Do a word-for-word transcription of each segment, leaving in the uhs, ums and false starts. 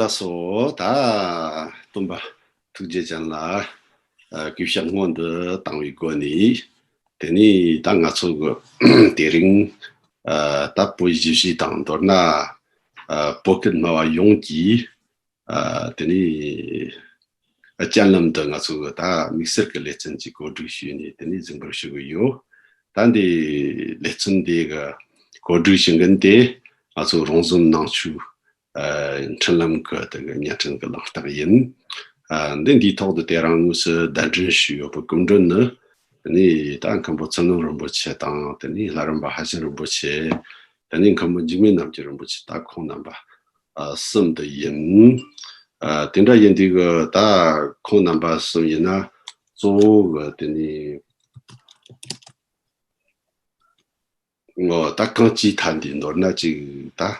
ལགས་སོ། ད་སྟོན་པ་ཐུགས་རྗེ་ཅན་ལ་ཨ་གུས་ཕྱག་སྔོན་དུ་བཏང་བའི་སྒོ་ནས། དེ་ནས་ད་ང་ཚོ་གི་དེ་རིང་ཨ་ད་བོད་གཞིས་བྱེས་དང་མདོར་ན་ཨ་བོད་སྐད་སྨྲ་བ་ཡོངས་ཀྱིས་ཨ་དེ་ནས་སྤྱན་ལམ་དུ་ང་ཚོ་གི་ད་དམིགས་བསལ་གྱི་ལེ་ཚན་ཅིག་གོ་སྒྲིག་ཞུས་ནས་དེ་ནས་གཟིགས་འབུལ་ཞུ་གི་ཡོད། ད་འདི་ལེ་ཚན་འདི་གི་གོ་སྒྲིག་ཞུ་མཁན་དེ་ང་ཚོ་རོང་ཟོམ་ནང་ཆོས་ཨ་འཕྲིན་ལམ་གྱི་དེ་གི་བརྙན་འཕྲིན་གྱི་གླེང་སྟེགས་ཡིན། ཨ་འདི་འདིའི་ཐོག་ཏུ་དེ་རིང་དངོས་སུ་གདན་འདྲེན་ཞུས་ཡོད་པའི་སྐུ་མགྲོན་ནི་དེ་ནས་ད་མཁན་པོ་ཚུལ་ཁྲིམས་རིན་པོ་ཆེ་དང་དེ་ནས་ལྷ་རམས་པ་ཧ་ཤང་རིན་པོ་ཆེ། དེ་ནས་མཁན་པོ་འཇིགས་མེད་རྣམ་རྒྱལ་རིན་པོ་ཆེ། ད་ཁོང་རྣམ་པ་ཨ་གསུམ་དུ་ཡིན། ཨ་དེ་འདྲ་ཡིན་དུས་གི་ད་ཁོང་རྣམ་པ་གསུམ་ཡིན་ན་གཙོ་བོ་གི་དེ་ནས་ངོ་ད་གང་ཅིའི་ཐད་འདི་མདོར་ན་ཅིག་ད་ཨ་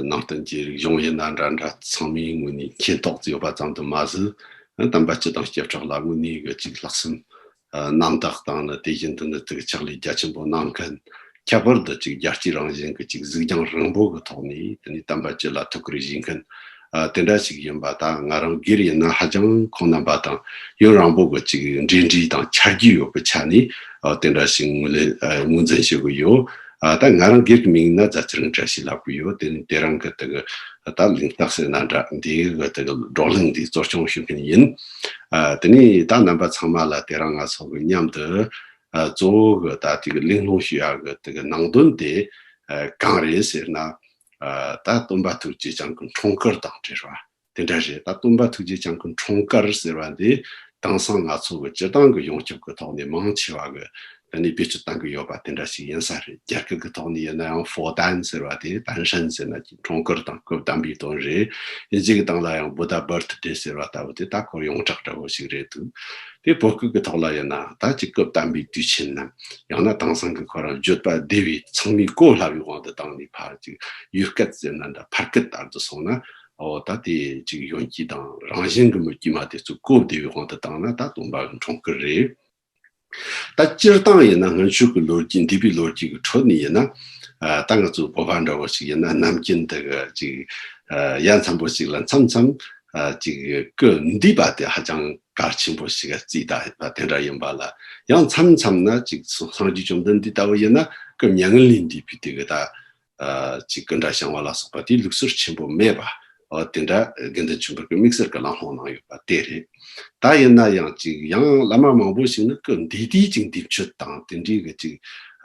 ནང་བསྟན་གྱི་རིག་གཞུང་ཡིན་ན་འདྲ་འདྲ་ཚང་མའི་ངོས་ནས་མཁྱེན་རྟོགས་ཡོད་པ་ཙམ་དུ་མ་ཟད། ཨ་དམ་པ་སྤྱི་དང་སྐྱེ་ཕྲག་ལ་དངོས་གནས་གི་ཅིག་ལྷག་བསམ་ཨ་རྣམ་དག་དང་ནི་དེ་བཞིན་དུ་ནི་དེ་གི་ཕྱག་ལས་རྒྱ་ཆེན་པོ་གནང་མཁན། ཁྱད་པར་དུ་ཅིག་རྒྱལ་གཅེས་རང་བཞིན་གྱི་ཅིག་གཟིགས་རྒྱང་རིང་པོ་གི་ཐོག་ནས་དེ་ནས་དམ་པ་སྤྱི་ལ་ཐུགས་ཁུར་བཞེས་མཁན་ཨ་དེ་འདྲ་ཞིག་ཡིན་པ། ད་ང་རང་སྒེར་ཡིན་ན་ཧ་ཅང་ཁོང་རྣམ་པ་དང་ཡུན་རིང་པོ་གི་ཅིག་འབྲེལ་འདྲིས་དང་ཆ་རྒྱུས་ཡོད་པའི་ཆ་ནས་ཨ་དེ་འདྲ་ཞིག་ངོས་ལེན་ཨ་ངོས་འཛིན་བྱེད་དགོས་ཡོད། ཨ་ད་ང་རང་སྒེར་གྱི་མིང་ན་རྫ་ཆུ་རིན་བཀྲ་ཤིས་ལབ་གི་ཡོད། དེ་ནི་དེ་རིང་གི་དེ་གི་ད་གླེང་སྟེགས་ཟེར་ན་འདྲ་འདི་གི་དེ་གི་བགྲོ་གླེང་འདི་གཙོ་སྐྱོང་ཞུ་མཁན་ཡིན། ཨ་དེ་ནས་ད་རྣམ་པ་ཚང་མ་ལ་དེ་རིང་ང་ཚོ་གི་མཉམ་དུ་ཨ་གཙོ་བོ་གི་ད་དེ་གི་གླེང་སློང་ཞུ་ཡག་གི་དེ་གི་ནང་དོན་དེ་ཨ་གང་རེད་ཟེར་ན། ཨ་ད་སྟོན་པ་ཐུགས་རྗེ་ཅན་གྱི་འཁྲུངས་སྐར་དང་འབྲེལ་བ་དེ་འདྲ་རེད། ད་སྟོན་པ་ཐུགས་རྗེ་ཅན་གྱི་འཁྲུངས་སྐར་ཟེར་བ་འདི་དེང་སང་ང་ཚོ་གི་སྤྱི་བཏང་གི་ཡོངས་ཁྱབ་ཀྱི་ཐོག་ནས་མང་ཆེ་བ་གི་ད་ནི་བེད་སྤྱོད་གཏང་གི་ཡོད་པ་དེ་འདྲ་ཞིག་ཡིན་ས་རེད། རྒྱ་སྐད་ཀྱི་ཐོག་ནས་ཡིན་ན་ཡང་ཕོ་ཏན་ཟེར་བ་དེ། ཏན་ཧྲན་ཟེར་ན་ཅིག་འཁྲུངས་སྐར་དང་སྐབས་བསྟན་པའི་དོན་རེད། དབྱིན་ཇི་གི་སྟེང་ལ་ཡང་Buddha Birthday་ཟེར་བ་ལྟ་བུ་དེ་ད་ཁོ་ཡོངས་གྲགས་འདྲ་བོ་ཞིག་རེད་འདུག། དེ་བོད་སྐད་ཀྱི་ཐོག་ལ་ཡིན་ན་ད་ཅིག་སྐབས་བསྟན་པའི་དུས་ཆེན་ནམ་ཡང་ན་དེང་སང་གི་ཁོ་རང་བརྗོད་པ་བདེ་བའི་ཚང་མས་གོ་སླ་བའི་དབང་དུ་བཏང་ནས་ཕར་ཅིག་ཡུལ་སྐད་ཟེར་ན་འདྲ་ཕར་སྐད་ལྟར་དུ་སོང་ན། འོ་ད་དེ་ཅིག་གཞོན་སྐྱེས་དང་རང་བཞིན་གྱི་མི་དཀྱུས་མ་དེ་ཚོ་གོ་བདེ་བའི་དབང་དུ་བཏང་ན་ད་སྟོན་པ་གི་འཁྲུངས་སྐར་རེད། ད་སྤྱིར་བཏང་ཡིན་ན་སྔོན་ཆད་ཀྱི་ལོ་རྒྱུས་འདས་པའི་ལོ་རྒྱུས་ཀྱི་ཁྲོད་ནས་ཡིན་ན། ཨ་ད་ང་ཚོ་བོད་པ་འདྲ་བོ་ཞིག་ཡིན་ན་ནམ་རྒྱུན་དེ་གི་ཅིག་ཨ་ཡ་མཚན་པོ་ཞིག་ལ་མཚམས་མཚམས་ཨ་ཅིག་སྐུ་འདས་པ་དེ་ཧ་ཅང་གལ་ཆེན་པོ་ཞིག་བརྩིས་བསྡད་ཡོད་པ་དེ་འདྲ་ཡིན་པ་ལ། ཡང་མཚམས་མཚམས་ན་ཅིག་སངས་རྒྱས་བཅོམ་ལྡན་འདས་ལྟ་བུ་ཡིན་ན་སྐུ་མྱ་ངན་ལས་འདས་པའི་དེ་གི་ད་ཨ་ཅིག་སྐུ་འདྲ་བཞེངས་པ་ལ་སོགས་པ་དེའི་ལུགས་སྲོལ་ཆེན་པོ་མེད་པ། འོ་དེ་འདྲ་དགེ་འདུན་ཆོས་འཕེལ་གྱི་དམིགས་བསལ་གྱི་གླེང་སློང་གནང་ཡོད་པ་དེ་རེད། ད་ཡིན་ན་ཡང་ཅིག་ཡང་བླ་མ་མང་པོ་ཞིག་ནི་སྐུ་འདས་དུས་ཅིག་འདས་མཆོད་དང་དེ་འདྲའི་གི་ཅིག་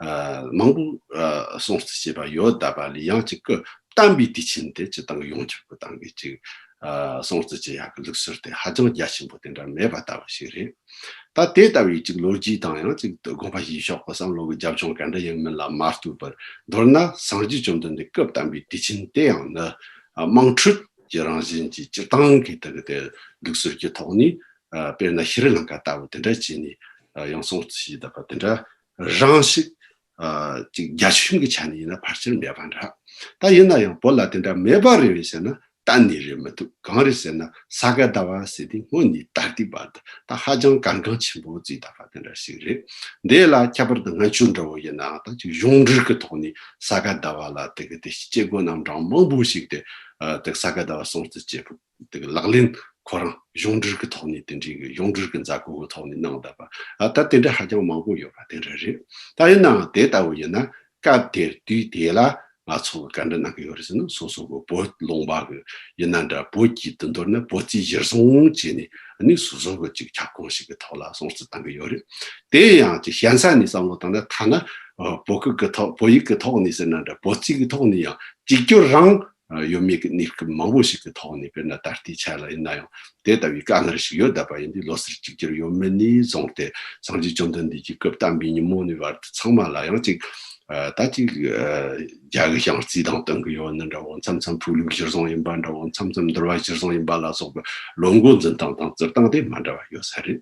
ཨ་མང་པོ་ཨ་སྲུང་བརྩི་བྱེད་པ་ཡོད་བསྡད་པ་ལས། ཡང་ཅིག་སྐུ་བསྟན་པའི་དུས་ཆེན་དེ་སྤྱི་བཏང་གི་ཡོངས་ཁྱབ་ཀྱི་སྟེང་གི་ཅིག་ཨ་སྲུང་བརྩི་བྱེད་ཡག་གི་ལུགས་སྲོལ་དེ་ཧ་ཅང་རྒྱ་ཆེན་པོ་དེ་འདྲ་མེད་པ་ལྟ་བུ་ཞིག་རེད། ད་དེ་ལྟ་བུའི་ཅིག་ལོ་རྒྱུས་དང་ཡང་ཅིག་དགོངས་པ་བཞེས་ཕྱོགས་ཀྱི་བསམ་བློ་གི་རྒྱབ་ལྗོངས་ག་འདྲ་ཡིན་མིན་ལ་མ་ལྟོས་པར། མདོར་ན་སངས་རྒྱས་བཅོམ་ལྡན་འདས་སྐུ་བལྟམས་པའི་དུས་ཆེན་དེ་ཡང་ནི་ཨ་དམངས་ཁྲོད་ཀྱི་རང་བཞིན་གྱི་སྤྱིར་བཏང་གི་དེ་གི་དེ་ལུགས་སྲོལ་གྱི་ཐོག་ནས། ཨ་དཔེར་ན་ཤྲི་ལང་ཀ་ལྟ་བུ་དེ་འདྲ་བྱས་ནས་ཨ་ཡང་སྲུང་བརྩི་བྱས་བསྡད་པ་དེ་འདྲ་རང་ཞིག་ཨ་ཅིག་རྒྱ་ཁྱོན་གྱི་ཆ་ནས་ཡིན་ན་ཕལ་ཆེར་མེད་པ་འདྲ། ད་ཡིན་ན་ཡང་བོད་ལ་དེ་འདྲ་མེད་པ་རེད་བས་ཟེར་ན། གཏན་ནས་རེད་མི་ཐུབ། གང་རེད་ཟེར་ན་ས་ག་ཟླ་བ་ཟེར་དུས་སྔོན་ནས་ད་ལྟའི་བར་དུ་ད་ཧ་ཅང་གལ་འགངས་ཆེན་པོ་བརྩིས་བསྡད་པ་དེ་འདྲ་ཞིག་རེད། འདི་ལ་ཁྱད་པར་དུ་སྔོན་ཆད་འདྲ་བོ་ཡིན་ནའང་ད་ཅིག་གཞུང་འབྲེལ་གྱི་ཐོག་ནས་ས་ག་ཟླ་བ་ལ་དེ་གི་དེ་སྐྱེ་དགུ་རྣམ་གྲངས་མང་པོ་ཞིག་དེ་ཨ་དེ་ས་ག་ཟླ་བ་སྲུང་བརྩི་བྱེད་ཕོད་དེ་གི་ལག་ལེན་ཁོ་རང་གཞུང་འབྲེལ་གྱི་ཐོག་ནས་དེ་འདྲའི་གི་གཞུང་འབྲེལ་གྱི་མཛད་སྒོ་གི་ཐོག་ནས་གནང་བསྡད་པ། ཨ་ད་དེ་འདྲ་ཧ་ཅང་མང་པོ་ཡོད་པ་དེ་འདྲ་རེད། ད་ཡིན་ནའང་དེ་ལྟ་བུ་ཡིན་ན། སྐབས་དེར་དུས་དེ་ལ་ང་ཚོ་གི་ག་འདྲ་གནང་གི་ཡོད་རེད་ཟེར་ན། སོ་སོ་གི་བོད་ལུང་པ་གི་ཡིན་ན་འདྲ། བོད་ཀྱི་དུ་མདོར་ན་བོད་རྩིས་གཞིར་བཟུང་བྱས་ནས་ནི་སོ་སོ་གི་ཅིག་ཁྱབ་ཁོངས་ཤིག་གི་ཐོག་ལ་སྲུང་བརྩི་གཏང་གི་ཡོད་རེད། དེ་ཡང་ཅིག་གཞན་ས་ནས་བསམ་བློ་བཏང་ན་ཐ་ན་ཨ་བོད་སྐད་ཀྱི་ཐོག་བོད་ཡིག་གི་ཐོག་ནས་ཟེར་ན་འདྲ། བོད་རྩིས་ཀྱི་ཐོག་ནས་ཡང་གཅིག་གྱུར་རང་ཡོད་མེད་ཀྱི་གནས་སྐབས་མང་པོ་ཞིག་གི་ཐོག་ནས། དཔེར་ན་ད་ལྟའི་ཆ་ལ་ཡིན་ན་ཡང་དེ་ལྟ་བུའི་དཀའ་ངལ་ཞིག་ཡོད་བསྡད་པ་ཡིན་དུས། ལོ་སར་གཅིག་གྱུར་ཡོད་མེད་ནས་བཟུང་སྟེ། སངས་རྒྱས་བཅོམ་ལྡན་འདས་ཀྱི་སྐུ་བལྟམས་པའི་ཉིན་མོ་ནས་བར་དུ་ཚང་མ་ལ་ཡང་ཅིག་ཨ་ད་ཅིག་ཨ་རྒྱ་གི་བྱང་རྩིས་དང་བསྟུན་གི་ཡོད་ནི་འདྲ་བོ། མཚམས་མཚམས་ཕུག་ལུགས་གཞིར་བཟུང་ཡིན་པ་འདྲ་བོ། མཚམས་མཚམས་འདུལ་བ་གཞིར་བཟུང་ཡིན་པ་ལ་སོགས་པའི་ལོ་འགོ་འཛིན་སྟངས་དང་བརྩི་སྟངས་དེ་མ་འདྲ་བ་ཡོད་ས་རེད།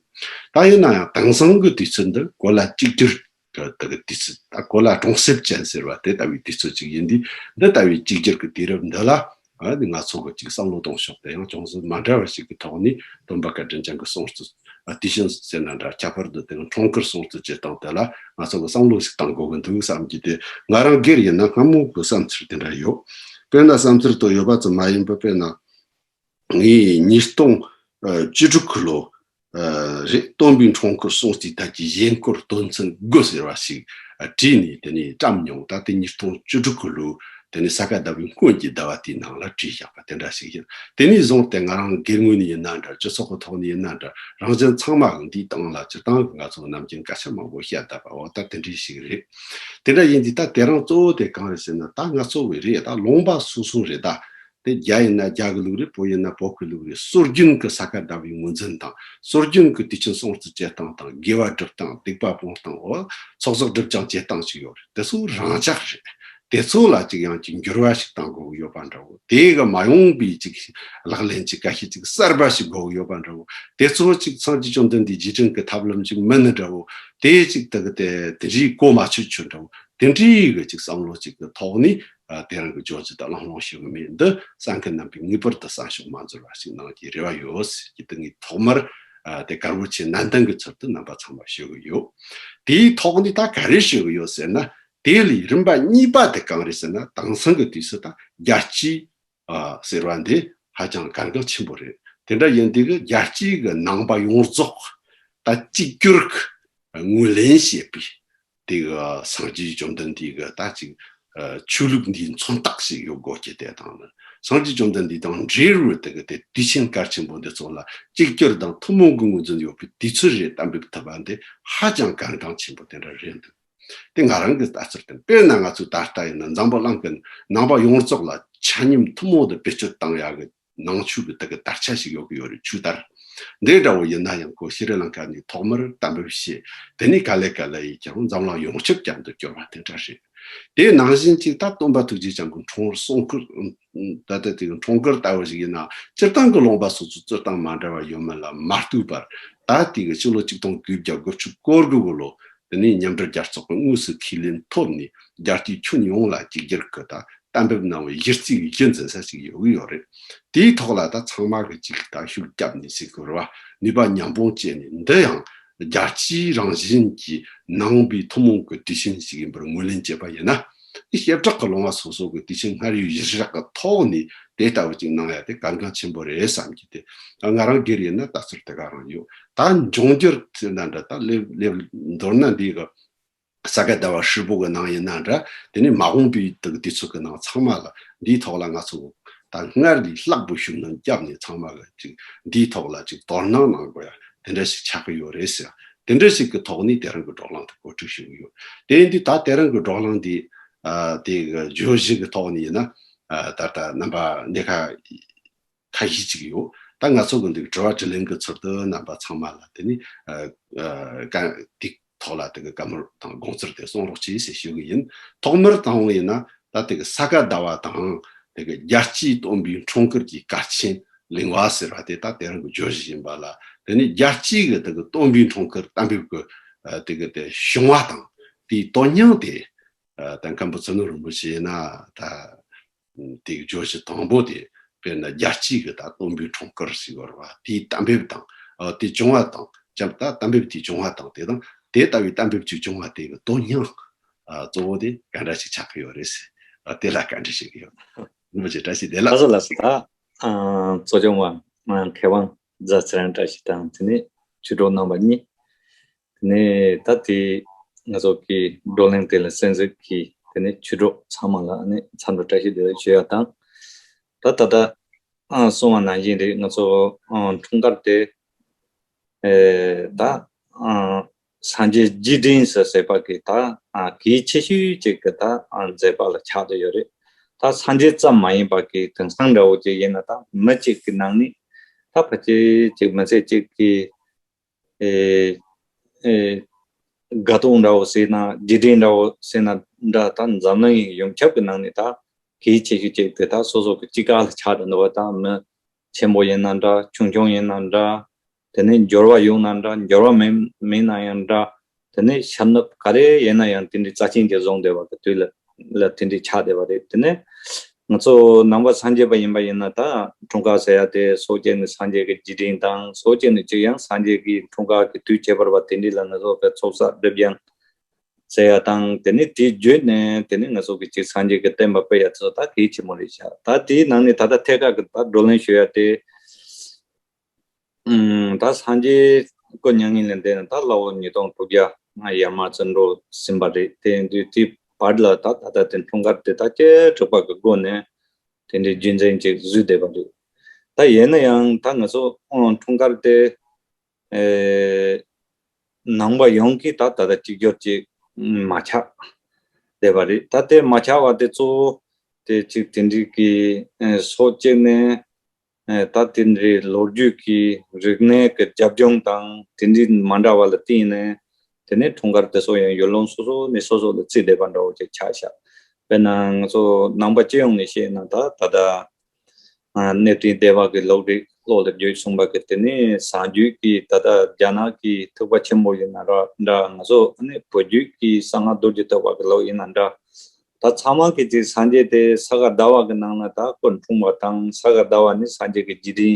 ད་ཡིན་ན་ཡང་དེང་སང་གི་དུས་ཚོད་འདི་གོ་ལ་གཅིག་གྱུར་གི་དེ་གི་དུས་ཚོད། ད་གོ་ལ་གྲོང་གསེབ་ཅན་ཟེར་བ་དེ་ལྟ་བུའི་དུས་ཚོད་ཅིག་ཡིན་དུས། འདི་ལྟ་བུའི་གཅིག་གྱུར་གྱི་དུས་རབས་འདི་ལ། ཨ་ནི་ང་ཚོ་གི་ཅིག་བསམ་བློ་གཏོང་ཕྱོགས་དེ་ཡང་ཅུང་ཟད་མ་འདྲ་བ་ཞིག་གི་ཐོག་ནས། སྟོན་པ་བཀའ་དྲིན་ཅན་གྱི་གསུང་རྩོམ་ཨ་དུས་ཆེན་ཟེར་ན་འདྲ། ཁྱད་པར་དུ་དེ་ཡང་འཁྲུངས་སྐར་སྲུང་བརྩི་བྱེད་སྟངས་དེ་ལ་ང་ཚོ་གི་བསམ་བློ་ཞིག་གཏང་དགོས་ཀྱི་འདུག་བསམ་གྱི། དེ་ང་རང་སྒེར་ཡིན་ན་སྔ་མོ་གི་བསམ་ཚུལ་དེ་འདྲ་ཡོད། དཔེར་ན་བསམ་ཚུལ་དུ་ཡོད་པ་ཙམ་མ་ཡིན་པར། དཔེར་ན་ ངས་ཉིས་སྟོང་བཅུ་དྲུག་གི་ལོ་རེད། སྟོན་པའི་འཁྲུངས་སྐར་སྲུང་བརྩིའི་དར་གྱི་གཞེས་འཁོར་དོན་ཚན་དགུ་ཟེར་བ་ཞིག་བྲིས་ནས་དེ་ནས་བཀྲམ་མྱོང་། ད་དེ་ཉིས་སྟོང་བཅུ་དྲུག་གི་ལོའི་དེ་ནས་ས་ག་ཟླ་བའི་སྔོན་གྱི་ཟླ་བ་དེའི་ནང་ལ་བྲིས་བཞག་པ་དེ་འདྲ་ཞིག་ཡིན། དེ་ནས་བཟུང་སྟེ་ང་རང་སྒེར་ངོས་ནས་ཡིན་ན་འདྲ། སྤྱི་ཚོགས་ཀྱི་ཐོག་ནས་ཡིན་ན་འདྲ། རང་གཞན་ཚང་མ་གི་འདིའི་སྟེང་ལ་སྤྱིར་བཏང་གི་ང་ཚོ་ནམ་རྒྱུན་སྐད་ཆ་མང་པོ་བཤད་བསྡད་པ་འོ་ད་དེ་འདྲ་ཞིག་རེད། དེ་འདྲ་ཡིན་དུས་ད་དེ་རིང་གཙོ་བོ་དེ་གང་རེད་ཟེར་ན། ད་ང་ཚོ་བས་རེད། ད་ལུང་པ་སོ་སོ་རེད། ད་དེ་རྒྱ་ཡིན་ན་རྒྱ་གི་ལུགས་རེད། བོད་ཡིན་ན་བོད་ཀྱི་ལུགས་རེད། སྲོལ་རྒྱུན་གྱི་ས་ག་ཟླ་བའི་ངོས་འཛིན་དང་། སྲོལ་རྒྱུན་གྱི་དུས་ཆེན་སྲུང་བརྩི་བྱེད་སྟངས་དང་། དགེ་བ་སྒྲུབ་སྟངས། སྡིག་པ་སྤོང་སྟངས། འོ་ཚོགས་བསགས་སྒྲིབ་སྦྱང་བྱེད་སྟངས་ཤིག་ཡོད་རེད། དེ་ཚོ་རང་འཇགས་རེད། དེ་ཚོ་ལ་ཅིག་ཡང་ཅིག་འགྱུར་བ་ཞིག་གཏང་དགོས་ཀྱི་ཡོད་པ་འདྲ་བོ། དེ་གི་མ་ཡོང་པའི་ཅིག་ལག་ལེན་ཅིག་འགའ་ཤས་ཅིག་གསར་པ་ཞིག་དགོས་ཀྱི་ཡོད་པ་འདྲ་བོ། དེ་ཚོ་ཅིག་སངས་རྒྱས་བཅོམ་ལྡན་འདས་རྗེས་དྲན་གྱི་ཐབས་ལམ་ཅིག་མིན་ནི་འདྲ་བོ། དེ་ཅིག་ད་གི་དེ་དེ་རིགས་གོ་མ་ཆོད་ཆོད་འདྲ་བོ། དེ་འདྲའི་གི་ཅིག་བསམ་བློ་ཅིག་གི་ཐོག་ནས་ཨ་དེ་རིང་གི་བརྗོད་གཞི་དེ་གླེང་སློང་ཞུ་གི་མེད། འདི་གསན་མཁན་རྣམ་པས་ངེས་པར་དུ་བསམ་ཤུགས་མ་འཛོལ་བ་ཞིག་གནང་རྒྱུའི་རེ་བ་ཡོད་ཟེར་གྱི་དེ་ངས་ཐོག་མར་ཨ་དེ་དཀར་པོ་ཆེ་ནན་ཏན་གྱི་ཚུལ་དུ་རྣམ་པ་ཚང་མར་ཞུ་གི་ཡོད། དེའི་ཐོག་ནས་ད་ག་རེ་ཞུ་གི་ཡོད་ཟེར་ན། དེ་ལས་རིམ་པ་གཉིས་པ་དེ་གང་རེད་ཟེར་ན། དེང་སང་གི་དུས་སུ་ད་རྒྱལ་སྤྱི་ཨ་ཟེར་བ་འདི་ཧ་ཅང་གལ་འགངས་ཆེན་པོ་རེད། དེ་འདྲ་ཡིན་དུས་ཀྱི་རྒྱལ་སྤྱིའི་གི་ནང་པ་ཡོངས་རྫོགས་ད་གཅིག་གྱུར་གྱི་ངོས་ལེན་བྱེད་པའི་དེ་གི་སངས་རྒྱས་བཅོམ་ལྡན་འདས་ཀྱི་ད་ཅིག་ཨ་ཆོས་ལུགས་འདིའི་མཚོན་རྟགས་ཤིག་ཡོད་དགོས་ཀྱི། དེ་དང་ནི་སངས་རྒྱས་བཅོམ་ལྡན་འདས་དང་འབྲེལ་བའི་དེ་གི་དེ་དུས་ཆེན་གལ་ཆེན་པོ་འདི་ཚོ་ལ་གཅིག་གྱུར་དང་ཐུན་མོང་གི་ངོས་འཛིན་ཡོད་པའི་དུས་ཚོད་རེ་གཏན་འབེབས་ཐུབ་པ་འདི་ཧ་ཅང་གལ་འགངས་ཆེན་པོ་དེ་འདྲ་རེད་འདུག། དེ་ང་རང་གི་ལྟ་ཚུལ་དེ། དཔེར་ན་ང་ཚོས་ད་ལྟ་ཡིན་ན་འཛམ་བུ་གླིང་གི་ནང་པ་ཡོངས་རྫོགས་ལ་ཆ་སྙོམས་ཐུན་མོང་དུ་བེད་སྤྱོད་བཏང་ཡག་གི་ནང་ཆོས་ཀྱི་དེ་གི་དར་ཆ་ཞིག་ཡོད་ཀྱི་ཡོད་རེད། ཆོས་དར་འདི་འདྲ་བོ་ཡིན་ན་ཡང་ཁོ་ཤྲི་ལང་ཀ་ནས་ཐོག་མར་གཏན་འབེབས་བྱས། དེ་ནས་ག་ལེ་ག་ལེ་ཡིས་ཀྱང་འཛམ་གླིང་ཡོངས་ཁྱབ་ཅན་དུ་གྱུར་བ་དེ་འདྲ་རེད། དེ་ནང་བཞིན་གྱིས་ད་སྟོན་པ་ཐུགས་རྗེ་ཅན་གྱི་འཁྲུངས་སྲུང་སྐར། ད་ལྟ་དེ་གི་འཁྲུངས་སྐར་ལྟ་བུ་ཞིག་ཡིན་ན། སྤྱིར་བཏང་གི་ལུང་པ་སོ་སོའི་རྩོད་སྟངས་མ་འདྲ་བ་ཡོད་མེད་ལ་མ་ལྟོས་པར། ད་དེ་གི་ཕྱི་ལོ་ཆིག་སྟོང་དགུ་བརྒྱ་དགུ་བཅུ་གོ་དགུ་གི་ལོ་དེ་ནས་མཉམ་འབྲེལ་རྒྱལ་ཚོགས་ཀྱིས་དངོས་སུ་ཁས་ལེན་ཐོབ་ནས། རྒྱལ་སྤྱིའི་ཁྱོན་ཡོངས་ལ་གཅིག་གྱུར་གྱི་ད་གཏན་འབེབས་གནང་བའི་གཞི་རྩའི་གཞི་འཛིན་ས་ཞིག་ཡོད་ཀྱི་ཡོད་རེད། དེའི་ཐོག་ལ་ད་ཚང་མ་གི་ཅིག་ད་ཤུགས་བརྒྱབ་ནས་ཟེར་དགོས་རེད་བ། ནུས་པ་མཉམ་སྤུངས་བྱས་ནས། འདི་ཡང་རྒྱལ་སྤྱིའི་རང་བཞིན་གྱི་ནང་པའི་ཐུན་མོང་གི་དུས་ཆེན་ཞིག་ཡིན་པར་ངོས་ལེན་བྱས་པ་ཡིན་ན། བྱེ་བྲག་གི་ལུང་པ་སོ་སོ་གི་དུས་ཆེན་སྔར་ཡོད་གཞིར་བཞག་གི་ཐོག་ནས་དེ་ལྟ་བུ་ཅིག་གནང་ཡ་དེ་གལ་འགངས་ཆེན་པོ་རེད་བསམ་གྱི། དེ་ང་རང་སྒེར་ཡིན་ན་ལྟ་ཚུལ་དེ་ག་རང་ཡོད། ད་འབྱུང་འགྱུར་ཟེར་ན་འདྲ། ད་སླེབས་སླེབས་མདོར་ན་འདི་གི་ས་ག་ཟླ་བ་ཧྲིལ་པོ་གི་ནང་ཡིན་ན་འདྲ། དེ་ནས་མ་འོངས་པའི་དུས་དུས་ཚོད་ཀྱི་ནང་ཚང་མ་ལ་འདིའི་ཐོག་ལ་ང་ཚོ་ད་སྔར་ལས་ལྷག་པའི་ཤུགས་སྣོན་བརྒྱབ་ནས། ཚང་མ་གི་ཅིག་འདིའི་ཐོག་ལ་ཅིག་དོ་སྣང་གནང་དགོས་ཡ་དེ་འདྲ་ཞིག་ཆགས་ཀྱི་ཡོད་རེད་ཟེར། དེ་འདྲ་ཞིག་གི་ཐོག་ནས་དེ་རིང་གི་བགྲོ་གླེང་དེ་གོ་སྒྲིག་ཞུ་གི་ཡོད། དེ་ཡིན་དུས་ད་དེ་རིང་གི་བགྲོ་གླེང་འདི་ཨ་དེ་གི་བརྗོད་གཞི་གི་ཐོག་ནས་ཡིན་ན། ཨ་ད་ལྟ་རྣམ་པ་སྣེ་ཁ་ཁ་ཤས་ཅིག་ཡོད། ད་ང་ཚོ་གི་འདི་དྲི་བ་དྲིས་ལན་གྱི་ཚུལ་དུ་རྣམ་པ་ཚང་མ་ལ་དེ་ནི་ཨ་ཨ་ག་དེ་ཐོག་ལ་དེ་གི་བཀའ་མོལ་དང་དགོངས་ཚུལ་དེ་གསུང་རོགས་གྱིས་ཞེས་ཞུ་གི་ཡིན། ཐོག་མར་དང་པོ་ཡིན་ན། ད་དེ་གི་ས་ག་ཟླ་བ་དང་དེ་གི་རྒྱལ་སྤྱིའི་སྟོན་པའི་འཁྲུངས་སྐར་གྱི་གལ་ཆེན་གླེང་བ་ཟེར་བ་དེ་ད་དེ་རིང་གི་བརྗོད་གཞི་ཡིན་པ་ལ། དེ་ནི་རྒྱལ་སྤྱིའི་གི་དེ་གི་སྟོན་པའི་འཁྲུངས་སྐར་གཏན་འབེབས་ཀྱི་ཨ་དེ་གི་དེ་བྱུང་བ་དང་། དེའི་དོན་སྙིང་དེ་ཨ་ད་མཁན་པོ་ཚུལ་ཁྲིམས་རིན་པོ་ཆེ་ཡིན་ན་ད། དེའི་བརྗོད་གཞི་དང་པོ་དེ་དཔེར་ན་རྒྱལ་སྤྱིའི་གི་ད་སྟོན་པའི་འཁྲུངས་སྐར་ཟེར་བ་རེད་བ། དེའི་གཏན་འབེབས་དང་། ཨ་དེ་བྱུང་བ་དང་། ཅམ་ད་གཏན་འབེབས་དེ་བྱུང་བ་དང་། དེ་དང་དེ་ལྟ་བུའི་གཏན་འབེབས་ཅིག་བྱུང་བ་དེ་གི་དོན་སྙིང་ཨ་གཙོ་བོ་དེ་ག་འདྲ་ཞིག་ཆགས་ཀྱི་ཡོད་རེད་ཟེར། ཨ་དེ་ལ་བཀའ་འདྲི་ཞུ་གི་ཡོད། རིན་པོ་ཆེ་བཀྲ་ཤིས་བདེ་ལེགས། ལགས་སོ་ལགས་སོ། ད་ཨ་གཙོ་སྐྱོང་བ་ཨ་མཁས་དབང་རྫ་ཚེ་རིང་བཀྲ་ཤིས་དང་། དེ་ནས་ཆོས་གྲོགས་རྣམ་པ་གཉིས། དེ་ནས་ད་དེ་ང་ཚོ་གི་བགྲོ་གླེང་དེ་ལ་གསན་གཟིགས་ཀྱི་དེ་ནས་ཆོས་གྲོགས་ཚང་མ་ལ་ནི་འཚམས་འདྲི་བཀྲ་ཤིས་བདེ་ལེགས་ཞུ་ཡ་དང་། ད་ད་ལྟ་ཨ་གསུངས་པ་ནང་བཞིན་རེད། ང་ཚོ་ཨ་འཁྲུངས་སྐར་དེ་ཨེ་ད་ཨ་སངས་རྒྱས་རྗེས་དྲན་ཟེར་ཟེར་བ་གི་ད་ཨ་གལ་ཆེ་ཤོས་ཅིག་གི་ད་ཨ་མཛད་པ་ལ་ཆགས་བསྡད་ཡོད་རེད། ད་སངས་རྒྱས་ཙམ་མ་ཡིན་པ་གི་དེང་སང་འདྲ་བོ་ཅིག་ཡིན་ན། ད་མི་གཅིག་གི་ནང་ནས་ད་ཕལ་ཆེར་ཅིག་མི་ཚེ་གཅིག་གི་ཨེ་ཨེ་དགའ་སྟོན་འདྲ་བོ་ཟེར་ན། རྗེས་དྲན་འདྲ་བོ་ཟེར་ན་འདྲ། ད་འཛམ་གླིང་ཡོངས་ཁྱབ་ཀྱི་ནང་ནས་ད་གལ་ཆེ་ཤོས་ཅིག་དེ་ད་སོ་སོ་གི་གཅིག་ཁ་ལ་ཆགས་འདུག་པ། ད་མི་ཆེན་པོ་ཡིན་ན་འདྲ། ཆུང་ཆུང་ཡིན་ན་འདྲ། དེ་ནས་འབྱོར་བ་ཡོད་ན་འདྲ། འབྱོར་བ་མེད་མེད་ན་ཡང་འདྲ། དེ་ནས་ཤ་ནུབ་ག་རེ་ཡིན་ན་ཡང་དེ་འདྲའི་རྩ་ཆེན་གྱི་བཟུང་བསྡད་པ་གི་དུས་ལ་ལ་དེ་འདྲའི་ཆགས་བསྡད་པ་རེད། དེ་ནས་ང་ཚོ་ནང་པ་སངས་རྒྱས་པ་ཡིན་པ་ཡིན་ན། ད་འཁྲུངས་སྐར་ཟེར་ཡ་དེ་སོ་སྐྱེ་ནི་སངས་རྒྱས་ཀྱི་རྗེས་དྲན་དང་། སོ་སྐྱེ་ནི་ཅིག་ཡང་སངས་རྒྱས་ཀྱི་འཁྲུངས་སྐར་གྱི་དུས་ཁྱད་པར་བ་དེ་འདྲའི་ལ་ང་ཚོ་གི་ཚོགས་བསགས་སྒྲིབ་སྦྱང་ཟེར་ཡ་དང་། དེ་ནས་དེའི་བརྒྱུད་ནས་དེ་ནས་ང་ཚོ་གི་ཅིག་སངས་རྒྱས་ཀྱི་བསྟན་པ་སྤེལ་ཡ་དེ་ཚོ་ད་གལ་ཆེན་པོ་རེད་ཤག། ད་དེའི་ནང་ནས་ད་ལྟ་ཐད་ཀར་གྱི་ད་བགྲོ་གླེང་ཞུ་ཡ་དེ་ ཨུམ། ད་སངས་རྒྱས་སྐུ་མྱ་ངན་ལས་འདས་ནས་ད་ལོ་ཉིས་སྟོང་དྲུག་བརྒྱ་ལྔ་ཡར་མར་ཙམ་འགྲོ་ཟིན་པ་རེད། དེ་ཡིན་དུས་དེ་བར་ལ་ད་ད་ལྟ་དེ་འཁྲུངས་སྐར་དེ་ད་ཅི་དྲུག་པ་གི་སྒོ་ནས་དེ་འདྲའི་རྒྱུན་འཛིན་ཅིག་བཟོས་བསྡད་པ་རེད། ད་ཡིན་ན་ཡང་ད་ང་ཚོ་ཨང་འཁྲུངས་སྐར་དེ་ཨེ་ནང་པ་ཡོངས་ཀྱིས་ད་ད་ལྟ་གཅིག་གྱུར་ཅིག་མ་ཆགས་བསྡད་པ་རེད། ད་དེ་མ་ཆགས་པ་དེ་གཙོ་བོ་དེ་ཅིག་དེ་འདྲའི་གི་ཨེ་སོ་གཅིག་ནས་ཨེ་ད་དེ་འདྲའི་ལོ་རྒྱུས་ཀྱི་རིག་གནས་ཀྱི་རྒྱབ་ལྗོངས་དང་དེ་འདྲའི་མ་འདྲ་བ་ལ་བརྟེན་ནས་དེ་ནས་འཁྲུངས་སྐར་དེ་ཚོ་ཡང་ཡུལ་ལུང་སོ་སོ་ནས་སོ་སོ་ལ་བརྩིས་བསྡད་པ་འདྲ་བོ་ཅིག་ཆགས་ཤག་དཔེར་ན་ང་ཚོ་ནང་པ་སྤྱི་ཡོངས་ནས་བཤད་ན་ད་ད་ལྟ་ཨ་གནས་བརྟན་སྡེ་པ་གི་སློབ་རིགས་སློབ་ལ་བརྒྱུད་གསུངས་པ་གི་དེ་ནས་གཟའ་བརྒྱུད་ཀྱི་ད་ལྟ་རྒྱ་ནག་གི་ཐུབ་པ་ཆེན་པོ་ཡིན་ན་ར་འདྲ། ང་ཚོ་ཨ་ནི་བོད་བརྒྱུད་ཀྱི་གསང་སྔགས་རྡོ་རྗེ་ཐེག་པ་གི་སློབ་ཡིན་ན་འདྲ། ད་ཚང་མ་གི་ཅིག་སངས་རྒྱས་དེ་ས་ག་ཟླ་བ་གི་ནང་ན་ད་སྐུ་འཁྲུངས་པ་དང་ས་ག་ཟླ་བ་ནི་སངས་རྒྱས་ཀྱི་རྒྱུད་འཛིན་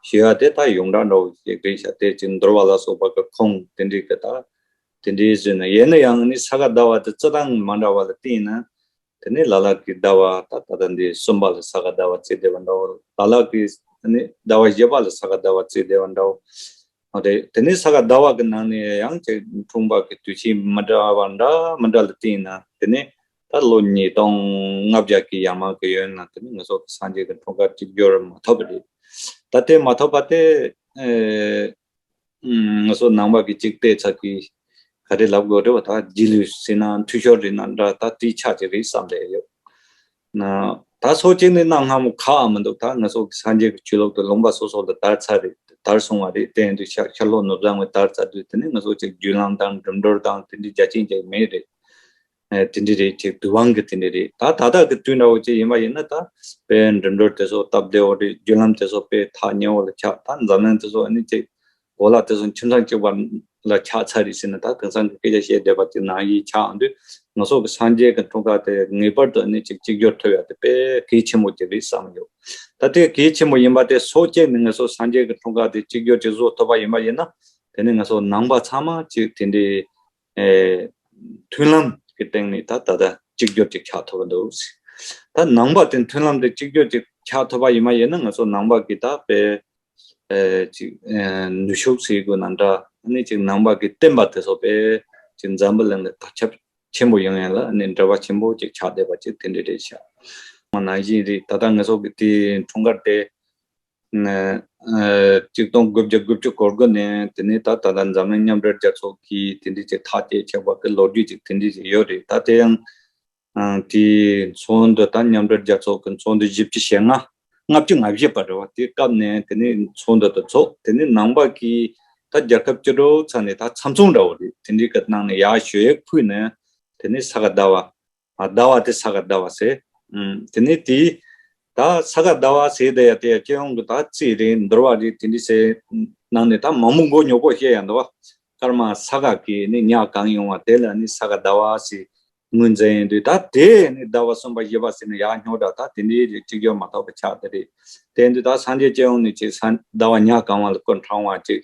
ཞུ་ཡ་དེ་ད་ཡོངས་གྲགས་འདྲ་བོ་ཞིག་རེད་ཤག་དེ་ཅིག་འདུལ་བ་ལ་སོགས་པ་གི་ཁུངས་དེ་འདྲའི་གི་ད་དེ་འདྲའི་བཟོས་ན་ཡིན་ན་ཡང་ནི་ས་ག་ཟླ་བ་དེ་རྩི་སྟངས་མ་འདྲ་བ་ལ་བརྟེན་ན། དེ་ནས་ལ་ལ་གི་ཟླ་བ་ད་ད་ལྟ་འདི་གསུམ་པ་ལ་ས་ག་ཟླ་བ་བརྩིས་བསྡད་པ་འདྲ་བོ། ལ་ལ་གི་དེ་ནས་ཟླ་བ་བཞི་པ་ལ་ས་ག་ཟླ་བ་བརྩིས་བསྡད་པ་འདྲ་བོ། འོ་རེད། དེ་ནས་ས་ག་ཟླ་བ་གི་ནང་ནས་ཡང་ཅིག་འཁྲུངས་པ་གི་དུས་ཆེན་མི་འདྲ་བ་འདྲ་མི་འདྲ་ལ་བརྟེན་ན་དེ་ནས་ད་ལོ་ཉིས་སྟོང་ལྔ་བརྒྱ་གི་ཡར་མར་གི་ཡོད་ན་དེ་ནས་ང་ཚོ་གི་སངས་རྒྱས་ཀྱི་འཁྲུངས་སྐར་གཅིག་གྱུར་མ་ཐོབ་པ་རེད། ད་དེ་མ་ཐོབ་པ་དེ། ཨེ། ང་ཚོ་ནང་པ་གི་གཅིག་བལྟས་ཚར་གི་ག་རེ་ལབ་དགོས་རེད་བ། ད་རྗེས་ལུས་ཟེར་ན་འཐུས་ཤོར་རེད་ན་འདྲ། ད་དེའི་ཆ་ཅིག་རེད་བསམ་བསྡད་ཡོད། ན་ད་སོ་གཅིག་ནི་གནའ་སྔ་མོ་ཁག་མི་འདུག་ད་ང་ཚོ་གི་སངས་རྒྱས་ཀྱི་ཆོས་ལུགས་དེ་ལུང་པ་སོ་སོ་ལ་དར་ཚར་རེད། དར་སོང་བ་རེད། དེ་ཡིན་དུས་ཤར་ཤར་ལྷོ་ནུབ་བྱང་བའི་དར་ཚར་དུས་དེ་ནི་ང་ཚོ་གཅིག་རྒྱུན་ལམ་དང་འགྲིམ་འགྲུལ་དང་དེ་འདྲའི་རྒྱ་ཆེན་ཅིག་མེད་རེད། ཨེ་དེ་འདྲ་རེད། ཅིག་དུས་དབང་གི་དེ་འདྲ་རེད། ད་ད་ལྟ་གི་དུས་འདྲ་བོ་ཅིག་ཡིན་པ་ཡིན་ན་ད་དཔེ་འགྲིམ་འགྲུལ་དེ་ཚོ་སྟབས་བདེ་བོ་རེད། རྒྱུན་ལམ་དེ་ཚོ་དཔེ་ཐག་ཉེ་བོ་ལ་ཆགས། ད་འཛམ་གླིང་དེ་ཚོ་ཨ་ནི་ཅིག་གོ་ལ་དེ་ཚོ་ཁྱིམ་ཚང་གཅིག་པ་ལ་ཆགས་ཚར་རེད་ཟེར་ན་ད་དེང་སང་གི་སྐད་ཆ་བཤད་བསྡད་པ་ཅིག་ནང་བཞིན་ཆགས་འདུག་ང་ཚོ་གི་སངས་རྒྱས་ཀྱི་འཁྲུངས་སྐར་དེ་ངེས་པར་དུ་ཨ་ནི་ཅིག་གཅིག་གྱུར་ཐུབ་ཡ་དེ་དཔེ་གལ་ཆེན་པོ་ཅིག་རེད་བསམ་ཡོད། ད་དེ་གལ་ཆེན་པོ་ཡིན་པ་དེ་སོ་སྐྱེ་ནི་ང་ཚོ་སངས་རྒྱས་ཀྱི་འཁྲུངས་སྐར་དེ་གཅིག་གྱུར་ཅིག་བཟོ་ཐུབ་པ་ཡིན་པ་ཡིན་ན་དེ་ནི་ང་ཚོ་ནང་པ་ཚང་མ་ཅིག་དེ་འདྲའི་ཨེ་མཐུན་ལམ་གྱི་སྟེང་ནས་ད་ད་ལྟ་གཅིག་གྱུར་ཅིག་ཆགས་ཐུབ་ཀྱི་འདུག་ད་ནང་པ་དེ་མཐུན་ལམ་དེ་གཅིག་གྱུར་ཅིག་ཆགས་ཐུབ་པ་ཡིན་པ་ཡིན་ན་ང་ཚོ་ནང་པ་གི་ད་དཔེ་ཨེ་ཅིག་ཨེ་ནུས་ཤུགས་ཟེར་དགོས་ན་འདྲ། ཨ་ནི་ཅིག་ནང་པ་གི་བསྟན་པ་དེ་ཚོ་དཔེ་ཅིག་འཛམ་བུ་གླིང་ལ་དར་ཁྱབ་ཆེན་པོ་ཡོང་ཡ་ལ་ཨ་ནི་འབྲེལ་བ་ཆེན་པོ་ཅིག་ཆགས་བསྡད་པ་ཅིག་དེ་འདྲ་རེད་ཤག་ང་ནང་བཞིན་རེད། ད་ལྟ་ང་ཚོ་གི་དེ་འཁྲུངས་སྐར་དེ། ཨ་ཨ་གཅིག་སྟོང་དགུ་བརྒྱ་དགུ་བཅུ་གོ་དགུ་ནས་དེ་ནས་ད་ད་ལྟ་འཛམ་གླིང་མཉམ་འབྲེལ་རྒྱལ་ཚོགས་ཀྱིས་དེ་འདྲའི་ཅིག་ཐག་བཅད་བྱས་པ་གི་ལོ་རྒྱུས་ཅིག་དེ་འདྲའི་ཅིག་ཡོད་རེད། ད་དེ་ཡང་ཨ་དེའི་ཚོགས་འདུ་ད་མཉམ་འབྲེལ་རྒྱལ་ཚོགས་ཀྱི་ཚོགས་འདུ་བཞི་བཅུ་ཞེ་ལྔ་ལྔ་བཅུ་ང་བཞི་པ་རེད་བ། དེ་སྐབས་ནས་དེ་ནས་ཚོགས་འདུ་དེ་ཚོགས། དེ་ནས་ནང་པ་གི་ད་རྒྱལ་ཁབ་བཅུ་དྲུག་ཚང་ནས་ད་ཚབ་མཚོན་འདྲ་བོ་རེད། དེ་འདྲའི་གི་ནང་ནས་ཡར་ཞུ་ཡིག་ཕུལ་ནས་དེ་ནས་ས་ག་ཟླ་བ། ཨ་ཟླ་བ་དེ་ས་ག་ཟླ་བ་ཟེར། ཨུམ། དེ་ནས་དེ་ད་ས་ག་ཟླ་བ་ཟེར་དེ་ཡ་དེ་ཡ་སྤྱི་ཡོངས་ཀྱི་ད་རྩིས་རེད། འདུལ་བ་རེད། དེ་འདྲ་ཟེར་ནང་ནས་ད་མང་པོ་མགོ་ཉོག་པོ་བཤད་ཡ་འདུག་བ། སྐར་མ་ས་ག་གི་ནི་ཉ་གང་ཡོང་བ་དེ་ལ་ནི་ས་ག་ཟླ་བ་ཟེར་ངོས་འཛིན་ཡིན་དུས། ད་དེ་ནི་ཟླ་བ་གསུམ་པ་བཞི་པ་ཟེར་ནས་ཡར་སྙོག་དྲ་ད་དེ་འདྲའི་རིགས་གཅིག་གྱུར་མ་ཐོབ་པ་ཆགས་དེ་རེད། དེ་འདུག་ད་སངས་རྒྱས་སྤྱི་ཡོངས་ནས་ཅིག་ས་ཟླ་བ་ཉ་གང་བ་ལ་སྐུ་འཁྲུངས་པ་ཅིག་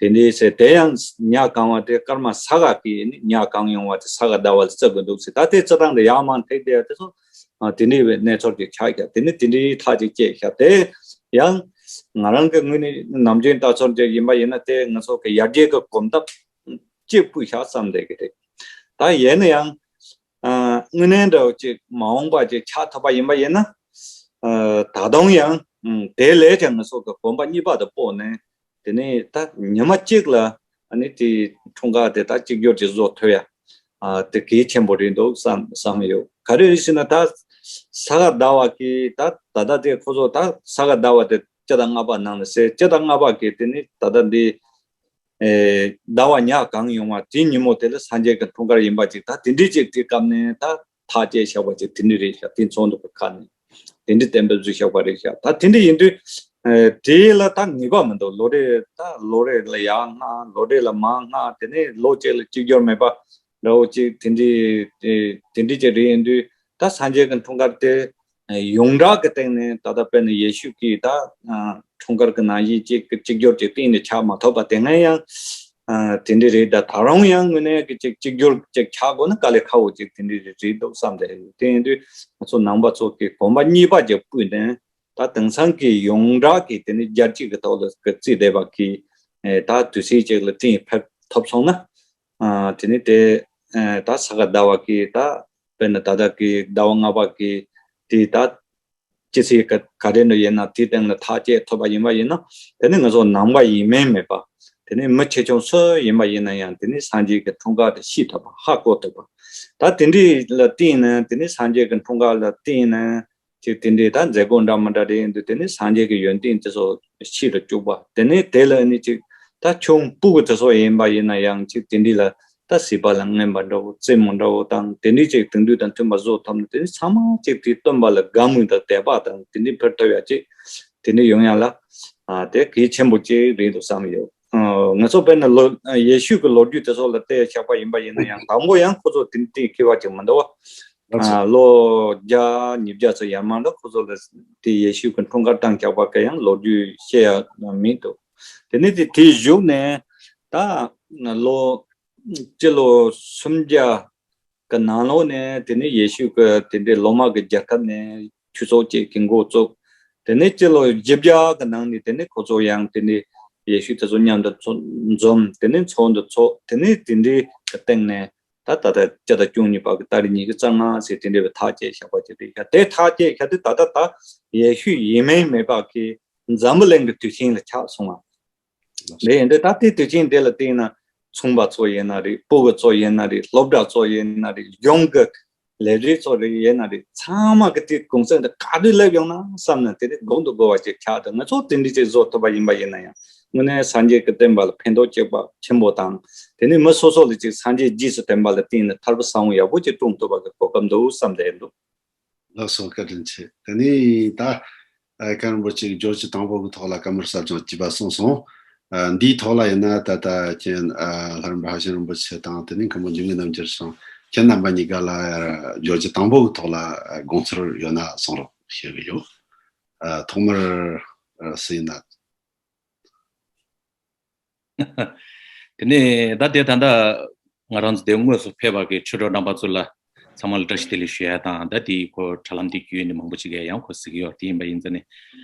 དེ་འདྲའི་ཟེར། དེ་ཡང་ཉ་གང་བ་དེ་སྐར་མ་ས་ག་གི་ནི་ཉ་གང་ཡོང་བ་དེ་ས་ག་ཟླ་བ་ལ་བརྩི་དགོས་འདུག་ཟེར། ད་དེ་རྩི་སྟངས་དེ་ཡར་མར་ཐེག་བསྡད་ཡ་དེ་ཚོ་ཨ་དེ་འདྲའི་བའི་གནས་ཚུལ་ཅིག་ཆགས་ཤག་དེ་ནི་དེ་འདྲའི་ཐག་ཅིག་བཅད་ཤག་དེ་ཡང་ང་རང་གི་ངོས་ནས་ནམ་རྒྱུན་ལྟ་ཚུལ་ཅིག་ཡིན་པ་ཡིན་ན་དེ་ང་ཚོ་གི་ཡར་རྒྱས་ཀྱི་གོམ་སྟབས་གཅིག་སྤོས་ཤག་བསམ་བསྡད་ཀྱི་རེད། ད་ཡིན་ན་ཡང་ཨ་དངོས་གནས་འདྲ་བོ་ཅིག་མ་འོངས་པ་ཅིག་ཆགས་ཐུབ་པ་ཡིན་པ་ཡིན་ན། ཨ་ད་དུང་ཡང་ཨ་དེ་ལས་ཀྱང་ང་ཚོ་གི་གོམ་པ་གཉིས་པ་དེ་སྤོས་ནས། དེ་ནས་ད་ཉི་མ་གཅིག་ལ་ཨ་ནི་དེ་འཁྲུངས་སྐར་དེ་ད་གཅིག་གྱུར་གྱི་བཟོ་ཐུབ་ཡ། ཨ་དེ་གལ་ཆེན་པོ་རེད་འདུག་བསམ་བསམ་ཡོད། ག་རེ་རེད་ཟེར་ན་ད་ས་ག་ཟླ་བ་གི་ད་ད་ལྟ་དེ་ཁོ་ཚོ་ད་ས་ག་ཟླ་བ་དེ་སྤྱི་ཟླ་ལྔ་པ་ནང་ལ་ཟེར། སྤྱི་ཟླ་ལྔ་པ་གི་དེ་ནི་ད་ལྟ་འདི་ཨེ་ཟླ་བ་ཉ་གང་ཡོང་བ་དེ་ཉིན་མོ་དེ་ལ་སངས་རྒྱས་ཀྱི་འཁྲུངས་སྐར་ཡིན་པ་ཅིག་ད་དེ་འདྲའི་ཅིག་དེ་སྐབས་ནས་ད་ཐག་བཅད་བཞག་པ་ཅིག་དེ་འདྲ་རེད་ཤག་དེ་ཚོགས་འདུ་གི་ཁ་ནས་དེ་འདྲའི་གཏན་འབེབས་བཟོས་བཞག་པ་རེད་ཤག་ད་དེ་འདྲ་ཡིན་དུས་ཨེ་དེ་ལ་ད་ངེས་པ་མི་འདུག་ལོ་རེ་ད་ལོ་རེ་ལ་ཡར་སྔ་ལོ་རེ་ལ་མར་སྔ་དེ་ནས་ལོ་གཅིག་ལ་གཅིག་གྱུར་མེད་པ་འདྲ་བོ་ཅིག་དེ་འདྲའི་དེ་འདྲའི་ཅིག་རེད། ཡིན་དུས་ད་སངས་རྒྱས་ཀྱི་འཁྲུངས་སྐར་དེ་ཡོངས་གྲགས་ཀྱི་སྟེང་ནས་ད་ལྟ་དཔེར་ན་ཡེ་ཤུ་གི་ད་འཁྲུངས་སྐར་གྱི་ནང་བཞིན་གཅིག་གཅིག་གྱུར་གྱི་སྟེང་ནས་ཆགས་མ་ཐུབ་པ་དེ་སྔ་ཡང་དེ་འདྲ་རེད། ད་ད་རུང་ཡང་དངོས་གནས་ཀྱི་གཅིག་གཅིག་གྱུར་གཅིག་ཆགས་དགོས་ན་དཀའ་ལས་ཁག་པོ་ཅིག་དེ་འདྲ་རེད་འདུག་བསམ་བསྡད་ཡོད། དེ་ཡིན་དུས་ང་ཚོ་ནང་པ་ཚོ་གི་གོམ་པ་གཉིས་པ་ཅིག་སྤོས་ནས། ད་ ད་དེང་སང་གི་ཡོངས་གྲགས་ཀྱི་དེ་ནི་རྒྱལ་སྤྱི་གི་ཐོག་ལ་བརྩིས་བསྡད་པ་གི་ད་དུས་ཚིགས་ཅིག་ལ་བསྟན་ཕེབས་ཐུབ་སོང་ན། དེ་ནི་དེ་ད་ས་ག་ཟླ་བ་གི་ད་དཔེར་ན་ད་ལྟ་གི་ཟླ་བ་ལྔ་པ་གི་དེ་ད་སྤྱི་ཚེས་ག་ག་རེ་ནས་ཡིན་ན་དེའི་སྟེང་ལ་ཐག་བཅད་ཐུབ་པ་ཡིན་པ་ཡིན་ན། དེ་ནི་ང་ཚོ་ནང་པ་ཡིན་མིན་མེད་པ། དེ་ནི་མི་ཆེ་ཆུང་སུ་ཡིན་པ་ཡིན་ན་ཡང་དེ་ནི་སངས་རྒྱས་ཀྱི་འཁྲུངས་སྐར་དེ་ཤེས་ཐུབ་པ་ཧ་གོ་ཐུབ་པ། ད་དེ་འདྲའི་ལ་བརྟེན་ནས་དེ་ནི་སངས་རྒྱས་ཀྱི་འཁྲུངས་སྐར་ལ་བརྟེན་ནས་ཅིག་དེ་འདྲའི་ད་མཛད་སྒོ་འདྲ་མི་འདྲ་རེ་ཡིན་དུས་དེ་ནི་སངས་རྒྱས་ཀྱི་ཡོན་ཏན་དེ་ཚོ་ཤེས་རུ་བཅུག་པ། དེ་ནི་དེ་ལ་ནི་ཅིག་ད་ཆུང་ཕྲུ་གུ་དེ་ཚོ་ཡིན་པ་ཡིན་ན་ཡང་ཅིག་དེ་འདྲའི་ལ་ད་བྱིས་པ་ལ་རྔན་པ་འདྲ་བོ་རྩེད་མོ་འདྲ་བོ་དང་དེ་འདྲའི་ཅིག་དེང་དུས་དང་མཐུན་པ་བཟོ་ཐུབ་ན་དེ་ནི་ཚང་མ་ཅིག་དེ་སྟོན་པ་ལ་དགའ་མོས་དང་དད་པ་དང་དེ་འདྲའི་འཕེལ་ཐུབ་ཡ་ཅིག་དེ་འདྲའི་ཡོང་ཡ་ལ་ཨ་དེ་གལ་ཆེན་པོ་ཅིག་རེད་འདུག་བསམ་ཡོད། ཨ་ང་ཚོ་དཔེར་ན་ལོ་ཡེ་ཤུ་གི་ལོ་རྒྱུས་དེ་ཚོ་ལ་བལྟས་བཞག་པ་ཡིན་པ་ཡིན་ན་ཡང་དང་པོ་ཡང་ཁོ་ཚོ་དེ་འདྲའི་མཁས་པ་ཅིག་མི་འདུག་བ། ལོ་བརྒྱ་ཉིས་བརྒྱ་ཙམ་ཡར་མར་ལ་ཁོ་ཚོ་ལ་དེ་ཡེ་ཤུ་གི་འཁྲུངས་སྐར་བཏང་བཞག་པ་ག་ཡང་ལོ་རྒྱུས་བཤད་ཡ་མི་འདུག་དེ་ནས་དེ་དེའི་གཞུག་ནས་ད་ལོ་སྤྱི་ལོ་སུམ་བརྒྱ་གི་ནང་ལོགས་ནས་དེ་ནས་ཡེ་ཤུ་གི་དེ་འདྲའི་ལོ་མ་གི་རྒྱལ་ཁབ་ནས་ཆོས་ཚོགས་ཅིག་གི་འགོ་བཙུགས། དེ་ནས་སྤྱི་ལོ་བཞི་བརྒྱ་གི་ནང་ནས་དེ་ནས་ཁོ་ཚོ་ཡང་དེ་ནས་ཡེ་ཤུ་དེ་ཚོ་མཉམ་དུ་འཛོམས། དེ་ནས་ཚོགས་འདུ་ཚོགས། དེ་ནས་དེ་འདྲའི་གི་སྟེང་ནས། ད་ད་ལྟ་སྤྱི་ཟླ་བཅུ་གཉིས་པ་གི་ཏ་རིག་ཉི་ཤུ་རྩ་ལྔ་ཟེར་དེ་འདྲ་བའི་ཐག་བཅད་བཞག་པ་ཅིག་རེད་ཤག་དེ་ཐག་བཅད་བཞག་དུས་ད་ལྟ་ད་ཡེ་ཤུ་ཡིན་མིན་མེད་པ་གི་འཛམ་བུ་གླིང་གི་དུས་ཆེན་ལ་ཆགས་སོང་བ་རེད། འདི་ད་ལྟའི་དུས་ཆེན་དེ་ལ་བལྟས་ན་ཚོང་པ་ཚོ་ཡིན་ན་རེད། ཕྲུ་གུ་ཚོ་ཡིན་ན་རེད། སློབ་གྲྭ་ཚོ་ཡིན་ན་རེད། གཞུང་གི་ལས་རིགས་ཚོ་རེད་ཡིན་ན་རེད། ཚང་མ་གི་དེ་གུང་སེང་དེ་ག་དུས་སླེབས་ཡོང་ན་བསམ་ནས་དེ་རིགས་གོང་དུ་བགོ་བ་ཅིག་ཆགས་འདུག་ང་ཚོ་དེ་འདྲ་ཅིག་བཟོ་ཐུབ་པ་ཡིན་པ་ཡིན་ན་ཡང་དངོས་གནས་སངས་རྒྱས་ཀྱི་བསྟན་པ་ལ་ཕན་ཐོགས་སྐྱེད་པ་ཆེན་པོ་དང་། དེ་ནས་མི་སོ་སོ་ལ་ཅིག་སངས་རྒྱས་རྗེས་སུ་དྲན་པ་ལ་བརྟེན་ནས་ཐར་པ་གསང་བ་ཡག་པོ་ཅིག་བསྐྲུན་ཐུབ་པ་གི་གོ་སྐབས་འདུག་བསམ་བསྡད་འདུག་ལགས་སོ། བཀའ་དྲིན་ཆེ། དེ་ནས་ད་ཨ་བཀའ་རིན་པོ་ཆེ་གིས་བརྗོད་གཞི་དང་པོ་གི་ཐོག་ལ་བཀའ་མོལ་ཟབ་སྦྱོང་བྱས་པ་གསུངས་སོང་། ཨ་འདིའི་ཐོག་ལ་ཡིན་ན་ད་ལྟ་ཁྱེད་ཨ་ལྷ་རམས་པ་ཧ་ཤང་རིན་པོ་ཆེ་དང་དེ་ནས་མཁན་པོ་འཇིགས་མེད་རྣམ་རྒྱལ་ཚང་ཁྱེད་རྣམ་པ་གཉིས་ཀ་ལ་བརྗོད་གཞི་དང་པོ་གི་ཐོག་ལ་ཨ་དགོངས་ཚུལ་ཡོད་ན་གསུང་རོགས་ཞུ་གི་ཡོད། ཨ་ཐོག་མར་ཨ་སུ་ཡིན་ན། དེ་ནས་ད་དེ་ད་ལྟ་ང་རང་ཚོ་དེ་དངོས་སུ་ཕེབས་པ་གི་ཆོས་གྲོགས་རྣམ་པ་ཚོ་ལ་ཚང་མ་ལ་བཀྲ་ཤིས་བདེ་ལེགས་ཞུ་ཡ་དང་། ད་དེའི་ཁོ་དྲ་ལམ་དེ་བརྒྱུད་ནས་མང་པོ་ཅིག་གིས་ཡང་ཁོ་གཟིགས་ཀྱི་ཡོད། དེ་ཡིན་པ་ཡིན་ཙང་ནས་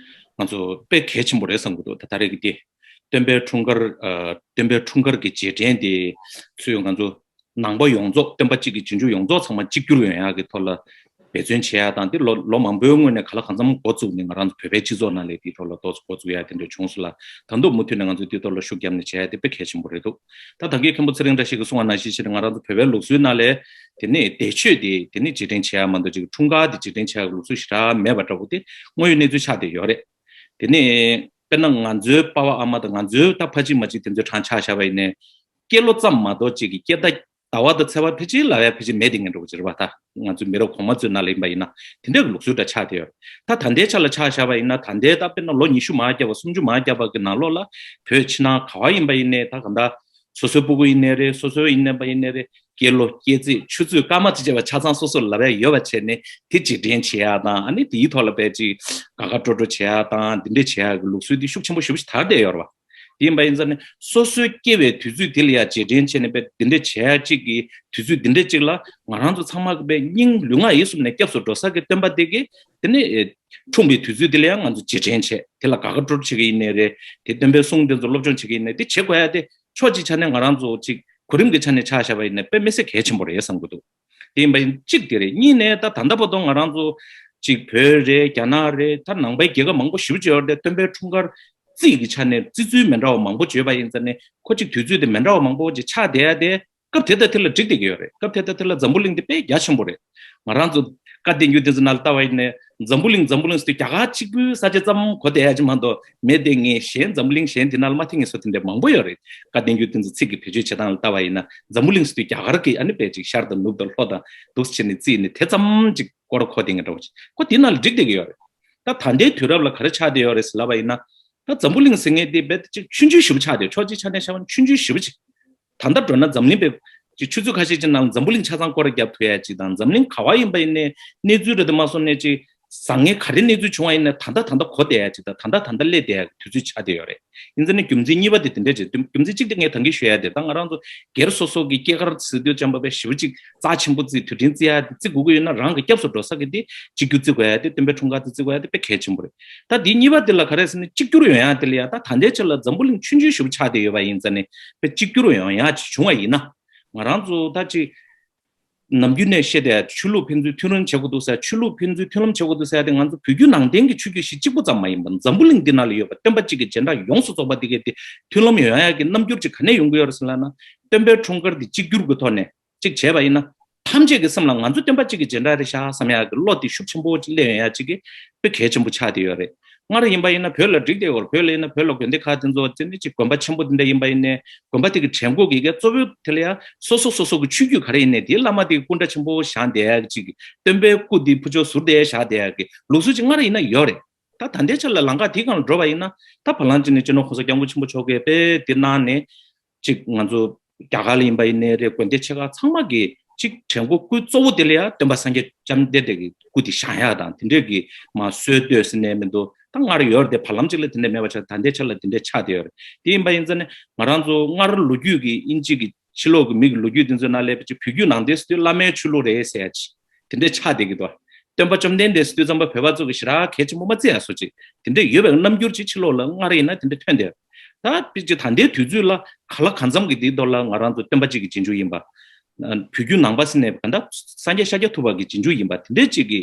ང་ཚོ་དཔེ་གལ་ཆེན་པོ་རེད་བསམ་གྱི་འདུག་ད་ད་རེས་ཀྱི་དེ་སྟོན་པའི་འཁྲུངས་སྐར་ཨ་སྟོན་པའི་འཁྲུངས་སྐར་གྱི་རྗེས་དྲན་དེ་ཚུར་ང་ཚོ་ནང་པ་ཡོངས་རྫོགས། སྟོན་པ་གཅིག་གི་རྗེས་འཇུག་ཡོངས་རྫོགས་ཚང་མ་གཅིག་གྱུར་ཡོང་ཡག་གི་ཐོག་ལ་འབད་བརྩོན་བྱེད་ཡག་དང་། འདི་ལོ་ལོ་མང་པོའི་སྔོན་ནས་ག་ལ་གང་འཚམ་འགོ་བཙུགས་ནས་ང་རང་ཚོ་བོད་པའི་སྤྱི་ཚོགས་ནང་ལ་དེའི་ཐོག་ལ་ཏོག་ཙམ་འགོ་བཙུགས་ཡག་དེ་འདྲ་བྱུང་སོང་ལ། ད་དུང་མུ་མཐུད་ནས་ང་ཚོས་འདིའི་ཐོག་ལ་ཤུགས་བརྒྱབ་ནས་བྱེད་ཡག་དེ་དཔེ་གལ་ཆེན་པོ་རེད་འདུག་ད་ད་གིན་མཁན་པོ་ཚེ་རིང་བཀྲ་ཤིས་ཀྱིས་གསུངས་པ་ནང་བཞིན་བྱས་ནས་ང་རང་ཚོ་བོད་པའི་ལུགས་སྲོལ་ནང་ལ་དེ་ནས་འདས་མཆོད་དེ་དེ་ནས་རྗེས་དྲན་བྱེད་ཡག་མ་གཏོགས་ཅིག་འཁྲུངས་སྐར་དེ་རྗེས་དྲན་བྱེད་ཡག་གི་ལུགས་སྲོལ་ཞེ་དྲག་མེད་པ་འདྲ་བོ་དེ་དངོས་ཡོད་གནས་ཚུལ་ཆགས་བསྡད་ཡོད་རེད། དེ་ནས་དཔེར་ན་ང་ཚོའི་པ་ཕ་ཨ་མ་དང་ང་ཚོའི་ད་ཕ་གཅིག་མ་གཅིག་དེ་ཚོའི་གྲངས་ཆ་བཞག་པ་ཡིན་ནའི། སྐྱེས་ལོ་ཙམ་མ་གཏོགས་གཅིག་གི་སྐྱེ་ཟླ་ཟླ་བ་དང་ཚེས་པ་ཕལ་ཆེར་ལབ་ཡ་ཕལ་ཆེར་མེད་དེ་ངན་འགྲོ་གི་རེད་པ། ད་ང་ཚོའི་མི་རབས་གོང་མ་ཚོའི་ནང་ལ་ཡིན་པ་ཡིན་ན་དེ་འདྲ་གི་ལུགས་སྲོལ་འདྲ་ཆགས་བསྡད་ཡོད་རེད། ད་ད་ལྟའི་ཆ་ལ་ཆ་བཞག་པ་ཡིན་ན་ད་ལྟའི་ད་དཔེར་ན་ལོ་ཉི་ཤུ་མར་བརྒྱབ་པ་སུམ་ཅུ་མར་བརྒྱབ་པ་གི་ནང་ལོགས་ལ་བོད་ཕྱི་ནང་ག་བ་ཡིན་པ་ཡིན་ནའི་ད་གང་ལྟར་སོ་སོའི་སྤུ་གུ་ཡིན་ནའི་རེད། སོ་སོའི་ཡིན་པ་ཡིན་ནའི་རེད། སྐྱེས་ལོ་སྐྱེས་ཚེས་ཆུ་ཚོད་སྐར་མ་དེ་བྱས་པ་ཆ་ཚང་སོ་སོར་ལབ་ཡ་ཡོད་པ་བྱས་ནས་དེ་རྗེས་དྲན་བྱེད་ཡ་དང་། ཨ་ནི་དེའི་ཐོག་ལ་དཔེ་ཅིག་དགའ་དགའ་སྤྲོ་སྤྲོ་བྱེད་ཡ་དང་དེ་འདྲས་བྱེད་ཡ་གི་ལུགས་སྲོལ་དེ་ཤུགས་ཆེན་པོ་ཞེ་པོ་ཞིག་དར་བསྡད་ཡོད་རེད་པ། དེ་ཡིན་པ་ཡིན་ཙང་ནི་སོ་སོའི་སྐྱེ་བའི་དུས་ཚོད་དེ་ལ་ཡ་རྗེས་དྲན་བྱས་ནས་དཔེ་དེ་འདྲས་བྱེད་ཡ་གཅིག་གི་དུས་ཚོད་དེ་འདྲས་གཅིག་ལ་ང་རང་ཚོ་ཚང་མ་གི་དཔེ་སྙིང་ལུས་ངག་ཡིད་གསུམ་ནས་སྐྱབས་སུ་འགྲོ་ས་གི་སྟོན་པ་དེ་གི་དེ་ནི་ཨེ་འཁྲུངས་པའི་དུས་ཚོད་དེ་ལ་ཡང་ང་ཚོ་རྗེས་དྲན་བྱས། དེ་ལ་དགའ་དགའ་སྤྲོ་སྤྲོ་བྱེད་ཀྱི་ཡིན་ནའི་རེད། དེ་སྟོན་པའི་གསུང་དེ་ཚོ་སློབ་སྦྱོང་བྱེད་ཀྱི་ཡིན་ནའི་དེ་བྱེད་དགོས་ཡ་དེ་ཕྱོགས་གཅིག་ཆ་ནས་ང་རང་ཚོ་གཅིག་གོ་རིམ་གྱི་ཆ་ནས་ཆ་བཞག་པ་ཡིན་ན་དཔེ་མི་སྲིད་གལ་ཆེན་པོ་རེད་བསམ་གྱི་འདུག་དེ་ཡིན་པ་ཡིན་གཅིག་དེ་རེད། གཉིས་ནས་ད་ད་ལྟ་བར་དུ་ང་རང་ཚོ་གཅིག་བོད་རེད། རྒྱ་ནག་རེད། ད་ནང་པའི་རྒྱལ་ཁབ་མང་པོ་ཞེ་པོ་ཅིག་ཡོད་རེད་དེ། སྟོན་པའི་འཁྲུངས་སྐར་རྩིས་ཀྱི་ཆ་ནས་བརྩི་ཚུལ་མི་འདྲ་བ་མང་པོ་ཅིག་ཡོད་པ་ཡིན་ཙང་ནས་ཁོ་གཅིག་དུས་ཚོད་དེ་མི་འདྲ་བ་མང་པོ་ཅིག་ཆགས་བསྡད་ཡ་དེ་སྐབས་དེ་དང་དེ་ལ་འགྲིག་བསྡད་ཀྱི་ཡོད་རེད། སྐབས་དེ་དང་དེ་ལ་འཛམ་བུ་གླིང་དེ་དཔེ་རྒྱ་ཆེན་པོ་རེད། ང་རང་ཚོ་བཀའ་བསྟན་འགྱུར་དེ་ཚོ་ནང་ལ་ལྟ་བ་ཡིན་ནའི་འཛམ་བུ་གླིང་འཛམ་བུ་གླིང་ཟེར་དུས་རྒྱ་གར་གཅིག་པུའི་ས་ཆ་ཙམ་གོ་བསྡད་ཡ་ཅིག་མ་གཏོགས་མེད་དེ། ངས་གཞན་འཛམ་བུ་གླིང་གཞན་དེ་ནང་ལ་མ་ཐེ་ངེས་བཟོ་དེ་འདྲ་མང་པོ་ཡོད་རེད། བཀའ་བསྟན་འགྱུར་དེ་ཚོ་ཚིག་གི་བེད་སྤྱོད་བྱེད་སྟངས་ལ་ལྟ་བ་ཡིན་ན་འཛམ་བུ་གླིང་ཟེར་དུས་རྒྱ་གར་གྱི་ཨ་ནི་དཔེ་ཅིག་ཤར་དང་ནུབ་དང་ལྷོ་དང་འདུག་སེ་བྱས་ནས་བརྩིས་ནས་དེ་ཙམ་ཅིག་སྐོར་གོ་དེ་ངས་འདྲ་བོ་ཅིག་ཁོ་དེ་ནང་ལ་འགྲིག་བསྡད་ཀྱི་ཡོད་རེད། ད་ད་ལྟའི་དུས་རབས་ལ་ག་རེ་ཆགས་བསྡད་ཡོད་རེད་ཟེར་ལབ་པ་ཡིན་ན། ད་འཛམ་བུ་གླིང་ཟེར་མཁན་དེ་རྦད་དེ་ཅིག་ཆུང་ཆུང་ཞེ་པོ་ཆགས་བསྡད་ཡོད། ཕྱོགས་གཅིག་ཆ་ནས་བཤད་པ་ན་ཆུང་ཆུང་ཞེ་པོ་ཅིག་ད་ལྟ་འགྲོ་ན་འཛམ་གླིང་པའི་ཅིག་ཆུ་ཚོད་ཁ་ཤས་ཅིག་ནང་ལ་འཛམ་བུ་གླིང་ཆ་ཚང་སྐོར་ར་རྒྱབ་ཐུབ་ཡ་ཅིག་དང་། འཛམ་གླིང་ག་བ་ཡིན་པ་ཡིན་ནའི་གནས་ཚུལ་རེ་དེ་མ་སོང་ནས་ཅིག་ བཟང་ངན་ག་རེ་གནས་ཚུལ་བྱུང་བ་ཡིན་ན་ད་ལྟ་ད་ལྟ་གོ་བསྡད་ཡ་ཅིག་དང་ད་ལྟ་ད་ལྟ་སླེབས་བསྡད་ཡ་གི་དུས་ཚོད་ཆགས་བསྡད་ཡོད་རེད། ཡིན་ཙང་ནི་རྒྱུ་མཚན་གཉིས་པ་དེ་དེ་འདྲ་ཅིག་རྒྱུ་མཚན་གཅིག་དེ་ངས་ད་གིན་ཞུ་ཡ་དེ་ད་ང་རང་ཚོ་སྒེར་སོ་སོ་གི་སྐྱེས་སྐར་ཟེར་དུས་ཙམ་པ་དཔེ་ཞེ་པོ་ཅིག་རྩ་ཆེན་པོ་བརྩི་དུས་དྲན་བརྩི་ཡ་དེ་བརྩི་དགོས་ཀྱི་ཡོད་ན་རང་གི་སྐྱབས་སུ་འགྲོ་ས་གི་དེ་གཅིག་གྱུར་བརྩི་དགོས་ཡ་དེ་སྟོན་པའི་འཁྲུངས་སྐར་དེ་བརྩི་དགོས་ཡ་དེ་དཔེ་གལ་ཆེན་པོ་རེད། ད་དེ་གཉིས་པ་དེ་ལ་ག་རེ་ཟེར་ན་གཅིག་གྱུར་ཡོང་ཡ་དེ་ལ་ཡ་ད་ད་ལྟའི་ཆ་ལ་འཛམ་བུ་གླིང་ཆུང་ཆུང་ཞེ་པོ་ཆགས་བསྡད་ཡོད་པ་ཡིན་ཙང་ནི་དཔེ་གཅིག་གྱུར་ཡོང་ཡ་ཅིག་བྱུང་བ་ཡིན་ན་ང་རང་ཚོ་ད་ཅིག་ནམ་རྒྱུན་ནས་བཤད་དེ་ཆོས་ལུགས་ཕན་ཚུན་མཐུན་ལམ་བྱེད་དགོས་འདུག་ཟེར། ཆོས་ལུགས་ཕན་ཚུན་མཐུན་ལམ་བྱེད་དགོས་འདུག་ཟེར་ཡ་དེ་ང་ཚོ་བོད་བརྒྱུད་ནང་བསྟན་གྱི་ཆོས་བརྒྱུད་གཞི་གཅིག་པུ་ཙམ་མ་ཡིན་པར་འཛམ་བུ་གླིང་འདི་ནང་ལ་ཡོད་པ་སྟོན་པ་གཅིག་གི་རྗེས་འབྲང་ཡོངས་སུ་རྫོགས་པ་འདི་གས་དེ་མཐུན་ལམ་ཡོང་ཡ་གི་རྣམ་འགྱུར་ཅིག་ག་ནས་ཡོང་གི་ཡོད་རེད་ཟེར་ལབ་ན། སྟོན་པའི་འཁྲུངས་སྐར་འདི་གཅིག་གྱུར་གྱི་ཐོག་ནས་གཅིག་བྱས་པ་ཡིན་ན། ཐམས་ཅད་ཀྱི་སེམས་ལ་ང་ཚོ་སྟོན་པ་གཅིག་གི་རྗེས་འབྲང་རེད་ཤག་བསམ་ཡ་གི་བློ་དེ་ཤུགས་ཆེན་པོ་ཅིག་སླེབས་ཡོང་ཡ་གཅིག་གི་དཔེ་གལ་ཆེན་པོ་ཆགས་བསྡད་ཡོད་རེད། སྔར་ཡིན་པ་ཡིན་ན་བོད་ལ་འགྲིག་བསྡད་ཡོད་རེད། བོད་ལ་ཡིན་ན་བོད་ལ་དགོན་སྡེ་ཁག་དེ་ཚོ་དེ་ནི་ཅིག་དགོན་པ་ཆེན་པོ་དེ་འདྲ་ཡིན་པ་ཡིན་ནའི་དགོན་པ་དེ་གི་བྲན་གོ་གི་གལ་གཙོ་བོ་དེ་ལ་ཡ་སོ་སོ་སོ་སོ་གི་ཆོས་བརྒྱུད་ག་རེ་ཡིན་ནའི་དེའི་བླ་མ་དེ་གི་སྐུ་འདྲ་ཆེན་པོ་བཞེངས་བསྡད་ཡ་གཅིག་གི་སྟོན་པའི་སྐུ་དེ་ཕུ་ཆོ་ཟུར་དེ་བཞག་བསྡད་ཡ་གི་ལུགས་སྲོལ་ཅིག་སྔར་ཡིན་ན་ཡོད་རེད། ད་ད་ལྟའི་ཆ་ལ་ལམ་ཁ་དེའི་སྒང་ལ་འགྲོ་བ་ཡིན་ན་ད་བར་ལམ་ཅིག་ནས་སྤྱི་ནོར་༸གོང་ས་༸སྐྱབས་མགོན་ཆེན་པོ་མཆོག་གིས་དཔེ་དེ་གནང་ནས་ཅིག་ང་ཚོ་རྒྱ་གར་ལ་ཡིན་པ་ཡིན་ནའི་རེད། དགོན་སྡེ་ཆེ་ཁག་ཚང་མ་གི་ཅིག་བྲན་གོ་སྐུ་གཙོ་བོ་དེ་ལ་ཡ་སྟོན་པ་སངས་རྒྱས་བཅོམ་ལྡན་འདས་ཀྱི་སྐུ་དེ་བཞེངས་ཡ་དང་དེ་འདྲས་ཀྱི་མ་སྲོལ་གཏོད་ཟེར་ནས་མི་འདུག་ད་སྔར་ཡོད་རེད་དེ་བར་ལམ་ཅིག་ལ་དེ་འདྲས་མེད་པ་ཆགས། ད་ལྟའི་ཆ་ལ་དེ་འདྲས་ཆགས་བསྡད་ཡོད་རེད། དེ་ཡིན་པ་ཡིན་ཙང་ནས་ང་རང་ཚོ་སྔར་ལོ་རྒྱུས་ཀྱི་དབྱིན་ཇི་གི་ཕྱི་ལོགས་ཀྱི་མི་གི་ལོ་རྒྱུས་དེ་ཚོའི་ནང་སླེབས་པ་ཅིག་བོད་བརྒྱུད་ནང་བསྟན་ཟེར་དུས་བླ་མའི་ཆོས་ལུགས་རེད་ཟེར་ཡ་ཅིག་དེ་འདྲས་ཆགས་བསྡད་ཀྱི་འདུག་སྟོན་པ་བཅོམ་ལྡན་འདས་ཟེར་དུས་ཙམ་པ་བོད་པ་ཚོ་གི་ཞེ་དྲག་གལ་ཆེན་པོ་མ་བརྩི་ཡ་བཟོ་ཅིག་དེ་འདྲས་ཡོད་པའི་རྣམ་འགྱུར་ཅིག་ཕྱི་ལོགས་ལ་སྔར་ཡིན་ན་དེ་འདྲས་ཐོན་བསྡད། ད་དཔེ་ཅིག་ད་ལྟའི་དུས་ཚོད་ལ་གང་ལ་གང་འཚམ་གྱི་དེའི་ཐོག་ལ་ང་རང་ཚོ་སྟོན་པ་གཅིག་གི་རྗེས་འཇུག་ཡིན་པ། བོད་བརྒྱུད་ནང་པ་ཟེར་ནས་གང་ལྟར་སངས་རྒྱས་ཤཱཀྱ་ཐུབ་པ་གི་རྗེས་འཇུག་ཡིན་པ་དེ་འདྲས་ཅིག་གི་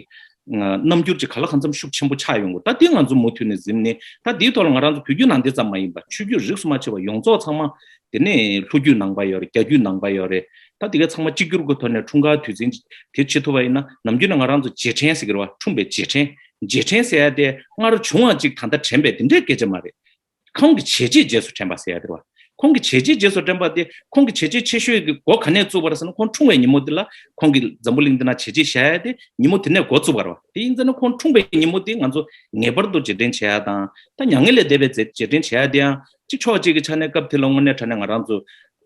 རྣམ་འགྱུར་ཅིག་གང་ལ་གང་འཚམ་ཤུགས་ཆེན་པོ་ཆགས་ཡོང་གི། ད་དེ་ང་ཚོ་མུ་མཐུད་ནས་གཟིམ་ནས་ད་དེའི་ཐོག་ལ་ང་རང་ཚོ་བོད་བརྒྱུད་ནང་བསྟན་ཙམ་མ་ཡིན་པ་ཆོས་བརྒྱུད་རིས་སུ་མ་ཆད་པ་ཡོངས་རྫོགས་ཚང་མ་དེ་ནས་ལྷོ་བརྒྱུད་ནང་པ་ཡོད་རེད། རྒྱ་བརྒྱུད་ནང་པ་ཡོད་རེད། ད་དེ་ག་ཚང་མ་གཅིག་གྱུར་གྱི་ཐོག་ནས་འཁྲུངས་སྐར་དུས་ཆེན་དེ་བྱེད་ཐུབ་པ་ཡིན་ན་ནམ་རྒྱུན་ནས་ང་རང་ཚོ་རྗེས་དྲན་ཟེར་གྱི་རེད་བ། འཁྲུངས་པའི་རྗེས་དྲན། རྗེས་དྲན་ཟེར་ཡ་དེ་སྔར་བྱུང་བ་ཅིག་ད་ལྟ་དྲན་པའི་དེ་འདྲའི་སྐད་ཆ་མ་རེད། ཁོང་གི་བྱས་རྗེས་རྗེས་སུ་དྲན་པ་ཟེར་ཡ་དེ་རེད་བ། ཁོང་གི་བྱས་རྗེས་རྗེས་སུ་དྲན་པ་དེ་ཁོང་གི་བྱས་རྗེས་ཆེ་ཤོས་ཀྱི་འགོ་ག་ནས་བཙུགས་པ་རེད་ཟེར་ན་ཁོང་འཁྲུངས་པའི་ཉིན་མོ་དེ་ལ་ཁོང་གིས་འཛམ་བུ་གླིང་འདི་ན་བྱས་རྗེས་བཞག་ཡ་དེ་ཉིན་མོ་དེ་ནས་འགོ་བཙུགས་པ་རེད་བ། དེ་ཡིན་ཙང་ན་ཁོང་འཁྲུངས་པའི་ཉིན་མོ་དེ་ང་ཚོ་ངེས་པར་དུ་རྗེས་དྲན་བྱེད་ཡ་དང་ད་མྱ་ངན་ལས་འདས་པའི་རྗེས་དྲན་བྱེད་ཡ་དེ་ཡང་གཅིག་ཕྱོགས་གཅིག་གི་ཆ་ནས་སྐབས་དེ་ལ་དངོས་གནས་དྲང་གནས་ང་རང་ཚོ་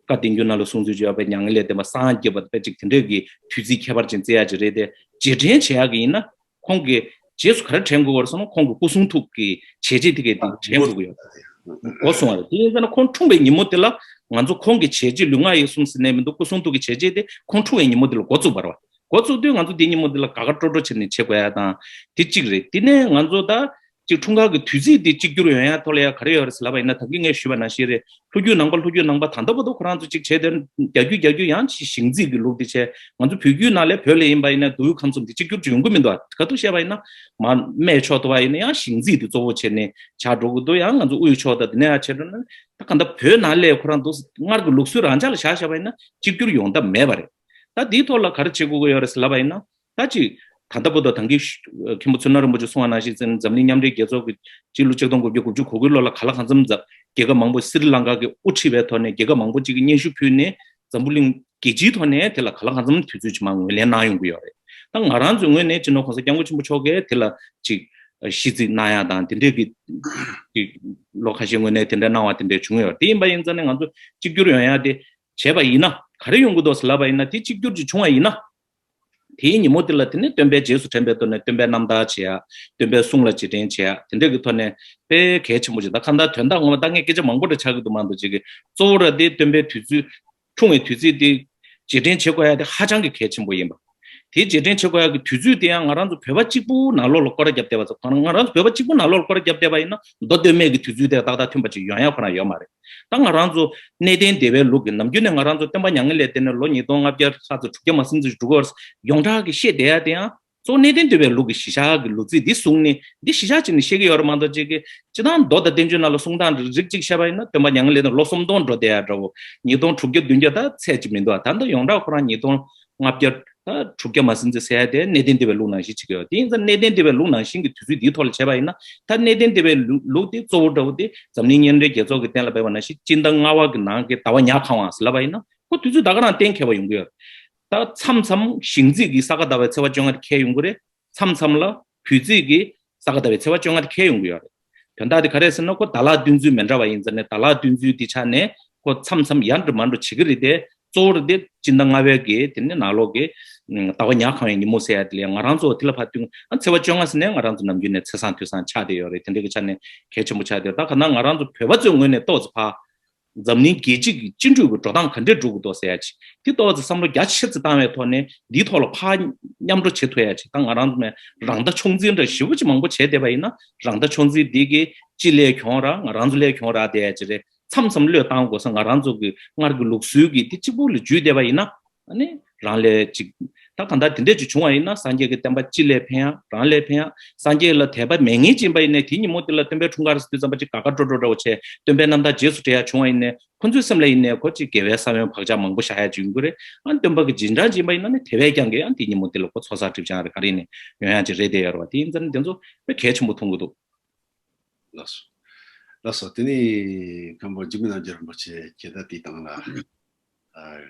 བཀའ་བསྟན་འགྱུར་ནང་ལ་གསུངས་ཚུལ་བརྗོད་པའི་མྱ་ངན་ལས་འདས་པ་སངས་རྒྱས་པ་དཔེ་གཅིག་དེ་འདྲས་ཀྱི་དུས་ཚིགས་ཁྱད་པར་ཅན་བརྩི་ཡ་ཅིག་རེད་དེ། རྗེས་དྲན་བྱེད་ཡ་གི་ཡིན་ན་ཁོང་གི་རྗེས་སུ་ག་རེ་དྲན་དགོས་པ་རེད་ཟེར་ན་ཁོང་གི་སྐུ་གསུང་ཐུགས་ཀྱི་བྱས་རྗེས་དེ་གས་དེ་དྲན་དགོས་ཀྱི་ཡོད་རེད། འགོ་བཟུང་བ་རེད། དེ་ཡིན་ཙང་ན་ཁོང་འཁྲུངས་པའི་ཉིན་མོ་དེ་ལ་ང་ཚོ་ཁོང་གི་བྱས་རྗེས་ལུས་ངག་ཡིད་གསུམ་ཟེར་ནས་མི་འདུག་སྐུ་གསུང་ཐུགས་ཀྱི་བྱས་རྗེས་དེ་ཁོང་འཁྲུངས་པའི་ཉིན་མོ་དེ་ལ་འགོ་བཙུགས་པ་རེད་བ། འགོ་བཙུགས་དུས་ང་ཚོ་དེ་ཉིན་མོ་དེ་ལ་དགའ་དགའ་སྤྲོ་སྤྲོ་བྱས་ནས་བྱེད་དགོས་ཡ་དང་དེ་གཅིག་རེད། དེ་ནས་ང་ཚོ་ད་ཅིག་འཁྲུངས་སྐར་གྱི་དུས་ཚིགས་དེ་གཅིག་གྱུར་ཡོང་ཡ་ཐོག་ལ་ཡ་ག་རེ་ཡོད་རེད་ཟེར་ལབ་པ་ཡིན་ན་ད་གིན་ངས་ཞུས་པ་ནང་བཞིན་རེད། ལྷོ་རྒྱུད་ནང་པ་ལྷོ་རྒྱུད་ནང་པ་ད་ལྟ་བར་དུ་ཁོ་རང་ཚོ་གཅིག་བྱས་དེ་རྒྱ་རྒྱུད་རྒྱ་རྒྱུད་ཡང་ཅིག་ཞིང་རྩིས་ཀྱི་ལུགས་དེ་བྱས། ང་ཚོ་བོད་བརྒྱུད་ནང་ལས་བོད་ལ་ཡིན་པ་ཡིན་ན་དུས་ཁམས་གསུམ་དེ་གཅིག་གྱུར་ཅིག་ཡོང་གི་མི་འདུག་ག་དུས་བཤད་པ་ཡིན་ན་མ་སྨད་ཕྱོགས་དུ་བ་ཡིན་ན་ཡང་ཞིང་རྩིས་དེ་གཙོ་བོ་བྱས་ནས་ཆགས་འགྲོ་གི་འདུག་ཡང་ང་ཚོ་དབུས་ཕྱོགས་དང་དེ་ནས་ཡང་བྱས་འགྲོ་ན་ད་ག་འདྲ་བོད་ནང་ལས་ཁོ་རང་འདུག་སྔར་གྱི་ལུགས་སྲོལ་རང་འཇགས་ལ་བཞག་བཞག་པ་ཡིན་ན་གཅིག་གྱུར་ཡོང་ཐབས་མེད་པ་རེད། ད་དེའི་ཐོག་ལ་ག་རེ་བྱེད་དགོས་ཀྱི་ཡོད་རེད་ཟེར་ལབ་པ་ཡིན་ན། ད་ཅིག་ད་ལྟ་བར་དུ་ད་གིན་མཁན་པོ་ཚུལ་ཁྲིམས་རིན་པོ་ཆེ་གསུངས་པ་ནང་བཞིན་ཙང་འཛམ་གླིང་མཉམ་འབྲེལ་རྒྱལ་ཚོགས་ཀྱི་སྤྱི་ལོ་ཆིག་སྟོང་དགུ་བརྒྱ་དགུ་བཅུ་གོ་དགུའི་ལོ་ལ་གང་ལ་གང་འཚམ་འཛམ་རྒྱལ་ཁབ་མང་པོ་སི་རི་ལང་ཀ་གིས་དབུ་ཁྲིད་པའི་ཐོག་ནས་རྒྱལ་ཁབ་མང་པོ་ཅིག་གིས་སྙན་ཞུ་ཕུལ་ནས་འཛམ་བུ་གླིང་རྒྱལ་སྤྱིའི་ཐོག་ནས་དེ་ལ་གང་ལ་གང་འཚམ་དུས་ཚོད་ཅིག་མར་ངོས་ལེན་གནང་ཡོང་གི་ཡོད་རེད། ད་ང་རང་ཚོའི་ངོས་ནས་སྤྱི་ནོར་༸གོང་ས་༸སྐྱབས་མགོན་ཆེན་པོ་མཆོག་གིས་དེ་ལ་ཅིག་ཤིས་ཚིག་གནང་ཡ་དང་དེ་འདྲའི་གི་ཅིག་ལོ་ཁ་ཤས་སྔོན་ནས་དེ་འདྲ་གནང་བ་དེ་འདྲ་བྱུང་ཡོད་རེད། དེ་ཡིན་པ་ཡིན་ཙང་ནས་ང་ཚོ་གཅིག་གྱུར་ཡོང་ཡ་དེ་བྱས་པ་ཡིན་ན་ག་རེ་ཡོང་གི་འདུག་ཟེར་ལབ་པ་ཡིན་ན་དེ་གཅིག་གྱུར་ཅིག་བྱུང་བ་ཡིན་ན། དེའི་ཉིན་མོ་དེ་ལ་དེ་ནས་སྟོན་པའི་རྗེས་སུ་དྲན་པའི་ཐོག་ནས་སྟོན་པའི་རྣམ་ཐར་བྱེད་ཡ། སྟོན་པའི་གསུང་ལ་རྗེས་དྲན་བྱེད་ཡ་དེ་འདྲ་གི་ཐོག་ནས་དཔེ་གལ་ཆེན་པོ་ཅིག་ད་གང་ལྟར་དོན་དག་ངོ་མ་ད་ངས་སྐད་ཆ་མང་པོ་འདྲ་ཆགས་ཀྱི་འདུག་མ་གཏོགས་ཅིག་གི་གཙོ་བོ་ར་དེ་སྟོན་པའི་དུས་ཚོད། འཁྲུངས་པའི་དུས་ཚིགས་དེ་རྗེས་དྲན་བྱེད་དགོས་ཡ་དེ་ཧ་ཅང་གི་གལ་ཆེན་པོ་ཡིན་པ། དེ་རྗེས་དྲན་བྱེད་དགོས་ཡ་གི་དུས་ཚོད་དེ་ཡང་ང་རང་ཚོ་བོད་པ་གཅིག་པུ་ནང་ལོགས་ལ་སྐོར་ར་བརྒྱབ་བསྡད་པ་ཚོ་ང་རང་ཚོ་བོད་པ་གཅིག་པུ་ནང་ལོགས་ལ་སྐོར་ར་བརྒྱབ་བསྡད་པ་ཡིན་ན་མདོ་སྟོད་སྨད་ཀྱི་དུས་ཚོད་དེ་ཏག་ཏག་མཐུན་པ་ཅིག་ཡོང་ཡ་ཁོ་རང་ཡོད་མ་རེད། ད་ང་རང་ཚོ་གནས་བརྟན་སྡེ་བའི་ལུགས་ཀྱི་ནམ་རྒྱུན་ནས་ང་རང་ཚོ་སྟོན་པ་མྱ་ངན་ལས་འདས་ནས་ལོ་ཉིས་སྟོང་ལྔ་བརྒྱ་ལྷག་ཙམ་དྲུག་བརྒྱ་མ་ཟིན་ཙམ་ཞིག་འགྲོ་གི་ཡོད་རེད། ཡོངས་གྲགས་ཀྱི་བཤད་བསྡད་ཡ་དེ་ཡང་གཙོ་བོ་གནས་བརྟན་སྡེ་བའི་ལུགས་ཀྱི་གཞི་བཞག་གི་ལོ་ཚིགས་འདི་བཟུང་ནས་འདི་གཞི་བཞག་བྱས་ནས་བཤད་ཀྱི་ཡོད་རེད་མ་གཏོགས་ཅིག་གི་སྤྱིར་བཏང་མདོ་དང་བསྟན་བཅོས་ནང་ལ་གསུང་སྟངས་རིགས་རིགས་གཅིག་བཤད་པ་ཡིན་ན་སྟོན་པ་མྱ་ངན་ལས་འདས་ལོ་སུམ་སྟོང་འགྲོ་བསྡད་ཡ་འདྲ་བོ། ཉིས་སྟོང་དྲུག་བརྒྱ་བདུན་བརྒྱ་ད་ཚད་ཅིག་མི་འདུག་ད་ལྟ་ཡོངས་གྲགས་ཁོ་རང་ཉིས་སྟོང་ལྔ་བརྒྱ་ད་དྲུག་བརྒྱ་མ་ཟིན་ཙམ་ཟེར་ཡ་དེ་གནས་བརྟན་སྡེ་བའི་ལུགས་ནང་བཞིན་བྱེད་ཀྱི་ཡོད། དེ་ཡིན་ཙང་གནས་བརྟན་སྡེ་བའི་ལུགས་ནང་བཞིན་གྱི་དུས་ཚོད་འདིའི་ཐོག་ལ་བྱས་པ་ཡིན་ན་ད་གནས་བརྟན་སྡེ་བའི་ལུགས་ལུགས་དེ་གཙོ་བོ་འདྲ་བོ་དེ་འཛམ་གླིང་མཉམ་འབྲེལ་རྒྱལ་ཚོགས་ཀྱིས་གཏན་ལ་འབེབས་པ་ནང་བཞིན་སྤྱི་ཟླ་ལྔ་པ་གི་ནང་གི་ཟླ་བ་ཉ་གང་བ་ཟེར་ལབ་པ་ཡིན་ན་ཁོ་དུས་ཚོད་ད་ག་རང་གཏན་འཁེལ་བ་ཡོང་གི་ཡོད་རེད། ད་མཚམས་མཚམས་ཞིང་རྩིས་ཀྱི་ས་ག་ཟླ་བའི་ཚེས་པ་བཅོ་ལྔ་དེ་འཁེལ་ཡོང་གི་རེད། མཚམས་མཚམས་ལ་བོད་རྩིས་ཀྱི་ས་ག་ཟླ་བའི་ཚེས་པ་བཅོ་ལྔ་དེ་འཁེལ་ཡོང་གི་ཡོད་རེད། དོན་དག་དེ་ག་རེ་ཟེར་ན་ཁོ་ཟླ་ལྷག་སྟོན་ཚུལ་མི་འདྲ་བ་ཡིན་ཙང་ནས་ཟླ་ལྷག་སྟོན་ཚུལ་དེ་ཆ་ནས་ཁོ་མཚམས་མཚམས་ཡར་འགྲོ་མར་འགྲོ་བྱེད་ཀྱི་རེད་དེ། གཙོ་བོར་དེ་སྤྱི་ཟླ་ལྔ་པའི་གི་དེ་ནི་ནང་ལོགས་ཀྱི་ཟླ་བ་ཉ་གང་བའི་ཉིན་མོ་ཟེར་ཡ་དེ་ལས་ང་རང་ཚོ་དེ་ལ་ཕར་བསྟུན་ཨ་ཚེས་པ་བཅོ་ལྔ་ཟེར་ནས་ང་རང་ཚོ་ནམ་རྒྱུན་ནས་ཚེས་བཟང་དུས་བཟང་ཆགས་བསྡད་ཡོད་རེད། དེ་འདྲ་གི་ཆ་ནས་གལ་ཆེན་པོ་ཆགས་བསྡད་ཡོད། ད་ག་ན་ང་རང་ཚོ་བོད་པ་ཚོའི་ངོས་ནས་ཏོག་ཙམ་ཕར་འཛམ་གླིང་རྒྱལ་སྤྱི་གི་སྤྱི་འགྲོས་ཀྱི་འགྲོ་སྟངས་ག་འདྲས་འགྲོ་གི་འདུག་ཟེར་ཡ་ཅིག་དེ་ཏོག་ཙམ་བསམ་བློ་རྒྱ་ཆེ་ཙམ་བཏང་བའི་ཐོག་ནས་འདིའི་ཐོག་ལ་ཕར་མཉམ་འགྲོ་བྱེད་ཐུབ་ཡ་ཅིག་ད་ང་རང་ཚོ་ནས་རང་ལྟ་ཕྱོགས་འཛིན་འདྲ་ཞེ་པོ་ཅིག་མང་པོ་བྱས་བསྡད་པ་ཡིན་ན་རང་ལྟ་ཕྱོགས་འཛིན་འདི་གི་སྤྱི་ལས་གྱོང་རག་ང་རང་ཚོ་ལས་གྱོང་རག་བསྡད་ཡ་ཅིག་རེད། མཚམས་མཚམས་བློས་བཏང་དགོས་ས་ང་རང་ཚོ་གི་སྔར་གྱི་ལུགས་སྲོལ་གྱི་དེ་གཅིག་པུ་ལ་འཇུས་བསྡད་པ་ཡིན་ན་ཨ་ནི་རང་ལས་ཅིག་ད་གང་ལྟར་དེ་འདྲས་ཅིག་བྱུང་བ་ཡིན་ན་སངས་རྒྱས་ཀྱི་བསྟན་པ་སྤྱི་ལས་ཕན་ཡ་རང་ལས་ཕན་ཡ། སངས་རྒྱས་ལ་དད་པ་མེད་མཁན་ཅིག་ཡིན་པ་ཡིན་ནའི་དེའི་ཉིན་མོ་དེ་ལ་སྟོན་པའི་འཁྲུངས་སྐར་ཟེར་དུས་ཙམ་པ་ཅིག་དགའ་དགའ་སྤྲོ་སྤྲོ་འདྲ་བོ་བྱས་སྟོན་པའི་རྣམ་ཐར་རྗེས་སུ་དྲན་ཡ་བྱུང་བ་ཡིན་ནའི་ཁོ་ཚོའི་སེམས་ལ་ཡིན་ནའི་ཁོ་ཅིག་དགེ་བའི་ས་བོན་བག་ཆགས་མང་པོ་བཞག་ཡ་ཅིག་ཡོང་གི་རེད། ཨ་སྟོན་པ་གི་རྗེས་འབྲང་ཅིག་ཡིན་པ་ཡིན་ན་ནི་དེ་བས་ཀྱང་གི་ཨ་དེའི་ཉིན་མོ་དེ་ལ་ཁོ་ཚོགས་བསགས་སྒྲིབ་སྦྱང་རེད་ག་རེ་ནས་ཡོང་ཡ་ཅིག་རེད་བསྡད་ཡོད་རེད་བ། དེ་ཡིན་ཙང་ནི་དེ་ཚོ་དཔེ་གལ་ཆེན་པོ་མཐོང་གི་འདུག་ལགས་སོ། ལགས་སོ། དེ་ནས་མཁན་པོ་འཇིགས་མེད་རྣམ་རྒྱལ་རིན་པོ་ཆེ་ཁྱེད་ད་དེའི་སྟེང་ལ་ཨ་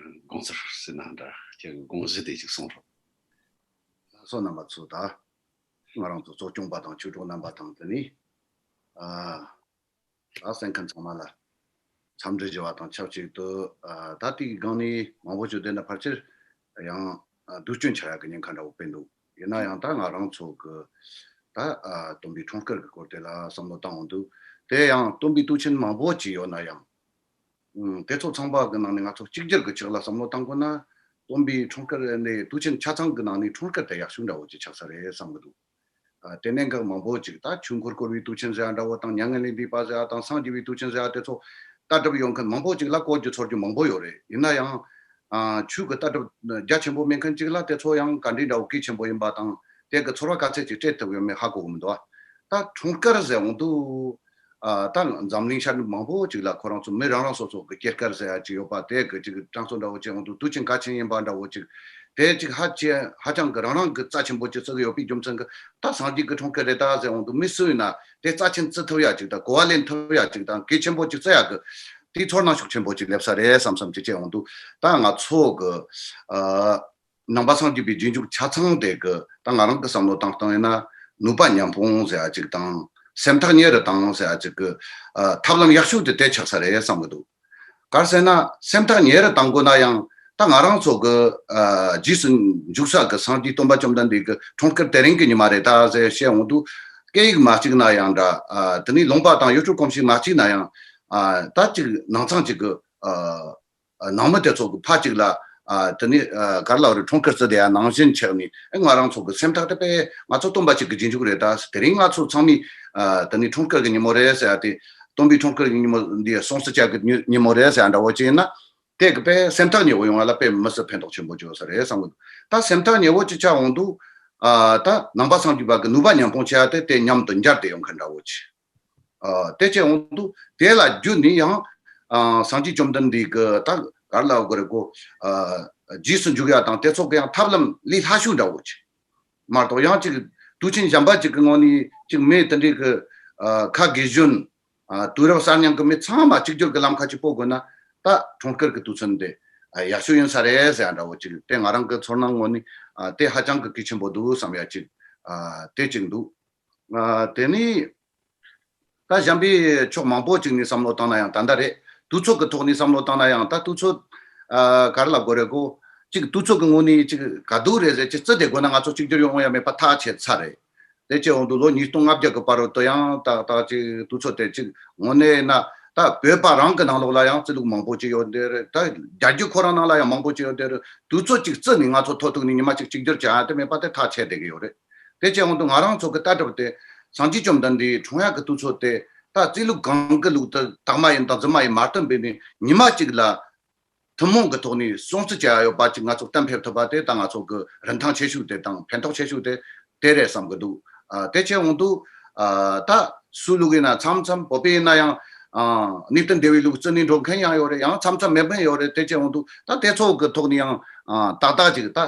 དགོངས་ཚུལ་ཟེར་ན་འདྲ་ཁྱེད་ཀྱི་དགོངས་གཞི་དེ་ཅིག་གསུང་རོགས། ལགས་སོ། རྣམ་པ་ཚོ་ད་ང་རང་ཚོ་གཙོ་སྐྱོང་པ་དང་ཆོས་གྲོགས་རྣམ་པ་དང་དེ་ནས་ཨ་ད་གསན་མཁན་ཚང་མ་ལ་འཚམས་འདྲི་ཞུ་བ་དང་ཆབས་ཅིག་ཏུ་ཨ་ད་དེའི་སྒང་ནས་མང་པོ་ཞིག་བསྡད་ན་ཕལ་ཆེར་ཡང་ཨ་དུས་རྒྱུན་ཆགས་ཡག་གི་ཉེན་ཁ་འདྲ་བོ་དཔེ་འདུག་ཡིན་ན་ཡང་ད་ང་རང་ཚོ་གི་ད་ཨ་སྟོན་པའི་འཁྲུངས་སྐར་གི་སྐོར་དེ་ལ་བསམ་བློ་བཏང་འོང་དུས་དེ་ཡང་སྟོན་པའི་དུས་ཆེན་མང་པོ་ཅིག་ཡོད་ན་ཡང་ཨུམ་དེ་ཚོ་ཚང་མ་གི་ནང་ནས་ང་ཚོ་གཅིག་གྱུར་གྱི་ཆགས་ལ་བསམ་བློ་བཏང་དགོས་ན་སྟོན་པའི་འཁྲུངས་སྐར་ནས་དུས་ཆེན་ཆ་ཚང་གི་ནང་ནས་འཁྲུངས་སྐར་དེ་ཡག་ཤོས་འདྲ་བོ་ཅིག་ཆགས་ས་རེད་བསམ་གི་འདུག་ཨ་དེ་ནས་འགག་མང་པོ་ཅིག་ད་ཆོས་འཁོར་བསྐོར་བའི་དུས་ཆེན་ཟེར་ཡ་འདྲ་བོ་དང་མྱ་ངན་ལས་འདས་པ་ཟེར་ཡ་དང་སངས་རྒྱས་པའི་དུས་ཆེན་ཟེར་ཡ་དེ་ཚོ་ལྟ་གྲུབ་ཡོད་མཁན་མང་པོ་ཅིག་ལ་གོ་རྒྱུ་ཚོར་རྒྱུ་མང་པོ་ཡོད་རེད། ཡིན་ན་ཡང་ཨ་ཆོས་ཀྱི་ལྟ་གྲུབ་རྒྱ་ཆེན་པོ་མེད་མཁན་ཅིག་ལ་དེ་ཚོ་ཡང་ག་འདྲའི་འདྲ་བོ་གལ་ཆེན་པོ་ཡིན་པ་དང་དེ་གི་ཚོར་བ་ག་ཚད་ཅིག་སྤྲད་ཐུབ་ཡོད་མེད་ཧ་གོ་གི་མི་འདུག་ད་འཁྲུངས་སྐར་ཟེར་འོང་དུས་ཨ་ད་འཛམ་གླིང་ཤར་ནུབ་མང་པོ་ཅིག་ལ་ཁོ་རང་ཚོ་མི་རང་རང་སོ་སོ་གི་སྐྱེས་སྐར་ཟེར་ཡ་ཅིག་ཡོད་པ་དེ་གི་ཅིག་གྲངས་ཚོད་འདྲ་བོ་ཅིག་འོང་དུས་དུས་ཆེན་གལ་ཆེན་ཡིན་པ་འདྲ་བོ་ཅིག་དེ་ཅིག་ཧ་ཅང་ཧ་ཅང་གི་རང་རང་གི་རྩ་ཆེན་པོ་ཅིག་བརྩི་གི་ཡོད་པའི་རྒྱུ་མཚན་གི་ད་སངས་རྒྱས་ཀྱི་འཁྲུངས་སྐར་རེད་ད་ཟེར་འོང་དུས་མི་སུ་ཡིན་ན་དེ་རྩ་ཆེན་བརྩི་ཐུབ་ཡ་ཅིག་དང་གོ་བ་ལེན་ཐུབ་ཡ་ཅིག་དང་གལ་ཆེན་པོ་ཅིག་བརྩི་ཡ་གི་དེའི་ཚོར་སྣང་ཤུགས་ཆེན་པོ་ཅིག་སླེབས་ས་རེད་བསམ་བསམ་ཅིག་བྱས་འོང་དུས་ད་ང་ཚོ་གི་ཨ། ནང་པ་སངས་རྒྱས་པའི་རྗེས་འཇུག་ཆ་ཚང་དེ་གི་ད་ང་རང་གི་བསམ་བློ་བཏང་སྟངས་ཡིན་ན་ནུས་པ་མཉམ་སྤུངས་ཟེར་ཡ་ཅིག་དང་སེམས་ཐག་ཉེ་རུ་བཏང་ཟེར་ཡ་ཅིག་གི་ཨ་ཐབས་ལམ་ཡག་ཤོས་དེ་དེ་ཆགས་ས་རེད་བསམ་གི་འདུག་ག་རེ་ཟེར་ན་སེམས་ཐག་ཉེ་རུ་བཏང་དགོས་ན་ཡང་ད་ང་རང་ཚོ་གི་ཨ་རྗེས་སུ་འཇུག་ས་གི་སངས་རྒྱས་སྟོན་པ་བཅོམ་ལྡན་འདས་ཀྱི་འཁྲུངས་སྐར་དེ་རིང་གི་ཉི་མ་རེད་ད་ཟེར་བཤད་འོང་དུས་སྐད་ཡིག་མ་གཅིག་ན་ཡང་འདྲ་ཨ་དེ་ནས་ལུང་པ་དང་ཡུལ་གྲུ་གོམས་གཤིས་མ་གཅིག་ན་ཡང་ཨ་ད་ཅིག་ནང་ཚང་གཅིག་གི་ཨ། ནང་མི་དེ་ཚོ་གི་ཕ་གཅིག་ལ་ཨ་དེ་ནི་ཨ་ག་རེ་ལབ་རེད། འཁྲུངས་སྐར་བརྩི་བསྡད་ཡ་ནང་བཞིན་ཆགས་ནས་ཨེ་ང་རང་ཚོ་གི་སེམས་ཐག་དེ་དཔེ་ང་ཚོ་སྟོན་པ་གཅིག་གི་རྗེས་འཇུག་རེད་ད། དེ་རིང་ང་ཚོ་ཚང་མས་ཨ་དེ་ནི་འཁྲུངས་སྐར་གི་ཉིན་མོ་རེད་ཟེར་ཡ་དེ་སྟོན་པའི་འཁྲུངས་སྐར་གི་ཉིན་མོ་འདི་སྲུང་བརྩི་བྱ་གི་ཉི་ཉིན་མོ་རེད་ཟེར་ཡ་འདྲ་བོ་ཅིག་ཡིན་ན་དེ་གི་དཔེ་སེམས་ཐག་ཉེ་བོ་ཡོང་བ་ལ་དཔེ་མི་སྲིད་ཕན་ཐོགས་ཆེན་པོ་བྱོས་ས་རེད་བསམ་གི་འདུག་ད་སེམས་ཐག་ཉེ་བོ་ཅིག་ཆགས་འོང་དུས་ཨ་ད་ནང་པ་སངས་རྒྱས་པ་གི་ནུས་པ་མཉམ་སྤུངས་བྱ་ཡ་དེ་དེ་མཉམ་དུ་འབྱར་ཏེ་ཡོང་མཁན་འདྲ་བོ་ཅིག་ཨ་དེ་བྱས་འོང་དུས་དེ་ལ་བརྒྱུད་ནས་ཡང་ཨ་སངས་རྒྱས་བཅོམ་ལྡན་འདས་ཀྱི་ད་ག་རེ་ལབ་དགོས་རེད་གོ་ཨ་རྗེས་སུ་འཇུག་ཡ་དང་དེ་ཚོ་གི་ཡང་ཐབས་ལམ་ལས་སླ་ཤོས་འདྲ་བོ་ཅིག་མ་གཏོགས་ཡང་ཅིག་དུས་ཆེན་གཞན་པ་ཅིག་གི་ངོས་ནས་ཅིག་མི་དེ་འདྲའི་གི་ཨ་ཁ་དགེ་གཞོན་ཨ་དུས་རབས་གསར་རྙིང་གི་མི་ཚང་མ་གཅིག་གྱུར་གྱི་ལམ་ཁ་ཅིག་སྤོ་དགོས་ན་ད་འཁྲུངས་སྐར་གྱི་དུས་ཚོད་འདི་ཨ་ཡག་ཤོས་ཡིན་ས་རེད་ཟེར་ཡ་འདྲ་བོ་ཅིག་དེ་ང་རང་གི་ཚོར་སྣང་ངོས་ནས་ཨ་དེ་ཧ་ཅང་གི་གལ་ཆེན་པོ་འདུག་བསམ་ཡ་ཅིག་ཨ་དེ་ཅིག་འདུག་ཨ་དེ་ནས། ད་གཞན་པའི་ཕྱོགས་མང་པོ་ཅིག་ནས་བསམ་བློ་བཏང་ན་ཡང་ད་ལྟ་རེད། དུས་ཚོད་ཀྱི་ཐོག་ནས་བསམ་བློ་བཏང་ན་ཡང་ད་དུས་ཚོད་ཨ་ག་རེ་ལབ་དགོས་རེད་གོ་ཅིག་དུས་ཚོད་ཀྱི་ངོས་ནས་ཅིག་ག་དུས་རེད་ཟེར་ཅིག་བརྩི་བསྡད་དགོས་ན་ང་ཚོ་གཅིག་གྱུར་ཡོང་ཡ་མེད་པ་ཐག་ཆོད་ཚར་རེད། དེ་བྱས་འོང་དུས་ལོ་ཉིས་སྟོང་ལྔ་བརྒྱ་གི་བར་དུ་ཡང་ཏག་ཏག་ཅིག་དུས་ཚོད་དེ་ཅིག་དངོས་གནས་ན་ད་བོད་པ་རང་གི་ནང་ལོགས་ལ་ཡང་བརྩི་ལུགས་མང་པོ་ཅིག་ཡོད་འདི་རེད། ད་རྒྱ་རྒྱུ་ཁོ་རང་ནང་ལ་ཡང་མང་པོ་ཅིག་ཡོད་འདི་རེད། དུས་ཚོད་ཅིག་བརྩི་ནས་ང་ཚོ་ཐོ་ཐུག་ནས་ཉི་མ་ཅིག་གཅིག་གྱུར་བྱ་ཡ་དེ་མེད་པ་དེ་ཐག་ཆོད་བསྡད་ཀྱི་ཡོད་རེད། དེ་བྱས་འོང་དུས་ང་རང་ཚོ་གི་ལྟ་གྲུབ་དེ་སངས་རྒྱས་བཅོམ་ལྡན་འདས་འཁྲུངས་ཡག་གི་དུས་ཚོད་དེ་ད་རྩིས་ལུགས་གང་གི་ལུགས་དེ་དག་མ་ཡིན་དང་རྫུན་མ་ཡིན་མ་བསྟུན་པའི་ནས་ཉི་མ་གཅིག་ལ་ཐུན་མོང་གི་ཐོག་ནས་སྲུང་བརྩི་བྱ་ཡ་ཡོད་པ་ཅིག་ང་ཚོ་གཏན་འབེབས་ཐུབ་པ་དེ་ད་ང་ཚོ་གི་རིན་ཐང་ཆེ་ཤོས་དེ་དང་ཕན་ཐོགས་ཆེ་ཤོས་དེ་དེ་རེད་བསམ་གི་འདུག་ཨ་དེ་བྱས་འོང་དུས་ཨ་ད་སུའི་ལུགས་ཡིན་ན་མཚམས་མཚམས་བོད་པའི་ཡིན་ན་ཡང་ཨ་གནས་བརྟན་སྡེ་བའི་ལུགས་བརྩི་ནས་འགྲོ་མཁན་ཡང་ཡོད་རེད། ཡང་མཚམས་མཚམས་མེད་མཁན་ཡོད་རེད། དེ་བྱས་འོང་དུས་ད་དེ་ཚོ་གི་ཐོག་ནས་ཡང་ཨ་ཏག་ཏག་ཅིག་ད།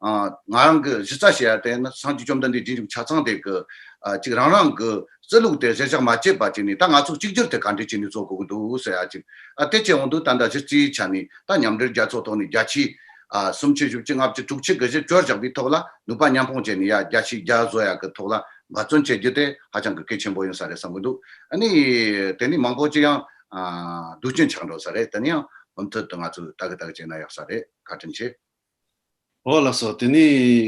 ཨ་ང་རང་གི་གཞི་རྩ་བྱས་ཡ་དེ་ནི་སངས་རྒྱས་བཅོམ་ལྡན་འདས་རྗེས་འཇུག་ཆ་ཚང་དེ་གི་ཨ་ཅིག་རང་རང་གི་བརྩི་ལུགས་དེ་གཞིར་བཞག་མ་བྱས་པ་ཅིག་ནས་ད་ང་ཚོ་གཅིག་གྱུར་དེ་ག་འདྲས་བྱས་ནས་བཟོ་དགོས་ཀྱི་འདུག་ཟེར་ཡ་ཅིག་ཨ་དེ་བྱས་འོང་དུས་ད་ལྟ་གཞི་རྩའི་ཆ་ནས་ད་མཉམ་འབྲེལ་རྒྱལ་ཚོགས་ཐོག་ནས་བརྒྱ་ཆའི་ཨ་སུམ་ཅུ་བཞི་བཅུ་ལྔ་བཅུ་དྲུག་ཅུ་གི་གཞི་བཅོལ་བཞག་པའི་ཐོག་ལ་ནུས་པ་མཉམ་སྤུངས་བྱས་ནས་ཡ་བརྒྱ་ཆའི་བརྒྱ་བཟོ་ཡ་གི་ཐོག་ལ་འབད་བརྩོན་བྱེད་རྒྱུ་དེ་ཧ་ཅང་གི་གལ་ཆེན་པོ་ཡིན་ས་རེད་བསམ་གྱི་འདུག་ཨ་ནི་དེ་ནས་མང་པོ་ཅིག་ཡང་ཨ་སྡུག་ཅན་ཆགས་འགྲོ་ས་རེད། དེ་ནས་ཡང་། མུ་མཐུད་དུ་ང་ཚོས་ལྟ་གི་ལྟ་གི་བྱས་ན་ཡག་ས་རེད། བཀའ་དྲིན་ཆེ། ཨོ་ལགས་སོ། དེ་ནས་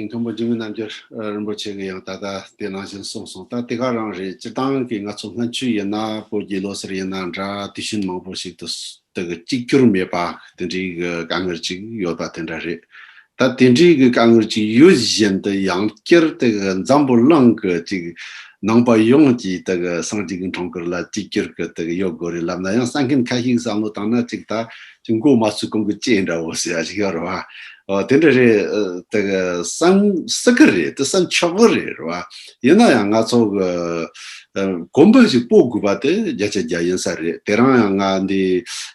མཁན་པོ་འཇིགས་མེད་རྣམ་རྒྱལ་རིན་པོ་ཆེ་གིས་ཡང་ད་ལྟ་དེ་ནང་བཞིན་གསུངས་སོང་། ད་དེ་ག་རང་རེད། སྤྱིར་བཏང་གི་ང་ཚོ་སྔན་ཆད་ཡིན་ན་བོད་ཀྱི་ལོ་སར་ཡིན་ན་འདྲ། དུས་ཆེན་མང་པོ་ཞིག་ཏུ་དེ་གི་གཅིག་གྱུར་མེད་པ་དེ་འདྲའི་གི་དཀའ་ངལ་ཅིག་ཡོད་པ་དེ་འདྲ་རེད། ད་དེ་འདྲའི་གི་དཀའ་ངལ་ཅིག་ཡོད་བཞིན་དུ་ཡང་བསྐྱར་དེ་གི་འཛམ་བུ་གླིང་གི་ཅིག་ནང་པ་ཡོངས་ཀྱིས་དེ་གི་སངས་རྒྱས་ཀྱི་འཁྲུངས་སྐར་ལ་གཅིག་གྱུར་གི་དེ་གི་ཡོད་དགོས་རེད་ལབ་ན། ཡང་གསན་མཁན་ཁ་ཤས་བསམ་བློ་བཏང་ན་ཅིག་ད་ཅིག་མགོ་མ་ཚོས་གོང་གི་ལྕེ་འདྲ་བོ་ཟེར་ཡ་ཞིག་ཡོད་རེད་བ། ཨོ་དེ་འདྲ་རེད། ཨ་དེ་གི་བསམ་སྲིད་གི་རེད། དེ་བསམ་ཆོག་གི་རེད་རེད་བ། ཡིན་ན་ཡང་ང་ཚོ་གི་ཨ་གོམ་པ་ཞིག་སྤོ་དགོས་པ་དེ་བརྒྱ་ཆ་བརྒྱ་ཡིན་ས་རེད། དེ་རང་ཡང་ང་འདི་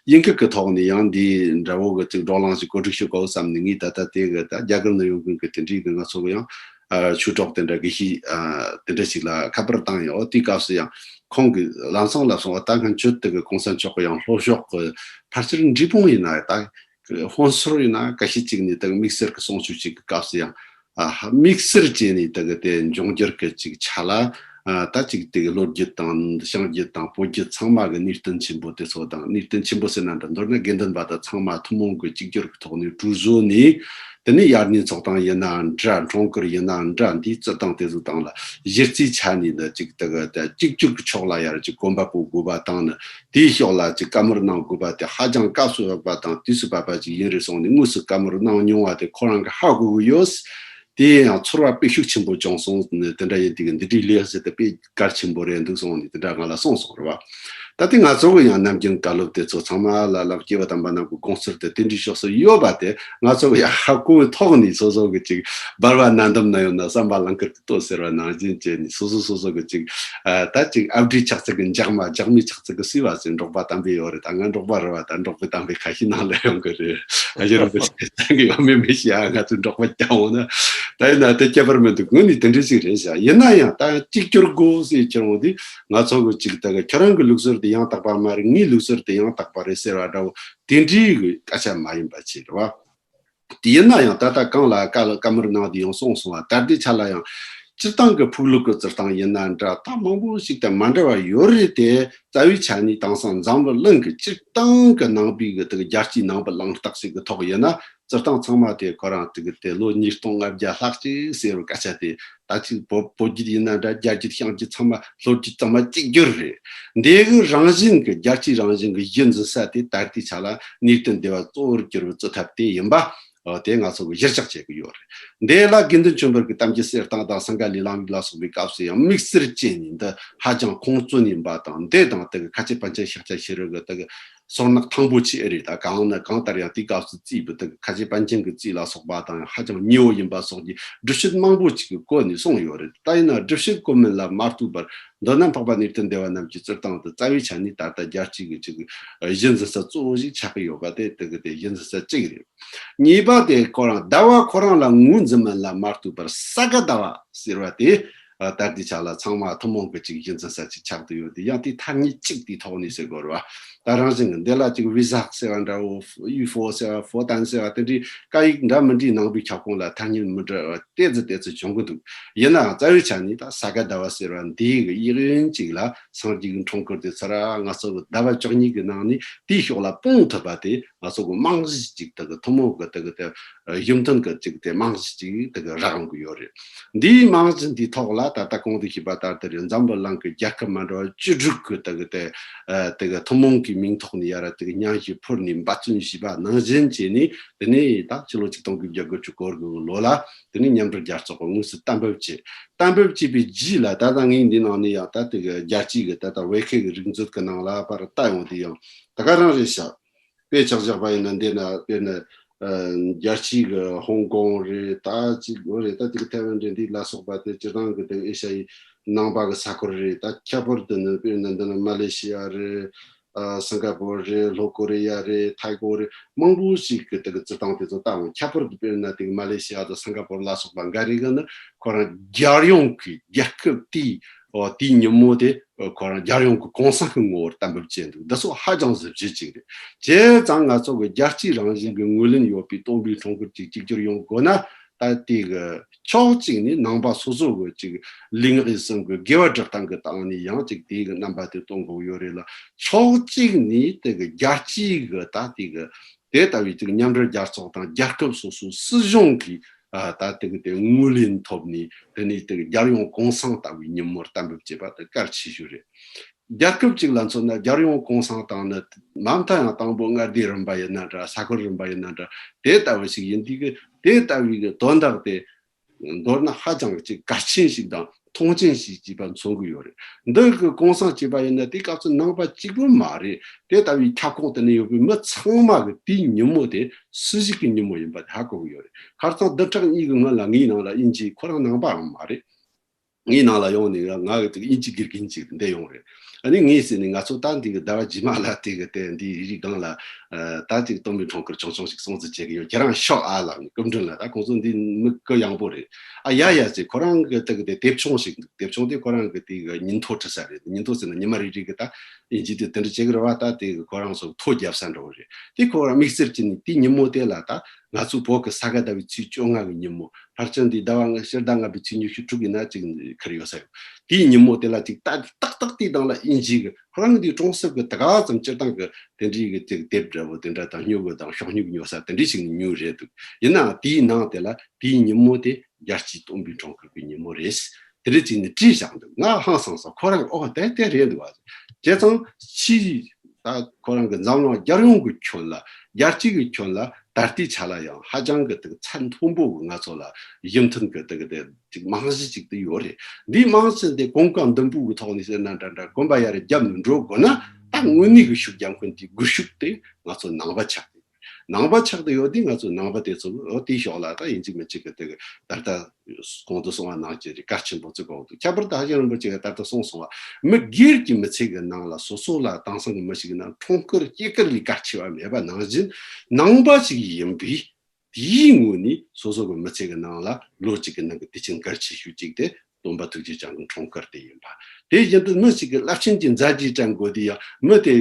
དབྱིན་སྐད་ཀྱི་ཐོག་ནས་ཡང་འདི་འདྲ་བོ་གི་ཅིག་བགྲོ་གླེང་ཞིག་གོ་སྒྲིག་ཞུ་དགོས་བསམ་ནས། ངས་ད་ལྟ་དེ་གི་ད་རྒྱ་གར་ནས་ཡོང་མཁན་གི་དེ་འདྲའི་གི་ང་ཚོ་གི་ཡང་ཨ་ཆོས་གྲོགས་དེ་འདྲ་གི་ཞིག་ཨ་དེ་འདྲ་ཞིག་ལ་ཁ་པར་བཏང་ཡོད། དེའི་སྐབས་སུ་ཡང་ཁོང་གིས་ལམ་སང་ལབ་སོང་བ། ད་སྔོན་ཆད་དེ་གི་གོང་ས་མཆོག་གི་ཡང་ལྷོ་ཕྱོགས་གི་ཕལ་ཆེར་འབྲས་སྤུངས་ཡིན་ན་ད་ཧོན་སུར་ཡིན་ན་ཁ་ཤས་ཅིག་ནས་དེ་གི་དམིགས་བསལ་གི་གསུང་ཆོས་ཅིག་གི་སྐབས་སུ་ཡང་ཨ་དམིགས་བསལ་བྱས་ནས་དེ་གི་དེ་འབྱུང་འགྱུར་གི་ཅིག་ཆ་ལ་ཨ་ད་ཅིག་དེ་གི་ལོ་རྒྱུས་དང་བྱུང་རྒྱུ་དང་བོད་བརྒྱུད་ཚང་མ་གི་གནས་བརྟན་ཆེན་པོ་དེ་ཚོ་དང་། གནས་བརྟན་ཆེན་པོ་ཟེར་ན་འདྲ། མདོར་ན་དགེ་འདུན་པ་དང་ཚང་མ་ཐུན་མོང་གི་གཅིག་གྱུར་གི་ཐོག་ནས་གྲོས་བཟོ་ནས། དེ་ནས་དབྱར་གནས་ཚོགས་སྟངས་ཡིན་ན་འདྲ། འཁྲུངས་སྐར་ཡིན་ན་འདྲ། འདིའི་སྤྱིར་བཏང་དེ་ཚོ་སྟེང་ལ་གཞི་རྩའི་ཆ་ནས་ནི་ཅིག་དེ་གི་དེ་གཅིག་གྱུར་གྱི་ཕྱོགས་ལ་ཡར་ཅིག་གོམ་པ་སྤོ་དགོས་པ་དང་ནི། དེའི་ཕྱོགས་ལ་ཅིག་བཀའ་མོལ་གནང་དགོས་པ་དེ་ཧ་ཅང་སྐབས་སུ་བབས་པ་དང་དུས་སུ་བབས་པ་ཅིག་ཡིན་རེད་གསུངས་ནས་དངོས་སུ་བཀའ་མོལ་གནང་མྱོང་བ་དེ་ཁོ་རང་གིས་ཧ་གོ་གི་ཡོད། དེ་ཡང་ཚོར་བ་དཔེ་ཤུགས་ཆེན་པོ་བྱུང་སོང་ནི། དེ་འདྲ་ཡིན་དུས་འདི་འདྲའི་ལས་ཟེར་དེ་དཔེ་གལ་ཆེན་པོ་རེད་འདུག་གསུངས་ནས་དེ་འདྲ་ང་ལ་གསུངས་སོང་རེད་བ། ད་ལྟ་ང་ཚོ་གི་ཡང་ནམ་རྒྱུན་བཀའ་སློབ་དེ་ཚོ་ཚང་མ་ལ་ལ་སྐྱེས་བུ་དམ་པ་རྣམས་ཀྱི་དགོངས་ཚུལ་དེ་དེ་འདྲའི་ཕྱོགས་སུ་ཡོད་པ་དེ། ང་ཚོ་གི་ཡང་ཧ་གོ་བའི་ཐོག་ནས་སོ་སོ་གི་ཅིག་འབར་བ་ནན་འདམ་ན་ཡོད་ན་བསམ་པ་ལང་ཀར་གྱི་ལྟོ་ཟེར་བ་ནང་བཞིན་བྱས་ནས། སོ་སོ་སོ་སོ་གི་ཅིག་ཨ་ད་ཅིག་ཨ་བྲའི་ཆག་ཚིག་གི་འཇག་མ། འཇག་མའི་ཆག་ཚིག་གི་སུས་བ་ཟེར། འབྲོག་པ་དམ་པའི་ཡོད་རེད། ད་ང་འབྲོག་པ་རེད་བ། ད་འབྲོག་པའི་དམ་པའི་ཁ་ཤས་ནང་ལ་ཡོང་གི་རེད། ཨ་ཞེ་རིན་པོ་ཆེ་གསན་གི་ཡོད་མེད་མི་ཤེས། ཨ་ང་ཚོ་འབྲོག་པ་རྐྱང་འོང་ན་ད་ཡིན་ན་དེ་ཁྱད་པར་མི་འདུག་ངོས་ནས་དེ་འདྲ་ཞིག་རེད་ཤག་ཡིན་ན་ཡང་ད་གཅིག་གྱུར་དགོས་ཟེར་ཁྱེར་འོང་དུས། ང་ཚོ་གི་ཅིག་ད་གི་ཁྱོད་རང་གི་ལུགས་སྲོལ་དེ་ཡང་དག་པ་མ་རེད། ངའི་ལུགས་སྲོལ་དེ་ཡང་དག་པ་རེད་ཟེར་བ་འདྲ་བོ་དེ་འདྲའི་གི་སྐད་ཆ་མ་ཡིན་པ་ཅིག་རེད་བ། དེ་ཡིན་ན་ཡང་ད་ལྟ་གང་ལ་བཀའ་ལ་བཀའ་མོལ་གནང་དུས་ཡང་གསུངས་སོང་བ། ད་ལྟའི་ཆ་ལ་ཡང་སྤྱིར་བཏང་གི་ཕུག་ལུགས་ཀྱི་བརྩི་སྟངས་ཡིན་ན་འདྲ། ད་མང་པོ་ཞིག་དང་མ་འདྲ་བ་ཡོད་རེད་དེ། རྩ་བའི་ཆ་ནས་དེང་སང་འཛམ་བུ་གླིང་གི་སྤྱིར་བཏང་གི་ནང་པའི་གི་དེ་གི་རྒྱལ་སྤྱིའི་ནང་པའི་གླེང་སྟེགས་ཤིག་གི་ཐོག་ཡིན་ན། བརྩི་སྟངས་ཚང་མ་དེ་ཁོ་རང་དེ་གི་དེ་ལོ་ཉིས་སྟོང་ལྔ་བརྒྱ་ལྷག་ཅིག་ཟེར་བའི་སྐད་ཆ་དེ། ད་ཅིག་བོད་བོད་བརྒྱུད་ཡིན་ན་འདྲ། རྒྱ་བརྒྱུད་ཤང་བརྒྱུད་ཚང་མ་ལྷོ་བརྒྱུད་ཚང་མ་གཅིག་གྱུར་རེད། འདི་གི་རང་བཞིན་གི་རྒྱལ་སྤྱིའི་རང་བཞིན་གི་གཞི་འཛིན་ས་དེ་ད་ལྟའི་ཆ་ལ་གནས་བརྟན་སྡེ་བ་གཙོ་བོར་གྱུར་པའི་བརྩི་ཐབས་དེ་ཡིན་པ། ཨ་དེ་ང་ཚོ་གི་གཞིར་བཞག་བྱེད་ཀྱི་ཡོད་རེད། འདི་ལ་དགེ་འདུན་ཆོས་འཕེལ་གྱི་གཏམ་རྒྱུད་གསེར་ཐང་དང་སིང་ག་ལའི་ལམ་ཡིག་ལ་སོགས་པའི་སྐབས་སུ་ཡང་དམིགས་བསལ་བྱས་ནས་འདི་ཧ་ཅང་ཁུངས་བཙུན་ཡིན་པ་དང་། འདི་དང་དེ་གི་ཁ་ཆེ་པཎ་ཆེན་ཤཱཀྱ་ཤྲཱི་གི་དེ་གི་སོར་ནག་ཐང་པོ་ཆེ་ཨེ་རེད། ད་གང་ན་གང་ལྟར་ཡང་དེའི་སྐབས་སུ་བརྩིས་པའི་དེ་གི་ཁ་ཆེ་པཎ་ཆེན་གྱི་རྩིས་ལ་སོགས་པ་དང་ཡང་ཧ་ཅང་ཉེ་བོ་ཡིན་པ་སོགས་ཀྱི་སྒྲུབ་བྱེད་མང་པོ་ཅིག་གི་བཀོད་ནས་གསུངས་ཡོད་རེད། ད་ཡིན་ན་སྒྲུབ་བྱེད་བཀོད་མིན་ལ་མ་ལྟོས་པར་མདོར་ན་འཕགས་པ་གནས་བརྟན་སྡེ་བ་རྣམས་ཀྱི་བརྩི་སྟངས་དེ་རྩ་བའི་ཆ་ནས་ད་ལྟ་རྒྱལ་སྤྱི་གི་ཅིག་གཞི་འཛིན་ས་གཙོ་བོ་ཞིག་ཆགས་ཀྱི་ཡོད་པ་དེ་དེ་གི་དེ་གཞི་འཛིན་ས་གཅིག་རེད། གཉིས་པ་དེ་ཁོ་རང་ཟླ་བ་ཁོ་རང་ལ་ངོས་འཛིན་མིན་ལ་མ་ལྟོས་པར་ས་ག་ཟླ་བ་ཟེར་བ་དེ་ཨ་ད་ལྟའི་ཆ་ལ་ཚང་མ་ཐུན་མོང་གི་ཅིག་གཞི་འཛིན་ས་ཅིག་ཆགས་བསྡད་ཡོད་དེ། ཡང་དེ་ཐ་སྙད་གཅིག་དེའི་ཐོག་ནས་ཟེར་དགོས་རེད་བ། ད་རང་བཞིན་གྱི་འདི་ལ་ཅིག་ཝི་ཟག་ཟེར་བ་འདྲ་བོ། ཡུ་ཧྥོ་ཟེར་བ། ཧྥོ་ཏན་ཟེར་བ། དེ་འདྲའི་སྐད་ཡིག་འདྲ་མི་འདྲའི་ནང་པའི་ཁྱབ་ཁོངས་ལ་ཐ་སྙད་མི་འདྲ་བ་ཏོག་ཙམ་ཏོག་ཙམ་བྱུང་གི་འདུག་ཡིན་ནའང་རྩ་བའི་ཆ་ནས་ད་ས་ག་ཟླ་བ་ཟེར་བ་འདིའི་གི་དབྱིག་གཡོན་གཅིག་ལ་སངས་རྒྱས་ཀྱི་འཁྲུངས་སྐར་དེ་ཚར་ང་ཚོ་གི་ཟླ་བ་བཅུ་གཉིས་ཀྱི་ནང་ནས་དེའི་ཕྱོགས་ལ་སྤུངས་ཐུབ་པ་དེ། ང་ཚོ་གི་རྨང་གཞི་གཅིག་དེ་གི་ཐུན་མོང་གི་དེ་གི་དེ་གཞི་མཐུན་གྱི་གཅིག་དེ་རྨང་གཞི་གཅིག་དེ་གི་རག་ཡོང་གི་ཡོད་རེད། འདིའི་རྨང་གཞི་འདིའི་ཐོག་ལ་ད་ལྟ་གོང་དུ་ཞུས་པ་ལྟར་དེ་རེད། འཛམ་བུ་གླིང་གི་རྒྱལ་ཁབ་མ་འདྲ་བ་བཅུ་དྲུག་གི་དེ་གི་དེ་དེ་གི་ཐུན་མོང་གི་མིང་ཐོག་ནས་ཡ་ར་དེ་གི་སྙན་ཞུ་ཕུལ་ནས་འབད་བརྩོན་བྱས་པ་ནང་བཞིན་བྱས་ནས། དེ་ནས་ད་ཕྱི་ལོ་ཆིག་སྟོང་དགུ་བརྒྱ་དགུ་བཅུ་གོ་དགུ་གི་ལོ་ལ་དེ་ནས་མཉམ་འབྲེལ་རྒྱལ་ཚོགས་ཀྱིས་དངོས་སུ་གཏན་འབེབས་བྱས། གཏན་འབེབས་བྱས་པའི་རྗེས་ལ་ད་ལྟ་ངས་འདི་ནང་ནས་ཡང་ད་དེ་གི་རྒྱལ་སྤྱིའི་གི་ད་ལྟ་ཝེ་ཁེ་གི་རིག་མཛོད་ཀྱི་ནང་ལ་ཕར་ལྟ་ཡོང་དུས་ཡང་ད་ག་རང་རེད་ཤག་དཔེ་ཆ་བཞག་པ་ཡིན་ན་འདི་ན་དཔེར་ན་ཨ་རྒྱལ་སྤྱིའི་གི་ཧོང་ཀོང་རེད། ད་ཅིག་ལོ་རེད། ད་ཅིག་ཐའེ་ཝན་རེད། འདི་ལ་སོགས་པ་དེ་སྤྱིར་བཏང་གི་དེ་ཨེ་ཤ་ཡའི་ནང་པ་གི་ས་ཁུལ་རེད། ད་ཁྱད་པར་དུ་ནི་དཔེར་ན་འདི་ན་མ་ལེ་ཤི་ཡ་རེད། ཨ་སིང་ག་པོར་རེད། ལྷོ་ཀོ་རི་ཡ་རེད། ཐའི་གོ་རེད། མང་པོ་ཞིག་གི་དེ་གི་རྩི་སྟངས་དེ་ཚོ་ལྟ་འོང་། ཁྱད་པར་དུ་དཔེར་ན་དེ་གི་མ་ལེ་ཤི་ཡ་དང་སིང་ག་པོར་ལ་སོགས་པ་འགའ་རེ་གི་ནི་ཁོ་རང་རྒྱལ་ཡོངས་ཀྱི་རྒྱལ་ཁབ་དེའི་ཨོ་དེའི་ཉིན་མོ་དེ་ཁོ་རང་རྒྱལ་ཡོངས་ཀྱི་གུང་སེང་གི་ངོ་བོར་གཏན་འབེབས་བྱས་འདུག་འདི་ཚོ་ཧ་ཅང་གཟི་བརྗིད་ཅིག་རེད། བྱས་ཙང་ང་ཚོ་གི་རྒྱལ་སྤྱིའི་རང་བཞིན་གྱི་ངོས་ལེན་ཡོད་པའི་སྟོན་པའི་འཁྲུངས་སྐར་ཅིག་གཅིག་གྱུར་ཡོང་དགོས་ན། ད་དེ་གི་ཕྱོགས་གཅིག་ནས་ནང་པ་སོ་སོ་གི་ཅིག་ལུས་ངག་ཡིད་གསུམ་གི་དགེ་བ་སྒྲུབ་སྟངས་གི་སྟེང་ནས་ཡང་ཅིག་དེ་གི་རྣམ་པ་དེ་སྟོན་དགོས་ཡོད་རེད་ལ། ཕྱོགས་གཅིག་ནས་དེ་གི་རྒྱལ་སྤྱིའི་གི་ད་དེ་གི་དེ་ལྟ་བུའི་ཅིག་མཉམ་འབྲེལ་རྒྱལ་ཚོགས་དང་རྒྱལ་ཁབ་སོ་སོའི་སྲིད་གཞུང་གིས་ཨ་ད་དེ་གི་དེ་ངོས་ལེན་ཐོབ་ནས། དེ་ནས་དེ་གི་རྒྱལ་ཡོངས་གུང་སེང་ལྟ་བུའི་ཉིན་མོར་གཏན་འབེབས་བྱས་པ་དེ་གལ་ཆེ་ཤོས་རེད། རྒྱལ་ཁབ་ཅིག་ལ་མཚོན་ན་རྒྱལ་ཡོངས་གུང་སེང་བཏང་ནི་མ་མཐའ་ཡང་དང་པོ་མངའ་སྡེའི་རིམ་པ་ཡིན་ན་འདྲ། ས་ཁུལ་རིམ་པ་ཡིན་ན་འདྲ། དེ་ལྟ་བུ་ཞིག་ཡིན་དུས་ཀྱི་དེ་ལྟ་བུའི་གི་དོན་དག་དེ་མདོར་ན་ཧ་ཅང་ཅིག་གལ་ཆེན་ཞིག་དང་མཐོང་ཆེན་ཞིག་བྱས་པ་མཚོན་གྱི་ཡོད་རེད། འདི་གི་གུང་སེང་བྱས་པ་ཡིན་ན་དེ་སྐབས་སུ་ནང་པ་གཅིག་པུ་མ་རེད། དེ་ལྟ་བུའི་ཁྱབ་ཁོངས་དེ་ནས་ཡོད་པའི་མི་ཚང་མ་གི་དེའི་ཉིན་མོ་དེ་སྲིད་ཞུགས་ཀྱི་ཉིན་མོ་ཡིན་པ་དེ་ཧ་གོ་གི་ཡོད་རེད། ཁ་སང་བདུན་ཕྲག་གཉིས་ཀྱི་སྔོན་ལ་ངའི་ནང་ལ་དབྱིན་ཇི་ཁོ་རང་ནང་པའང་མ་རེད། ངའི་ནང་ལ་ཡོང་ནས་ང་གི་དབྱིན་ཇི་དགེ་རྒན་ཅིག་འདི་ཡོང་རེད། ཨ་ནི་ངས་ཟེར་ནས་ང་ཚོ་ད་འདི་གི་ཟླ་བ་རྗེས་མ་ལ་དེ་གི་དེ་འདི་རི་སྒང་ལ་ད་ཅིག་སྟོན་པའི་འཁྲུངས་སྐར་ཆུང་ཆུང་ཞིག་སྲུང་བརྩི་བྱེད་ཀྱི་ཡོད། ཁྱེད་རང་ཤོག་ཨ་ལབ་ནས་སྐུ་མགྲོན་ལ། ད་ཁོང་ཚོ་འདི་མི་གུ་ཡངས་པོ་རེད། ཨ་ཡ་ཡ་ཟེར། ཁོ་རང་གི་དེ་གི་དེ་དེབ་ཆུང་ཞིག་འདུག་དེབ་ཆུང་དེ་ཁོ་རང་གི་དེ་གི་ཉིན་ཐོ་བྲི་ས་རེད། ཉིན་ཐོ་ཟེར་ན་ཉི་མ་རེ་རེ་གི་ད་དབྱིན་ཇི་དེ་དེ་འདྲ་བྱེད་ཀྱི་རེད་བ། ད་དེ་གི་ཁོ་རང་ཚོ་ཐོ་རྒྱབ་ས་འདྲ་བོ་རེད། དེ་ཁོ་རང་དམིགས་བསལ་གྱི་ནི་དེའི་ཉིན་མོ་དེ་ལ་ད་ང་ཚོ་བོད་ཀྱི་ས་ག་ཟླ་བའི་ཚེས་བཅོ་ལྔ་གི་ཉིན་མོ། ཕལ་ཆེར་འདི་ཟླ་བ་ཕྱི་ཟླ་ལྔ་པའི་ཚེས་ཉི་ཤུ་དྲུག་ཡིན་ན་ཅིག་ཁར་ཡོད་ས་ཡོད། དེའི་ཉིན་མོ་དེ་ལ་ཅིག་ཏག་ཏག་ཏག་དེའི་སྟེང་ལ་དབྱིན་ཇི་གི་ཁོ་རང་གི་དེའི་གྲོང་གསེབ་ཀྱི་ད་ག་ཙམ་སྤྱིར་བཏང་གི་དེ་འདྲའི་གི་ཅིག་དེབ་འདྲ་བོ་དེ་འདྲ་དང་སྨྱུ་གུ་དང་ཤོག་སྨྱུ་གི་ཉོ་ས་དེ་འདྲའི་ཞིག་ནས་ཉོས་རེད་འདུག་ཡིན་ནའང་དེའི་ནང་དེ་ལ་དེའི་ཉིན་མོ་དེ་རྒྱལ་སྤྱིའི་སྟོན་པའི་འཁྲུངས་སྐར་གྱི་ཉིན་མོ་རེད། དེ་འདྲ་ཅིག་ནས་བྲིས་བཞག་འདུག་ང་ཧང་སངས་སོང་། ཁོ་རང་ཨོ་དེ་དེ་རེད་འདུག་བ། བྱས་ཙང་ཕྱིས་ད་ཁོ་རང་གི་འཛམ་གླིང་རྒྱལ་ཡོངས་ཀྱི་ཁྱོན་ལ་རྒྱལ་སྤྱི་གི་ཁྱོན་ལ་ད་ལྟའི་ཆ་ལ་ཡང་ཧ་ཅང་གི་དེ་ཚད་མཐོན་པོ་གི་ང་ཚོ་ལ་ཡིད་མཐུན་གི་དེ་གི་དེ་ཅིག་རྨང་གཞི་ཅིག་དེ་ཡོད་རེད། འདིའི་རྨང་གཞི་དེ་གོམ་གང་མདུན་སྤོས་ཀྱི་ཐོག་ནས་ཟེར་ན་འདྲ་འདྲ་གོམ་པ་ཡར་རྒྱབ་ནས་འགྲོ་དགོས་ན། ད་དངོས་གནས་ཀྱི་ཤུགས་རྒྱབ་མཁན་དེ་སྒུལ་ཤུགས་དེ་ང་ཚོ་ནང་པ་ཆགས་ནང་པ་ཆགས་བསྡད་ཡོད་དུས། ང་ཚོ་ནང་པ་དེ་ཚོ་འོ་དེའི་ཕྱོགས་ལ་ད་དབྱིན་ཇི་མི་གཅིག་གིས་དེ་གི་ད་ལྟ་གོང་དུ་གསུངས་པ་ནང་བཞིན་རེད། གལ་ཆེན་པོ་བརྩི་དགོས་འདུག་ཁྱད་པར་དུ་ཧྭ་ཤང་རིན་པོ་ཆེ་གིས་ད་ལྟ་གསུངས་སོང་བ། མི་སྒེར་གྱི་མི་ཚེ་གི་ནང་ལ་སོ་སོ་ལ་དེང་སང་གི་མི་ཞིག་ཡིན་ན་འཁྲུངས་སྐར་སྐྱེས་སྐར་ལས་གལ་ཆེ་བ་མེད་པ་ནང་བཞིན། ནང་པ་ཞིག་ཡིན་པས་དེའི་ངོས་ནས་སོ་སོ་གི་མི་ཚེ་གི་ནང་ལ་ལོ་གཅིག་གི་ནང་གི་དུས་ཆེན་གལ་ཆེ་ཤོས་གཅིག་དེ་སྟོན་པ་ཐུགས་རྗེ་ཅན་གྱི་འཁྲུངས་སྐར་དེ་ཡིན་པ། དེ་བཞིན་དུ་མི་ཞིག་གི་རླབས་ཆེན་གྱི་མཛད་རྗེས་དྲན་དགོས་དུས་ཡང་མི་དེ་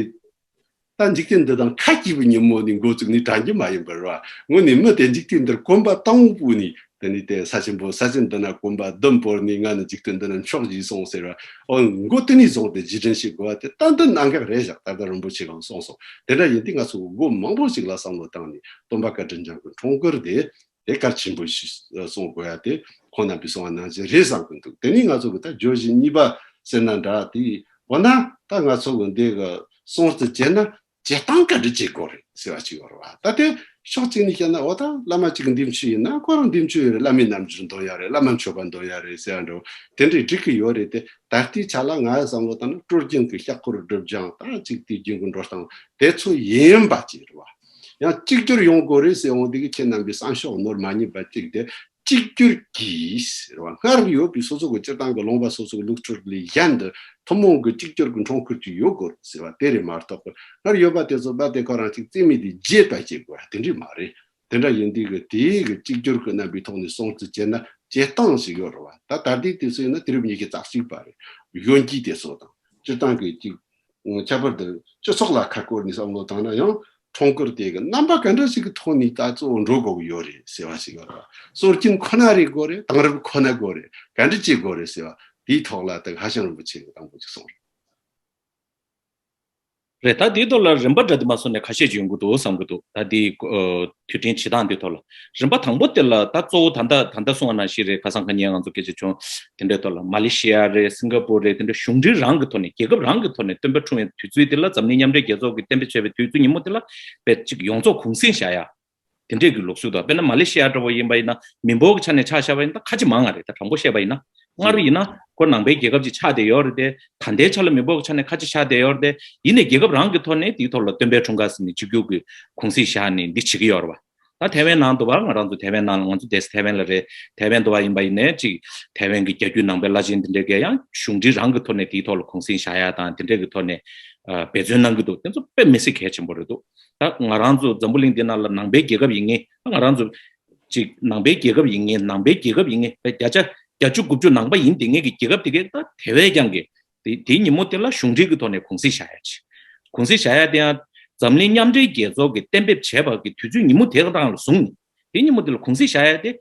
ད་འཇིག་རྟེན་འདི་དང་ཁ་གྱེས་པའི་ཉིན་མོ་ནས་འགོ་བཙུགས་ནས་དྲན་རྒྱུ་མ་ཡིན་པར་བ། དངོས་ནས་མི་དེ་འཇིག་རྟེན་འདིར་གོམ་པ་དང་པོ་ནས་དེ་ནས་དེ་ས་ཆེན་པོ་ས་ཆེན་འདི་ན་གོམ་པ་བདུན་བོར་ནས་ང་ནི་འཇིག་རྟེན་འདི་ན་མཆོག་བཞེས་སོང་ཟེར་བ། ཨོ་མགོ་དེ་ནས་བཟུང་སྟེ་རྗེས་དྲན་བྱེད་དགོས་པ་དེ་ཏན་ཏན་གནད་འགག་རེད་བཞག་ད་ལྟ་རིན་པོ་ཆེ་གང་གསུངས་སོང་། དེ་འདྲ་ཡིན་དུས་ང་ཚོ་མགོ་མང་པོ་ཞིག་ལ་བསམ་བློ་བཏང་ནས་སྟོན་པ་བཀའ་དྲིན་ཅན་གྱི་འཁྲུངས་སྐར་དེ་དེ་གལ་ཆེན་པོ་ཞིག་གསུང་དགོས་ཡ་དེ་ཁོང་རྣམ་པས་གསུང་བ་ནང་བཞིན་རེད་བསམ་གྱི་འདུག་དེ་ནས་ང་ཚོ་གི་ད་བརྗོད་གཞི་གཉིས་པ་ཟེར་ན་འདྲ། དེ་འོ་ན་ད་ང་ཚོ་གི་འདི་གི་སྲུང་བརྩི་བྱས་ན་བྱེད་སྟངས་ག་འདྲ་བྱེད་དགོས་རེད་ཟེར་བ་ཅིག་ཡོད་རེད་བ། ད་དེ་ཕྱོགས་གཅིག་ནས་བཤད་ན་འོ་ད་བླ་མ་གཅིག་གི་འདེམས་ཆོས་ཡིན་ན་ཁོ་རང་འདེམས་ཆོས་ཡོད་རེད། བླ་མའི་རྣམ་འགྱུར་འདོན་ཡ་རེད། བླ་མ་མཆོད་པ་འདོན་ཡ་རེད་ཟེར་བ་འདྲ་བོ་དེ་འདྲས་འགྲིག་གི་ཡོད་རེད། དེ་ད་ལྟའི་ཆ་ལ་ང་ཡི་བསམ་བློ་བཏང་ན་སྲོལ་རྒྱུན་གྱི་ཤག་འཁོར་སྒྲུབ་སྦྱང་དང་གཅིག་དུས་རྒྱུན་གྱི་འགྲོ་སྟངས་དེ་ཚོ་ཡིན་པ་ཅིག་རེད་བ། ཡང་གཅིག་གྱུར་ཡོང་དགོས་རེད་ཟེར་འོང་དེ་གི་ཁྱེད་རྣམ་པའི་བསམ་ཤོག་ནོར་མ་ཉན་པ་གཅིག་དེ་གཅིག་གྱུར་གྱིས་རེད་བ། སྔར་ཡོད་པའི་སོ་སོ་གི་སྤྱིར་བཏང་གི་ལུང་པ་སོ་སོ་གི་ལུགས་སྲོལ་ལས་གཞན་དུ་ཐུན་མོང་གི་གཅིག་གྱུར་གྱི་འཁྲུངས་སྐར་ཅིག་ཡོད་དགོས་རེད་ཟེར་བ་དེ་རེད་མ་གཏོགས། སྔར་ཡོད་པ་དེ་ཚོ་རྦད་དེ་ཁོ་རང་གཅིག་རྩིས་མེད་དེ་བརྗེད་པ་བྱེད་དགོས་པ་དེ་འདྲས་མ་རེད། དེ་འདྲ་ཡིན་དུས་གི་དེའི་གི་གཅིག་གྱུར་གི་རྣམ་པའི་ཐོག་ནས་སྲུང་བརྩི་བྱས་ན་བྱེད་སྟངས་ཤིག་ཡོད་རེད་བ། ད་ད་ལྟའི་དུས་ཚོད་ཡིན་ན་དུས་རབས་ཉི་ཤུ་རྩ་གཅིག་པ་རེད། གཞོན་སྐྱེས་དེ་ཚོ་དང་སྤྱིར་བཏང་གི་གཅིག་ཁྱད་པར་དུ་སྤྱི་ཚོགས་ལ་ཁ་བསྐོར་ནས་བསམ་བློ་བཏང་ན་ཡང་འཁྲུངས་སྐར་དེ་གི་རྣམ་པ་ག་འདྲ་ཞིག་གི་ཐོག་ནས་ད་གཙོ་བོ་འགྲོ་དགོས་ཀྱི་ཡོད་རེད་ཟེར་བ་ཞིག་ཡོད་རེད་བ། སྲོལ་རྒྱུན་ཁོ་ན་རེད་དགོས་རེད། དེང་རབས་ཁོ་ན་དགོས་རེད། ག་འདྲ་བྱེད་དགོས་རེད་ཟེར་བ་དེའི་ཐོག་ལ་ད་ཧྭ་ཤང་རིན་པོ་ཆེ་གི་དང་པོ་ཅིག་གསུངས་རེད། རེད། ད་དེའི་ཐོག་ལ་རིམ་པ་འདྲ་དེ་མ་སོང་ནས་ཁ་ཤས་ཅིག་ཡོང་གི་འདུག་བསམ་གི་འདུག་ད་དེའི་ཨ་དུས་དྲན་བྱེད་སྟངས་དེའི་ཐོག་ལ་རིམ་པ་དང་པོ་དེ་ལ་ད་གཙོ་བོ་ད་ལྟ་ད་ལྟ་གསུངས་པ་ནང་བཞིན་རེད། ཁ་སང་ཁ་ཉིན་ང་ཚོ་སྐད་ཆ་བྱུང་། དེ་འདྲའི་ཐོག་ལ་མ་ལེ་ཤི་ཡ་རེད། སིང་ག་པུར་རེད། དེ་འདྲ་གཞུང་འབྲེལ་རང་གི་ཐོག་ནས་རྒྱལ་ཁབ་རང་གི་ཐོག་ནས་སྟོན་པ་འཁྲུངས་པའི་དུས་ཚོད་དེ་ལ་འཛམ་གླིང་མཉམ་འབྲེལ་རྒྱལ་ཚོགས་ཀྱིས་གཏན་འབེབས་བྱས་པའི་དུས་ཚོད་ཉིན་མོ་དེ་ལ་དཔེ་གཅིག་ཡོངས་རྫོགས་གུང་སེང་བཞག་ཡ། དེ་འདྲས་ཀྱི་ལུགས་སྲོལ་དང་། དཔེར་ན་མ་ལེ་ཤི་ཡ་འདྲ་བོ་ཡིན་པ་ཡིན་ན་མི་འབོར་གྱི་ཆ་ནས་ཆ་བཞག་པ་ཡིན་ན་ཁ་ཆེ་མང་ང་རེད། ད་གྲངས་འབོར་བཤད་པ་ཡིན་ན། སྔར་ཡིན་ན་ཁོ་ནང་པའི་རྒྱལ་ཁབ་ཅིག་ཆགས་བསྡད་ཡོད་རེད་དེ། ད་ལྟའི་ཆ་ལ་མི་འབོར་གྱི་ཆ་ནས་ཁ་ཆེ་ཆགས་བསྡད་ཡོད་རེད་དེ། ཡིན་ནའི་རྒྱལ་ཁབ་རང་གི་ཐོག་ནས་དེའི་ཐོག་ལ་སྟོན་པའི་འཁྲུངས་སྐར་ཟེར་ནས་གཅིག་གྱུར་གྱི་གུང་སེང་བཞག་ནས་འདི་བྱེད་ཀྱི་ཡོད་རེད་བ། ད་ཐའེ་ཝན་ནང་དུ་བ་ང་རང་ཚོ་ཐའེ་ཝན་ནང་ལ་ང་ཚོ་བསྡད་ས་ཐའེ་ཝན་ལ་རེད། ཐའེ་ཝན་དུ་བ་ཡིན་པ་ཡིན་ནའི་ཅིག་ཐའེ་ཝན་གྱི་རྒྱལ་རྒྱུད་ནང་པའི་བླ་ཆེན་དེ་འདྲས་ཀྱིས་ཡང་གཞུང་འབྲེལ་རང་གི་ཐོག་ནས་དེའི་ཐོག་ལ་གུང་སེང་བཞག་ཡ་དང་དེ་འདྲས་ཀྱི་ཐོག་ནས་ཨ་འབད་བརྩོན་གནང་གི་འདུག་དེ་ཚོ་དཔེ་མི་སྲིད་གལ་ཆེན་པོ་རེད་འདུག་ད་ང་རང་ཚོ་འཛམ་བུ་གླིང་འདི་ནང་ལ་ནང་པའི་རྒྱལ་ཁབ་ཡིན་ངེས། ད་ང་རང་ཚོ་ཅིག་ནང་པའི་རྒྱལ་ཁབ་ཡིན་ངེས། ནང་པའི་རྒྱལ་ཁབ་ཡིན་ངེས། དཔེ་བརྒྱ་ཆ་བརྒྱད་ཅུ་དགུ་བཅུ་ནང་པ་ཡིན་བསྡད་མཁན་གྱི་རྒྱལ་ཁབ་དེ་གས་ད་དེ་བས་ཀྱང་གི་དེ་དེའི་ཉིན་མོ་དེ་ལ་གཞུང་འབྲེལ་གྱི་ཐོག་ནས་གུང་སེང་བཞག་ཡ་ཅིག་གུང་སེང་བཞག་ཡ་དེ་ཡང་འཛམ་གླིང་མཉམ་འབྲེལ་རྒྱལ་ཚོགས་ཀྱིས་གཏན་འབེབས་བྱས་པ་གི་དུས་ཚོད་ཉིན་མོ་དེ་ག་རང་ལ་བཟུང་ནས་དེའི་ཉིན་མོ་དེ་ལ་གུང་སེང་བཞག་ཡ་དེ་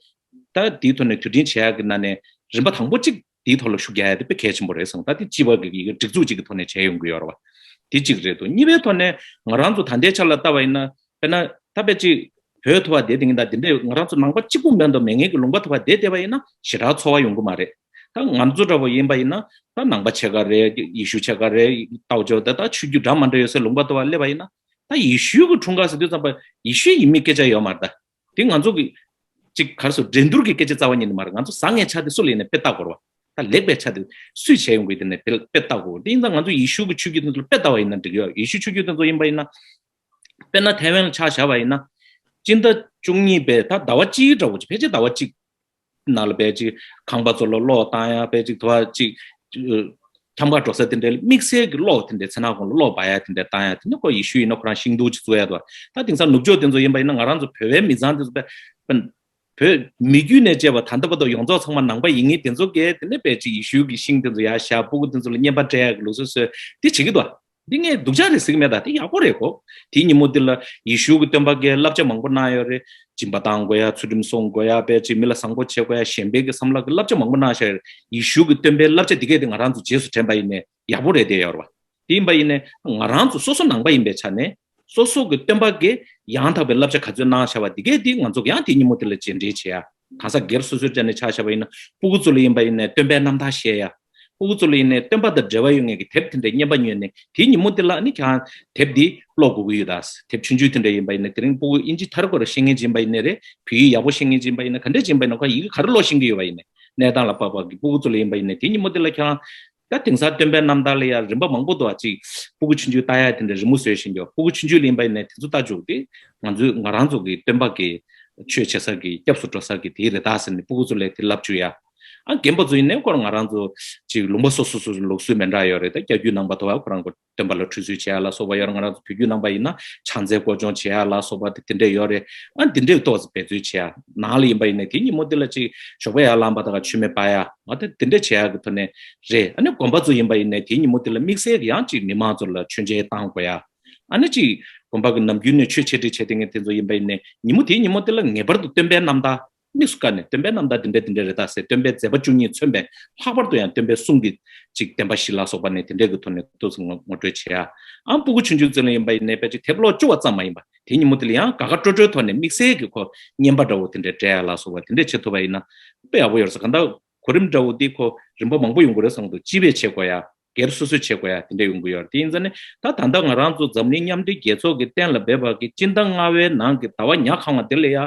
ད་དེའི་ཐོག་ནས་དུས་དྲན་བྱེད་ཡག་གི་ནང་ནས་རིམ་པ་དང་པོ་གཅིག་དེའི་ཐོག་ལ་ཤུགས་རྒྱག་ཡ་དེ་དཔེ་གལ་ཆེན་པོ་རེད་བསམ། ད་དེ་སྤྱི་པ་གི་སྒྲིག་འཛུགས་གཅིག་གི་ཐོག་ནས་བྱས་ཡོང་གི་ཡོད་རེད་བ། དེ་གཅིག་རེད་འདུག་གཉིས་པའི་ཐོག་ནས་ང་རང་ཚོ་ད་ལྟའི་ཆ་ལ་ལྟ་བ་ཡིན་ན། དཔེར་ན་ད་དཔེ་གཅིག་བོད་ཐུབ་པ་དེ་དེ་ཡིན་ད། དེ་འདྲས་ང་རང་ཚོ་ནང་པ་གཅིག་པུ་མིན་འདུག་མེད་མཁན་གྱི་ལུང་པ་ཐུབ་པ་དེ་བསྡད་པ་ཡིན་ན་ཞེ་དྲག་ཚོར་བ་ཡོང་གི་མ་རེད། ད་ང་ཚོ་འདྲ་པོ་ཡིན་པ་ཡིན་ན་ད་ནང་པ་ཕྱེད་ཀ་རེད། ཡེ་ཤུ་ཕྱེད་ཀ་རེད། ཏའོ་ཅོ་ད་ད་ཆོས་བརྒྱུད་འདྲ་མ་འདྲ་ཡོད་སའི་ལུང་པ་ཐུབ་པ་སླེབས་པ་ཡིན་ན། ད་ཡེ་ཤུ་གི་འཁྲུངས་སྐར་ཟེར་དུས་ཙམ་པ་ཡེ་ཤུ་ཡིན་མིན་སྐད་ཆ་ཡོད་མ་རེད་ད། དེ་ང་ཚོ་གི་ཅིག་ག་རེ་ཟེར། འགྲན་བསྡུར་གྱི་སྐད་ཆ་རྩ་བ་ཉིད་ནས་མ་རེད། ང་ཚོ་བཟང་ངན་ཆ་དེ་སུ་ལ་ཡིན་ན་དཔེ་ལྟ་དགོས་རེད་བ། ད་ལེགས་པའི་ཆ་དེ་སུས་བྱས་ཡོང་གི་དེ་ནས་དཔེ་དཔེ་ལྟ་དགོས། དེ་ཡིན་ཙང་ང་ཚོ་ཡེ་ཤུ་གི་ཆོས་བརྒྱུད་དེ་ཚོ་ལ་དཔེ་ལྟ་བ་ཡིན་ན་འགྲིག་ཡོད། ཡེ་ཤུ་ཆོས་བརྒྱུད་དེ་ཚོ་ཡིན་པ་ཡིན་ན། དཔེར་ན་ཐའེ་ཝན་ལ་ཆ་བཞག་པ་ཡིན་ན། སྤྱི་ཟླ་བཅུ་གཉིས་པའི་ད་ཟླ་བ་གཅིག་འདྲ་བོ་ཅིག་ཕལ་ཆེར་ཟླ་བ་གཅིག་ནང་ལ་ཕལ་ཆེར་ཁང་པ་ཚོ་ལ་གློག་བཏང་ཡ། ཕལ་ཆེར་དུ་བ་ཅིག་འཁྱམ་ག་འགྲོ་ས་དེ་འདྲའི་དམིགས་བསལ་གྱི་གློག་དེ་འདྲའི་མཚན་ནག་གུང་ལ་གློག་སྦར་ཡ་དེ་འདྲའི་བཏང་ཡ། དེ་ནི་ཁོ་ཡེ་ཤུ་ཡིན་ན་ཁོ་རང་ཤིང་སྡོང་ཅིག་བཙུགས་ཡ་འདུག་ད་དེང་སང་ནུབ་ཕྱོགས་དེ་ཚོ་ཡིན་པ་ཡིན་ན། ང་རང་ཚོ་བོད་པའི་མི་ཚང་དེ་ཚོ་དཔེ་བོད་མི་རྒྱུད་ནས་བཅད་པ་ད་ལྟ་བར་དུ་ཡོངས་རྫོགས་ཚང་མ་ནང་པ་ཡིན་མཁན་དེ་ཚོ་གས་དེ་ནས་ཕལ་ཆེར་ཡེ་ཤུ་གི་ཤིང་དེ་ཚོ་ཡར་བཞག་སྤུ་གུ་དེ་ཚོ་ལ་རྔན་པ་སྤྲད་ཡ་གི་ལུགས་སྲོལ་བཟོས། དེ་བྱེད་ཀྱི་འདུག་དེ་ངས་སྡུག་ཅག་རེད་ཟེར་གྱི་མེད། ད་དེ་ཡག་པོ་རེད་གོ། དེ་ཉིན་མོ་དེ་ལ་ཡེ་ཤུ་གི་སྟོན་པ་གིས་བསླབ་བྱ་མང་པོ་གནང་ཡོད་རེད། སྦྱིན་པ་བཏང་དགོས་ཡ། ཚུལ་ཁྲིམས་སྲུང་དགོས་ཡ། དཔེ་ཅིག་མི་ལ་བཟང་པོ་བྱེད་དགོས་ཡ། གཞན་ཕན་གྱི་བསམ་བློ་གི་བསླབ་བྱ་མང་པོ་གནང་ཤག་ཡེ་ཤུ་གི་སྟོན་པའི་བསླབ་བྱ་དེ་གས་དེ་ང་རང་ཚོ་རྗེས་སུ་དྲན་པ་ཡིན་ནའི་ཡག་པོ་རེད་བསྡད་ཡོད་རེད་བ། དེ་ཡིན་པ་ཡིན་ནའི་ང་རང་ཚོ་སོ་སོ་ནང་པ་ཡིན་པའི་ཆ་ནས་སོ་སོ་གི་སྟོན་པ་གིས་ཡང་དག་པའི་བསླབ་བྱ་ག་ཚོད་གནང་བཞག་པ་དེ་གས་དེ་ང་ཚོ་ཡང་དེ་ཉིན་མོ་དེ་ལ་རྗེས་དྲན་བྱེད་ཡ། གང་ཟག་སྒེར་སོ་སོའི་ཆ་ནས་ཆ་བཞག་པ་ཡིན་ན་སྤུ་གུ་ཚོ་ལ་ཡིན་པ་ཡིན་ནའི་སྟོན་པའི་རྣམ་ཐར་བཤད་ཡ། སྤུ་གུ་ཚོ་ལ་ཡིན་ནའི་སྟོན་པ་དང་འབྲེལ་བ་ཡོད་མཁན་གྱི་དེབ་དེ་འདྲའི་རྔན་པ་ཉོས་ནས་དེའི་ཉིན་མོ་དེ་ལ་ཨ་ནི་ཁྱེད་རང་དེབ་འདི་ཀློག་དགོས་ཀྱི་ཡོད་ད། དེབ་ཆུང་ཆུང་དེ་འདྲ་ཡིན་པ་ཡིན་ན། དེ་རིང་སྤུ་གུ་དབྱིན་ཇི་ཐར་ཀོ་ར་ཤེས་མཁན་ཅིག་ཡིན་པ་ཡིན་ནའི་རེད། བོད་ཡིག་ཡག་པོ་ཤེས་མཁན་ཅིག་ཡིན་པ་ཡིན་ན། ག་འདྲ་ཅིག་ཡིན་པ་ཡིན་ན་ཁོ་ཡི་གེ་ག་རེ་ཀློག་ཤེས་ཀྱི་ཡོད་པ་ཡིན་ནའི། གནས་སྟངས་ལ་དཔག་པ་གི་སྤུ་གུ་ཚོ་ལ་ཡིན་པ་ཡིན་ནའི་དེའི་ཉིན་མོ་དེ་ལ་ཁྱེད་རང་ད་དེང་སང་སྟོན་པའི་རྣམ་ཐར་ལ་ཡང་རིམ་པ་མང་པོ་འདུག་ཨ། ཅིག་སྤུ་གུ་ཆུང་ཆུང་ལྟ་ཡ་དེ་འདྲ་རི་མོ་བཟོས་བཞིན་ཡོད། སྤུ་གུ་ཆུང་ཆུང་ལ་ཡིན་པ་ཡིན་ནའི་དེ་ཚོ་ལྟ་བཅུག་དེ་ང་ཚོས་ང་རང་ཚོ་གི་སྟོན་པ་གི་ཆོས་བྱེད་ས་གི་སྐྱབས་སུ་འགྲོ་ས་གི་དེའི་རེད་ད་ཟེར་ནས་སྤུ་གུ་ཚོ་ལ་དེ་ལབ་བཅུག་ཡ། ཨ་རྒན་པ་ཚོ་ཡིན་ནའི་ཁོ་རང་ང་རང་ཚོ་ཅིག་ལུང་པ་སོ་སོ་སོ་སོའི་ལུགས་སྲོལ་མི་འདྲ་ཡོད་རེད། ད་སྐྱ་བརྒྱུད་ནང་པ་ཐོག་ཁོ་རང་གི་སྟོན་པ་ལ་ཁྲུས་གསོལ་བྱེད་ཡ་ལ་སོགས་པ་ཡོད་རེད། ང་རང་ཚོ་བོད་བརྒྱུད་ནང་པ་ཡིན་ན་ཕྱག་འཚལ་སྐོར་སྦྱོང་བྱེད་ཡ་ལ་སོགས་པ་དེ་དེ་འདྲས་ཡོད་རེད། ཨ་དེ་འདྲས་ཏོག་ཙམ་འབད་རྩོལ་བྱེད་ཡ། ནང་ལ་ཡིན་པ་ཡིན་ནའི་དེ་ཉིན་མོ་དེ་ལ་ཅིག་ཞོགས་པ་ཡར་ལངས་པ་དང་མཆོད་མེ་སྦར་ཡ། ང་དེ་དེ་འདྲས་བྱེད་ཡ་གི་ཐོག་ནས་རེད། ཨ་ནི་དགོན་པ་ཚོ་ཡིན་པ་ཡིན་ནའི་དེ་ཉིན་མོ་དེ་ལ་དམིགས་བསལ་གྱི་ཡང་ཅིག་མི་མང་ཚོ་ལ་མཆོད་མཇལ་བཏང་དགོས་ཡ། ཨ་ནི་ཅིག་དགོན་པ་གི་ནམ་རྒྱུན་ནས་ཆོས་འཆད་ཁྲིད་བྱེད་བསྡད་མཁན་དེ་ཚོ་ཡིན་པ་ཡིན་ནའི་ཉིན་མོ་དེའི་ཉིན་མོ་དེ་ལ་ངེས་པར་དུ་སྟོན་པའི་རྣམ་ཐར་དམིགས་སུ་བཀར་ནས་སྟོན་པའི་རྣམ་ཐར་འདི་འདྲ་འདི་འདྲ་རེད་ད་ཟེར། སྟོན་པའི་མཛད་པ་བཅུ་གཉིས་མཚོན་པའི་ལྷག་པར་དུ་ཡང་སྟོན་པའི་གསུང་གི་ཅིག་བདེན་པ་བཞི་ལ་སོགས་པ་ནས་དེ་འདྲའི་གི་ཐོག་ནས་ཏོག་ཙམ་ངོ་ངོ་སྤྲོད་བྱེད་ཡ། ཨ་སྤུ་གུ་ཆུང་ཆུང་ཚོ་ལ་ཡིན་པ་ཡིན་ནའི་ཕལ་ཆེར་དེབ་ཀློག་བཅུག་པ་ཙམ་མ་ཡིན་པ་དེ་ཉིན་མོ་དེ་ལ་ཡང་དགའ་དགའ་སྤྲོ་སྤྲོའི་ཐོག་ནས་དམིགས་བསལ་གྱི་ཁོ་རྔན་པ་འདྲ་བོ་དེ་འདྲ་སྤྲད་ཡ་ལ་སོགས་པ་དེ་འདྲ་བྱེད་ཐུབ་པ་ཡིན་ན་དཔེ་ཡག་པོ་ཡོད་རེད་ཟེར། གང་ལྟར་གོ་རིམ་འདྲ་བོ་འདི་ཁོ་རིམ་པ་མང་པོ་ཡོང་གི་རེད་བསམ་འདུག་སྤྱི་པས་བྱེད་དགོས་ཡ། སྒེར་སོ་སོས་བྱེད་དགོས་ཡ་དེ་འདྲ་ཡོང་གི་ཡོད་རེད། དེ་ཡིན་ཙང་ནི་ད་ད་ལྟ་ང་རང་ཚོ་འཛམ་གླིང་མཉམ་འབྲེལ་རྒྱལ་ཚོགས་ཀྱིས་གཏན་ལ་འབེབས་པ་གི་སྤྱི་ཟླ་ལྔ་པའི་ནང་གི་ཟླ་བ་ཉ་གང་བ་དེ་ལ་ཡ་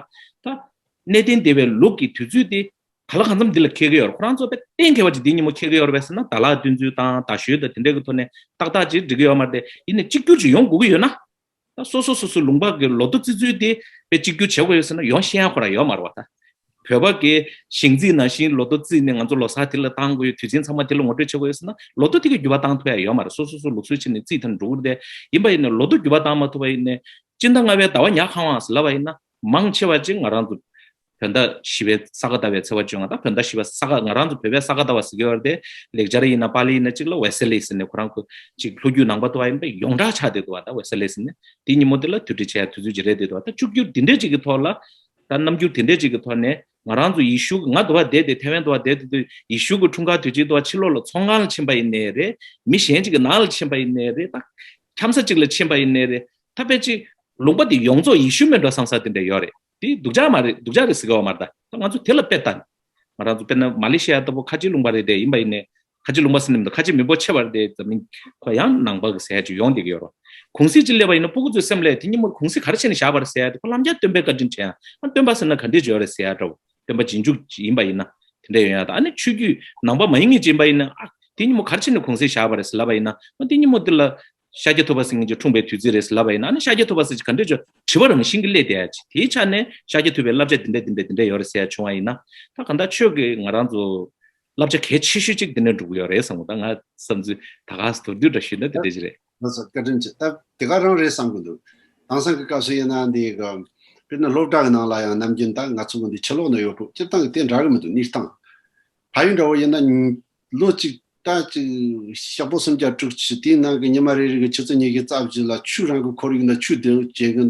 ད་གནས་བརྟན་སྡེ་བའི་ལུགས་ཀྱི་དུས་ཚོད་དེ་ག་ལ་གང་འཚམ་འདི་ལ་འཁེལ་གི་ཡོད་རེད། ཁོ་རང་ཚོ་དཔེ་གཏན་འཁེལ་བ་ཅིག་འདི་ཉིན་མོ་འཁེལ་གི་ཡོད་རེད་པས་ཟེར་ན། ཟླ་ལྷག་སྟོན་ཚུལ་དང་ཟླ་བཤོལ་དང་དེ་འདྲའི་གི་ཐོག་ནས་ཏག་ཏག་ཅིག་འགྲིག་གི་ཡོད་མ་རེད་དེ། ཡིན་ནའི་གཅིག་གྱུར་ཅིག་ཡོང་དགོས་ཀྱི་ཡོད་ན། ད་སོ་སོ་སོ་སོའི་ལུང་པ་གི་ལོ་ཐོ་བརྩི་ཚུལ་དེ་དཔེ་གཅིག་གྱུར་བྱེད་དགོས་ཡོད་ཟེར་ན་ཡོང་ཤེས་ཡ་ཁོ་རང་ཡོད་མ་རེད་བ། ད་བོད་པ་གི་ཞིང་རྩིས་ནང་བཞིན་ལོ་ཐོ་བརྩིས་ནས་ང་ཚོ་ལོ་གསར་དེ་ལ་བཏང་དགོས་ཡོད། དུས་ཆེན་ཚང་མ་དེ་ལ་ངོ་སྤྲོད་བྱེད་དགོས་ཡོད་ཟེར་ན་ལོ་ཐོ་དེ་གི་འགྱུར་བ་བཏང་ཐུབ་ཡ་ཡོད་མ་རེད། སོ་སོ་སོ་ལུགས་སྲོལ་བྱས་ནས་རྩིས་དེ་འགྲོ་གི་རེད་དེ། ཡིན་པ་ཡིན་ནའི་ལོ་ཐོ་འགྱུར་བ་བཏང་མ་ཐུབ་པ་ཡིན་ནའི་སྤྱི་ཟླ་ལྔ་པའི་ཟླ་བ་ཉ་གང་བ་ཟེར་ལབ་པ་ཡིན་ན། མང་ཆེ་བ་ཅིག་ང་རང་ཚོ་བོད་ཟླ་བཞི་པའི་ས་ག་ཟླ་བའི་ཚེས་པ་བཅོ་ལྔ། ད་བོད་ཟླ་བཞི་པ་ས་ག་ང་རང་ཚོ་བོད་པའི་ས་ག་ཟླ་བ་ཟེར་གྱི་ཡོད་རེད་དེ། ལེགས་སྦྱར་ཡིན་ན་པཱ་ལི་ཡིན་ན་གཅིག་ལ་ཝེ་ས་ལི་ཟེར་ནས་ཁོ་རང་ཁོ་ཅིག་ལྷོ་རྒྱུད་ནང་པ་དུ་བ་ཡིན་པས་ཡོངས་གྲགས་ཆགས་བསྡད་འདུག་བ། ད་ཝེ་ས་ལི་ཟེར་ནས་དེ་ཉིན་མོ་དེ་ལ་དུས་དྲན་བྱས་དུས་ཚོད་ཅིག་རེད་བསྡད་འདུག་བ། ད་བཅུ་གྱུར་དེ་འདྲས་ཅིག་གི་ཐོག་ལ་ད་རྣམ་འགྱུར་དེ་འདྲས་ཅིག་གི་ཐོག་ནས་ང་རང་ཚོ་ཡེ་ཤུ་གི་ང་དུ་བ་བསྡད་དེ་ཐའེ་ཝན་དུ་བ་བསྡད་དེ་དུས་ཡེ་ཤུ་གི་འཁྲུངས་སྐར་དུས་ཆེན་དུ་བ་ཕྱི་ལོགས་ལ་ཚོང་ཁང་ལ་ཕྱིན་པ་ཡིན་ནའི་རེད། མི་གཞན་ཅིག་གི་ནང་ལ་ཕྱིན་པ་ཡིན་ནའི་རེད། ད་འཁྱམ་ས་ཅིག་ལ་ཕྱིན་པ་ཡིན་ནའི་རེད། ད་དཔེ་ཅིག་ལུང་པ་དེ་ཡོངས་རྫོགས་ཡེ་ཤུ་མིན་འགྲོ་བསམ་ས་དེ་འདྲ་ཡོད་རེད། དེ་སྡུག་ཅག་མ་རེད། སྡུག་ཅག་རེད་ཟེར་གི་ཡོད་མ་རེད། ད་ང་ཚོ་དེ་ལ་དཔེ་ལྟ་ནས་ང་རང་ཚོ་དཔེར་ན་མ་ལེ་ཤི་ཡ་ལྟ་བུ་ཁ་ཆེའི་ལུང་པ་རེད་དེ། ཡིན་པ་ཡིན་ནའི་ཁ་ཆེའི་ལུང་པ་ཟེར་ནས་མི་འདུག་ཁ་ཆེ་མི་འབོར་ཆེ་བ་རེད་དེ། འཛམ་གླིང་ཁོ་ཡང་ནང་པ་གི་ཟེར་ཡ་ཅིག་ཡོང་བསྡད་ཀྱི་ཡོད་རེད། གུང་གསེང་ཅིག་སླེབས་པ་ཡིན་ན་སྤུ་གུ་ཚོའི་སེམས་ལ་དེ་ཉིན་མོར་གུང་གསེང་ག་རེ་བྱས་ནས་བཞག་པ་རེད་ཟེར་ཡ་དེ། ཁོ་ལམ་རྒྱག་སྟོན་པའི་བཀའ་དྲིན་དྲན་ཡ། ཨ་སྟོན་པ་ཟེར་ན་ག་འདྲས་ཅིག་ཡོད་རེད་ཟེར་ཡ་འདྲ་བོ། སྟོན་པ་རྗེས་འཇུག་ཡིན་པ་ཡིན་ན་དེ་འདྲ་ཡོང་ཡ་དང་། ཨ་ནི་ཆོས་བརྒྱུད་ནང་པ་མ་ཡིན་མཁན་ཅིག་ཡིན་པ་ཡིན་ན། ཨ་དེ་ཉིན་མོ་ག་རེ་བྱས་ནས་གུང་གསེང་བཞག་པ་རེད་ཟེར་ལབ་པ་ཡིན་ན། ཨ་དེ་ཉིན་མོ་དེ་ལ་ཤཱཀྱ་ཐུབ་པ་ཟེར་མཁན་ཅིག་འཁྲུངས་པའི་དུས་ཚིགས་རེད་ཟེར་ལབ་པ་ཡིན་ན། ཨ་ནི་ཤཱཀྱ་ཐུབ་པ་ཟེར་ཅིག་ག་འདྲས་ཅིག་དྲི་བ་རང་བཞིན་གྱི་སླེབས་བསྡད་ཡ་ཅིག་དེའི་ཆ་ནས་ཤཱཀྱ་ཐུབ་པའི་བསླབ་བྱ་དེ་འདྲ་དེ་འདྲ་དེ་འདྲ་ཡོད་རེད་ཟེར་ཡ་བྱུང་བ་ཡིན་ན། ད་གང་ལྟར་ཆོས་ཀྱི་ང་རང་ཚོ་བསླབ་བྱ་གལ་ཆེ་ཤོས་ཅིག་དེ་འདྲ་འགྲོ་གི་ཡོད་རེད་བསམ་གི། ད་ང་བསམ་ཚུལ་ད་ག་ཟེར་མདོར་བསྡུས་འདྲ་ཞུས་ན་དེ་འདྲ་ཅིག་རེད། ལགས་སོ། བཀའ་དྲིན་ཆེ། ད་དེ་ག་རང་རེད་བསམ་གི་འདུག་དེང་སང་གི་སྐབས་སུ་ཡིན་ན་འདི་གི་དཔེར་ན་སློབ་གྲྭ་གི་ནང་ལ་ཡང་ནམ་རྒྱུན་ད་ང་ཚོ་གི་འདི་ཕྱི་ལོགས་ན་ཡོད་འགྲོ། སྤྱིར་བཏང་གི་དེ་འདྲ་གི་མི་འདུག་གནས་སྟངས། ཕ་ཡུལ་འདྲ་བོ་ཡིན་ན་ལོ་གཅིག་ད་ཅིག་ཞག་པོ་སུམ་བརྒྱ་དྲུག་ཅུ་དེའི་ནང་གི་ཉི་མ་རེ་རེ་གི་ཆུ་ཚོད་ཉི་ཤུ་རྩ་བཞི་ལ་ཆུ་རང་གི་ཁོར་ཡུག་ན་ཆུ་དེ་བྱེད་གི་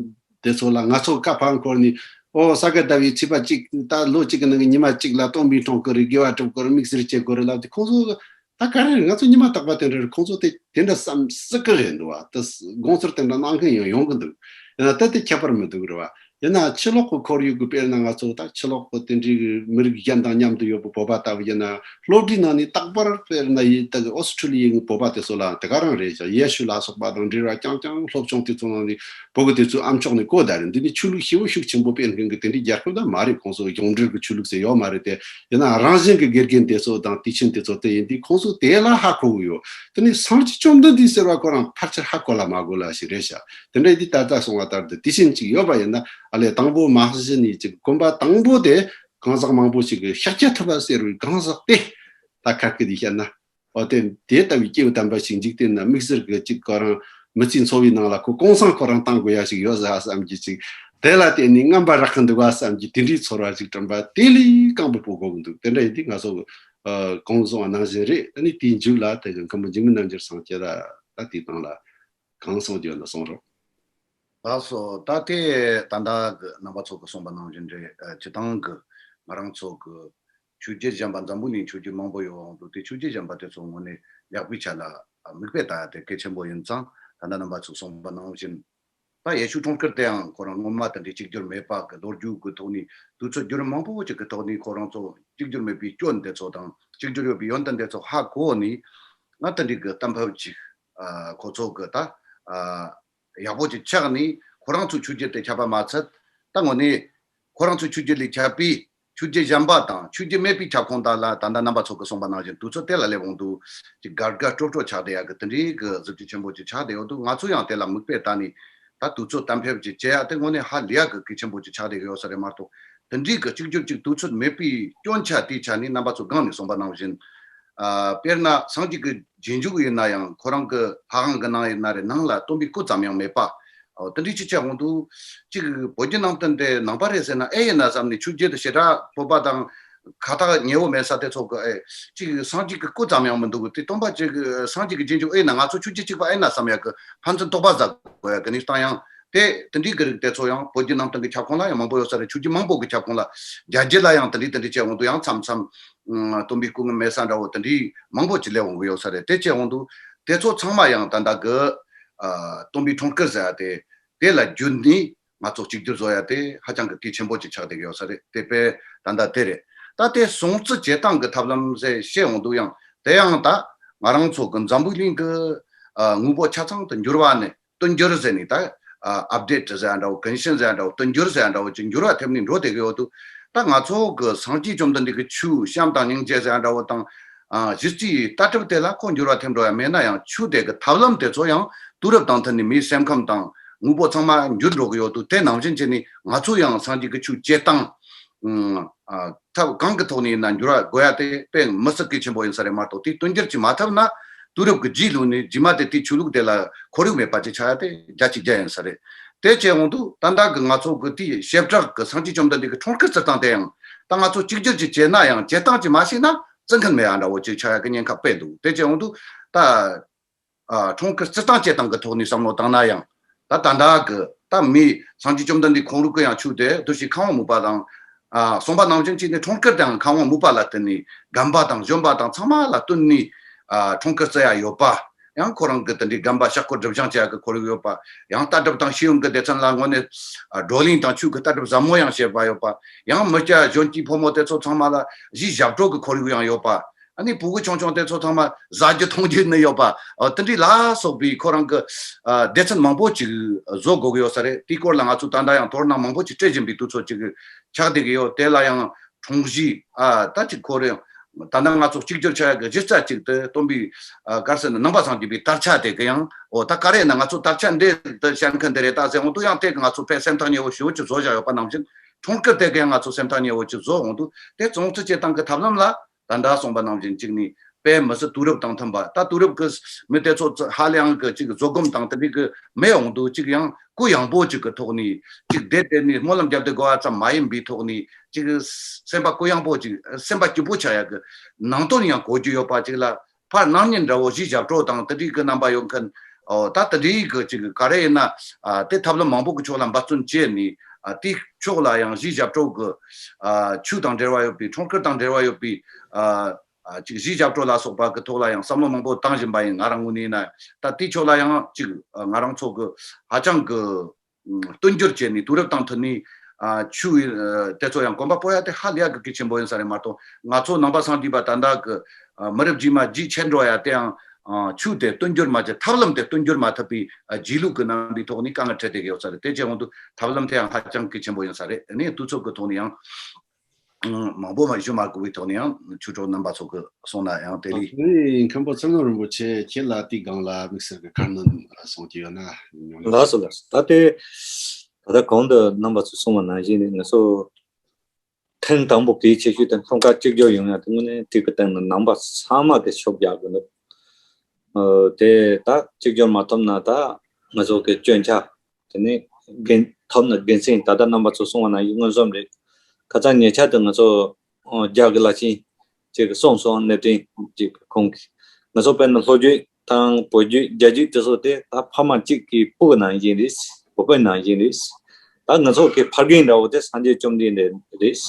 དེ་ཚོ་ལ་ང་ཚོ་ཀ་ཕང་འཁོར་ནས་ ཨོ་ས་ག་ཟླ་བའི་ཚེས་པ་གཅིག་ད་ལོ་གཅིག་གི་ནང་གི་ཉི་མ་གཅིག་ལ་སྟོན་པའི་འཁྲུངས་སྐར་རེད། དགེ་བ་སྒྲུབ་དགོས་རེད། དམིགས་བསལ་བྱེད་དགོས་རེད་ལབ་དེ་ཁོང་ཚོ་ད་ག་རེ་རེད། ང་ཚོ་ཉི་མ་རྟག་པ་དེ་འདྲ་རེད། ཁོང་ཚོ་དེ་དེ་འདྲ་བསམ་སྲིད་གི་རེད་འདུག་བ། ད་དགོངས་ཚུལ་དེ་འདྲ་གནང་མཁན་ཡང་ཡོང་གི་འདུག་ཡིན་ན་ད་དེ་ཁྱད་པར་མི་འདུག་རེད་བ། ཡིན་ན་ཕྱི་ལོགས་ཀྱི་ཁོར་ཡུག་གི་དཔེར་ན་ང་ཚོ་ད་ཕྱི་ལོགས་ཀྱི་དེ་འདྲའི་མི་རིགས་གཞན་དང་མཉམ་དུ་ཡོད་པའི་བོད་པ་ལྟ་བུ་ཡིན་ན། སློབ་གྲྭའི་ནང་ནས་རྟག་པར་དཔེར་ན་ཡིན་ད་ཨོ་སི་ཁྲུ་ལི་ཡའི་བོད་པ་དེ་ཚོ་ལ་དེ་ག་རང་རེད་ཤག་ཡེ་ཤུ་ལ་སོགས་པ་དང་འབྲེལ་བ་རྐྱང་རྐྱང་སློབ་སྦྱོང་དེ་ཚོ་ནང་ནས་བོད་གི་དེ་ཚོའི་ཨམ་ཅོག་ནས་གོ་བསྡད་རེད། འདི་ནི་ཆོས་ལུགས་ཞེ་པོ་ཤུགས་ཆེན་པོ་སྤེལ་མཁན་གི་དེ་འདྲའི་རྒྱལ་ཁབ་ད་མ་རེད། ཁོང་ཚོ་གཞུང་འབྲེལ་གི་ཆོས་ལུགས་ཟེར་ཡོད་མ་རེད་དེ། ཡིན་ན་རང་བཞིན་གི་དགེ་རྒན་དེ་ཚོ་དང་དུས་ཆེན་དེ་ཚོ་དེ་ཡིན་དུས་ཁོང་ཚོ་དེ་ལ་ཧ་གོ་གི་ཡོད། དེ་ནས་སངས་རྒྱས་བཅོམ་ལྡན་འདས་ཟེར་བ་ཁོ་རང་ཕལ་ཆེར་ཧ་གོ་ལ་མ་གོ་ལ་ཞིག་རེད་ཤག་དེ་འདྲ་ཡིན་དུས་ད་ལྟ་གསུངས་པ་ལྟར་དུ་དུས་ཆེན་གཅིག་ཡོད་པ་ཡིན་ན་ཨ་ལས་དང་པོ་མ་གཞི་ནས་ཅིག་གོམ་པ་དང་པོ་དེ་གང་ཟག་མང་པོ་ཞིག་གི་ཤཱཀྱ་ཐུབ་པ་ཟེར་བའི་གང་ཟག་དེ་ད་ཁ་སྐད་དེ་བཤད་ན། འོ་དེ་དེ་ལྟ་བུའི་སྐྱེས་བུ་དམ་པ་ཞིག་འཇིག་རྟེན་ན་དམིགས་བསལ་གྱི་གཅིག་ཁོ་རང་མི་ཚེའི་འཚོ་བའི་ནང་ལ་ཁོ་གུང་སེང་ཁོ་རང་བཏང་དགོས་ཡ་ཞིག་ཡོད་ཟེར་བསམ་གྱི་ཅིག་དེ་ལ་བརྟེན་ནས་རྔམ་པ་རག་གི་འདུག་བ་བསམ་གྱི་དེ་འདྲའི་ཚོར་བ་ཞིག་དྲན་པ་དེ་ལས་རྐང་པ་སྤོ་དགོས་ཀྱི་འདུག་དེ་འདྲ་ཡིན་དུས་ང་ཚོ་གི་ཨ་གོང་གསུངས་པ་ནང་བཞིན་རེད། ཨ་ནི་དེའི་མཇུག་ལ་དེ་གི་མཁན་པོ་འཇིགས་མེད་རྣམ་རྒྱལ་སངས་རྒྱས་ལ་ད་དེའི་སྟེང་ལ་གང་གསུངས་རྒྱུ་ཡོད་ན་གསུང་རོགས། ལགས་སོ། ད་དེ་ད་ལྟ་གི་རྣམ་པ་ཚོ་གི་གསུངས་པ་ནང་བཞིན་རེད། ཨ་སྤྱི་བཏང་གི་ང་རང་ཚོ་གི་ཆོས་བརྒྱུད་གཞན་པ་འཛམ་བུ་གླིང་ཆོས་བརྒྱུད་མང་པོ་ཡོད་འོང་དུས་དེ་ཆོས་བརྒྱུད་གཞན་པ་དེ་ཚོ་དངོས་གནས་ལེགས་པའི་ཆ་ལ་མིག་དཔེ་ལྟ་ཡ་དེ་གལ་ཆེན་པོ་ཡིན་ཙང་། ད་ལྟ་རྣམ་པ་ཚོས་གསུངས་པ་ནང་བཞིན་ད་ཡེ་ཤུ་འཁྲུངས་སྐར་དེའང་ཁོ་རང་སྔོན་མ་དེ་འདྲའི་གཅིག་གྱུར་མེད་པ་གི་ལོ་རྒྱུས་ཀྱི་ཐོག་ནས་དུས་ཚོད་བརྒྱུད་རིམ་མང་པོ་ཅིག་གི་ཐོག་ནས་ཁོ་རང་ཚོ་གཅིག་གྱུར་མེད་པའི་སྐྱོན་དེ་ཚོ་དང་གཅིག་གྱུར་ཡོད་པའི་ཡོན་ཏན་དེ་ཚོ་ཧ་གོ་ནས་ང་དེ་འདྲའི་གི་གཏན་ཕབ་ཅིག་ཨ་ཁོ་ཚོ་གི་ད་ཨ་ཡག་པོ་ཅིག་ཆགས་ནས་ཁོ་རང་ཚོའི་ཆོས་བརྒྱུད་དེ་ཁྱབ་པ་མ་ཚད། ད་དངོས་གནས་ཁོ་རང་ཚོའི་ཆོས་བརྒྱུད་ལས་ཁྱབ་པའི་ཆོས་བརྒྱུད་གཞན་པ་དང་ཆོས་བརྒྱུད་མེད་པའི་ཁྱབ་ཁོངས་དག་ལ་ད་ལྟ་རྣམ་པ་ཚོ་གིས་གསུངས་པ་ནང་བཞིན་དུས་ཚོད་དེ་ལ་སླེབས་འོང་དུས་ཅིག་དགའ་དགའ་སྤྲོ་སྤྲོ་ཆགས་བསྡད་ཡག་གི་དེ་འདྲའི་གི་གཟི་བརྗིད་ཆེན་པོ་ཅིག་ཆགས་བསྡད་ཡོད་འདུག་ང་ཚོ་ཡང་དེ་ལ་མིག་དཔེ་ལྟ་ནས་ད་དུས་ཚོད་གཏན་འབེབས་ཅིག་བྱེད་ཡག་དེ་དངོས་གནས་ཧ་ལས་ཡག་གི་གལ་ཆེན་པོ་ཅིག་ཆགས་བསྡད་ཡོད་ས་རེད་མ་གཏོགས། དེ་འདྲའི་གི་གཅིག་གྱུར་ཅིག་དུས་ཚོད་མེད་པའི་སྐྱོན་ཆ་དེའི་ཆ་ནས་རྣམ་པ་ཚོ་སྒང་ནས་གསུངས་པ་ནང་བཞིན། ཨ་དཔེར་ན་སངས་རྒྱས་ཀྱི་རྗེས་འཇུག་ཡིན་ན་ཡང་ཁོ་རང་གི་ཕ་ཝང་གི་ནང་ཡིན་ན་རེད། ནང་ལ་སྟོན་པའི་སྐུ་ཙམ་ཡང་མེད་པ། ཨོ་དེ་འདྲའི་ཅིག་བྱས་འོང་དུས་ཅིག་བོད་བརྒྱུད་ནང་བསྟན་དེ་ནང་པ་རེད་ཟེར་ན་ཨེ་ཡིན་ན་བསམ་ནས། ཆོས་བརྒྱུད་དེ་ཞེ་དྲག་བོད་པ་དང་ཁ་ཐག་ཉེ་བོ་མེད་ས་དེ་ཚོ་གི་ཨེ་ཅིག་སངས་རྒྱས་ཀྱི་སྐུ་ཙམ་ཡང་མི་འདུག་གི། དེ་སྟོན་པ་ཅིག་སངས་རྒྱས་ཀྱི་རྗེས་འཇུག་ཨེ་ཡིན་ན་ང་ཚོ་ཆོས་བརྒྱུད་གཅིག་པ་ཨེ་ཡིན་ན་བསམ་ཡག་གི་ཕན་ཚུན་དོགས་པ་ཟ་དགོས་ཡག་གི་གནས་སྟངས་ཡང་དེ་དེ་འདྲའི་གི་རིགས་དེ་ཚོ་ཡང་བོད་བརྒྱུད་ནང་བསྟན་གྱི་ཁྱབ་ཁོངས་ལ་ཡང་མང་པོ་ཡོད་ས་རེད། ཆོས་བརྒྱུད་མང་པོ་གི་ཁྱབ་ཁོངས་ལ་རྒྱ་རྒྱུད་ལ་ཡང་དེ་འདྲའི་དེ་འདྲའི་བྱས་འོང་དུས་ཡང་མཚམས་མཚམས་ཨ་སྟོན་པའི་སྐུ་ངོ་མེད་ས་འདྲ་བོ་དེ་འདྲའི་མང་པོ་ཅིག་སླེབས་འོང་གི་ཡོད་ས་རེད། དེ་བྱས་འོང་དུས་དེ་ཚོ་ཚང་མ་ཡང་ད་ལྟ་གི་ཨ་སྟོན་པའི་འཁྲུངས་སྐར་ཟེར་ཡ་དེ་དེ་ལ་བརྒྱུད་ནས་ང་ཚོ་གཅིག་གྱུར་བཟོ་ཡ་དེ་ཧ་ཅང་གི་གལ་ཆེན་པོ་ཅིག་ཆགས་བསྡད་ཀྱི་ཡོད་ས་རེད། དེ་དཔེ་ད་ལྟ་དེ་རེད། ད་དེ་སྲུང་བརྩི་བྱེད་སྟངས་ཀྱི་ཐབས་ལམ་ཟེར་བཤད་འོང་དུས་ཡང་དེ་ཡང་ད་ང་རང་ཚོ་གི་འཛམ་བུ་གླིང་གི་ཨ་དངོས་པོ་ཆ་ཚང་དུ་འགྱུར་བ་ནས། བསྟུན་འགྱུར་ཟེར་ནས་ད་ཨ་ཨབ་ཌེཊ་ཟེར་ཡ་འདྲ་བོ། གུང་གཞི་ཟེར་ཡ་འདྲ་བོ། བསྟུན་འགྱུར་ཟེར་ཡ་འདྲ་བོ་ཅིག་འགྱུར་བ་ཐེབས་ནས་འགྲོ་བསྡད་ཀྱི་ཡོད་འདུག་ད་ང་ཚོ་གི་སངས་རྒྱས་བཅོམ་ལྡན་འདས་ཀྱི་ཆོས་བྱམས་དང་སྙིང་རྗེ་ཟེར་ཡ་འདྲ་བོ་དང་ཨ་གཞི་རྩའི་ལྟ་གྲུབ་དེ་ལ་ཁོ་འགྱུར་བ་ཐེབས་འགྲོ་ཡ་མེད་ན་ཡང་། ཆོས་དེ་གི་ཐབས་ལམ་དེ་ཚོ་ཡང་དུས་རབས་དང་མཐུན་ནས་མིའི་སེམས་ཁམས་དང་དངོས་པོ་ཚང་མ་འགྱུར་འགྲོ་གི་ཡོད་འདུག་དེ་ནང་བཞིན་བྱས་ནས་ང་ཚོ་ཡང་སངས་རྒྱས་ཀྱི་ཆོས་བྱེད་སྟངས་ཨ་ཐབས་གང་གི་ཐོག་ནས་ཡིན་ན་འགྱུར་བ་དགོས་ཡ་དེ་དཔེ་མི་སྲིད་གལ་ཆེན་པོ་ཡིན་ས་རེད་མ་གཏོགས། དེ་བསྟུན་འགྱུར་གྱིས་མ་ཐུབ་ན་དུས་རབས་ཀྱི་རྗེས་ལོན་ནས་རྗེས་མ་དེ་དེའི་ཆོས་ལུགས་དེ་ལ་ཁོར་ཡུག་མེད་པ་ཅིག་ཆགས་ཡ་དེ་བརྒྱ་ཆ་བརྒྱ་ཡིན་ས་རེད། དེ་བྱས་འོང་དུས་ད་ལྟ་གི་ང་ཚོ་གི་དེའི་བྱེ་བྲག་གི་སངས་རྒྱས་བཅོམ་ལྡན་འདས་ཀྱི་འཁྲུངས་སྐར་བརྩི་སྟངས་དེ་ཡང་ད་ང་ཚོ་གཅིག་གྱུར་གྱིས་བྱས་ན་ཡང་བྱེད་སྟངས་ཀྱིས་མ་ཤེས་ན་བརྩི་མཁན་མེད་ཡ་འདྲ་བོ་ཅིག་ཆགས་ཡ་གི་ཉེན་ཁ་དཔེ་འདུག་དེ་བྱས་འོང་དུས་ད། ཨ་འཁྲུངས་སྐར་བརྩི་སྟངས་བྱེད་སྟངས་ཀྱི་ཐོག་ནས་བསམ་བློ་བཏང་ན་ཡང་། ད་ད་ལྟ་གི་ད་མི་སངས་རྒྱས་བཅོམ་ལྡན་འདས་ཁོང་རང་གི་ཡང་ཆོས་དེ་བདུད་བཞི་ཁམས་དབང་མུན་པ་དང་། ཨ་གསུངས་པ་ནང་བཞིན་བྱས་ནས་འཁྲུངས་སྐར་དེའང་ཁམས་དབང་མུན་པ་ལ་བརྟེན་ནས་རྒན་པ་དང་གཞོན་པ་དང་ཚང་མ་ལ་བསྟུན་ནས་ཨ་འཁྲུངས་སྐར་བརྩི་ཡ་ཡོད་པ། ཡང་ཁོ་རང་གི་དེ་འདྲའི་རྒན་པ་ཤག་སྐོར་སྒྲིབ་སྦྱང་བྱེད་ཡ་གི་ཁོར་ཡུག་ཡོད་པ། ཡང་ལྟ་གྲུབ་དང་ཤེས་ཡོན་གྱི་སྡེ་ཚན་ལ་དངོས་གནས་ཨ་བགྲོ་གླེང་དང་ཆོས་ཀྱི་ལྟ་གྲུབ་ཟབ་མོ་ཡང་བྱེད་པ་ཡོད་པ། ཡང་མི་སྐྱ་གཞོན་སྐྱེས་ཕོ་མོ་དེ་ཚོ་ཚང་མ་ལ་གཞས་ཞབས་བྲོ་གི་ཁོར་ཡུག་ཡང་ཡོད་པ། ཨ་ནི་ཕྲུ་གུ་ཆུང་ཆུང་དེ་ཚོ་ཚང་མ་ཟ་རྒྱུ་འཐུང་རྒྱུ་ནི་ཡོད་པ། ཨ་དེ་འདྲའི་ལ་སོགས་པའི་ཁོ་རང་གི་ཨ་སྡེ་ཚན་མང་པོ་ཅིག་བཟོ་དགོས་ཀྱི་ཡོད་ས་རེད། དེའི་སྐོར་ལ་ང་ཚོ་ད་ལྟ་ཡང་དོ་སྣང་མང་པོ་ཅིག་སྤྲད་བཞིན་པའི་དུས་ཚོད་ཅིག་ཆགས་བསྡད་ཀྱི་ཡོད། དེ་ལ་ཡང་འཁྲུངས་གཞིས་ཨ་ད་ཅིག་ཁོ་རེ་ད་ལྟ་ང་ཚོ་གཅིག་གྱུར་ཆགས་ཡག་གི་གཞི་རྩ་གཅིག་དེ་སྟོན་པའི་ཨ་ག་རེ་ཟེར་ན་ནང་པ་སངས་རྒྱས་པའི་དར་ཆ་དེ་གི་ཡང་། འོ་ད་ག་རེ་ཡིན་ན་ང་ཚོ་དར་ཆ་འདི་དེ་བཤད་མཁན་དེ་རེད་ད་ཟེར་འོང་དུས་ཡང་དེ་གི་ང་ཚོ་དཔེ་སེམས་ཐག་ཉེ་བོ་ཞེ་པོ་ཅིག་བཟོ་བཞག་ཡོད་པ་ནང་བཞིན། འཁྲུངས་སྐར་དེ་གི་ཡང་ང་ཚོ་སེམས་ཐག་ཉེ་བོ་ཅིག་བཟོ་འོང་དུས་དེ་སྲུང་བརྩི་བྱེད་སྟངས་ཀྱི་ཐབས་ལམ་ལ། ད་ལྟ་གསུངས་པ་ནང་བཞིན་གཅིག་ནི་དཔེ་མི་སྲིད་དུས་རབས་དང་མཐུན་པ། ད་དུས་རབས་ཀྱི་མི་དེ་ཚོ་ཧ་ལས་ཡང་གི་གཅིག་བཟོད་སྒོམ་དང་དེ་འདྲའི་གི་མེད་འོང་དུས་གཅིག་ཡང་གུ་ཡངས་པོ་གཅིག་གི་ཐོག་ནས་གཅིག་བསྡད་དེ་ནས་སྨོན་ལམ་བརྒྱབ་སྟེ་དགོས་པ་ཙམ་མ་ཡིན་པའི་ཐོག་ནས་གཅིག་སེམས་པ་གུ་ཡངས་པོ་གཅིག་སེམས་པ་སྐྱིད་པོ་ཆགས་ཡག་གི་ནང་དོན་ཡང་གོ་རྒྱུ་ཡོད་པ་གཅིག་ལ། ཕར་སྣང་བརྙན་འདྲ་བོ་གཞས་ཞབས་བྲོ་དང་དེ་འདྲའི་གི་རྣམ་པ་ཡོད་མཁན། ཨོ་ད་དེ་འདྲའི་གི་གཅིག་ག་རེ་ཡིན་ན་ཨ་དེ་ཐབས་ལམ་མང་པོ་གི་ཕྱོགས་ལ་འབད་བརྩོན་བྱས་ནས་ ཨ་དེའི་ཕྱོགས་ལ་ཡང་གཞིས་བྱ་སྤྲོ་གི་ཨ་ཆོས་དང་འབྲེལ་བ་ཡོད་པའི་ཁྲོམ་སྐོར་དང་འབྲེལ་བ་ཡོད་པའི་ཨ་ཨ་ཅིག་གཞིས་བྱ་སྤྲོ་ལ་སོགས་པ་གི་ཐོག་ལ་ཡང་བསམ་བློ་མང་པོ་བཏང་བཞིན་པ་ཡིན། ང་རང་ངོས་ནས་ཡིན་ན་ད་དེའི་ཕྱོགས་ལ་ཡང་ཅིག་ཨ་ང་རང་ཚོ་གི་ཧ་ཅང་གི་ཨ་བསྟུན་འགྱུར་བྱས་ནས་དུས་རབས་དང་མཐུན་ནས་ཨ་ཆོས་ཨ་དེ་ཚོ་ཡང་གོམ་པ་སྤོ་ཡ་དེ་ཧ་ལས་ཡ་གི་གལ་ཆེན་པོ་ཡིན་ས་རེད་མ་གཏོགས། ང་ཚོ་ནང་པ་སངས་རྒྱས་པ་ད་ལྟ་གི་ཨ་མི་རབས་རྗེས་མ་རྗེས་ཆེར་འགྲོ་ཡ་དེའང་ཨ་ཆོས་དེ་བསྟུན་འགྱུར་མ་བྱས། ཐབས་ལམ་དེ་བསྟུན་འགྱུར་མ་ཐུབ་པའི་ཨ་རྗེས་ལུས་ཀྱི་རྣམ་པའི་ཐོག་ནས་དཀའ་ངལ་འཕྲད་བསྡད་ཀྱི་ཡོད་ས་རེད། དེ་བྱས་འོང་དུས་ཐབས་ལམ་དེའང་ཧ་ཅང་གལ་ཆེན་པོ་ཡིན་ས་རེད། ཨ་ནི་དུས་ཚོད་ཀྱི་ཐོག་ནས་ཡང་མང་པོ་མ་ཞུ་མ་དགོས་པའི་ཐོག་ནས་ཡང་ཆོས་གྲོགས་རྣམ་པ་ཚོ་གི་གསུང་ན་ཡང་དེ་ལས། ཨ་ནི་མཁན་པོ་ཚེ་རིང་རིན་པོ་ཆེ་ཁྱེད་ལ་དེའི་སྒང་ལ་དམིགས་བསལ་གྱི་ཁ་སྣོན་གསུང་རྒྱུ་ཡོད་ན་ཉུང་ཉུང་། ལགས་སོ་ལགས་སོ། ད་དེ་ད་ལྟ་གོང་དུ་རྣམ་པ་ཚོས་གསུངས་པ་ནང་བཞིན་ནི་ང་ཚོ་ཐེངས་དང་པོ་གལ་ཆེ་ཤོས་དེ་འཁྲུངས་སྐར་གཅིག་གྱུར་ཡོང་ཡ་དེ་དངོས་གནས་དེ་གི་སྟེང་ནས་ནང་པ་ཚང་མ་གི་ཤུགས་རྒྱག་དགོས་འདུག་ཨ་དེ་ད་གཅིག་གྱུར་མ་ཐོབ་ན་ད་ང་ཚོ་གི་སྐྱོན་ཆ་དེ་ནི་དགེ་ཐོབ་ན་དགེ་མཚན། ད་ལྟ་རྣམ་པ་ཚོ་གསུངས་པ་ནང་བཞིན་མངོན་སུམ་རེད། ཁ་སང་ཉེ་ཆར་དུ་ང་ཚོ་ཨ་རྒྱ་གི་བླ་ཆེན་ཅིག་གིས་གསུངས་སོང་། གནས་བརྟན་ཅིག་ཁོང་གིས་ང་ཚོ་དཔེར་ན་ལྷོ་བརྒྱུད་དང་བོད་བརྒྱུད་རྒྱ་བརྒྱུད་དེ་ཚོ་དེ་ད་ཕ་མ་གཅིག་གི་བུ་ནང་བཞིན་རེད། བུ་སྤུན་ནང་བཞིན་རེད། ད་ང་ཚོ་གི་ཕ་རྒན་འདྲ་བོ་དེ་སངས་རྒྱས་བཅོམ་ལྡན་འདས་རེད།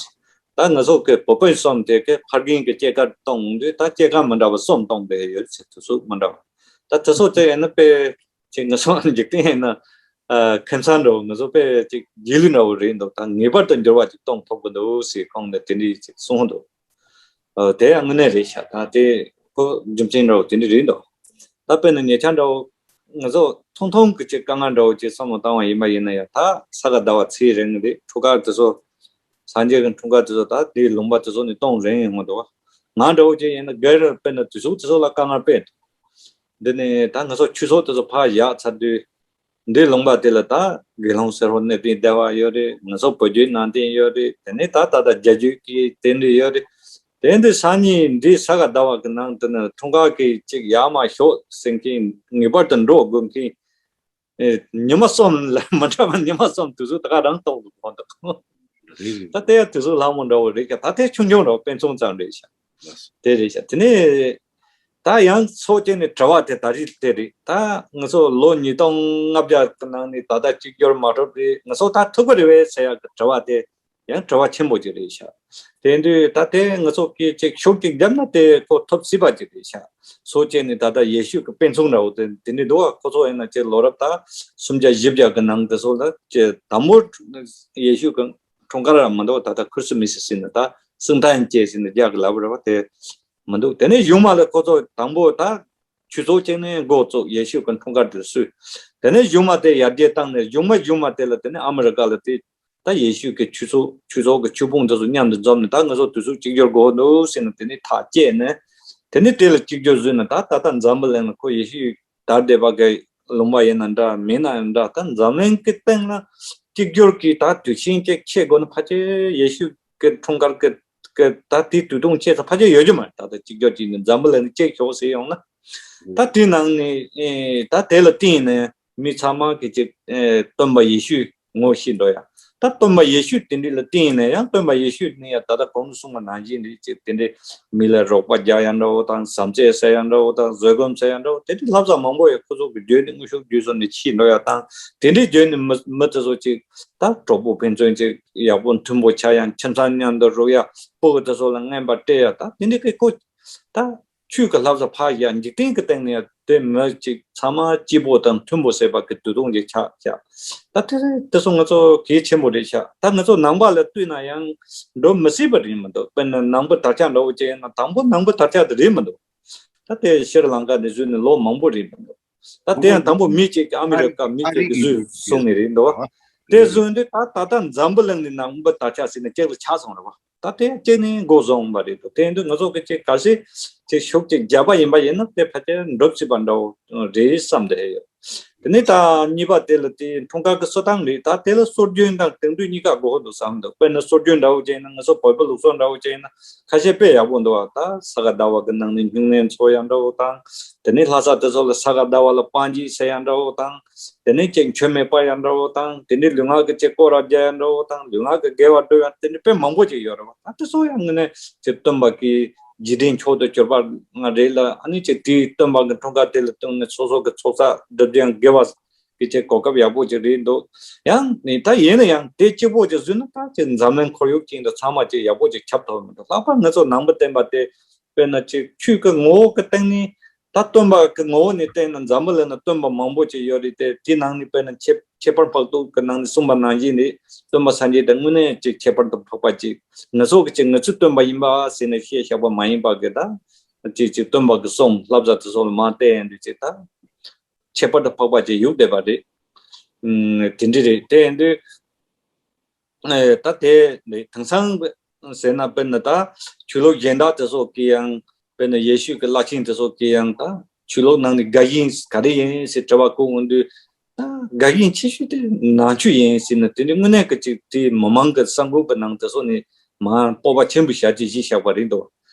ད་ང་ཚོ་གི་བུ་སྤུན་གསུམ་དེ་གི་ཕ་རྒན་གི་སྐྱེས་སྐར་གཏོང་དུས་ད་སྐྱེས་སྐར་མི་འདྲ་བ་གསུམ་གཏོང་བསྡད་ཡོད་ཟེར། དུས་ཚོད་མི་འདྲ་བ། ད་དེ་ཚོ་དེ་ཡིན་ན་དཔེ་ཅིག་ང་ཚོ་འཇིག་རྟེན་ཡིན་ན་ཨ་ཁམས་སངས་འདྲ་བོ། ང་ཚོ་དཔེ་ཅིག་རྗེས་ལུས་འདྲ་བོ་རེད་འདུག་ད་ངེས་པར་དུ་འགྱུར་བ་ཅིག་གཏོང་ཐུབ་དགོས་འདུག་ཟེར་ཁོང་ནས་དེ་འདྲས་ཅིག་གསུངས་འདུག་ཨ་དེ་ཡང་དངོས་གནས་རེད་ཤག་ད་དེ་ཁོ་རྒྱུ་མཚན་འདྲ་བོ་དེ་འདྲས་རེད་འདུག་ད་དཔེར་ན་ཉེ་ཆར་འདྲ་བོ་ང་ཚོ་ཐུང་ཐུང་གི་ཅིག་དཀའ་ངལ་འདྲ་བོ་ཅིག་བསམ་བློ་བཏང་བ་ཡིན་པ་ཡིན་ན་ཡང་། ད་ས་ག་ཟླ་བ་ཚེས་རིང་རེད། འཁྲུངས་སྐར་དེ་ཚོ་སངས་རྒྱས་ཀྱི་འཁྲུངས་སྐར་དེ་ཚོ་ད་དེའི་ལུང་པ་དེ་ཚོ་ནས་གཏོང་རན་ཡོང་གི་འདུག་ང་འདྲ་བོ་ཅིག་ཡིན་ན་སྒེར་དཔེར་ན་དུས་ཚོད་དེ་ཚོ་ལ་དཀའ་ངལ་དཔེ་འདུག་འདི་ནས་ད་ང་ཚོ་ཆོས་ཚོགས་དེ་ཚོ་ཕར་བཞག་ཚར་དུས། འདི་ལུང་པ་དེ་ལ་ད་དགེ་སློང་སེར་པོ་གནས་བརྟན་སྡེ་པ་ཡོད་རེད། ང་ཚོ་བོད་བརྒྱུད་ནང་བསྟན་ཡོད་རེད། དེ་ནས་ད་ད་ལྟ་རྒྱ་བརྒྱུད་ཀྱི་རྟེན་འབྲེལ་ཡོད་རེད། དེ་འདི་སང་ཉིན་འདི་ས་ག་ཟླ་བ་གི་ནང་དུ་ནི་འཁྲུངས་སྐར་གྱི་ཅིག་ཡར་མར་ཞོག་ཟེར་མཁན་ངེས་པར་དུ་འགྲོ་དགོས་མཁན། ཨེ་ཉི་མ་གསུམ་ལ་མི་འདྲ་བ་ཉི་མ་གསུམ་དུས་ཚོད་ད་ག་རང་གཏོང་དགོས་ཁོ་ཐག་རེད་རེད། ད་དེ་ཡང་དུས་ཚོད་ལྷག་མོ་འདྲ་བོ་རེད་ཀྱང་། ད་དེ་ཆུང་ཆུང་འདྲ་བོ་དཔེ་མཚོན་ཙམ་རེད་ཤག་དེ་རེད་ཤག་དེ་ནས་ད་ཡང་ཚོགས་ཀྱི་ནས་དྲི་བ་དེ་ད་རེས་དེ་རེད། ད་ང་ཚོ་ལོ་ཉིས་སྟོང་ལྔ་བརྒྱ་གི་ནང་ནས་ད་ལྟ་གཅིག་གྱུར་མ་གྲུབ་རེད། ང་ཚོ་ད་ཐུབ་ཀྱི་རེད་བས་ཟེར་ཡག་གི་དྲི་བ་དེ་ཡང་དྲི་བ་ཆེན་པོ་ཅིག་རེད་ཤག་དེ་དུས་ད་དེ་ང་ཚོ་གིས་ཅིག་ཤུགས་ཅིག་བརྒྱབ་ན་དེ་ཁོ་ཐུབ་སྲིད་པ་ཅིག་རེད་ཤག་སོ་བྱས་ནས་ད་ལྟ་ཡེ་ཤུ་གི་དཔེ་མཚོན་འདྲ་བོ་དེ་དེ་འདྲ་འདུག་བ། ཁོ་ཚོ་ཡིན་ན་ཅིག་ལོ་རབས་ད་སུམ་བརྒྱ་བཞི་བརྒྱ་གི་ནང་དེ་ཚོ་ལ་ཅིག་དང་པོ་ཡེ་ཤུ་གི་འཁྲུངས་སྐར་ར་མི་འདུག་ད་ལྟ་ཁུར་སི་མི་སི་ཟེར་ནས་ད་སིང་ཐན་ཅེ་ཟེར་ནས་རྒྱ་གི་ལབ་རེད་བ། དེ་མི་འདུག་དེ་ནས་གཞུག་མ་ལ་ཁོ་ཚོ་དང་པོ་ད་ཆོས་ཚོགས་བྱས་ནས་འགོ་བཙུགས། ཡེ་ཤུ་གི་འཁྲུངས་སྐར་དེ་གསོལ། དེ་ནས་གཞུག་མ་དེ་ཡར་རྒྱས་བཏང་ནས་གཞུག་མ་གཞུག་མ་དེ་ལ་དེ་ནས་ཨ་མི་རི་ཀ་ལ་དེ་ད་ཡེ་ཤུ་གི་ཆོས་ཚོགས་ཆོས་ཚོགས་ཀྱི་ཆོས་དཔོན་དེ་ཚོ་མཉམ་དུ་འཛོམས་ནས་ད་ང་ཚོ་དུས་ཚོད་གཅིག་གྱུར་དགོས་འདུག་ཟེར་ནས་དེ་ནས་ཐག་བཅད་ནས་དེ་ནས་དེ་ལ་གཅིག་གྱུར་བཟོས་ནས་ད་ད་ལྟ་འཛམ་བུ་གླིང་ལ་ཁོ་ཡེ་ཤུ་དར་བསྡད་པ་གི་ལུང་པ་ཡིན་ན་འདྲ་མིན་ན་ཡང་འདྲ། ད་འཛམ་གླིང་གི་སྟེང་ལ་གཅིག་གྱུར་གྱི་ད་དུས་ཆེན་གཅིག་ཆེ་དགོས་ན་ཕལ་ཆེར་ཡེ་ཤུ་གི་འཁྲུངས་སྐར་གི་གི་ད་དེའི་དུས་ཐུང་ཆེ་ས་ཕལ་ཆེར་ཡོད་རྒྱུ་མ་རེད། ད་ལྟ་གཅིག་གྱུར་གྱི་འཛམ་བུ་གླིང་གཅིག་ཞོག་ཟེར་ཡོང་ན། ད་དེའི་ནང་ནས་ཨེ་ད་དེ་ལ་བརྟེན་ནས་མི་ཚང་མ་གི་ཅིག་ཨེ་སྟོན་པ་ཡེ་ཤུ་ངོ་ཤེས་འགྲོ་ཡ། ད་སྟོན་པ་ཡེ་ཤུ་དེ་འདྲ་ལ་བརྟེན་ནས་ཡང་སྟོན་པ་ཡེ་ཤུ་ནི་ཡང་ད་ལྟ་གོང་དུ་གསུངས་པ་ནང་བཞིན་རེད། ཅིག་དེ་འདྲའི་མི་ལ་རོགས་པ་རྒྱག་ཡ་འདྲ་བོ་དང་། བྱམས་བརྩེ་ཟེར་ཡ་འདྲ་བོ་དང་། བཟོད་སྒོམ་ཟེར་ཡ་འདྲ་བོ། དེ་འདྲའི་བསླབ་བྱ་མང་པོ་ཡོད། ཁོ་ཚོ་གི་བརྒྱུད་ནས་དངོས་ཤུགས་བརྒྱུད་སོང་ནས་ཤེས་འགྲོ་ཡ་དང་། དེ་འདྲའི་བརྒྱུད་ནས་མི་མི་དེ་ཚོ་ཅིག་ད་གྲོགས་པོ་ཕན་ཚུན་ཅིག་ཡག་པོ་མཐུན་པོ་ཆགས་ཡ། ཁྱིམ་ཚང་མཉམ་དུ་རུབ་ཡ། སྤུ་གུ་དེ་ཚོ་ལ་རྔན་པ་སྤྲད་ཡ། ད་དེ་འདྲའི་གི་ཁོ་ད་ཆོས་ཀྱི་བསླབ་བྱ་ཕར་ཡ། འཇིག་རྟེན་གྱི་སྟེང་ནས་ཡ་དེ་མི་ཅིག་ཚང་མ་སྐྱིད་པོ་དང་མཐུན་པོ་བྱེད་པ་གི་དུས་ཐུང་ཅིག་ཆགས་ཤག་ད་དེ་དེ་ཚོ་ང་ཚོ་གལ་ཆེན་པོ་རེད་ཤག་ད་ང་ཚོ་ནང་པ་ལ་ལྟོས་ན་ཡང་འགྲོ་མི་སྲིད་པ་རེད་མི་འདུག་དཔེར་ན་ནང་པའི་དར་ཆ་འདྲ་བོ་ཅིག་ཡིན་ན་དང་པོ་ནང་པའི་དར་ཆ་དེ་རེད་མི་འདུག་ད་དེ་ཤྲི་ལང་ཀ་ནས་བཟུང་ནས་ལོ་མང་པོ་རེད་མི་འདུག་ད་དེ་ཡང་དང་པོ་མི་གཅིག་གིས་ཨ་མི་རི་ཀ་མི་གཅིག་གིས་བཟོས་སོང་ནི་རེད་འདུག་དེ་བཟོས་དུས་ད་ད་ལྟ་འཛམ་བུ་གླིང་ནས་ནང་པའི་དར་ཆ་ཟེར་ནས་གཅིག་ལ་ཆགས་སོང་རེད་བ། ད་དེ་ཡང་གཅིག་ནས་འགོ་བཟུང་བ་རེད་འདུག་དེ་ཡིན་དུས་ང་ཚོ་གི་ཅིག་གལ་སྲིད་ཅིག་ཤུགས་ཅིག་བརྒྱབ་པ་ཡིན་པ་ཡིན་ན་དེ་ཕལ་ཆེར་འགྲུབ་སྲིད་པ་འདྲ་བོ་རེད་བསམ་བསྡད་ཡོད། དེ་ནས་ད་གཉིས་པ་དེ་ལ་དེ་འཁྲུངས་སྐར་གྱི་གསོལ་ཐང་རེད། ད་དེ་ལ་སྲོལ་རྒྱུན་དང་དེང་དུས་གཉིས་ཀ་དགོས་ཀྱི་འདུག་བསམ་འདུག་དཔེར་ན་སྲོལ་རྒྱུན་འདྲ་བོ་ཅིག་ཡིན་ན་ང་ཚོ་བོད་པའི་ལུགས་སྲོལ་འདྲ་བོ་ཅིག་ཡིན་ན་ཁ་ཤས་དཔེ་ཡག་པོ་འདུག་བ། ད་ས་ག་ཟླ་བ་གི་ནང་ནས་སྨྱུང་གནས་འཚོགས་ཡ་འདྲ་བོ་དང་། དེ་ནས་ལྷ་ས་དེ་ཚོ་ལ་ས་ག་ཟླ་བ་ལ་སྤང་སྐྱེས་ཟེར་ཡ་འདྲ་བོ་དང་། དེ་ནས་ཅིག་མཆོད་མེ་སྤར་ཡ་འདྲ་བོ་དང་། དེ་ནས་ལུས་ངག་གི་ཅིག་སྐོར་ར་རྒྱག་ཡ་འདྲ་བོ་དང་། ལུས་ངག་གི་དགེ་བ་སྒྲུབ་ཡ་དེ་འདྲ་དཔེ་མང་པོ་ཅིག་ཡོད་རེད་བ། ད་དེ་ཚོ་ཡང་དངོས་གནས་ཅིག་སྟོན་པ་གི་རྗེས་དྲན་མཆོག་ཏུ་གྱུར་པ་ང་རེད་ལ། ཨ་ནི་ཅིག་དེའི་སྟོན་པ་གི་འཁྲུངས་སྐར་དེ་ལ་བསྟུན་ནས་སོ་སོ་གི་ཚོགས་བསགས་སྒྲུབ་སྦྱོང་དགེ་བ་ ཅིག་གོ་སྐབས་ཡག་པོ་ཅིག་རེད་འདུག། ཡང་ནི་ད་ཡིན་ན་ཡང་དེ་གཅིག་པོ་ཅིག་བཟོས་ན་ད་ཅིག་འཛམ་གླིང་ཁོར་ཡུག་ཅིག་འདི་ཚང་མ་ཅིག་ཡག་པོ་ཅིག་ཁྱབ་ཐུབ་མི་འདུག། ལྷག་པར་ང་ཚོ་ནང་པ་བསྟན་པ་དེ་དཔེར་ན་ཅིག་ཆོས་ཀྱི་ངོ་བོ་གི་སྟེང་ནས། ད་སྟོན་པ་གི་ངོ་བོ་ནས་བལྟས་ན་འཛམ་བུ་གླིང་ན་སྟོན་པ་མང་པོ་ཅིག་ཡོད་རེད་དེ། དེའི་ནང་ནས་དཔེར་ན་ཁྱད་ཁྱད་པར་འཕགས་བསྟོད་ཀྱི་ནང་ནས་གསུངས་པ་ནང་བཞིན་རེད། སྟོན་པ་སངས་རྒྱས་དེ་དངོས་གནས་ཅིག་ཁྱད་པར་དུ་འཕགས་པ་ཅིག། ང་ཚོ་གི་ཅིག་ང་ཚོའི་སྟོན་པ་ཡིན་པ་ཟེར་ནས་བཤད་བཞག་པ་མ་ཡིན་པ་གི། ད་ཅིག་ཅིག་སྟོན་པ་གི་གསུང་བསླབ་བྱ་དེ་ཚོ་ལ་མར་བལྟས་ཡོང་དུས་ཅིག་ད་ཁྱད་པར་དུ་འཕགས་པ་ཅིག་ཡོད་བསྡད་པ་རེད། ཨུམ། དེ་འདྲ་རེད། དེ་ཡིན་དུས། ཨེ། ད་དེ་ནི་དེང་སང་ཟེར་ན་དཔེར་ན་ད་ཆོས་ལུགས་གཞན་དག་དེ་ཚོ་གིས་ཡང་དཔེར་ན་ཡེ་ཤུ་གི་བླ་ཆེན་དེ་ཚོ་གིས་ཡང་ད་ཆོས་ལུགས་ནང་ནས་དགའ་ཞེན་ག་རེ་ཡིན་ཟེར་དྲི་བ་བཀོད་འོང་དུས། ད་དགའ་ཞེན་ཆེ་ཤོས་དེ་ནང་ཆོས་ཡིན་ཟེར་ན། དེ་ནི་དངོས་གནས་ཀྱི་ཅིག་དེ་མི་མང་གི་བསམ་བློ་གི་ནང་དེ་ཚོ་ནི་མར་སྤོབས་པ་ཆེན་པོ་ཞེ་ཅིག་བཞེས་བཞག་པ་རེད་འདུག།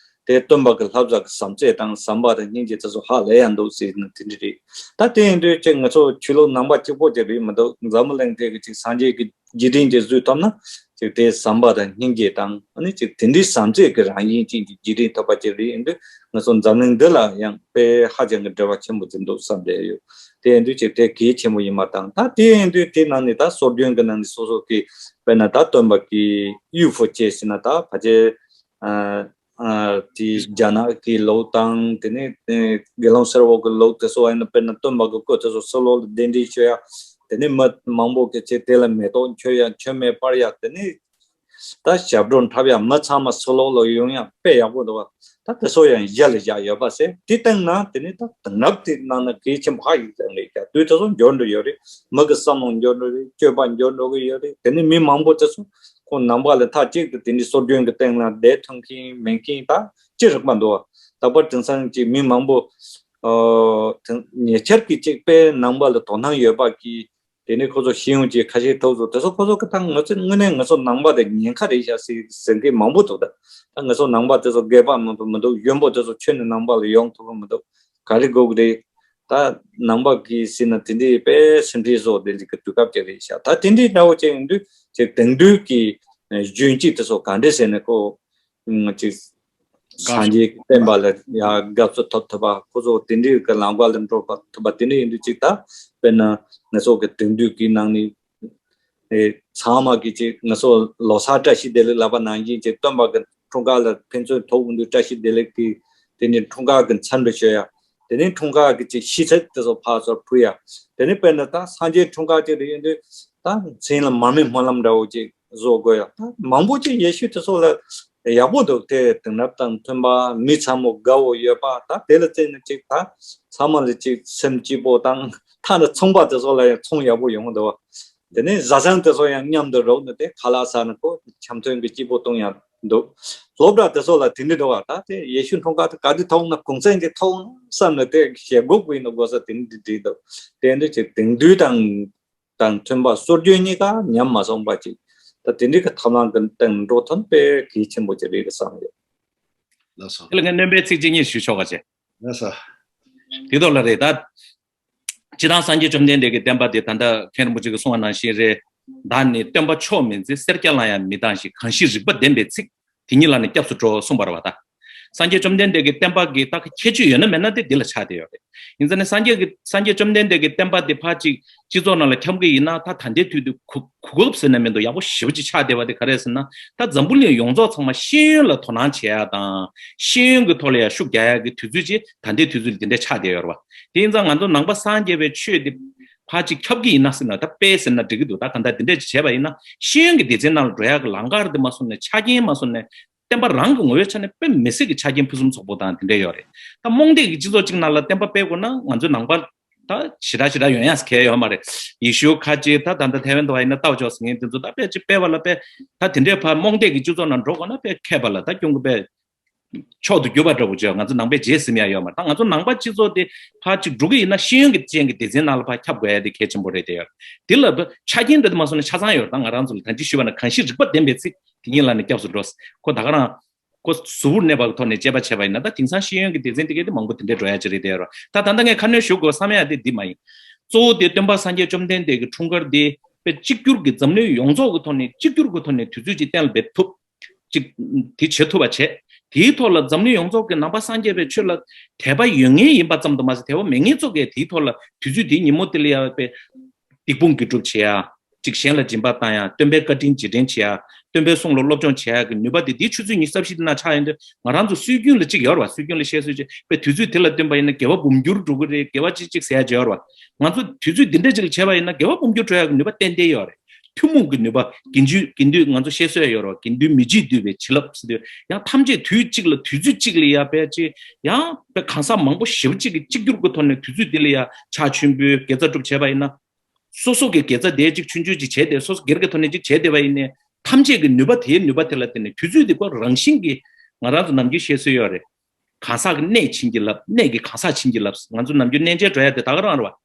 དེ་སྟོན་པ་གི་བསླབ་བྱ་གི་བྱམས་བརྩེ་དང་བྱམས་པ་དང་སྙིང་རྗེ་དེ་ཚོ་ཧ་ལས་ཡ་འདུག་ཟེར་ན་དེ་འདྲ་རེད། ད་དེ་ཡིན་དུས་ཅིག་ང་ཚོ་ཆོས་ལུགས་ནང་པ་གཅིག་པོ་ཅིག་རེད་མི་འདུག། འཛམ་བུ་གླིང་དེ་གི་ཅིག་སངས་རྒྱས་ཀྱི་རྗེས་དྲན་ཅིག་བཟོས་ཐུབ་ན། ཅིག་དེ་བྱམས་པ་དང་སྙིང་རྗེ་དང་། ཨ་ནི་ཅིག་དེ་འདྲའི་བྱམས་བརྩེ་གི་རང་བཞིན་ཅན་གྱི་རྗེས་དྲན་ཐུབ་པ་ཅིག་རེད། ཡིན་དུས་ང་ཚོ་འཛམ་གླིང་འདི་ལ་ཡང་དཔེ་ཧ་ཅང་གི་འབྲེལ་བ་ཆེན་པོ་ཅིག་འདུག་བསམ་བསྡད་ཡོད། དེ་ཡིན་དུས་ཅིག་དེ་གལ་ཆེན་པོ་ཡིན་པ་དང་། ད་དེ་ཡིན་དུས་དེ་ནང་ནས་ད་སྲོལ་རྒྱུན་གྱི་ནང་ནས་སོ་སོ་གི་དཔེར་ན་ད་སྟོན་པ་གི་ཡུལ་ཕུ་ཅེས་ཟེར་ན་ད་ཕལ་ཆེར། ཨ། ཨ། དེ་རྒྱ་ནག་གི་ལུགས་དང་། དེ་ནས་ཨེ་དགེ་སློང་གསར་བ་གི་ལུགས་དེ་ཚོ་ཡིན་ན་དཔེར་ན་སྟོན་པ་གི་སྐུ་དེ་ཚོ་ཕྱི་ལོགས་ལ་གདན་འདྲེན་ཞུ་ཡ། དེ་ནས་མི་མང་པོ་གི་ཚེ་དེ་ལ་མེ་ཏོག་མཆོད་ཡ། མཆོད་མེ་སྤར་ཡ། དེ་ནས་ད་ཞབས་བྲོ་འཁྲབ་ཡ། མི་ཚང་མ་ཕྱི་ལོགས་ལ་ཡོང་ཡ་དཔེ་ཡག་པོ་འདུག་བ། ད་དེ་ཚོ་ཡང་གཞི་ལ་བཞག་ཡོད་པ་ཟེར། དེ་སྟེང་ན་དེ་ནས་ད་དེང་རབས་དེ་ནང་ན་གལ་ཆེན་པོ་ཧ་ཡིན་ཙང་རེད་ཀྱང་། དུས་དེ་ཚོ་འགྱུར་འགྲོ་ཡོད་རེད། མི་གི་བསམ་བློ་འགྱུར་འགྲོ་རེད། སྤྱོད་པ་འགྱུར་འགྲོ་གི་ཡོད་རེད། དེ་ནས་མི་མང་པོ་དེ་ཚོ་ཁོང་ནང་པ་ལ་མཐའ་གཅིག་ཏུ་དེ་འདྲའི་སྲོལ་རྒྱུན་གྱི་སྟེང་ལ་བསྡད་ཐུབ་མཁན་མེད་མཁན་ད་ཅི་རིགས་པ་འདུག། ད་བར་དེང་སང་ཅིག་མི་མང་པོ། ཨོ། དེ་ཉེ་ཆར་གྱི་ཅིག་དཔེ་ནང་པ་ལ་དོ་སྣང་ཡོད་པ་གི། དེ་ནས་ཁོ་ཚོ་ཤེས་ཡོན་ཅིག་ཁ་ཤས་ཐོབ་ཚོ། དེ་ཚོ་ཁོ་ཚོ་གི་ད་ང་ཚོ་དངོས་གནས་ང་ཚོ་ནང་པ་དེ་ཉེན་ཁ་རེད་ཤག་ཟེར་ཟེར་མཁན་མང་པོ་འདུག། ད་ད་ང་ཚོ་ནང་པ་དེ་ཚོ་སྒེར་པ་མང་པོ་མི་འདུག། གཞོན་པོ་དེ་ཚོ་ཁྱོན་ནས་ནང་པ་ལ་ཡོང་ཐུབ་ཀྱི་མི་འདུག། ག་རེ་དགོས་ཀྱི་རེད། ད་ནང་པ་གི་ཟེར་ན་དེ་འདྲའི་དཔེ་སེམས་ཁྲལ་བཟོ་བསྡད་ཀྱི་དུས་སྐབས་ཅིག་རེད་ཤག། ད་དེ་འདྲའི་འདྲ་བོ་ཅིག་ཡིན་དུས་ཅིག་དེང་དུས་ཀྱི་གཞོན་སྐྱེས་དེ་ཚོ་ག་འདྲས་ཟེར་ནས་ཁོ་ཅིག་སངས་རྒྱས་བསྟན་པ་ལ་ཡ་དགའ་བསུ་ཐོབ་ཐུབ་པ། ཁོ་ཚོ་དེ་འདྲའི་གི་ལམ་ཁ་ལ་འགྲོ་ཐུབ་པ། དེ་འདྲ་ཡིན་དུས་ཅིག་ད་དཔེར་ན་ང་ཚོ་གི་དེང་དུས་ཀྱི་ནང་ནས། ཨེ། ཚང་མ་གིས་ཅིག་ང་ཚོ་ལོ་གསར་བཀྲ་ཤིས་བདེ་ལེགས་ལབ་པ་ནང་བཞིན་ཅིག་སྟོན་པ་གི་འཁྲུངས་སྐར་ལ་ཕན་ཚུན་ཐུག་འོང་དུས་བཀྲ་ཤིས་བདེ་ལེགས་ཀྱི། དེ་ནས་འཁྲུངས་སྐར་གི་མཚན་དཔེ་ཞུ་ཡ། དེ་ནས་འཁྲུངས་སྐར་གི་ཅིག་ཤིས་ཚད་དེ་ཚོ་ཕར་ཚུར་ཕུལ་ཡ། དེ་ནས་དཔེར་ན་ད་སངས་རྒྱས་འཁྲུངས་སྐར་ཅིག་རེད་ཡིན་དུས་ད་མཚན་ལ་མར་མེ་སྨོན་ལམ་འདྲ་བོ་ཅིག་བཟོ་དགོས་ཡ། ད་མང་པོ་ཅིག་ཡེ་ཤུ་དེ་ཚོ་ལ་ཡག་པོ་འདུག། དེ་དེང་རབས་དང་མཐུན་པ། མི་ཚང་མ་དགའ་བོ་ཡོད་པ། ད་དེ་ལ་བརྟེན་ནས་ཅིག་ད་ཚང་མ་ལ་ཅིག་སེམས་སྐྱིད་པོ་དང་། ཐ་ན་ཚོང་པ་དེ་ཚོ་ལ་ཡང་ཚོང་ཡག་པོ་ཡོང་གི་འདུག། དེ་ནས་བཟའ་ཚང་དེ་ཚོ་ཡང་མཉམ་དུ་རོགས་ནས་དེ་ཁ་ལག་ཟ་ནས་ཁོ་འཆམ་མཐུན་གྱི་སྐྱིད་པོ་གཏོང་ཡག་འདུག། སློབ་གྲྭ་དེ་ཚོ་ལ་དེ་འདྲ་འདུག་བ། ད་དེ་ཡེ་ཤུ་འཁྲུངས་སྐར་དེ་ག་དུས་ཐོབ་ན། གུང་སེང་གི་ཐོབ་ན་བསམ་ནས་དེ་ཞེ་སྒུག་པོ་ཡིན་ན་དགོས་ས་དེ་འདྲ་འདྲ་འདུག། དེ་འདྲ་ཅིག་དེང་དུས་དང་དང་མཐུན་པ། སྲོལ་རྒྱུན་གཉིས་ཀ་ཉམས་མ་སོང་བ་ཅིག། ད་དེ་འདྲའི་གི་ཐབས་ལམ་གི་སྟེང་འགྲོ་ཐུབ་ན་དཔེ་གལ་ཆེན་པོ་ཅིག་རེད་བསམ་ཡོད། ལགས་སོ། དེ་ལ་ངས་སྣོན་པའི་ཚིག་གཅིག་གཉིས་ཞུ་ཆོག་ག་བྱས། ལགས་སོ། དེ་ཐོག་ལ་རེད་ད། སྤྱིར་བཏང་སངས་རྒྱས་བཅོམ་ལྡན་འདས་ཀྱི་བསྟན་པ་དེ་ད་ལྟ་མཁན་རིན་པོ་ཆེ་གིས་གསུངས་པ་ནང་བཞིན་རེད། བདག་ནི་སྟོན་པ་མཆོག་མིན་ཟེར། སེར་སྐྱ་ལ་ཡང་མི་སྡང་ཞིང་། གང་ཞིག་རིགས་པ་ལྡན་པའི་ཚིག། དེ་ཉིད་ལ་ནི་སྐྱབས་སུ་འགྲོ། གསུངས་པ་རེད་བ་ད། སངས་རྒྱས་བཅོམ་ལྡན་འདས་ཀྱི་བསྟན་པ་གི་ད་ཁྱད་ཆོས་ཡོད་ན་མེད་ན་དེ་འདི་ལ་ཆགས་བསྡད་ཡོད་རེད། ཡིན་ཙང་ནི་སངས་རྒྱས་ཀྱི་སངས་རྒྱས་བཅོམ་ལྡན་འདས་ཀྱི་བསྟན་པ་དེ་ཕར་ཅིག་སྤྱི་ཚོགས་ནང་ལ་ཁྱབ་ཀྱི་ཡིན་ན། ད་ད་ལྟའི་དུས་དུ་གོ་གོ་སྐབས་ཟེར་ན་མི་འདུག། ཡག་པོ་ཞེ་པོ་ཅིག་ཆགས་བསྡད་པ་དེ་ག་རེ་ཟེར་ན། ད་འཛམ་བུ་གླིང་ཡོངས་རྫོགས་ཚང་མ་ཤེས་ཡོན་ལ་དོ་སྣང་བྱེད་ཡ་དང་། ཤེས་ཡོན་གྱི་ཐོག་ལ་ཡ་ཤུགས་རྒྱག་ཡ་གི་དུས་ཚོད་ཅིག་ད་ལྟའི་དུས་ཚོད་ལ་དེ་འདྲ་ཆགས་བསྡད་ཡོད་རེད་བ། དེ་ཡིན་ཙང་ང་ཚོ་ནང་པ་སངས་རྒྱས་པའི་ཆོས་དེ་ཕར་ཅིག་ཁྱབ་ཀྱི་ཡིན་ན་ཟེར་ན། ད་དཔེ་ཟེར་ན་འགྲིག་གི་འདུག། ད་གང་ལྟར་དེ་འདྲ་ཅིག་བྱས་པ་ཡིན་ན། ཤེས་ཡོན་གྱི་སྡེ་ཚན་ནང་ལ་འགྲོ་ཡ་གི་ལམ་ཁ་དེ་མ་སོང་ནས། ཆ་རྐྱེན་མ་སོང་ནས། བསྟན་པ་རང་གི་ངོ་བོའི་ཆ་ནས་དཔེ་མི་སྲིད་ཀྱི་ཆ་རྐྱེན་ཕུན་སུམ་ཚོགས་པོ་དང་དེ་འདྲ་ཡོད་རེད། ད་རྨོངས་དད་ཀྱི་སྤྱི་ཚོགས་གཅིག་ནང་ལ་བསྟན་པ་སྤེལ་དགོས་ན་ང་ཚོའི་ནང་པ་ད་ཞེ་དྲག་ཞེ་དྲག་ཡོང་ཡ་གལ་ཡོད་མ་རེད། ཡེ་ཤུ་ཁ་ཅིག་ད་ད་ལྟ་ཐའེ་ཝན་དུ་བ་ཡིན་ན་ལྟ་བ་ཅོག་ཟེར་མཁན་དེ་ཚོ་ད་དཔེ་ཅིག་སྤེལ་བ་ལ་དཔེ་ད་དེ་འདྲའི་ཕར་རྨོངས་དད་ཀྱི་སྤྱི་ཚོགས་ནང་འགྲོ་དགོས་ན་དཔེ་མཁས་པ་ལ་ད་སྐྱོན་གྱི་དཔེ་མཆོག་ཏུ་གྱུར་པ་འདྲ་བོ་ཅིག་ང་ཚོ་ནང་པའི་རྗེས་ཟིན་ཡ་ཡོད་མ་རེད། ད་ང་ཚོ་ནང་པ་སྤྱི་ཚོགས་དེ་ཕར་ཅིག་འགྲོ་གི་ཡིན་ན་ཤེས་ཡོན་གྱི་ཅན་གྱི་སྡེ་ཚན་ནང་ལ་ཕར་ཁྱབ་དགོས་ཡ་དེ་གལ་ཆེན་པོ་རེད་དེ་ཡོད། དེ་ལ་ཆ་རྐྱེན་འདྲ་དེ་མ་སོང་ནས་ཆ་ཚང་ཡོད་རེད། ད་ང་རང་ཚོ་ལ་ད་ཅི་ཞུས་པ་ན། གང་ཞིག་རིགས་པ་ལྡན་པའི་ཚིག། དེ་ཉིད་ལ་ནི་སྐྱབས་སུ་འགྲོ། ཁོ་ད་ག་རང་ཁོ་གཟུ་བོར་གནས་པ་གི་ཐོག་ནས་དཔྱད་པ་བྱས་པ་ཡིན་ན། ད་དེང་སང་ཤེས་ཡོན་གྱི་སྡེ་ཚན་དེ་གའི་དེ་མང་པོ་དེ་འདྲའི་འགྲོ་ཡ་ཅིག་རེད་དེ་ཡོད་རེད། ད་ད་ལྟ་ངས་ཁ་སྣོན་ཞུ་དགོས་བསམ་ཡ་དེ་འདི་མ་ཡིན། གཙོ་བོ་དེ་སྟོན་པ་སངས་རྒྱས་བཅོམ་ལྡན་འདས་ཀྱི་འཁྲུངས་སྐར་དེ་དཔེ་གཅིག་གྱུར་གྱི་འཛམ་གླིང་ཡོངས་རྫོགས་ཀྱི་ཐོག་ནས་གཅིག་གྱུར་གྱི་ཐོག་ནས་དུས་ཚོད་ཅིག་གཏན་ལ་འབེབས་ཐུབ། ཅིག་དེ་བྱེད་ཐུབ་པ་བྱས། དེའི་ཐོག་ལ་འཛམ་གླིང་ཡོངས་རྫོགས་ཀྱི་ནང་པ་སངས་རྒྱས་པའི་ཆོས་ལ་དད་པ་ཡོད་མཁན་ཡིན་པ་ཙམ་དུ་མ་ཟད། དད་པ་མེད་མཁན་ཚོ་གིས་དེའི་ཐོག་ལ་དུས་ཚོད་དེའི་ཉིན་མོ་དེ་ལ་ཡ་དཔེ་ སྡིག་སྤོང་དགེ་སྒྲུབ་བྱེད་ཡ། གཅིག་གཞན་ལ་སྦྱིན་པ་བཏང་ཡ། སྟོན་པའི་བཀའ་དྲིན་རྗེས་དྲན་བྱེད་ཡ། སྟོན་པའི་གསུང་ལ་སློབ་སྦྱོང་བྱེད་ཡ་གི་ནུས་པ་དེ་འདིའི་ཆུ་ཚོད་ཉི་ཤུ་རྩ་བཞི་དེ་ན་ཆགས་ཡོང་དུས་ང་རང་ཚོ་སྲོལ་རྒྱུན་ལ་གཅིག་ཡོད་རེད་བ། སྲོལ་རྒྱུན་ལ་བཤད་སྲོལ་གཅིག་དཔེ་དུས་ཚོད་དེ་ལ་བསྟུན་པ་ཡིན་ན་དགེ་བ་འབུམ་འགྱུར་འགྲོ་གི་རེད། དགེ་བ་གཅིག་གཅིག་ཟེར་ཡ་ཅིག་ཡོད་རེད་བ། ང་ཚོ་དུས་ཚོད་འདི་འདྲ་ཅིག་ལ་བྱས་པ་ཡིན་ན་དགེ་བ་འབུམ་འགྱུར་འགྲོ་ཡ་གི་ནུས་པ་ཏན་ཏན་ཡོད་རེད། ཐུན་མོང་གི་ནུས་པ་དགེ་འདུན་དགེ་འདུན་ང་ཚོ་བཤད་སྲོལ་ཡ་ཡོད་རེད་བ། དགེ་འདུན་མི་འཇིགས་འདུལ་བའི་བྱིན་རླབས་ཟེར་དུས་ཡང་ཐམས་ཅད་དུས་གཅིག་ལ་དུས་ཚོད་གཅིག་ལ་ཡ་དཔེ་ཅིག་ཡང་དཔེ་གང་ཟག་མང་པོ་ཞེ་པོ་གཅིག་གིས་གཅིག་གྱུར་གྱི་ཐོག་ནས་དུས་ཚོད་འདི་ལ་ཡ་ཕྱག་མཆོད་འབུལ་དགེ་རྩ་སྒྲུབ་བྱས་པ་ཡིན་ན། སོ་སོ་གི་དགེ་རྩ་དེ་གཅིག་ཆུང་ཆུང་ཅིག་བྱས་ཏེ་སོ་སོ་སྒེར་གྱི་ཐོག་ནས་གཅིག་བྱས་བསྡད་པ་ཡིན་ནའི་ཐམས་ཅད་ཀྱི་ནུས་པ་དེའི་ནུས་པ་དེ་ལ་བརྟེན་ནས་དུས་ཚོད་དེ་ཁོ་རང་བཞིན་གྱིས་ང་རང་ཚོ་ནམ་རྒྱུན་བཤད་སྲོལ་ཡོད་རེད། གང་ཟག་གི་གནས་བྱིན་གྱིས་བརླབས། གནས་ཀྱིས་གང་ཟག་བྱིན་གྱིས་བརླབས། ང་ཚོ་ནམ་རྒྱུན་གནས་མཇལ་འགྲོ་ཡ་དེ་ད་ག་རང་རེད་བ།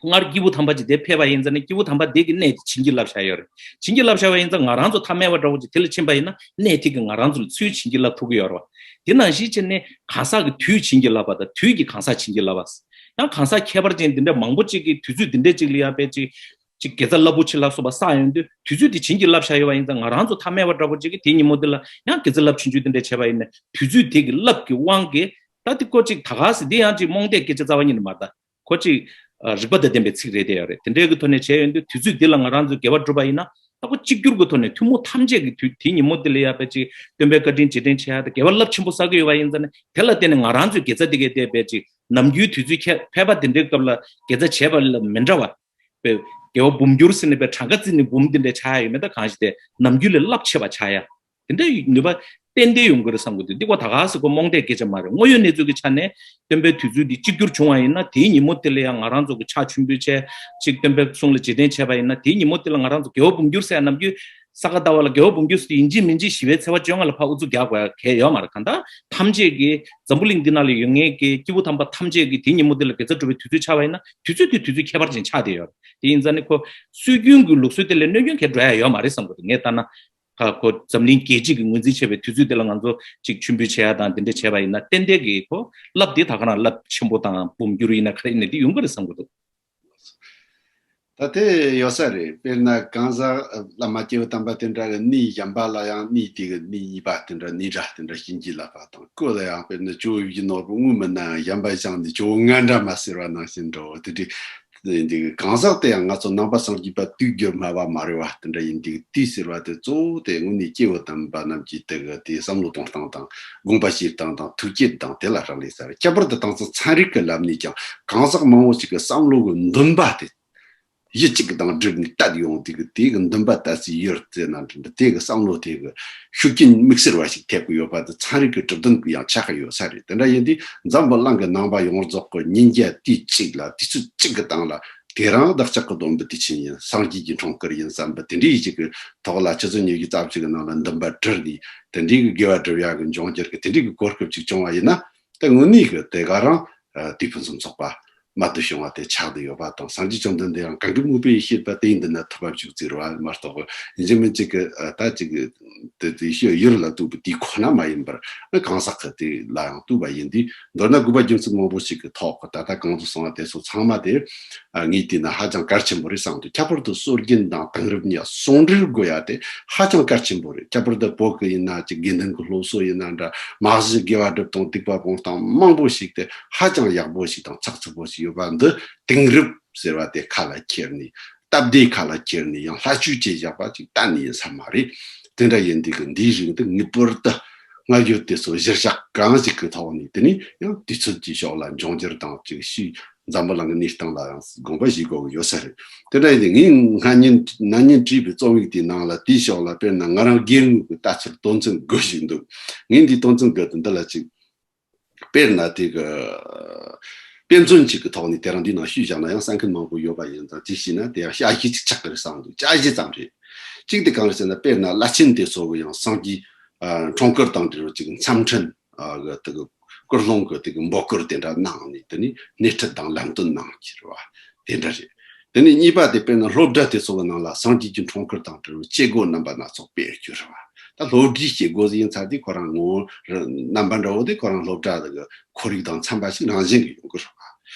སྔར་སྐྱེས་བུ་དམ་པ་ཅིག་དེ་ཕེབས་པ་ཡིན་ཙང་ནི་སྐྱེས་བུ་དམ་པ་དེ་གི་གནས་དེ་བྱིན་གྱིས་བརླབས་བཞག་ཡོད་རེད། བྱིན་གྱིས་བརླབས་བཞག་པ་ཡིན་ཙང་ང་རང་ཚོ་ཐ་མལ་པ་འདྲ་བོ་ཅིག་དེ་ལ་ཕྱིན་པ་ཡིན་ན་གནས་དེ་གིས་ང་རང་ཚོ་ལ་ཚུར་བྱིན་གྱིས་བརླབས་ཐུབ་ཀྱི་ཡོད་རེད་བ། དེ་ནང་བཞིན་བྱས་ནས་གང་ཟག་གི་དུས་བྱིན་གྱིས་བརླབས་པ་དང་དུས་ཀྱིས་གང་ཟག་བྱིན་གྱིས་བརླབས་པ། ཡང་གང་ཟག་ཁྱད་པར་ཅན་དེ་འདྲ་མང་པོ་ཅིག་གིས་དུས་ཚོད་དེ་འདྲ་ཅིག་ལ་ཡ་དཔེ་ཅིག་ཅིག་དགེ་རྩ་རླབས་པོ་ཆེ་ལ་སོགས་པ་བསགས་ཡོང་དུས་དུས་ཚོད་དེ་བྱིན་གྱིས་བརླབས་བཞག་ཡོད་པ་ཡིན་ཙང་ང་རང་ཚོ་ཐ་མལ་པ་འདྲ་བོ་ཅིག་གིས་དེའི་ཉིན་མོ་དེ་ལ་ཡང་དགེ་རྩ་རླབས་ཆུང་ཆུང་དེ་འདྲ་བྱས་པ་ཡིན་ན་དུས་ཚོད་དེ་གི་རླབས་ཀྱི་དབང་གིས་ད་དེ་ཀོ་ཅིག་ད་ག་ཟེ་དེ་ཡང་ཅིག་རྨོངས་དད་སྐད་ཆ་རྩ་བ་ཉིད་ནས་མ་རེད་ད། ཁོ་ཅིག་ཨ་རིགས་པ་དང་ལྡན་པའི་ཚིག་རེད་དེ་ཡོད་རེད། དེ་འདྲའི་གི་ཐོག་ནས་བྱས་ཡོང་དུས་དུས་ཚོད་འདི་ལ་ང་རང་ཚོས་དགེ་བ་བསྒྲུབས་པ་ཡིན་ན་ད་ཁོ་གཅིག་གྱུར་གི་ཐོག་ནས་ཐུན་མོང་ཐམས་ཅད་ཀྱི་དུས་དེའི་ཉིན་མོ་འདི་ལ་ཡ་དཔེ་ཅིག་སྟོན་པའི་བཀའ་དྲིན་རྗེས་དྲན་བྱེད་ཡ་དང་དགེ་བ་རླབས་ཆེན་པོ་བསགས་ཀྱི་ཡོད་པ་ཡིན་ཙང་ནི་དེ་ལ་བརྟེན་ནས་ང་རང་ཚོས་དགེ་རྩ་འདི་གའི་དེ་དཔེ་ཅིག་ནམ་རྒྱུན་དུས་ཚོད་ཁྱད་ཕལ་པ་དེ་འདྲའི་སྐབས་ལ་དགེ་རྩ་བྱས་པ་ལ་མི་འདྲ་བ། དཔེ་དགེ་བ་འབུམ་འགྱུར་ཟེར་ནས་དཔེ་གྲངས་ཀ་བརྩིས་ནས་འབུམ་དེ་འདྲ་ཆགས་ཡ་ཡོད་མེད་ད་གང་ཞིག་དེ་ནམ་རྒྱུན་ལས་རླབས་ཆེ་བ་ཆགས་ཡ། དེ་འདྲའི་ནུས་པ་ཏན་ཏན་ཡོང་གི་རེད་བསམ་གི་འདུག་འདི་ཀོ་ད་ག་ཟེ་ཀོ་རྨོངས་དད་སྐད་ཆ་མ་རེད། དངོས་ཡོད་གནས་ཚུལ་གྱི་ཆ་ནས་སྟོན་པའི་དུས་ཚོད་འདི་གཅིག་གྱུར་བྱུང་བ་ཡིན་ན་དེའི་ཉིན་མོ་དེ་ལ་ཡང་ང་རང་ཚོ་གི་ཕྱག་མཆོད་འབུལ་བྱས་ཅིག་སྟོན་པའི་གསུང་ལ་རྗེས་དྲན་བྱས་པ་ཡིན་ན་དེའི་ཉིན་མོ་དེ་ལ་ང་རང་ཚོ་དགེ་བ་འབུམ་འགྱུར་ཟེར་ཡ་ནམ་རྒྱུན་ས་ག་ཟླ་བ་ལ་དགེ་བ་འབུམ་འགྱུར་ཟེར་ཡིན་གཅིག་མིན་གཅིག་ཞི་བའི་ཚེས་པ་བཅོ་ལྔ་ལ་ཕར་ཨུ་ཚུགས་རྒྱག་དགོས་ཡ་གལ་ཡོད་མ་རེད། གང་ལྟར་ཐམས་ཅད་ཀྱི་འཛམ་བུ་གླིང་འདི་ནང་ལ་ཡོད་མཁན་གྱི་སྐྱེས་བུ་དམ་པ་ཐམས་ཅད་ཀྱི་དེའི་ཉིན་མོ་དེ་ལ་དགེ་རྩ་སྒྲུབ་པའི་དུས་ཚོད་ཆགས་པ་ཡིན་ན་དུས་ཚོད་དེ་དུས་ཚོད་ཁྱད་པར་ཅན་ཆགས་བསྡད་ཡོད་རེད། དེ་ཡིན་ཙང་ནི་ཁོ་སྲོལ་རྒྱུན་གྱི་ལུགས་སྲོལ་དེ་ལས་གནོད་སྐྱོན་གང་འགྲོ་ཡ་ཡོད་མ་རེད་བསམ་གི་འདུག་ངས་ལྟ་ན། ཁ་ཁོ་འཛམ་གླིང་རྒྱལ་སྤྱི་གི་ངོས་འཛིན་བྱས་པའི་དུས་ཚོད་དེ་ལ་ང་ཚོ་ཅིག་མཆོད་འབུལ་བྱེད་ཡ་དང་དེ་འདྲ་བྱས་པ་ཡིན་ན་ཏན་ཏན་གྱི་ཁོ་རླབས་དེ་ད་ག་རང་རླབས་ཆེན་པོ་དང་འབུམ་འགྱུར་ཡིན་ན་ག་རེ་ཡིན་ན་དེ་ཡོང་གི་རེད་བསམ་གི་འདུག་ད་དེ་ཡོད་ས་རེད། དཔེར་ན་གང་ཟག་བླ་མ་སྐྱེས་བུ་དམ་པ་དེ་འདྲ་གི་གནས་གཞན་པ་ལ་ཡང་གནས་དེ་གི་གནས་གཉིས་པ་དེ་འདྲ་གནས་འདྲ་དེ་འདྲ་བྱིན་གྱིས་བརླབས་པ་དང་སྐུ་ལ་ཡང་དཔེར་ན་ཇོ་བོ་ཡིད་བཞིན་ནོར་བུ་དངོས་མིན་ནའང་གཞན་པ་བཞེངས་ནས་ཇོ་བོ་ང་འདྲ་མ་ཟེར་བ་ནང་བཞིན་འགྲོ་དེ་འདྲའི། འདི་གང་ཟག་དེ་ཡང་ང་ཚོ་ནང་པ་སངས་རྒྱས་པ་དུས་འགྱུར་སྨྲ་བ་མ་རེད་བ་དེ་འདྲ་ཡིན། འདི་དུས་ཟེར་བ་དེ་གཙོ་བོ་དེ་དངོས་གནས་སྐྱེས་བུ་དམ་པ་རྣམས་ཀྱིས་དེ་གི་དེ་བསམ་བློ་གཏོང་སྟངས་དང་དགོངས་པ་བཞེས་སྟངས་དང་ཐུགས་བསྐྱེད་དང་དེ་ལ་རག་ལས་ས་རེད། ཁྱད་པར་དུ་དེང་སང་ཚན་རིག་གི་ལམ་ནས་ཀྱང་གང་ཟག་མང་བོ་ཞིག་གི་བསམ་བློ་གི་འདུན་པ་དེ་གཞི་གཅིག་དང་བསྒྲིལ་ནས་བལྟས་ཡོང་དུས་ཀྱི་དེ་གི་འདུན་པ་ལྟ་ཚུལ་ཡོད་ཟེར་ན་འདྲ་འདྲ་དེ་གི་བསམ་བློ་དེ་གི་ཤུགས་རྐྱེན་དམིགས་བསལ་བ་ཞིག་ཐེབས་ཀྱི་ཡོད་པ་དེ་ཚན་རིག་གི་གྲུབ་དོན་གྱི་ཡང་ཆགས་ཀྱི་ཡོད་ས་རེད། དེ་འདྲ་ཡིན་དུས་འཛམ་བུ་གླིང་གི་ནང་པ་ཡོངས་རྫོགས་ཀྱི་ཉིན་རྒྱབ་དུས་གཅིག་ལ་དུས་ཚོད་གཅིག་གི་སྟེང་ལ་དེ་རང་བདག་ཅག་གི་སྡོམ་པ་དུས་ཆེན་ཡིན། སངས་རྒྱས་ཀྱི་འཁྲུངས་སྐར་ཡིན་བསམ་པ་དེ་འདྲའི་ཞིག་གི་ཐོག་ལ་ཆུ་ཚོད་ཉི་ཤུ་རྩ་གཅིག་གི་ནང་ལ་འདུན་པ་དྲིལ་ནས་དེ་འདྲའི་གི་དགེ་བ་སྒྲུབ་ཡག་གི་འབྱུང་འགྱུར་གྱི་དེ་འདྲའི་གི་གོ་སྐབས་ཅིག་བྱུང་བ་ཡིན་ན། ད་དངོས་གནས་ཀྱི་དེ་ག་རང་དུས་ཕུན་སུམ་ཚོགས་པ་རྨད་དུ་བྱུང་བ་དེ་ཆགས་བསྡད་ཡོད་པ་དང་སངས་རྒྱས་བཅོམ་ལྡན་འདས་ཡང་གང་གི་མུས་པའི་ཤེས་པ་དེ་ཡིན་འདི་ན་ཐུབ་པ་བཅུག་ཟེར་བ་མ་གཏོགས་ཡིན་གཅིག་མིན་གཅིག་གི་ད་ཅིག་དེ་དེ་ཤོད་ཡུལ་ལ་གཏུགས་པའི་དུས་ཁོ་ན་མ་ཡིན་པར་གང་ཟག་གི་དེ་ལ་ཡང་གཏུགས་པ་ཡིན་དུས་མདོར་ན་དགོས་པ་རྒྱུ་མཚན་མང་པོ་ཞིག་གི་ཐོག་གི་ད་ལྟ་གང་དུ་སོང་བ་དེ་ཚོ་ཚང་མ་དེ་ངས་བལྟས་ན་ཧ་ཅང་གལ་ཆེན་པོ་རེད་བསམ་འདུག་ཁྱད་པར་དུ་སྲོལ་རྒྱུན་དང་དེང་རབས་གཉིས་ཟུང་འབྲེལ་དགོས་ཡ་དེ་ཧ་ཅང་གལ་ཆེན་པོ་རེད། ཁྱད་པར་དུ་བོད་ཀྱི་ཡིན་ན་ཅིག་དགེ་འདུན་གྱི་སློབ་གསོ་ཡིན་ན་འདྲ་མ་གཞི་དགེ་བ་སྒྲུབ་སྟངས་སྡིག་པ་སྤོང་སྟངས་མང་པོ་ཞིག་དེ་ཧ་ཅང་ཡག་པོ་ཞིག་དང་ཚགས་ཚུད་པོ་ཞིག་ཡོད་པ་འདི་དེང་རབས་ཟེར་བ་དེ་ཁ་ལ་ཁྱེར་ནས་སྟབས་བདེ་ཁ་ལ་ཁྱེར་ནས་ཡང་ལྷ་ཆོས་བྱེད་བཞག་པ་ཅིག་གཏན་ནས་ཡིན་ས་མ་རེད། དེ་འདྲ་ཡིན་དུས་ཀྱི་འདིའི་རིགས་འདི་ངེས་པར་དུ་སྔ་འགྱུར་དེ་ཚོ་གཞིར་བཞག་གང་ཞིག་གི་ཐོག་ནས་དེ་ནི་ཡང་དུས་ཚོད་ཀྱི་ཕྱོགས་ལ་འབྱུང་འགྱུར་དང་ཅིག་ཤུལ་འཛམ་བུ་གླིང་གི་གནས་སྟངས་ལ་ཡང་དགོངས་པ་བཞེས་དགོས་ཀྱི་ཡོད་ས་རེད། དེ་འདྲ་ཡིན་དུས་ངས་སྔ་ཉིན་ན་ནིང་བྲིས་པའི་རྩོམ་ཡིག་དེའི་ནང་ལ་དེའི་ཕྱོགས་ལ་དཔེར་ན་ང་རང་སྒེར་ངོས་ཀྱི་ལྟ་ཚུལ་དོན་ཚན་དགུ་ཞིག་འདུག་ངས་འདིའི་དོན་ཚན་དགུ་དེ་འདི་ལ་ཅིག་དཔེར་ན་དེ་གི་དཔེ་མཚོན་གཅིག་གི་ཐོག་ནས་དེ་རིང་འདི་ནང་ཞུས་བཞག་ན་ཡང་གསན་མཁན་མང་པོ་ཡོད་པ་ཡིན་ཙང་ཅིག་བྱས་ན་དེ་ཡང་བྱ་བྱེད་ཅིག་ཆགས་ཀྱི་རེད་བསམ་འདུག་བྱ་བྱེད་ཙམ་རེད། གཅིག་དེ་གང་རེད་ཟེར་ན་དཔེར་ན་བླ་ཆེན་དེ་ཚོ་གི་ཡང་སངས་རྒྱས་འཁྲུངས་སྐར་དང་འབྲེལ་བའི་ཅིག་འཚམས་འཕྲིན་གི་དེ་གི་སྐུལ་སློང་གི་དེ་གི་འབོད་སྐུལ་དེ་འདྲ་གནང་ནས་དེ་ནས་སྣེ་ཁྲིད་དང་ལམ་སྟོན་གནང་གི་རེད་བ། དེ་འདྲ་རེད། དེ་ནས་གཉིས་པ་དེ་དཔེར་ན་སློབ་གྲྭ་དེ་ཚོ་གི་ནང་ལ་སངས་རྒྱས་ཀྱི་འཁྲུངས་སྐར་དང་འབྲེལ་བའི་བྱེད་སྒོ་རྣམ་པ་སྣ་ཚོགས་སྤེལ་རྒྱུ་རེད་བ། ད་སློབ་གྲྭའི་བྱེད་སྒོ་ཡིན་ཚར་དུས་ཁོ་རང་ངོ་བོ་རྣམ་པ་འདྲ་བོ་དེ་ཁོ་རང་སློབ་གྲྭ་དེ་གི་ཁོར་ཡུག་དང་འཚམ་པ་ཞིག་རང་བཞིན་གྱིས་ཡོང་གི་རེད་བ།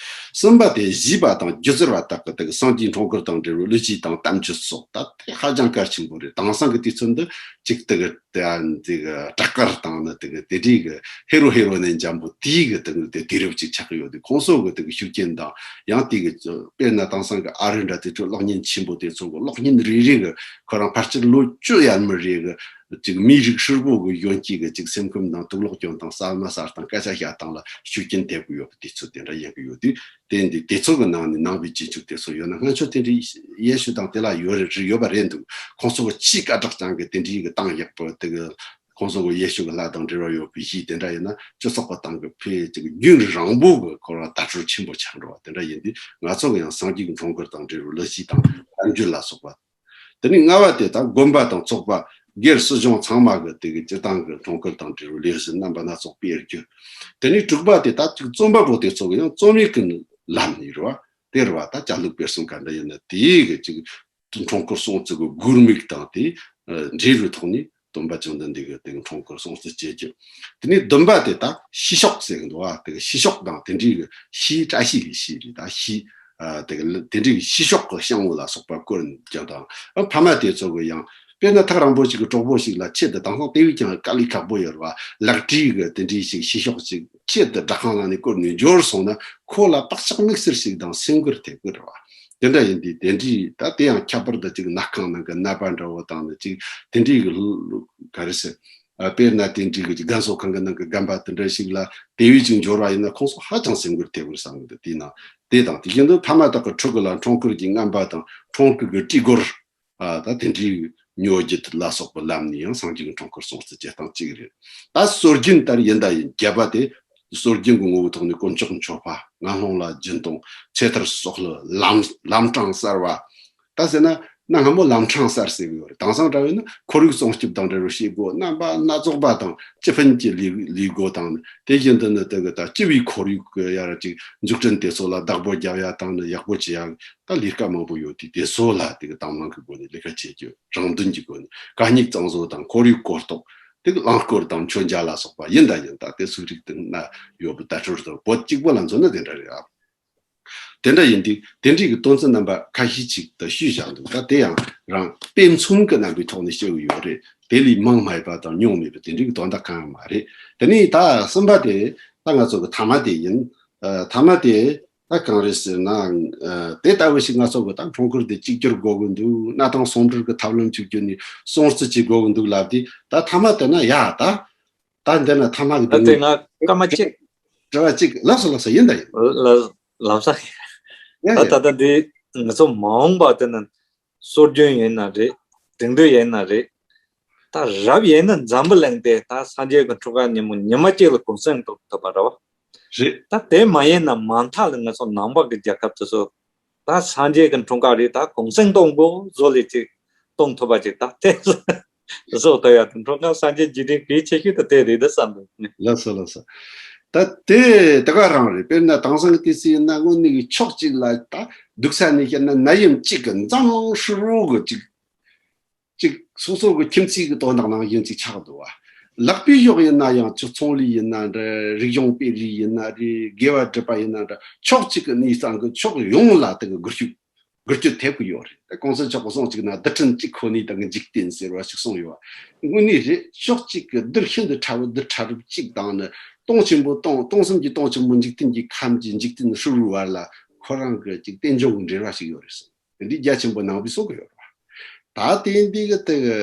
གསུམ་པ་དེ་བཞི་པ་དང་སྒྱུ་རྩལ་བ་དག་གི་དེ་གི་སངས་རྒྱས་འཁྲུངས་སྐར་དང་འབྲེལ་བའི་གླུ་གཞས་དང་གཏམ་རྒྱུད་སོགས། ད་དེ་ཧ་ཅང་གལ་ཆེན་པོ་རེད། དེང་སང་གི་དུས་ཚོད་འདི་ཅིག་དེ་གི་དེ་དེ་གི་སྐྲག་དཀར་དང་ནི་དེ་གི་དེ་འདྲའི་གི་ཧེ་རོ་ཧེ་རོ་ནི་འཇམ་པོ་དེའི་གི་དེ་གི་དེ་དུས་རབས་ཅིག་ཆགས་ཀྱི་ཡོད་དུས། ཁོང་ཚོ་གི་དེ་གི་ཤུགས་རྐྱེན་དང་། ཡང་དེ་གི་དཔེར་ན་དེང་སང་གི་ཨ་རི་འདྲ་དེ་ཚོའི་གློག་བརྙན་ཆེན་པོ་དེ་ཚོ་གི་གློག་བརྙན་རེ་རེ་གི་ཁོ་རང་ཕལ་ཆེར་ལོ་བཅུ་ཡར་མར་རེ་གི་ཅིག་མིའི་རིགས་ཧྲིལ་པོ་གི་གཞོན་སྐྱེས་ཀྱི་ཅིག་སེམས་ཁམས་དང་དུག་ལོག་སྐྱོན་དང་ཟ་མ་ཟ་སྟངས་སྐད་ཆ་བཤད་སྟངས་ལ་ཤུགས་རྐྱེན་ཐེབས་ཀྱི་ཡོད་པ་དེ་ཚོ་དེ་འདྲ་ཡིན་གྱི་ཡོད་དུས། དེ་འདི་དེ་ཚོ་གི་ནང་ནས་ནང་པའི་རྗེས་འཇུག་དེ་ཚོ་ཡོད་ན། སྔོན་ཆད་དེ་འདྲའི་ཡེ་ཤུ་དང་དེ་ལ་ཡོད་རེད། རེད་ཡོད་པ་རེད་འདུག་ཁོང་ཚོ་གི་ཆེས་སྐད་གྲགས་ཅན་གྱི་དེ་འདྲའི་གི་གཏམ་ཡག་པོ་དེ་གི་ཁོང་ཚོ་གི་ཡེ་ཤུ་གི་ལྷ་དང་འབྲེལ་བ་ཡོད་པའི་གཞས་དེ་འདྲ་ཡིན་ན། སྤྱི་ཚོགས་ཀྱི་སྟེང་གི་ཕའི་ཅིག་རྒྱུན་རིང་པོ་གི་ཁོ་རང་དར་སྲོལ་ཆེན་པོ་ཆགས་འགྲོ་བ་དེ་འདྲ་ཡིན་དུས། ང་ཚོ་གི་ཡང་སངས་རྒྱས་ཀྱི་འཁྲུངས་སྐར་དང་འབྲེལ་བའི་གླུ་གཞས་དང་གཏམ་རྒྱུད་ལ་སོགས་པ། དེ་ནས་ལྔ་བ་དེ་དག་དགོན་པ་དང་ཚོགས་པ་སྒེར་སྲིད་གཞུང་ཚང་མ་གི་དེ་གི་སྤྱི་བཏང་གི་འཁྲུངས་སྐར་དང་འབྲེལ་བའི་ལས་གཞི་རྣམ་པ་སྣ་ཚོགས་སྤེལ་རྒྱུ། དེ་ནས་དྲུག་པ་དེ་དག་ཅིག་རྩོམ་པ་པོ་དེ་ཚོ་གི་ཡང་རྩོམ་ཡིག་གི་ལམ་ནས་རེད་བ། དེ་རེད་བ། ད་བཅའ་ལུགས་སྤེལ་གསུམ་ག་འདྲ་ཡིན་ན་དེའི་གི་ཅིག་འཁྲུངས་སྐར་སྲུང་བརྩི་གི་དགོས་དམིགས་དང་དེ་འབྲེལ་བའི་ཐོག་ནས་སྟོན་པ་བཅོམ་ལྡན་འདས་ཀྱི་དེ་གི་འཁྲུངས་སྐར་སྲུང་བརྩི་བྱེད་རྒྱུ། དེ་ནས་བདུན་པ་དེ་དག་ཤིས་ཤོག་ཟེར་གི་འདུག་བ། དེ་གི་ཤིས་ཤོག་དང་དེ་འདྲའི་གི་ཤིས། བཀྲ་ཤིས་ཀྱི་ཤིས་རེད། ད་ཤིས། ཨ། དེ་གི་དེ་འདྲའི་གི་ཤིས་ཤོག་གི་ཤིང་བུ་ལ་སོགས་པ་བསྐོར་རྒྱུ་དང་། ཨ། ཕ་མ་དེ་ཚོ་གི་ཡང་དཔེར་ན་ཐག་རིང་པོ་ཞིག་གི་གྲོགས་པོ་ཞིག་ལ་ཆེད་དུ། དེང་སང་དེ་བས་ཀྱང་དཀའ་ལས་ཁག་པོ་ཡོད་རེད་བ། ལག་བྲིས་གི་དེ་འདྲའི་ཞིག་ཤིས་ཤོག་ཅིག་ཆེད་དུ་སྦྲག་ཁང་ནང་ནས་བསྐུར་ནས་འབྱོར་སོང་ན། ཁོ་ལ་བག་ཆགས་དམིགས་བསལ་ཞིག་དང་སེམས་འགུལ་ཐེབས་ཀྱི་རེད་བ། དེ་འདྲ་ཡིན་དུས་དེ་འདྲའི། ད་དེ་ཡང་ཁྱད་པར་དུ་ཅིག་ནག་ཁང་ནང་གི་ནད་པ་འདྲ་བོ་དང་ནི་ཅིག་དེ་འདྲའི་གི་ལུ་ག་རེ་ཟེར། ཨ། དཔེར་ན་དེ་འདྲའི་གི་ཅིག་རྒན་གསོ་ཁང་གི་ནང་གི་རྒན་པ་དེ་འདྲ་ཞིག་ལ་དེ་བས་ཅིག་འབྱོར་བ་ཡིན་ན། ཁོང་ཚོ་ཧ་ཅང་སེམས་འགུལ་ཐེབས་ཀྱི་རེད་བསམ་གི་འདུག་དེས་ན་དེ་དང་དེ་བཞིན་དུ་ཕ་མ་དག་གི་ཕྲུ་གུ་ལ་འཁྲུངས་སྐར་གྱི་རྔན་པ་དང་འཁྲུངས་སྐར་གྱི་བྲིས་སྐོར། ཨ། ད་དེ་འདྲའི་ཉོ་རྒྱུ་ལ་སོགས་པའི་ལམ་ནས་ཡང་སངས་རྒྱས་ཀྱི་འཁྲུངས་སྐར་སྲུང་བརྩི་བྱེད་སྟངས་གཅིག་རེད། ད་སྲོལ་རྒྱུན་ལྟར་ཡིན་ད་ཡིན། བརྒྱད་པ་དེ་སྲོལ་རྒྱུན་གྱི་ངོ་བོའི་ཐོག་ནས་དཀོན་མཆོག་མཆོད་པ། ངན་སློང་ལ་སྦྱིན་གཏོང་། ཚེ་ཐར་སོགས་ལ་ལམ་ལམ་གྲངས་གསར་བ། ད་ཟེར་ན་གནའ་སྔ་མོ་ལམ་གྲངས་གསར་ཟེར་གི་ཡོད་རེད། དེང་སང་འདྲ་བས་ན་ཁོར་ཡུག་སྲུང་སྐྱོབ་དང་འབྲེལ་བའི་བྱེད་སྒོ་རྣམ་པ་སྣ་ཚོགས་པ་དང་། སྤྱི་ཕན་གྱི་ལས་ལས་སྒོ་དང་། དེ་བཞིན་དུ་ནི་དེ་གི་ད་སྤྱི་པའི་ཁོར་ཡུག་གི་ཡར་ཅིག་འཛུགས་སྐྲུན་དེ་ཚོ་ལ་བདག་པོ་རྒྱབ་ཡ་དང་ནི་ཡག་པོ་བྱེད་ཡ། ད་ལས་ཀ་མང་པོ་ཡོད་དུས། དེ་ཚོ་ལ་དེ་གི་དང་བླངས་ཀྱི་སྒོ་ནས་ལས་ཀ་བྱེད་རྒྱུ། རང་དོན་གྱི་སྒོ་ནས་གད་སྙིགས་གཙང་བཟོ་དང་ཁོར་ཡུག་གོ་རྟོགས། དེ་གི་རླངས་འཁོར་དང་མཆོད་མཇལ་ལ་སོགས་པ་ཡིན་ད་ཡིན། ད་དེ་ཚོའི་རིགས་དེ་ན་ཡོད་པའི་དར་སྲོལ་དང་བོད་གཅིག་པོ་ལ་མཚོན་ན་དེ་འདྲ་རེད་ཨ། དེ་འདྲ་ཡིན་དུས་དེ་འདྲའི་གི་དོན་ཚན་རྣམ་པ་ཁ་ཤས་ཅིག་ད་ཞུས་བཞག་འདུག་ད་དེ་ཡང་རང་དཔེ་མཚོན་གྱི་རྣམ་པའི་ཐོག་ནས་བཤད་ཀྱི་ཡོད་རེད། དེ་ལས་མང་མེད་པ་དང་ཉུང་མེད་པ་དེ་འདྲའི་གི་དོན་དག་གང་ཡང་མ་རེད། དེ་ནས་ད་གསུམ་པ་དེ་ད་ང་ཚོ་གི་ཐ་མ་དེ་ཡིན། ཨ། ཐ་མ་དེ་ད་གང་རེད་ཟེར་ན། ཨ། དེ་ལྟ་བུ་ཞིག་ང་ཚོ་གི་ད་འཁྲུངས་སྐར་དེ་གཅིག་གྱུར་དགོས་ཀྱི་འདུག་གནའ་དེང་ཟུང་འབྲེལ་གྱི་ཐབས་ལམ་ཅིག་བརྒྱུད་ནས་སྲུང་བརྩི་བྱེད་དགོས་ཀྱི་འདུག་ལབ་དུས། ད་ཐ་མ་དེ་ན་ཡ་ད། ད་འདི་ན་ཐ་མ་གི་ད་དེ་ང་སྐར་མ་གཅིག་དྲི་བ་གཅིག་ལགས་སོ་ལགས་སོ། ཡིན་ད་ཡིན། ལ་ལམ་སང་ཡ་ད་ཡ། ད་ད་འདི་ང་ཚོ་མ་འོངས་པ་དེ་ན་སྲོལ་རྒྱུན་ཡིན་ན་རེད། དེང་དུས་ཡིན་ན་རེད། ད་རབ་ཡིན་ན་འཛམ་བུ་གླིང་དེ་ད་སངས་རྒྱས་ཀྱི་འཁྲུངས་སྐར་ཉིན་མོ་ཉི་མ་གཅིག་ལ་གུང་སེང་གཏོང་ཐུབ་པ་རེད་བ། རེད། ད་དེ་མ་ཡིན་ན་མ་མཐའ་ལ་ང་ཚོ་ནང་པ་གི་རྒྱལ་ཁབ་དེ་ཚོ་ད་སངས་རྒྱས་ཀྱི་འཁྲུངས་སྐར་རེད། ད་གུང་སེང་གཏོང་དགོས་བཟོ་ལས་ཅིག་གཏོང་ཐུབ་པ་ཅིག་ད་དེ་བཟོ་ཐུབ་ཡ་དང་འཁྲུངས་སྐར་སངས་རྒྱས་རྒྱུད་སྟོན་གལ་ཆེ་ཤོས་ད་དེ་རེད་ད་བསམ་འདུག་ལགས་སོ་ལགས་སོ། ད་དེ་དེ་ག་རང་རེད། དཔེར་ན་དེང་སང་གི་དུས་ཚོད་ཡིན་ན་དངོས་གནས་ཀྱི་ཕྱོགས་གཅིག་ལ་ད་སྡུག་ས་ནས་བཤད་ན་ནད་ཡམས་གཅིག་གི་འཛམ་གླིང་ཧྲིལ་བོ་གི་གཅིག་ཅིག་སོ་སོ་གི་ཁྱིམ་མཚེས་ཀྱི་དོན་དག་ནང་བཞིན་ཅིག་ཆགས་འདུག་བ། ལག་པའི་ཕྱོགས་ཡིན་ན་ཡང་ཅིག་ཚོང་ལས་ཡིན་ན་འདྲ། རིག་གཞུང་སྤེལ་རེས་ཡིན་ན་རེད། དགེ་བ་སྒྲུབ་པ་ཡིན་ན་འདྲ། ཕྱོགས་གཅིག་གི་གནས་སྟངས་ཀྱི་ཕྱོགས་ཡོངས་ལ་དེ་གི་འགུལ་སྐྱོད་འགུལ་སྐྱོད་ཐེབས་ཀྱི་ཡོད་རེད། ད་གོང་ས་མཆོག་གི་གསུང་གཅིག་ན་རྡུལ་ཕྲན་གཅིག་ཁོ་ནའི་དང་གི་འཇིག་རྟེན་ཟེར་བ་ཞིག་གསུངས་ཡོད་བ། དངོས་གནས་རེད། ཕྱོགས་གཅིག་གི་རྡུལ་ཤིན་ཏུ་ཕྲ་བའི་རྡུལ་ཕྲ་རབ་གཅིག་དང་ནི། སྟོང་ཆེན་པོ་སྟོང་སྟོང་གསུམ་གྱི་སྟོང་ཆེན་པོ་འཇིག་རྟེན་གྱི་ཁམས་ཀྱི་འཇིག་རྟེན་ཧྲིལ་བོའི་བར་ལ་ཁོ་རང་གི་ཅིག་རྟེན་འབྱུང་གི་འབྲེལ་བ་ཞིག་ཡོད་རེད་ཟེར། དེ་འདི་རྒྱ་ཆེན་པོ་ནང་པའི་སྲོལ་གི་ཡོད་རེད་བ། ད་དེ་འདི་གི་དེ་གི་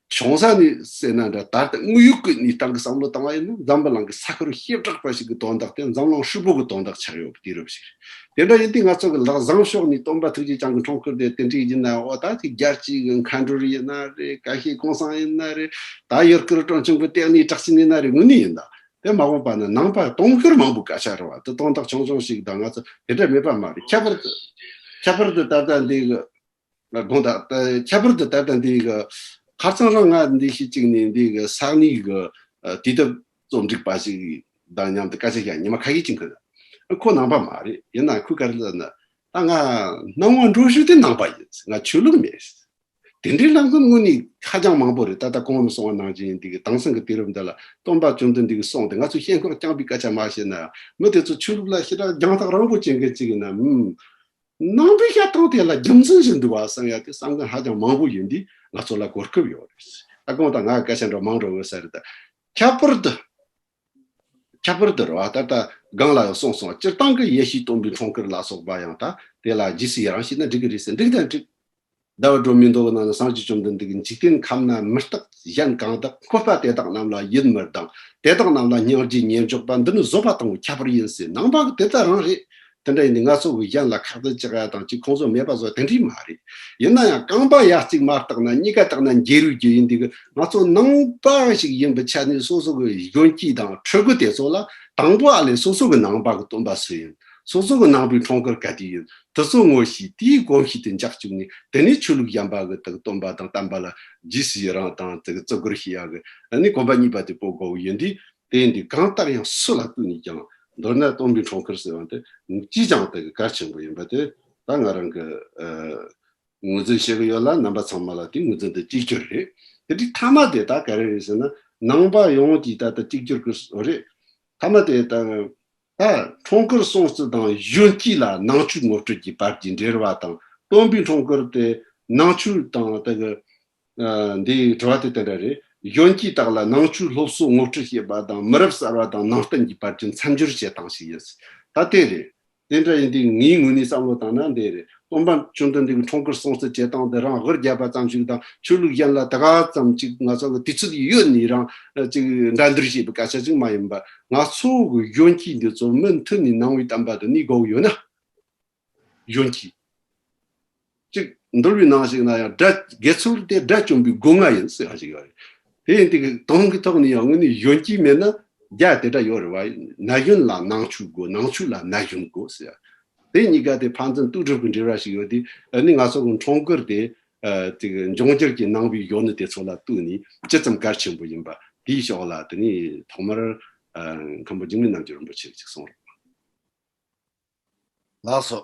བྱུང་ས་ནས་ཟེར་ན་འདྲ། ད་ལྟ་དངོས་ཡོད་ཀྱི་གནས་སྟངས་ཀྱི་བསམ་བློ་བཏང་བ་ཡིན་ན། འཛམ་བུ་གླིང་གི་ས་ཁུལ་བྱེ་བྲག་པ་ཞིག་གི་དོན་དག་དེ་འཛམ་གླིང་ཧྲིལ་པོ་གི་དོན་དག་ཆགས་ཡོད་པའི་དུས་རབས་ཤིག་རེད། དེ་འདྲ་ཡིན་དུས་ང་ཚོ་གི་ལག་བཟང་ཕྱོགས་ནས་སྟོན་པ་ཐུགས་རྗེ་ཅན་གྱི་འཁྲུངས་སྐར་དེ་དེ་འདྲ་ཡིན་ན། འོ་ད་དེ་རྒྱལ་སྤྱིའི་གི་མཁའ་འགྲུལ་ཡིན་ན་རེད། ཀ་ཤའི་གུང་སེང་ཡིན་ན་རེད། ད་ཡུལ་སྐོར་སྤྲོ་འཆམ་གི་ལྟེ་གནས་གྲགས་ཅན་ཡིན་ན་རེད། དངོས་གནས་ཡིན་ད། དེ་མ་འོངས་པ་ན་ནང་པ་དུང་ཕྱུར་མང་པོ་སྐད་ཆ་རེད་བ། དེ་དོན་དག་ཆུང་ཆུང་ཞིག་དང་ང་ཚོ་དེ་འདྲ་མེད་པ་མ་རེད། ཁྱད་པར་དུ་ཁྱད་པར་དུ་ད་ལྟ་འདི་གི་དགོངས་དག་ད་ཁྱད་པར་དུ་ད་ལྟ་འདི་གི་ཁ་རྩང་རང་ང་འདི་ཤི་གཅིག་ནས་འདི་གི་ས་གནས་གི་དུས་དེབ་རྩོམ་སྒྲིག་པ་ཞིག་དང་མཉམ་དུ་སྐད་ཆ་བཤད་ཉི་མ་ཁ་ཤས་ཅིག་གི་ཁོ་ནང་པ་མ་རེད། ཡིན་ན་ཁོས་ག་རེ་ལབ་ན། ད་ང་སྣང་བ་འགྲོ་ཤུགས་དེ་ནང་པ་ཡིན། ང་ཆོས་ལུགས་མེད། དེ་འདྲའི་ལམ་ཁུར་དངོས་གནས་ཧ་ཅང་མང་པོ་རེད། ད་ལྟ་གོང་དུ་གསུངས་པ་ནང་བཞིན་འདི་གི་དེང་སང་གི་དུས་རབས་འདི་ལ་སྟོན་པ་བཅོམ་ལྡན་འདས་ཀྱིས་གསུངས་ཏེ། ང་ཚོས་ཞེན་ཁོག་རྐྱང་པའི་སྐད་ཆ་མ་བཤད་ན་ཡང་། མི་དེ་ཚོ་ཆོས་ལུགས་ལ་ཞེ་དྲག་རྒྱང་ཐག་རིང་པོ་བྱེད་མཁན་ཅིག་ཡིན་ན། ཨུམ། ནང་པའི་བཤད་སྟངས་དེ་ལ་རྒྱུ་མཚན་ཞིག་འདུག་བ་བསམ་ཡ་དེ་བསམ་མཁན་ཧ་ཅང་མང་པོ་ཡོད་འདི་ང་ཚོ་ལ་གོ་སྐབས་ཡོད་རེད། ད་གོང་དུ་ང་སྐད་ཆ་འདྲ་མང་འགྲོ་གི་ས་རེད། ད་ཁྱད་པར་དུ། ཁྱད་པར་དུ་རེད་བ། ད་ལྟ་སྒང་ལ་ཡང་གསུངས་སོང་། སྤྱིར་བཏང་གི་ཡེ་ཤུའི་སྟོན་པའི་འཁྲུངས་སྐར་ལ་སོགས་པ་ཡང་ད་དེ་ལ་རྗེས་སུ་ཡི་རང་བྱས་ན་འགྲིག་གི་རེད་ཟེར། འགྲིག་དང་འགྲིག་ཟླ་བ་སྒྲོན་མེའི་མདོ་གི་ནང་ན་སངས་རྒྱས་བཅོམ་ལྡན་འདས་ཀྱིས། འཇིག་རྟེན་ཁམས་ན་མི་རྟག་གཞན་གང་དག། འཁོར་པ་དེ་དག་རྣམས་ལ་ཡིད་མི་གདངས། དེ་དག་རྣམས་ལ་སྙིང་རྗེ་ཉེར་འཇོག་པ། འདི་ནི་བཟོད་པ་དང་པོའི་ཁྱད་པར་ཡིན་ཟེར། ནང་པ་གི་དེ་ལྟ་རང་རེད། དེ་འདྲ་ཡིན་དུས་ང་ཚོ་གི་གཞན་ལ་ཁག་ཏུ་བཅག་ཡ་དང་ཅིག་ཁོང་ཚོ་མེད་པ་བཟོ་དེ་འདྲ་མ་རེད། ཡིན་ན་ཡང་རྐང་པ་ཡ་གཅིག་མ་བཏགས་ན་གཉིས་ཀ་བཏགས་ན་འགྱེལ་རུས་ཀྱི་ཡིན་དུས་གི། ང་ཚོ་ནང་པ་ཞིག་ཡིན་པའི་ཆ་ནས་སོ་སོ་གི་གཞོན་སྐྱེས་དང་ཕྲུ་གུ་དེ་ཚོ་ལ་དང་པོ་ཨ་ལས་སོ་སོ་གི་ནང་པ་གི་སྟོན་པ་སུ་ཡིན། སོ་སོ་གི་ནང་པའི་འཁྲུངས་སྐར་ག་དུས་ཡིན། དེ་ཚོ་ངོ་ཤེས། དེའི་གོམས་གཤིས་དེ་འཇགས་བཅུག་ནས། དེ་ནས་ཆོས་ལུགས་གཞན་པ་གི་དག་སྟོན་པ་དང་བསྟན་པ་ལ་རྗེས་སུ་ཡི་རང་དང་དག་བརྩི་བཀུར་ཞུ་ཡག་གི་ཨ་ནི་གོམ་པ་གཉིས་པ་དེ་སྤོ་དགོས་ཡིན་དུས། དེ་ཡིན་དུས་གང་ལྟར་ཡང་སུ་ལ་ལྟོས་ནས་ཀྱང་། མདོར་ན་སྟོན་པའི་འཁྲུངས་སྐར་ཟེར་བ་དེ་ཅིས་ཀྱང་དེ་གལ་ཆེན་པོ་ཡིན་པ་དེ་ད་ང་རང་གི་ཨ་ངོས་འཛིན་བྱེད་ཀྱི་ཡོད་ལ། རྣམ་པ་ཚང་མ་ལ་དེ་ངོས་འཛིན་དེ་གཅིག་གྱུར་རེད། དེ་དུས་མཐའ་མ་དེ་ད་ག་རེ་རེད་ཟེར་ན། ནང་པ་ཡོངས་ཀྱིས་ད་ལྟ་གཅིག་གྱུར་གྱི་བཟོ་རེད། མཐའ་མ་དེ་ད། ད་འཁྲུངས་སྐར་སྲུང་བརྩི་དང་གཞོན་སྐྱེས་ལ་ནང་ཆོས་ངོ་སྤྲོད་ཀྱི་བར་གྱི་འབྲེལ་བ་དང་། སྟོན་པའི་འཁྲུངས་སྐར་དེ་ནང་ཆོས་དང་དེ་གི་ཨ་འདིའི་འབྲེལ་བ་དེ་དེ་འདྲ་རེད། གཞོན་སྐྱེས་དག་ལ་ནང་ཆོས་སློབ་གསོ་ངོ་སྤྲོད་བྱེད་པ་དང་། མི་རབས་གསར་བ་དང་ནང་བསྟན་གྱི་བར་གྱི་མཚམས་སྦྱོར་བྱེད་སྟངས་ཤིག་ཡིན། ད་དེ་རེད། དེ་འདྲ་ཡིན་དུས་ངའི་ངོས་ནས་བསམ་བློ་བཏང་ན་འདི་རེད། སྟོན་པ་བཅོམ་ལྡན་འདས་ཀྱི་འཁྲུངས་སྐར་སྲུང་བརྩི་བྱེད་སྟངས་འདི་རང་དབུ་བརྒྱབ་པ་ཙམ་ཞིག་དང་། ཆོས་ལུགས་གཞན་ལ་ད་ག་ཙམ་ཅིག་ང་ཚོ་གི་དུས་ཚོད་ཡོད་ནས་རང་ཅིག་འགྲན་བསྡུར་བྱེད་པའི་སྐད་ཆ་ཅིག་མ་ཡིན་པ། ང་ཚོ་གི་གཞོན་སྐྱེས་འདི་ཚོ་མུ་མཐུད་ནས་ནང་པའི་བསྟན་པ་དེ་གནས་དགོས་ཡོད་ན། གཞོན་སྐྱེས། གཅིག་འདུལ་བའི་ནང་ཞིག་ན་ཡང་དགྲ། དགེ་ཚུལ་དེ་དགྲ་བཅོམ་པའི་སྒོ་ང་ཡིན་ཟེར་བ་ཞིག་ཡོད་རེད། དེ་ཡིན་དུས་དོན་གྱི་ཐོག་ནས་ཡང་དངོས་གནས་གཞོན་སྐྱེས་མེད་ན་རྒྱ་དེ་འདྲ་ཡོད་རེད་བ། ན་གཞོན་ལ་ནང་ཆོས་དགོས། ནང་ཆོས་ལ་ན་གཞོན་དགོས་ཟེར། དེ་གཉིས་ཀ་དེ་ཕན་ཚུན་ལྟོས་གྲུབ་ཀྱི་འབྲེལ་བ་ཞིག་ཡོད་དུས། ཨ་ནི་ང་ཚོ་གི་འཁྲུངས་སྐར་དེ་ཨ་དེ་གི་འབྱུང་འགྱུར་གྱི་ནང་པའི་གཞོན་ནུ་དེ་ཚོ་ལ་ལྟོས་ནས་ཇི་ཙམ་གལ་ཆེན་པོ་ཡིན་པ་དེའི་ཕྱོགས་ལ། དེ་ནས་ཐོག་མར་ཨ་མཁན་པོ་འཇིགས་མེད་རྣམ་རྒྱལ་རིན་པོ་ཆེ་གིས་ཅིག་གསུང་རོགས། ལགས་སོ།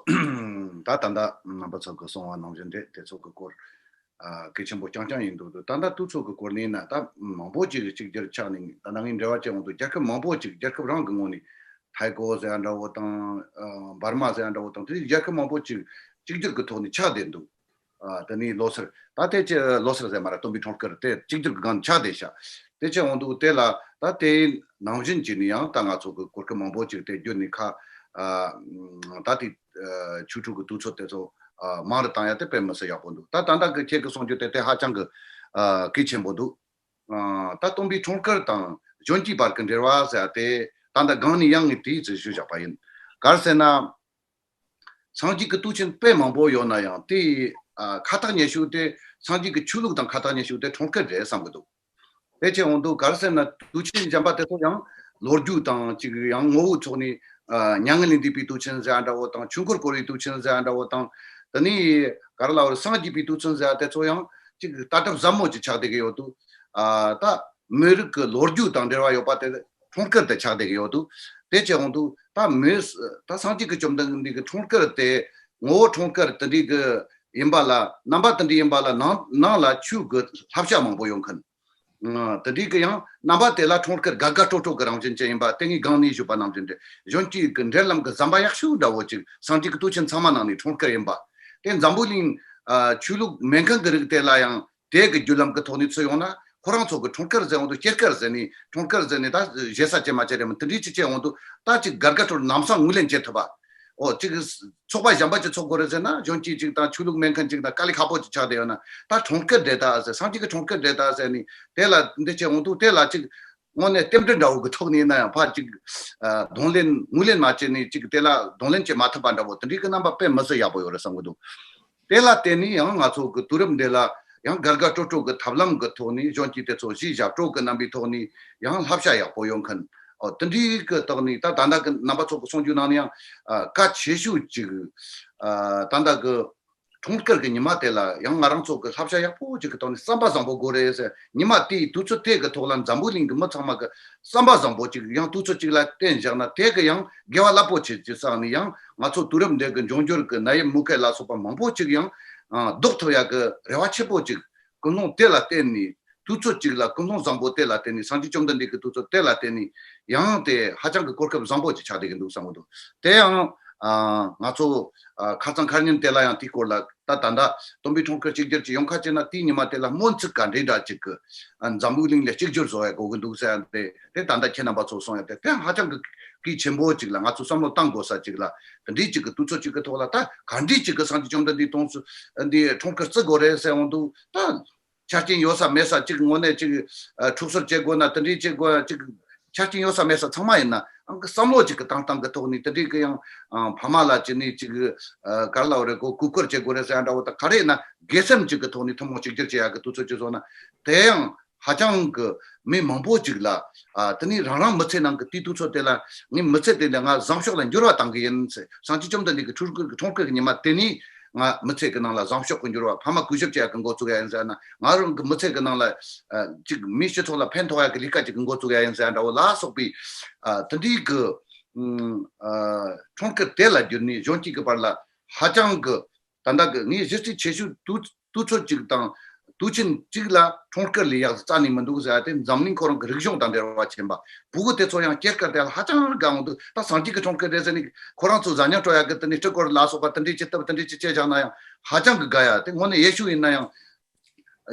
ད་ད་ལྟ་རྣམ་པ་ཚོ་གིས་གསུངས་པ་ནང་བཞིན་རེད། དེ་ཚོ་གི་སྐོར་ཨ་གལ་ཆེན་པོ་རྐྱང་རྐྱང་ཡིན་འདུག་ད་ལྟ་དུས་ཚོད་ཀྱི་སྐོར་ནས་ན། ད་མང་པོ་ཅིག་གཅིག་གྱུར་ཆགས་ནས། ད་ལྟ་ངས་འབྲེལ་བ་བྱས་ཡོང་དུས་རྒྱལ་ཁབ་མང་པོ་ཅིག་རྒྱལ་ཁབ་རང་གི་ངོས་ནས། ཐའི་གོ་ཟེར་ཡ་འདྲ་བོ་དང་། ཨ་འབར་མ་ཟེར་ཡ་འདྲ་བོ་དང་། དེ་རྒྱལ་ཁབ་མང་པོ་ཅིག་གཅིག་གྱུར་གྱི་ཐོག་ནས་ཆགས་བསྡད་འདུག་ཨ་དེ་ནས་ལོ་སར། ད་དེ་ཅི་ལོ་སར་ཟེར་མ་ར། སྟོན་པའི་འཁྲུངས་སྐར་དེ་གཅིག་གྱུར་གྱི་སྒང་ཆགས་བསྡད་ཤག་དེ་བྱས་ཡོང་དུས་དེ་ལ་ད་དེ་ནང་བཞིན་བྱས་ནས་ཡང་ད་ང་ཚོ་གི་གོ་སྐབས་མང་པོ་ཅིག་དེ་བརྒྱུད་ནས་ཁ། ཨ་ད་དེ་ཨ་ཆོས་ཕྱོགས་ཀྱི་དུས་ཚོད་དེ་ཚོ་ཨ་མང་རུ་བཏང་ཡ་དེ་དཔེ་མི་སྲིད་ཡག་པོ་འདུག་ད་ད་ལྟ་གི་ཁྱེད་ཀྱི་གསུང་རྒྱུ་དེ་དེ་ཧ་ཅང་གི་ཨ་གལ་ཆེན་པོ་འདུག་ཨ་ད་སྟོན་པའི་འཁྲུངས་སྐར་དང་གཞོན་སྐྱེས་བར་གྱི་འབྲེལ་བ་ཟེར་ཡ་དེ་ད་ལྟ་སྒང་ནས་ཡང་ངས་དེའི་ཚིག་ཞུ་བཞག་པ་ཡིན། ག་རེ་ཟེར་ན། སངས་རྒྱས་ཀྱི་དུས་ཆེན་དཔེ་མང་པོ་ཡོད་ན་ཡང་། དེ་ཨ་ཁ་ཐག་ཉེ་ཤོས་དེ། སངས་རྒྱས་ཀྱི་ཆོས་ལུགས་དང་ཁ་ཐག་ཉེ་ཤོས་དེ་འཁྲུངས་སྐར་རེད་བསམ་གྱི་འདུག་དེ་བྱས་ཡོང་དུས་ག་རེ་ཟེར་ན། དུས་ཆེན་གཞན་པ་དེ་ཚོ་ཡང་ལོ་རྒྱུས་དང་ཅིག་ཡང་ངོ་བོའི་ཐོག་ནས་ཨ་མྱ་ངན་ལས་འདས་པའི་དུས་ཆེན་ཟེར་ཡ་འདྲ་བོ་དང་། ཆོས་འཁོར་བསྐོར་བའི་དུས་ཆེན་ཟེར་ཡ་འདྲ་བོ་དང་། དེ་ནས་ག་རེ་ལབ་དགོས་རེད། སངས་རྒྱས་པའི་དུས་ཆེན་ཟེར་ཡ་དེ་ཚོ་ཡང་ཅིག་ལྟ་གྲུབ་ཟབ་མོ་ཅིག་ཆགས་བསྡད་ཀྱི་ཡོད་འདུག་ཨ་ད་མི་རིགས་ཀྱི་ལོ་རྒྱུས་དང་འབྲེལ་བ་ཡོད་པ་དེ་འཁྲུངས་སྐར་དེ་ཆགས་བསྡད་ཀྱི་ཡོད་འདུག་དེ་བྱས་ཡོང་དུས་ད་མོས་ད་སངས་རྒྱས་ཀྱི་བཅོམ་ལྡན་འདས་ཀྱི་འཁྲུངས་སྐར་དེ་ངོ་བོ་འཁྲུངས་སྐར་དེ་འདྲའི་གི་ཡིན་པ་ལ། རྣམ་པ་དེ་འདྲའི་ཡིན་པ་ལ་ནང་ནང་ལ་ཆོས་ཀྱི་བསླབ་བྱ་མང་པོ་ཡོད་མཁན། ཨ་དེ་འདྲའི་གི་ཡང་རྣམ་པ་དེ་ལ་འཁྲུངས་སྐར་དགའ་དགའ་སྤྲོ་སྤྲོ་གི་རང་བཞིན་ཅན་ཡིན་པ་དེ་ངས་སྒང་ནས་ཞུས་པ་ནང་བཞིན་རེད། གཞོན་སྐྱེས་ཀྱི་འབྲེལ་ལམ་གྱི་ཟམ་པ་ཡག་ཤོས་འདྲ་བོ་ཅིག་སངས་རྒྱས་ཀྱི་དུས་ཆེན་ཚང་མ་ནང་ནས་འཁྲུངས་སྐར་ཡིན་པ། དེ་འཛམ་བུ་གླིང་ཨ་ཆོས་ལུགས་མེད་མཁན་གྱི་རིགས་དེ་ལ་ཡང་དེ་གི་བརྒྱུད་ལམ་གྱི་ཐོག་ནས་ཚུར་ཡོང་ན། ཁོ་རང་ཚོ་གི་འཁྲུངས་སྐར་ཟེར་ཡོང་དུས་སྐྱེས་སྐར་ཟེར་ནས། འཁྲུངས་སྐར་ཟེར་ནས་ད་ཞེ་ས་ཅན་མ་ཅན་རེད་མོད། དེ་འདྲའི་ཅིག་བྱས་ཡོང་དུས་ད་ཅིག་དགའ་དགའ་སྤྲོ་སྤྲོ་ལམ་སང་ངོས་ལེན་བྱེད་ཐུབ་པ། ཨོ་ཅིག་ཚོགས་པ་གཞན་པ་ཅིག་ཚོགས་དགོས་རེད་ཟེར་ན། གཞོན་སྐྱེས་ཅིག་དང་ཆོས་ལུགས་མེད་མཁན་ཅིག་དང་དཀའ་ལས་ཁག་པོ་ཅིག་ཆགས་བསྡད་ཡོད་ན། ད་འཁྲུངས་སྐར་རེད་ད་ཟེར། སངས་རྒྱས་ཀྱི་འཁྲུངས་སྐར་རེད་ད་ཟེར་ནས་དེ་ལ་འདི་བྱས་ཡོང་དུས་དེ་ལ་ཅིག་དངོས་གནས་རྟེན་འབྲེལ་འདྲ་བོ་གི་ཐོག་ནས་ཡིན་ན་ཡང་ཕར་ཅིག་ཨ་གདོང་ལེན་ངོས་ལེན་མ་བྱས་ནས་ཅིག་དེ་ལ་གདོང་ལེན་བྱེད་མ་ཐུབ་པ་འདྲ་བོ། དེ་འདྲའི་གི་རྣམ་པ་དཔེ་མི་སྲིད་ཡག་པོ་ཡོད་རེད་བསམ་གི་འདུག་དེ་ལ་བརྟེན་ནས་ཡང་ང་ཚོ་གི་དུས་རབས་འདི་ལ་ཡང་དགའ་དགའ་སྤྲོ་སྤྲོ་གི་ཐབས་ལམ་གི་ཐོག་ནས། གཞོན་སྐྱེས་དེ་ཚོ་གཞིས་ཞབས་བྲོ་གི་རྣམ་པའི་ཐོག་ནས་ཡང་བསླབ་བྱ་ཡག་པོ་ཡོད་མཁན། ཨོ་དེ་འདྲའི་གི་ཐོག་ནས་ད་ད་ལྟ་གི་རྣམ་པ་ཚོ་གི་གསུང་རྒྱུ་ནང་ནས་ཡང་ཨ་གལ་ཆེ་ཤོས་ཅིག་ཨ་ད་ལྟ་གི་འཁྲུངས་སྐར་གི་ཉི་མ་དེ་ལ་ཡང་ང་རང་ཚོ་གི་བསླབ་བྱ་ཡག་པོ་ཅིག་གི་ཐོག་ནས་བསམ་པ་བཟང་པོ་དགོས་རེད་ཟེར། ཉི་མ་དེའི་དུས་ཚོད་དེ་གི་ཐོག་ལ་འཛམ་བུ་གླིང་གི་མི་ཚང་མ་གི་བསམ་པ་བཟང་པོ་ཅིག་ཡང་དུས་ཚོད་ཅིག་ལ་བརྟེན་བཞག་ན། དེ་གི་ཡང་དགེ་བ་རླབས་པོ་ཆེ་ཅིག་བསགས་ནས། ཡང་ང་ཚོ་དུས་རབས་འདི་གི་འབྱུང་འགྱུར་གི་ནད་ཡམས་མུ་གེ་ལ་སོགས་པ་མང་པོ་ཅིག་ཡང་ ཨ་ལྡོག་ཐུབ་ཡག་གི་རེ་བ་ཆེན་པོ་ཅིག་ཀུན་སློང་དེ་ལ་བརྟེན་ནས། དུས་ཚོད་ཅིག་ལ་ཀུན་སློང་བཟང་པོ་དེ་ལ་བརྟེན་ནས། སངས་རྒྱས་བཅོམ་ལྡན་འདས་ཀྱི་དུས་ཚོད་དེ་ལ་བརྟེན་ནས། ཡང་དེ་ཧ་ཅང་གི་གོ་སྐབས་བཟང་པོ་ཅིག་ཆགས་བསྡད་ཀྱི་འདུག་བསམ་གྱི་འདུག་དེ་ཡང་ཨ་ང་ཚོ་ཨ་ཁ་སང་ཁ་ཉིན་དེ་ལ་ཡང་དེའི་སྐོར་ལ། ད་ད་ལྟ་སྟོན་པའི་འཁྲུངས་སྐར་གཅིག་གྱུར་གྱི་ཡོང་ཁ་བྱས་ན། དེའི་ཉི་མ་དེ་ལ་སྨོན་ཚིག་ག་འདྲའི་འདྲ་ཅིག་གི་ཨ་འཛམ་བུ་གླིང་ལ་གཅིག་གྱུར་བཟོ་ཡ་དགོས་ཀྱི་འདུག་ཟེར་ཡ་དེ། དེ་ད་ལྟ་ཁྱེད་རྣམ་པ་ཚོ་གསུངས་ཡ་དེ། དེ་ཧ་ཅང་གི་གལ་ཆེན་པོ་ཅིག་ལ་ང་ཚོ་བསམ་བློ་བཏང་དགོས་ས་ཅིག་ལ། དེ་འདྲའི་ཅིག་གི་དུས་ཚོད་ཅིག་གི་ཐོག་ལ། ད་ག་འདྲའི་ཅིག་གི་སངས་རྒྱས་བཅོམ་ལྡན་འདས་དུས་ཚོད་འདི་འཁྲུངས་སྐར་བརྩི་དགོས་རེད་ཟེར་འོང་དུས། ད་ཆ་རྐྱེན་ཡོད་ས་མེད་ས་ཅིག་དངོས་གནས་ཅིག་ཨ་འཁྲུག་སོར་བྱེད་དགོས་ན། དེ་འདྲའི་བྱེད་དགོས་ན། ཅིག་ཆ་རྐྱེན་ཡོད་ས་མེད་ས་ཚང་མ་ཡིན་ན། ཨང་ཀི་བསམ་བློ་ཅིག་གི་བཏང་སྟངས་ཀྱི་ཐོག་ནས། དེ་འདྲའི་གི་ཡང་ཨང་ཕ་མ་ལ་ཅིག་ནས་ཅིག་ཨ་ག་རེ་ལབ་རེད། གོ་གུས་བཀུར་བྱེད་དགོས་རེད་ཟེར་ཡ་འདྲ་བོ། ད་ག་རེ་ཡིན་ན་དགེ་སེམས་ཅིག་གི་ཐོག་ནས་ཐུན་མོང་གཅིག་གྱུར་བྱེད་ཡ་གི་དུས་ཚོད་ཅིག་བཟོ་ན། དེ་ཡང་ཧ་ཅང་གི་མི་མང་པོ་ཅིག་ལ། ཨ་དེ་ནས་རང་རང་མི་ཚེ་ནང་གི་དེའི་དུས་ཚོད་དེ་ལ། ངའི་མི་ཚེ་དེ་ལ་ང་བཟང་ཕྱོགས་ལ་འགྱུར་བ་གཏང་གི་ཡིན་ཟེར། སངས་རྒྱས་བཅོམ་ལྡན་འདས་ཀྱི་འཁྲུངས་སྐར་གྱི་འཁྲུངས་སྐར་གྱི་ཉི་མ་དེ་ནས་ང་མི་ཚེ་གི་ནང་ལ་བཟང་ཕྱོགས་ཀྱི་འགྱུར་བ། ཕ་མ་གུས་ཞབས་བྱེད་ཡ་གི་འགོ་བཙུགས་ཡ་ཡིན་ཟེར་ན། ང་རང་གི་མི་ཚེ་གི་ནང་ལ་ཨ་ཅིག་མིའི་སྤྱི་ཚོགས་ལ་ཕན་ཐོགས་ཡ་གི་ལས་ཀ་ཅིག་གི་འགོ་བཙུགས་ཡ་ཡིན་ཟེར་ཡ་འདྲ་བོ་ལ་སོགས་པའི། ཨ་དེ་འདྲའི་གི་ཨ་འཁྲུངས་སྐར་དེ་ལ་བརྒྱུད་ནས་གཞོན་སྐྱེས་ཀྱི་བར་ལ་ཧ་ཅང་གི། ད་ལྟ་གི་ངའི་གཞི་རྩའི་ཆེ་ཤོས་དུས་དུས་ཚོད་ཅིག་དང་དུས་ཆེན་ཅིག་ལ་འཁྲུངས་སྐར་ལས་ཡག་རྩ་ནས་མི་འདུག་ཟེར་ཡ་དེ་འཛམ་གླིང་ཁོ་རང་གི་རིག་གཞུང་དང་འབྲེལ་བ་ཆེན་པ། ཕྲུ་གུ་དེ་ཚོ་ཡང་སྐྱེས་སྐར་དེ་ལ་ཧ་ཅང་དགའ་འོང་དུས། ད་སངས་རྒྱས་ཀྱི་འཁྲུངས་སྐར་རེད་ཟེར་ནས་ཁོ་རང་ཚོ་གཟའ་ཉག་སྤྲོ་ཡག་གི་དེ་ནས་སྤྲི་གོར་ལ་སོགས་པ་དེ་འདྲའི་ཅིག་བཏབ། དེ་འདྲའི་ཅིག་བྱས་བཞག་ན་ཡང་ཧ་ཅང་གི་དགའ་ཡ། དེ་དངོས་གནས་ཡེ་ཤུ་ཡིན་ན་ཡང་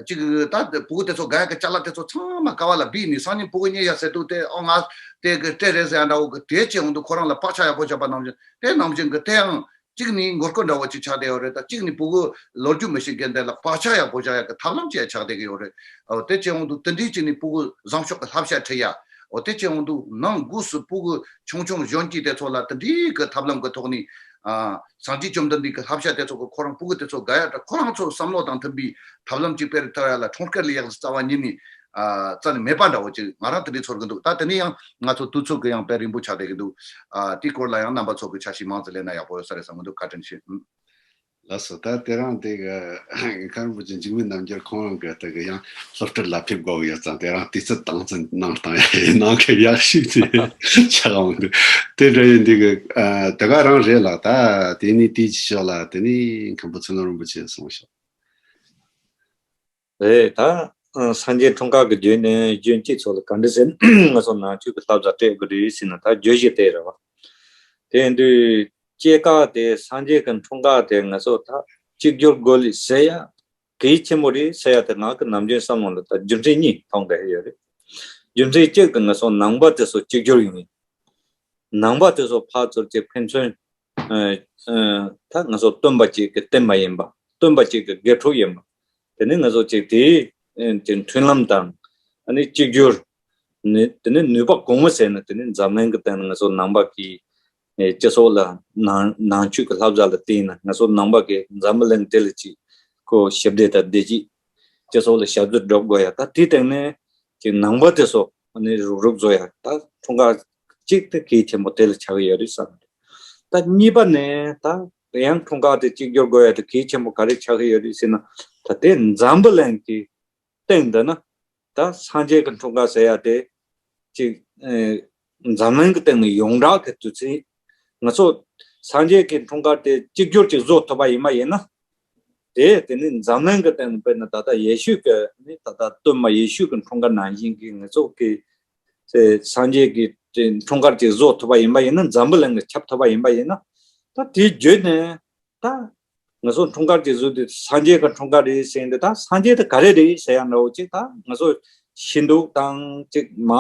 ཅིག་ད་ཕྲུ་གུ་དེ་ཚོ་དགའ་ཡ་གི་ཅ་ལག་དེ་ཚོ་ཚང་མ་ཀ་བ་ལ་སྦས་ནས། སང་ཉིན་ཕྲུ་གུ་རྙེད་ཡ་ཟེར་དུས་དེ། ཨོ་ང་དེ་གི་སྤྲད་རེད་ཟེར་ཡ་འདྲ་བོ་གི་དེ་བྱས་འོང་དུས། ཁོ་རང་ལ་བག་ཆགས་ཡག་པོ་བཞག་པ་ནང་བཞིན། དེ་ནང་བཞིན་གི་དེ་ཡང་གཅིག་ནི་མགོ་སྐོར་འདྲ་བོ་ཅིག་ཆགས་བསྡད་ཡོད་རེད། ད་གཅིག་ནི་ཕྲུ་གུ་ལོ་རྒྱུས་མི་ཤེས་མཁན་དེ་ལ་བག་ཆགས་ཡག་པོ་བཞག་ཡག་གི་ཐབས་ལམ་ཅིག་ཆགས་བསྡད་ཀྱི་ཡོད་རེད། འོ་དེ་བྱས་འོང་དུས་དེ་འདྲའི་ཅིག་ནི་ཕྲུ་གུ་བཟང་ཕྱོགས་ཀྱི་བསླབ་བྱ་ཁྲིད་ཡ། འོ་དེ་བྱས་འོང་དུས་ནང་སྒོས་སུ་ཕྲུ་གུ་ཆུང་ཆུང་གཞོན་སྐྱེས་དེ་ཚོ་ལ་དེ་འདྲའི་གི་ཐབས་ལམ་གི་ཐོག་ནས། ཨ་སངས་རྒྱས་བཅོམ་ལྡན་འདས་ཀྱི་བསླབ་བྱ་དེ་ཚོ་གི་ཁོ་རང་ཕྲུ་གུ་དེ་ཚོ་དགའ་ཡ་དང་། ཁོ་རང་ཚོ་བསམ་བློ་དང་མཐུན་པའི་ཐབས་ལམ་ཅིག་སྤེལ་ཐུབ་ཡ་ལ། འཁྲུངས་སྐར་ལས་ཡག་རྩ་བ་ཉིད་ནས་ཨ་རྩ་ནས་མེད་པ་འདྲ་བོ་ཅིག་ང་རང་དེ་འདྲའི་ཚོར་གི་འདུག་ད་དེ་ནས་ཡང་ང་ཚོ་དུས་ཚོད་ཀྱི་ཡང་དཔེ་རིང་པོ་ཆགས་བསྡད་ཀྱི་འདུག་ཨ་དེའི་སྐོར་ལ་ཡང་རྣམ་པ་ཚོ་གི་ཆ་ཤས་མང་ཙམ་གླེང་ན་ཡག་པོ་ཡོད་ས་རེད་བསམ་གི་འདུག་བཀའ་དྲིན་ཆེ། ཨུམ། ལགས་སོ། ད་དེ་རིང་དེ་གི་མཁན་རིན་པོ་ཆེ་འཇིགས་མེད་རྣམ་རྒྱལ་ཁོང་རང་གི་དེ་གི་ཡང་སློབ་ཁྲིད་ལ་ཕེབས་དགོས་ཡོད་ཙང་། དེ་རིང་དུས་ཚོད་དྭངས་གཙང་གནང་སྟངས་ཡག་ཡིན་ནང་གི་ཡག་ཤོས་དེ་ཆགས་འོང་འདུག་དེ་འདྲ་ཡིན་དེ་གི་ཨ་དེ་ག་རང་རེད་ལགས། ད་དེ་ནས་དེའི་ཕྱི་ཕྱོགས་ལ་དེ་ནས་མཁན་པོ་ཚུལ་ཁྲིམས་རིན་པོ་ཆེ་གསུངས་ཤོག་རེད། ད་ཨ་སངས་རྒྱས་འཁྲུངས་སྐར་གྱི་བརྒྱུད་ནས་གཞོན་སྐྱེས་ཚོ་ལ་ག་འདྲ་ཟེར་ན། ང་ཚོ་ནང་ཆོས་ཀྱི་བསླབ་བྱ་སྤྲད་དགོས་རེད་ཟེར་ན། ད་བརྗོད་གཞི་དེ་རེད་བ། དེ་ཡིན་དུས་སྐྱེས་སྐར་དེ། སངས་རྒྱས་ཀྱི་འཁྲུངས་སྐར་དེ་ང་ཚོ་ད་གཅིག་གྱུར་དགོས་ལེ་ཟེར་ཡ་གལ་ཆེན་པོ་རེད་ཟེར་ཡ་དེ། ང་གི་ནམ་རྒྱུན་བསམ་བློ་ལ་ད་རྒྱུ་མཚན་གཉིས་མཐོང་བསྡད་ཡོད་རེད། རྒྱུ་མཚན་གཅིག་དེ་ང་ཚོ་ནང་པ་དེ་ཚོ་གཅིག་གྱུར་ཡོང་ཡིན། ནང་པ་དེ་ཚོ་ཕར་ཚུར་གྱི་ཕན་ཚུན། ཨ་ཨ་ད་ང་ཚོ་སྟོན་པ་གཅིག་གི་བསྟན་པ་ཡིན་པ། སྟོན་པ་གཅིག་གི་དགེ་ཕྲུག་ཡིན་པ། དེ་ནི་ང་ཚོ་གཅིག་དེའི་ཨ་དེ་མཐུན་ལམ་དང་། ཨ་ནི་གཅིག་གྱུར། ནི་དེ་ནི་ནུས་པ་གོང་མོ་ཟེར་ན། དེ་ནི་འཛམ་གླིང་གི་སྟེང་ན་ང་ཚོ་ནང་པ་གི་ཨེ་སྤྱི་ཚོགས་ལ་ནང་ནང་ཆོས་ཀྱི་བསླབ་བྱ་ལ་བརྟེན་ན། ང་ཚོ་ནང་པ་གི་འཛམ་བུ་གླིང་དེ་ལ་གཅིག་ཁོ་ཞི་བདེ་དང་བདེ་སྐྱིད། སྤྱི་ཚོགས་ལ་ཞབས་ཏོག་སྒྲུབ་དགོས་ཡ། ད་དེའི་སྟེང་ནས་ཀྱི་ནང་པ་དེ་ཚོ་ནི་རུག་རུག་བཟོ་ཡ། ད་འཁྲུངས་སྐར་གཅིག་དེ་གལ་ཆེན་པོ་དེ་ལ་ཆགས་ཀྱི་ཡོད་རེད་བསམ་རེད། ད་གཉིས་པ་ནས་ད་ཡང་འཁྲུངས་སྐར་དེ་གཅིག་གྱུར་དགོས་ཡ་དེ་གལ་ཆེན་པོ་ག་རེ་ཆགས་ཀྱི་ཡོད་རེད་ཟེར་ན། ད་དེ་འཛམ་བུ་གླིང་གི་སྟེང་འདི་ན་ད་སངས་རྒྱས་ཀྱི་འཁྲུངས་སྐར་ཟེར་ཡ་དེ་ཅིག་ཨེ་འཛམ་གླིང་གི་སྟེང་ནས་ཡོངས་གྲགས་ཀྱི་དུས་ཚོད། ང་ཚོ་སངས་རྒྱས་ཀྱི་འཁྲུངས་སྐར་དེ་གཅིག་གྱུར་ཅིག་བཟོ་ཐུབ་པ་ཡིན་པ་ཡིན་ན། དེ་དེ་ནི་འཛམ་གླིང་གི་སྟེང་ནས་དཔེར་ན་ད་ལྟ་ཡེ་ཤུ་གི་ནི་ད་ལྟ་སྟོན་པ་ཡེ་ཤུ་གི་འཁྲུངས་སྐར་ནང་བཞིན་གྱི་ང་ཚོ་གི་སངས་རྒྱས་ཀྱི་འཁྲུངས་སྐར་ཅིག་བཟོ་ཐུབ་པ་ཡིན་པ་ཡིན་ན། འཛམ་བུ་གླིང་གི་ཁྱབ་ཐུབ་པ་ཡིན་པ་ཡིན་ན། ད་དེ་བརྒྱུད་ནས་ད་ང་ཚོ་འཁྲུངས་སྐར་ཅིག་བཟོས་ཏེ་སངས་རྒྱས་ཀྱི་འཁྲུངས་སྐར་རེད་ཟེར་ཏེ། ད་སངས་རྒྱས་དེ་ག་རེ་རེད་ཟེར་ཡ་འདྲ་བོ་ཅིག་ད་ང་ཚོ་ཤེས་འདུག་དང་ཅིག་མ་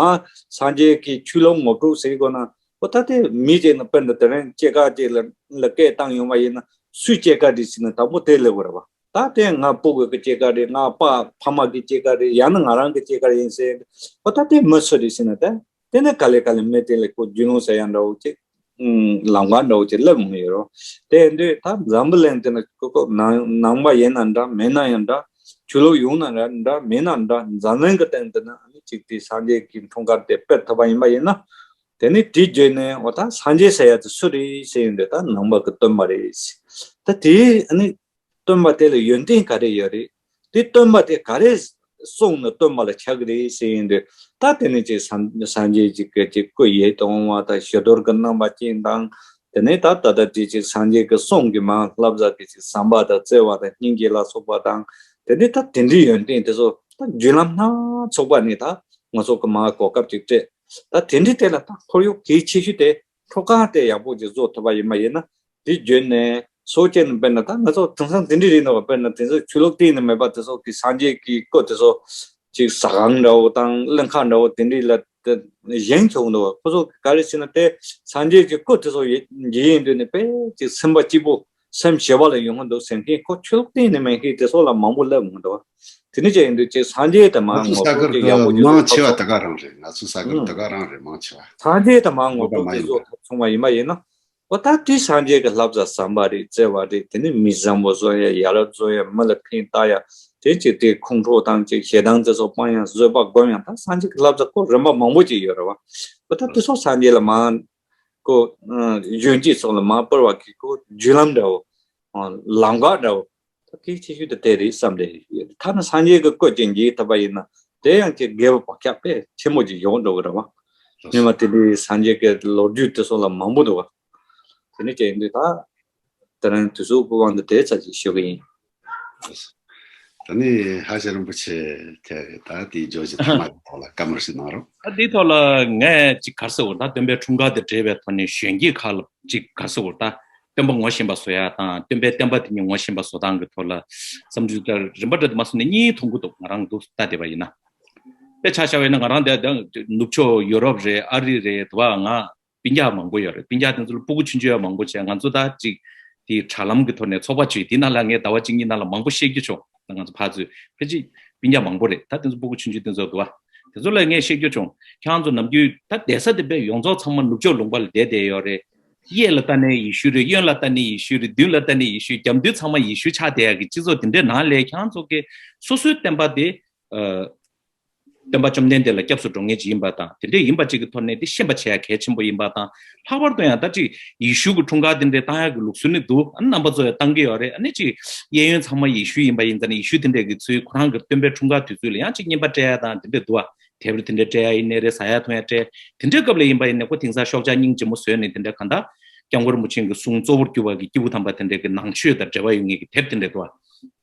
སངས་རྒྱས་ཀྱི་ཆོས་ལུགས་ངོ་སྤྲོད་ཟེར་དགོས་ན། ཨོ་ད་དེ་མི་ཅིག་ནི་དཔེར་ན་དེ་རིང་སྐྱེས་སྐར་ཅིག་ལ་ལ་སྐད་བཏང་ཡོང་བ་ཡིན་ན། སུའི་སྐྱེས་སྐར་རེད་ཟེར་ན་དང་པོ་དེ་སླེབས་དགོས་རེད་བ། ད་དེ་ང་སྤུ་གུ་གི་སྐྱེས་སྐར་རེད། ང་པ་ཕ་མ་གི་སྐྱེས་སྐར་རེད། ཡང་ན་ང་རང་གི་སྐྱེས་སྐར་ཡིན་ཟེར། ཨོ་ད་དེ་མི་སུ་རེད་ཟེར་ན། ད་དེ་ནི་ག་ལེ་ག་ལེ་མི་དེ་ལ་ཁོ་རྒྱུས་ལོན་ཟེར་ཡ་འདྲ་བོ་ཅིག་ཨུམ། ལམ་ཁ་འདྲ་བོ་ཅིག་སླེབས་འོང་ཡོད་རེད། དེ་ཡིན་དུས་ད་འཛམ་བུ་གླིང་དེ་ནི་ཁོ་ཁོ་ནང་ནང་པ་ཡིན་ན་འདྲ་མིན་ན་ཡང་འདྲ། ཆོས་ལུགས་ཡོད་ན་འདྲ་མིན་ན་འདྲ། འཛམ་གླིང་གི་སྟེང་དེ་ན་ཨ་ནི་གཅིག་དེ་སངས་རྒྱས་ཀྱི་འཁྲུངས་སྐར་དེ་སྤེལ་ཐུབ་པ་ཡིན་པ་ཡིན་ན། དེ་ནི་དེ་བརྒྱུད་ནས་འོ་ད་སངས་རྒྱས་ཟེར་ཡ་དེ་སུ་རེད་ཟེར་ཡོང་དུས། ད་ནང་པ་གི་སྟོན་པ་རེད། ད་དེ་ཨ་ནི་སྟོན་པ་དེ་ལ་ཡོན་ཏན་ག་རེ་ཡོད་རེད། དེ་སྟོན་པ་དེ་ག་རེ་སོང་ནས་སྟོན་པ་ལ་ཆགས་ཀྱི་རེད་ཟེར་ཡོང་དུས། ད་དེ་ནི་ཅིག་སངས་སངས་རྒྱས་ཀྱི་སྐུ་ཅིག་སྐུ་ཡིད་དུ་འོང་བ་དང་། ཞི་དུལ་གྱི་རྣམ་པ་ཅན་དང་ དེ་ནས་ད་ད་ལྟ་དེ་ཅིག་སངས་རྒྱས་ཀྱི་གསུང་གི་མ་བསླབ་བྱ་དེ་ཅིག་ཟམ་པ་དང་བརྩེ་བ་དང་སྙིང་རྗེ་ལ་སོགས་པ་དང་། དེ་ནས་ད་དེ་འདྲའི་ཡོན་ཏན་དེ་ཚོ་ད་རྒྱུན་ལམ་སྣ་ཚོགས་པ་ནས་ད་ང་ཚོ་གི་མ་གོ་སྐབས་ཅིག་སྤྲད། ད་དེ་འདྲའི་ཐད་ལ་ད་ཁོར་ཡུག་གལ་ཆེ་ཤོས་དེ་འཕྲོ་བརླག་དེ་ཡག་པོ་ཅིག་བཟོ་ཐུབ་པ་ཡིན་པ་ཡིན་ན། དེ་བརྒྱུད་ནས་སོ་སྐྱེ་ནི་དཔེར་ན་ད་ང་ཚོ་དེང་སང་དེ་འདྲའི་རིགས་ནང་དཔེར་ན་དེང་སང་ཆོས་ལུགས་སྟེང་ནས་མེད་པ་དེ་ཚོ་གི་སངས་རྒྱས་ཀྱི་སྐུ་དེ་ཚོ་ཅིག་ཟ་ཁང་འདྲ་བོ་དང་གླིང་ཁ་འདྲ་བོ་དེ་འདྲའི་ལ་བཞེངས་ཆོག་འདུག་ཁོ་ཚོ་ག་རེ་བྱས་ན་དེ་སངས་རྒྱས་ཀྱི་སྐུ་དེ་ཚོ་ཡེ་འཇལ་ཡིན་དུས་ནས་དཔེ་ཅིག་སེམས་པ་སྐྱིད་པོ་སེམས་ཞི་བ་ལ་ཡོང་གི་འདུག་ཟེར་མཁན་ཁོ་ཆོས་ལུགས་སྟེང་ནས་མེད་མཁན་དེ་ཚོ་ལ་མང་པོ་སླེབས་འོང་འདུག་དེ་འདྲ་ཅིག་ཡིན་དུས་ཅིག་སངས་རྒྱས་དེ་མ་ང་ཚོ་ངོ་ས་ཁུལ་སྤྲོད་ཀྱི་ཡག་པོ་ཅིག་མང་བཟོ་ཆེ་བ་ཐུབ་དེ་ག་རང་རེད། ང་ཚོ་ས་ཁུལ་ཨང་དེ་ག་རང་རེད། མང་ཆེ་བ་སངས་རྒྱས་དེ་མ་ངོ་ངོ་ས་སྤྲོད་དེ་མ་ཡིན་བཟོ་པ། ཐུབ་སོང་བ་ཡིན་པ་ཡིན་ན། འོ་ད་དེ་སངས་རྒྱས་ཀྱི་བསླབ་བྱ་ཟམ་པ་རེད། བརྩེ་བ་རེད། དེ་ནི་མི་བཟང་པོ་བཟོ་ཡ་ཡ་རབས་བཟོ་ཡ་མི་ལ་ཕན་བཏགས་ཡ་དེ་ཅིག་དེ་ཁོང་ཁྲོ་དང་ཅིག་ཞེ་སྡང་དེ་ཚོ་སྤང་ཡ་བཟོད་པ་སྒོམ་ཡ་ད་སངས་རྒྱས་ཀྱི་བསླབ་བྱ་ཁོ་རིམ་པ་མང་པོ་ཅིག་ཡོད་རེད་བ། འོ་ད་དེ་ཚོ་སངས་རྒྱས་ལ་མ་ཁོ་གཞོན་སྐྱེས་ཚོ་ལ་མ་སྤེལ་བ་གི་ཁོ་བརྒྱུད་ལམ་འདྲ་བོ་ལམ་ཁ་འདྲ་བོ་ད་གལ་ཆེ་ཤོས་དེ་དེ་རེད་བསམ་རེད་ཡོད། ཐ་ན་སངས་རྒྱས་ཀྱི་སྐུ་ཅིག་མཇལ་ཐུབ་པ་ཡིན་ན་དེ་ཡང་ཅིག་དགེ་བ་བག་ཆགས་དཔེ་ཆེན་པོ་ཅིག་ཡོང་འགྲོ་གི་རེད་བ། སྔོན་མ་དེ་འདྲའི་སངས་རྒྱས་ཀྱི་ལོ་རྒྱུས་དེ་ཚོ་ལ་མང་པོ་འདུག་བ། དེ་ནས་ཅིག་ཡིན་དུས་ད་དེ་རིང་དུས་ཚོད་སྐུ་དབང་དུ་དེ་ཚར་ཅིག་ཞུ་གི་ཡིན། ད་ནི་ཧ་ཤ་རིན་པོ་ཆེ་དེ་ད་དེའི་བརྗོད་གཞི་ཐ་མ་དེ་ཐོག་ལ་བཀའ་མོལ་ཞིག་གནང་རོགས། ད་དེའི་ཐོག་ལ་ངས་ཅིག་ག་རེ་ཟེར་དགོས་རེད། ད་སྟོན་པའི་འཁྲུངས་སྐར་དེ་འབྲེལ་བའི་ཐོག་ནས་གཞོན་སྐྱེས་ཁག་ལ་ཅིག་ག་རེ་ཟེར་དགོས་རེད། ད་སྟོན་པ་ངོ་ཤེས་པ་བཟོ་ཡ་དང་སྟོན་པའི་བསྟན་པ་དེ་ཉིད་ངོ་ཤེས་པ་བཟོ་སྟངས་ཀྱི་ཐོག་ལ་བསམ་ཚུལ་ད་རིམ་པ་འདྲ་དུ་མ་སོང་ནས་གཉིས་མཐོང་གི་འདུག་ང་རང་འདུག་ལྟ་བསྡད་པ་ཡིན་ན། དཔེ་ཆ་བཞག་པ་ཡིན་ན་ང་རང་དེ་ནུབ་ཕྱོགས་ཡུ་རོབ་རེད། ཨ་རི་རེད། དེ་བ་ང་སྤུན་ཀྱག་མང་པོ་ཡོད་རེད། སྤུན་ཀྱག་དེ་ཚོ་ལ་སྤུ་གུ་ཆུང་ཆུང་ཡང་མང་པོ་བྱས། ང་ཚོ་ད་ཅིག་དེ་དྲ་ལམ་གྱི་ཐོག་ནས་ཚོགས་པ་བྱས། དེ་ནང་ལ་ངས་ཟླ་བ་གཅིག་གཉིས་ནང་ལ་མང་པོ་བཤད་རྒྱུ་བྱུང་། ད་ང་ཚོ་ཕར་ཚུར་ཕལ་ཆེར་སྤུན་ཀྱག་མང་པོ་རེད། ད་དེ་ཚོ་སྤུ་གུ་ཆུང་ཆུང་དེ་ཚོ་འདུག་བ། དེ་ཚོ་ལ་ངས་བཤད་རྒྱུ་བྱུང་། ཁྱེད་རང་ཚོ་ནམ་རྒྱུན་ད་བསྡད་ས་དེ་དཔེ་ཡོངས་རྫོགས་ཚང་མ་ནུབ་ཕྱོགས་ལུང་པ་ལ་བསྡད་བསྡད་ཡོད་རེད། གཡས་ལ་ལྟ་ནས་ཡེ་ཤུ་རེད། གཡོན་ལ་ལྟ་ནས་ཡེ་ཤུ་རེད། མདུན་ལ་ལྟ་ནས་ཡེ་ཤུ། རྒྱབ་མདུན་ཚང་མ་ཡེ་ཤུ་ཆགས་བསྡད་ཡག་གི་སྤྱི་ཚོགས་དེ་འདྲའི་ནང་ལ་ཁྱེད་རང་ཚོ་གི་སོ་སོའི་བསྟན་པ་དེ་ཨ། སྟོན་པ་བཅོམ་ལྡན་འདས་ལ་སྐྱབས་སུ་འགྲོ་མཁན་ཅིག་ཡིན་པ་དང་། དེ་འདྲས་ཡིན་པ་ཅིག་གི་ཐོག་ནས་དེ་ཤེས་པ་བྱེད་ཡ་གལ་ཆེན་པོ་ཡིན་པ་དང་། ལྷག་པར་དུ་ཡང་ད་ཅིག་ཡེ་ཤུ་གི་འཁྲུངས་སྐར་དེ་འདྲས་བཏང་ཡ་གི་ལུགས་སྲོལ་ནི་འདུག་ཨ་ནི་རྣམ་པ་ཚོ་ཡང་བཏང་གི་ཡོད་རེད། ཨ་ནི་ཅིག་གཡས་གཡོན་ཚང་མ་ཡེ་ཤུ་ཡིན་པ་ཡིན་ཙང་ནས་ཡེ་ཤུ་དེ་འདྲས་ཀྱི་ཚུལ་ཁོ་རང་གི་སྟོན་པའི་འཁྲུངས་སྐར་དུས་ཚོད་ལ་ཡང་ཅིག་བསྙེན་པ་སྤྲད་ཡ་དང་དེ་འདྲས་འདུག་ཨ། དེབ་རེ་དེ་འདྲས་སྤྲད་ཡ་ཡིན་ནའི་རེད། ཟ་ཡ་འཐུང་ཡ་སྤྲད། དེ་འདྲས་སྐབས་ལ་ཡིན་པ་ཡིན་ནའི་ཁོ་དེང་སང་ཤོག་ཆག་སྙིང་རྗེ་མོ་བཟོས་ནས་དེ་འདྲས་གང་ལྟར་སྐྱབས་མགོན་རིན་པོ་ཆེ་གི་གསུང་གཙོ་བོར་གྱུར་པ་གི་སྐྱེས་བུ་དམ་པ་དེ་འདྲས་ཀྱི་ནང་ཆོས་དང་འབྲེལ་བ་ཡོད་མཁན་གྱི་དེབ་དེ་འདྲས་འདུག་ཨ།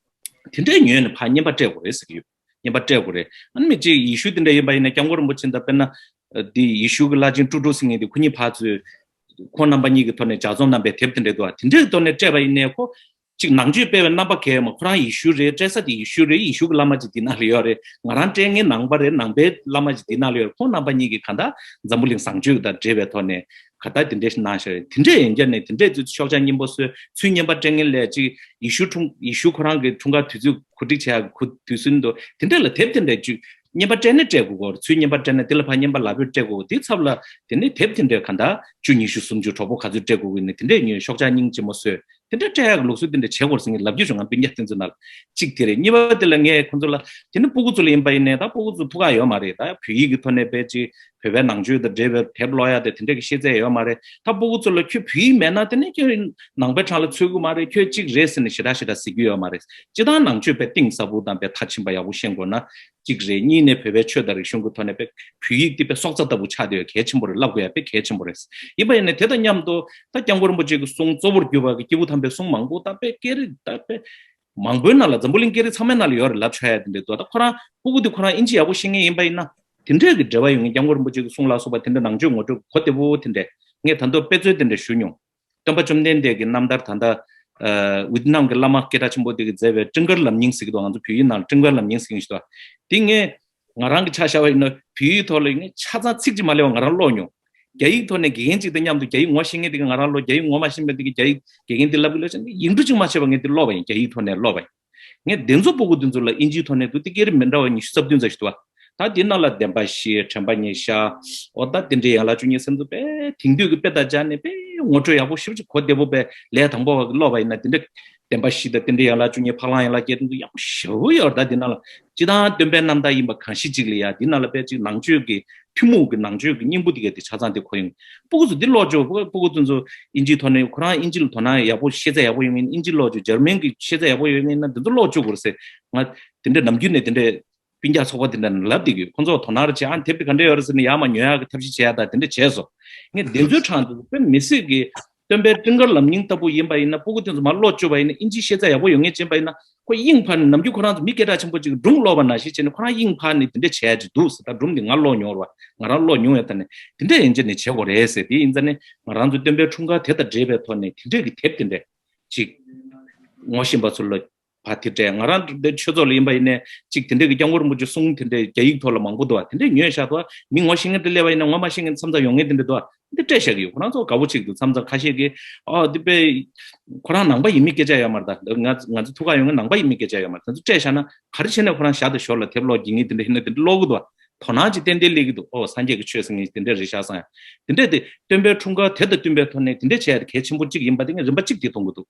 དེ་འདྲས་ཉོས་ནས་ཕར་བསྙེན་པ་སྤྲད་དགོས་རེད་ཟེར་གྱི་ཡོད། བསྙེན་པ་སྤྲད་དགོས་རེད། ཨ་ནི་མི་གཅིག་ཡེ་ཤུ་དེ་འདྲ་ཡིན་པ་ཡིན་ན་སྐྱབས་མགོན་རིན་པོ་ཆེ་དང་དཔེར་ན། འདི་ཡེ་ཤུ་གི་བླ་ཆེན་ཀྲུ་ཀྲུ་ཟེར་མཁན་དེ་ཁོ་གཉིས་ཕར་ཚུར། ཁོང་རྣམ་པ་གཉིས་ཀྱི་ཐོག་ནས་ལྗགས་རྩོམ་གནང་པའི་དེབ་དེ་འདྲ་འདུག་ཨ། དེ་འདྲའི་ཐོག་ནས་སྤྲད་པ་ཡིན་ནའི་ཁོ། གཅིག་ནང་ཆོས་སྤེལ་བའི་རྣམ་པ་གས་མ་ཁོ་རང་ཡེ་ཤུ་རེད། སྤྲད་ས་དེ་ཡེ་ཤུ་རེད། ཡེ་ཤུ་གི་བླ་མ་ཅིག་དེ་ནང་ལ་ཡོད་རེད། ང་རང་སྤྲད་མཁན་ནང་པ་རེད། ནང་པའི་བླ་མ་ཅིག་དེ་ནང་ལ་ཡོད་རེད། ཁོང་རྣམ་པ་གཉིས་ཀྱིས་གང་ལྟར་འཛམ་བུ་གླིང་བཟང་སྤྱོད་དང་འབྲེལ་བའི་ཐོག་ནས། ག་ད་དེ་འདྲས་ཤིག་གནང་ཤག་རེད། དེ་འདྲས་ཡིན་རྒྱུ་ནས་དེ་འདྲས་ཚུལ་ཤོག་ཆག་སྙིང་པོ་བཟོས། ཚུལ་བསྙེན་པ་སྤྲད་མཁན་ལས་ཅིག་ཡེ་ཤུ་འཁྲུངས་ཡེ་ཤུ་ཁོ་རང་གི་འཁྲུངས་སྐར་དུས་ཚོད་གོ་སྒྲིག་བྱས་ཡག་གི་དུས་ཚོད་འདུག་དེ་འདྲས་ལ་དེབ་དེ་འདྲས་བཅུག་བསྙེན་པ་སྤྲད་ནས་སྤྲད་དགོས་གོ། ཚུལ་བསྙེན་པ་སྤྲད་ན་དེ་ལ་ཕར་བསྙེན་པ་ལབ་པས་སྤྲད་དགོས་གོ། དེའི་ཚབ་ལ་དེ་ནས་དེབ་དེ་འདྲས་ག་ད་བཅུ་ཉི་ཤུ་སུམ་ཅུ་གྲོགས་པོ་ག་ཚོད་སྤྲད་དགོས་གི་ནི་དེ་འདྲས་ཉོས་ཤོག་ཆག་སྙིང་རྗེ་མོ་བཟོས། དེ་འདྲ་སྤྲད་ཡག་གི་ལུགས་སྲོལ་དེ་འདྲ་བྱེད་དགོས་ཟེར་ངས་ལབ་རྒྱུ་བྱུང་། ང་སྤུན་ཀྱག་དེ་ཚོ་ནང་ལ་གཅིག་དེ་རེད། གཉིས་པ་དེ་ལ་ངས་ཁོང་ཚོ་ལ། དེ་ནི་སྤུ་གུ་ཚོ་ལ་ཡིན་པ་ཡིན་ནའི་ད་སྤུ་གུ་ཚོ་ཐུགས་ཁག་ཡོད་མ་རེད། ད་བོད་ཡིག་གི་ཐོག་ནས་དཔེ་ཅིག་བོད་པའི་ནང་ཆོས་དང་འབྲེལ་བའི་དེབ་ཀློག་ཡ་དེ་དེ་འདྲ་གི་ཤེས་ཚད་ཡོད་མ་རེད། ད་སྤུ་གུ་ཚོ་ལ་ཁྱོད་བོད་ཡིག་མེད་ན་དེ་ནི་ཁྱོད་ནང་པའི་གྲས་ལ་ཚུད་གི་མ་རེད། ཁྱོད་གཅིག་རེད་ཟེར་ནས་ཞེ་དྲག་ཞེ་དྲག་ཟེར་གི་ཡོད་མ་རེད། སྤྱིར་བཏང་ནང་ཆོས་དཔེ་གཏིང་ཟབ་པོ་དང་དཔེ་མཐར་ཕྱིན་པ་ཡག་པོ་ཤེས་དགོས་ན། གཅིག་རེད། གཉིས་ནས་བོད་པའི་ཆོས་དང་རིག་གཞུང་གི་ཐོག་ནས་དཔེ་བོད་ཡིག་འདི་དཔེ་སྲོག་རྩ་ལྟ་བུ་ཆགས་བསྡད་ཡོད། གལ་ཆེན་པོ་རེད། བསླབ་དགོས་ཡ་དཔེ་གལ་ཆེན་པོ་རེད། ཡིན་པ་ཡིན་ནའི་དེ་དང་མཉམ་དུ་ད་སྐྱབས་མགོན་རིན་པོ་ཆེ་གི་གསུང་གཙོ་བོར་གྱུར་པ་གི་སྐྱེས་བུ་དམ་པའི་གསུང་མང་པོ་ད་དཔེ་སྐད་རིགས་ད་དཔེ་མང་པོའི་ནང་ལ་འཛམ་བུ་གླིང་སྐད་རིགས་ཚང་མའི་ནང་ལ་ཡོད་རེད། ལབ་ཆོག་ཡ་དེ་འདྲ་འདུག་ད་ཁོ་རང་སྤུ་གུ་དེ་ཁོ་རང་ཨིན་ཇི་ཡག་པོ་ཤེས་མཁན་ཡིན་པ་ཡིན་ན་དེ་འདྲས་ཀྱི་འབྲེལ་བ་ཡོད་མཁན། སྐྱབས་མགོན་རིན་པོ་ཆེ་གི་གསུང་ལ་སོགས་པ་དེ་འདྲ་ནང་ཆོས་ངོ་སྤྲོད་གོ་བདེ་པོ་དེ་འདྲས་ངས་ད་དུང་དཔེ་མཛོད་དེ་འདྲ་ཞུ་མྱོང་། སྟོན་པ་བཅོམ་ལྡན་འདས་ཀྱི་རྣམ་ཐར་ད་ལྟ་ཝི་ཏི་ནམ་གྱི་བླ་མ་སྐད་གྲགས་ཆེན་པོ་དེ་གིས་མཛད་པའི་སྤྲིན་དཀར་ལམ་རྙིང་ཟེར་གྱི་འདུག་ང་ཚོ་བོད་ཡིག་ནང་ལ་སྤྲིན་དཀར་ལམ་རྙིང་ཟེར་གྱི་ཞིག་འདུག་དེ་ངས་ང་རང་གི་ཆ་བཞག་པ་ཡིན་ན་བོད་ཡིག་ཐོག་ལ་ངས་ཆ་ཚང་ཚིག་གཅིག་མ་ལས་པ་ང་རང་ཀློག་མྱོང་། རྒྱ་ཡིག་ཐོག་ནས་དགེ་རྒན་གཅིག་དང་མཉམ་དུ་རྒྱ་ཡིག་ངོ་ཤེས་མཁན་དེ་གིས་ང་རང་ཀློག་རྒྱ་ཡིག་ངོ་མ་ཤེས་མཁན་དེ་གིས་རྒྱ་ཡིག་དགེ་རྒན་དེ་ལབ་གི་ལབ་བྱས་ནས་ཡིག་འབྲུ་གཅིག་མ་ཆད་པ་ངས་དེ་ཀློག་པ་ཡིན། རྒྱ་ཡིག་ཐོག་ནས་ཀློག་པ་ཡིན། ངས་དེ་ཚོ་སྤུ་གུ་དེ་ཚོ་ལ་ཨིན་ཇིའི་ཐོག་ནས་འདུག་དེ་སྐད་རིགས་མི་འདྲ་བ་ཉི་ཤུ་རྩ་བདུན་ཙམ་ཞིག་འདུག་བ། ད་དེ་ནང་ལ་བདེན་པ་བཞི། དྲན་པ་ཉེར་བཞག་འོ་ད་དེ་འདྲའི་ཡན་ལག་བཅུ་གཉིས་ཟེར་ཚོ་དཔེ་དེང་དུས་ཀྱི་དཔེ་དང་སྦྱར་ནས་དཔེ་ངོ་སྤྲོད་ཡག་པོ་ཞེ་པོ་ཅིག་གོ་བདེ་པོ་དཔེ་ལས་དང་པོ་བ་གི་ཀློག་པ་ཡིན་ན་དེ་འདྲ་བདེན་པ་བཞི་དང་དེ་འདྲའི་ཡན་ལག་བཅུ་གཉིས་འཕགས་ལམ་ཡན་ལག་བརྒྱད་དེ་ཚོ་ཡག་པོ་ཞེ་པོ་ཡོད་རེད། ད་དེ་ནང་ལ་སྤྱིར་བཏང་སྟོན་པའི་རྣམ་ཐར་ཡིན་པ་གང་ཞིག་ཅིག་ལ་ཡ་དེ་ནང་ལ་དཔེ་ཅིག་ནང་ཆོས་ཀྱི་ཐུན་མོང་གི་ནང་ཆོས་ཀྱི་སྙིང་པོ་དེ་ག་དེ་ཆ་ཚང་དེ་གོ་ཡོང་། སྤུ་གུ་ཚོ་འདི་ཀློག་ཆོག་སྤུ་གུ་དེ་ཚོ་ཨིན་ཇིའི་ཐོག་ནས་ཁོ་རང་ཨིན་ཇི་ལ་དོ་སྣང་ཡག་པོ་ཤེས་ཚད་ཡག་པོ་ཡོད་མཁན། ཨིན་ཇི་ཀློག་ཆོག་འཇར་མན་གྱི་ཤེས་ཚད་ཡག་པོ་ཡོད་མཁན་ན་འདི་ཚོ་ཀློག་ཆོག་དགོས་རེད་ཟེར། ང་དེ་འདྲ་ནམ་རྒྱུན་ནས་དེ་འདྲ་སྤུན་ཀྱག་ཚོགས་པ་དེ་འདྲ་ནས་ལབ་བསྡད་ཀྱི་ཡོད། ཁོང་ཚོ་དོ་སྣང་རེ་བྱས། ཨ་དེབ་དེ་ག་འདྲ་ཡོད་རེད་ཟེར་ནས་ཡར་མར་ཉོ་ཡག་གི་ཐབས་ཤེས་བྱས་ཡ་ད་དེ་འདྲ་བྱས་སོང་། ངས་དེ་ཚོའི་གྲས་དེ་ཚོ་དཔེ་མི་སྲིད་ཀྱི་ སྟོན་པའི་སྤྲིན་དཀར་ལམ་རྙིང་ལྟ་བུ་ཡིན་པ་ཡིན་ན། སྤུ་གུ་དེ་ཚོ་མར་ཀློག་བཅུག་པ་ཡིན་ན། ཨིན་ཇིའི་ཤེས་ཚད་ཡག་པོ་ཡོད་མཁན་ཅིག་ཡིན་པ་ཡིན་ན། ཁོ་དབྱིངས་ཕར་ནས་ནམ་རྒྱུན་ཁོ་རང་ཚོ་མི་སྐད་གྲགས་ཆེན་པོ་ཅིག་སྒྲུང་ཀློག་པ་ནང་བཞིན་བྱས་ནས། ཁོ་རང་དབྱིངས་ཕར་ནས་དེ་འདྲ་བྱས་ཀྱི་འདུག་ཟེར། ད་སྒྲུང་འདི་ང་ཀློག་མྱོང་རེད་བ། ང་རང་ཀློག་མྱོང་ཡོད། ད་ནས་དེ་འདྲ་ཡིན་ཅི་ནས་བྱེད་དགོས་རེད་ཟེར། དེ་ཡིན་ཙང་ནས་ང་རང་ཚོ་སྟོན་པའི་འཁྲུངས་སྐར་དེ་དང་འབྲེལ་བའི་ཐོག་ནས་དེ་འདྲས་ཀྱི་དེབ་དེ་འདྲས་ཅིག་ངོ་ཤེས་པ་ཚོ་ལ་ཕར་དེ་སྤྲད། ང་རང་འདི་ཆོས་ཚོགས་ལ་ཡིན་པ་ཡིན་ནའི་ཅིག་དེ་འདྲས་ཀྱི་སྐྱབས་མགོན་རིན་པོ་ཆེ་གསུང་དེ་འདྲས་རྒྱ་ཡིག་ཐོག་ལ་མང་པོ་འདུག་བ། དེ་འདྲས་ཉོས་བཞག་འདུག་བ། མི་ངོ་ཤེས་མཁན་དེ་སླེབས་པ་ཡིན་ན་ངོ་མ་ཤེས་མཁན་མཚམས་མཚམས་ཡོང་མཁན་དེ་འདྲས་འདུག་བ། འདི་སྤྲད་བཞག་གི་ཡོད། ཁོ་རང་ཚོ་དགའ་པོ་ཅིག་འདུག་མཚམས་མཚམས་ཁ་ཤས་ཀྱིས་ཨོ་འདི་དཔེ་ཁོ་རང་ནང་པ་ཡིན་མིན་སྐད་ཆ་ཡོད་མ་རེད། ད་ང་ང་ཚོ་ཐུག་ག་ཡོང་མཁན་ནང་པ་ཡིན་མིན་སྐད་ཆ་ཡོད་མ་རེད། དེ་ཚོ་སྤྲད་བཞག་ན་ག་རེ་བྱས་ནས་ཁོ་རང་ཞར་དང་ཞོར་ལ་དེབ་ཀློག་རྒྱུ་ཡིན་དེ་འདྲ་ཡིན་ན་དེ་འདྲ་ཀློག་གི་འདུག་བ། དོ་སྣང་ཅིག་ཏན་ཏན་སླེབས་ཀྱི་འདུག་ཨོ་སངས་རྒྱས་ཀྱི་ཆོས་ཟེར་མཁན་དེ་འདྲ་རེད་ཤག་བསམ་ཡ། དེ་འདྲ་དེ་སྟོན་པའི་འཁྲུངས་སྐར་དེ་དང་བསྟུན་པའི་ཐོག་ནས་དེ་འདྲ་བྱས་ཡ་དེ་གལ་ཆེན་པོ་གཅིག་ཡིན་པ་དེ་ངས་རིམ་པ་གཅིག་དེ་མཐོང་གི་འདུག་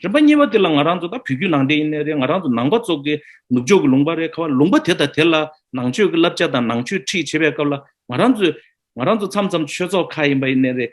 རིམ་པ་གཉིས་པ་དེ་ལ་ང་རང་ཚོ་ད་བོད་བརྒྱུད་ནང་བསྟན་ཡིན་ནའི་རེད། ང་རང་ཚོ་ནང་པ་ཚོ་གི་ནུབ་ཕྱོགས་ཀྱི་ལུང་པ་རེད། ག་བ་ལུང་པ་དེ་དང་དེ་ལ་ནང་ཆོས་ཀྱི་བསླབ་བྱ་དང་ནང་ཆོས་ཁྲིད་བྱེད་པའི་སྐབས་ལ་ང་རང་ཚོས་ང་རང་ཚོ་མཚམས་མཚམས་ཆོས་ཚོགས་ཁག་ཡིན་པ་ཡིན་ནའི་རེད།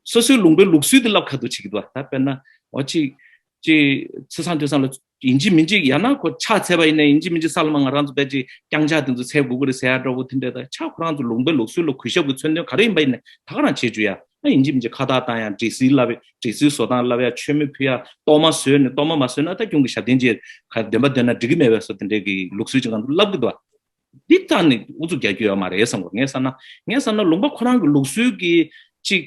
སོ་སོའི་ལུང་པའི་ལུགས་སྲོལ་དེ་བསླབ་ཁ་ཐུག་བྱེད་ཀྱི་འདུག་ད་དཔེར་ན་འོ་ཅིག་ཅིག་ཚེས་བཟང་དུས་བཟང་ལ་ཡིན་གཅིག་མིན་གཅིག་ཡང་ན་ཁོ་ཕྱག་འཚལ་བ་ཡིན་ན་ཡིན་གཅིག་མིན་གཅིག་ས་ལ་མ་ང་རང་ཚོ་ཕལ་ཆེར་རྐྱང་ཕྱག་དེ་ཚོ་འཚལ་དགོས་ཀྱི་རེད་ཟེར་ཡ་འདྲ་བོ་དེ་འདྲ། ད་ཆ་ཁོ་རང་ཚོ་ལུང་པའི་ལུགས་སྲོལ་ལ་གུས་ཞབས་ཀྱི་མཚོན་དོན་ག་རེ་ཡིན་པ་ཡིན་ནའི་ད་ག་རང་བྱེད་བཅུག་ཡ། ཨ་ཡིན་གཅིག་མིན་གཅིག་ཁ་བཏགས་བཏང་ཡ། འདྲེ་སིལ་བསླབ་ཡ། འདྲེ་སིལ་བཟོ་སྟངས་བསླབ་ཡ། མཆོད་མེ་ཕུལ་ཡ། གཏོར་མ་བཟོས་ནས་གཏོར་མ་མ་བཟོས་ན་ད་ཁྱོད་ཀྱི་ཞབས་བརྟན་ཅེས་ག་འདོན་པ་འདོན་ན་འགྲིག་གི་མེད་པའི་བཟོ་དེ་འདྲའི་གི་ལུགས་སྲོལ་ཅིག་ང་ཚོ་བསླབ་ཀྱི་འདུག་བ། འདི་རྩ་ནས་ཨུ་ཚུགས་རྒྱག་རྒྱུ་ཡོད་མ་རེད་བསམ་གི། ངས་བསམ་ན་ངས་བསམ་ན་ལུང་པ་ཁོ་རང་གི་ལུགས་སྲོལ་གྱི་ཅིག་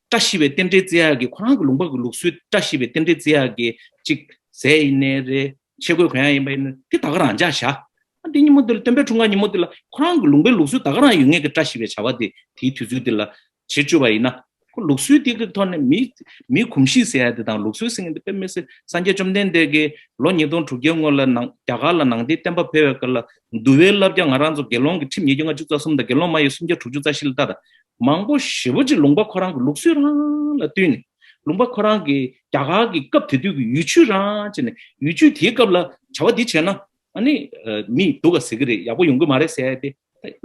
བཀྲ་ཤིས་པའི་རྟེན་འབྲེལ་བརྩི་ཡག་གི། ཁོ་རང་གི་ལུང་པ་གི་ལུགས་སྲོལ་བཀྲ་ཤིས་པའི་རྟེན་འབྲེལ་བརྩི་ཡག་གི་ཅིག་ཟས་ཡིན་ནའི་རེད། ཆས་གོས་གོན་ཡག་ཡིན་པ་ཡིན་ན་དེ་ད་ག་རང་འཇགས་བཞག་ཨ་འདི་ཉིན་མོ་འདི་ལ་སྟོན་པའི་འཁྲུངས་སྐར་ཉིན་མོ་འདི་ལ་ཁོ་རང་གི་ལུང་པའི་ལུགས་སྲོལ་ད་ག་རང་ཡོད་མཁན་གྱི་བཀྲ་ཤིས་པའི་བྱ་བ་དེ་དེའི་དུས་ཚོད་འདི་ལ་བྱེད་བཅུག་པ་ཡིན་ན། ཁོ་ལུགས་སྲོལ་དེ་གི་ཐོག་ནས་མི་མིའི་གོམས་གཤིས་ཟེར་ཡ་དེ་དང་། ལུགས་སྲོལ་ཟེར་མཁན་དེ་དཔེ་མི་སྲིད་སངས་རྒྱས་བཅོམ་ལྡན་འདས་ཀྱིས་ལོ་ཉིས་སྟོང་དྲུག་བརྒྱའི་སྔོན་ལ་ནང་རྒྱ་གར་ལ་ནང་བསྟན་བསྟན་པ་ཕེབས་པའི་སྐབས་ལ་འདུལ་བའི་བསླབ་བྱ་ང་རང་ཚོ་དགེ་སློང་གི་ཁྲིམས་ཉིས་བརྒྱ་ལྔ་བཅུ་རྩ་གསུམ་དང་དགེ་སློང་མ་ཡི་སུམ་བརྒྱ་དྲུག་ཅུ་རྩ་བཞི་ལ་ལྟ་དང་། མང་པོ་ཞེ་པོ་ཅིག་ལུང་པ་ཁོ་རང་གི་ལུགས་སྲོལ་རང་ལ་བསྟུན་ནས། ལུང་པ་ཁོ་རང་གི་རྒྱ་གར་གྱི་སྐབས་དེ་དུས་ཀྱི་ཡུལ་ཆུ་རང་བྱས་ནས། ཡུལ་ཆུ་དེའི་སྐབས་ལ་བྱ་བ་འདི་བྱས་ན་ཨ་ནི་མི་སྡུག་ག་ཟེར་གི་རེད། ཡག་པོ་ཡོང་གི་མ་རེད་ཟེར་ཡ་དེ་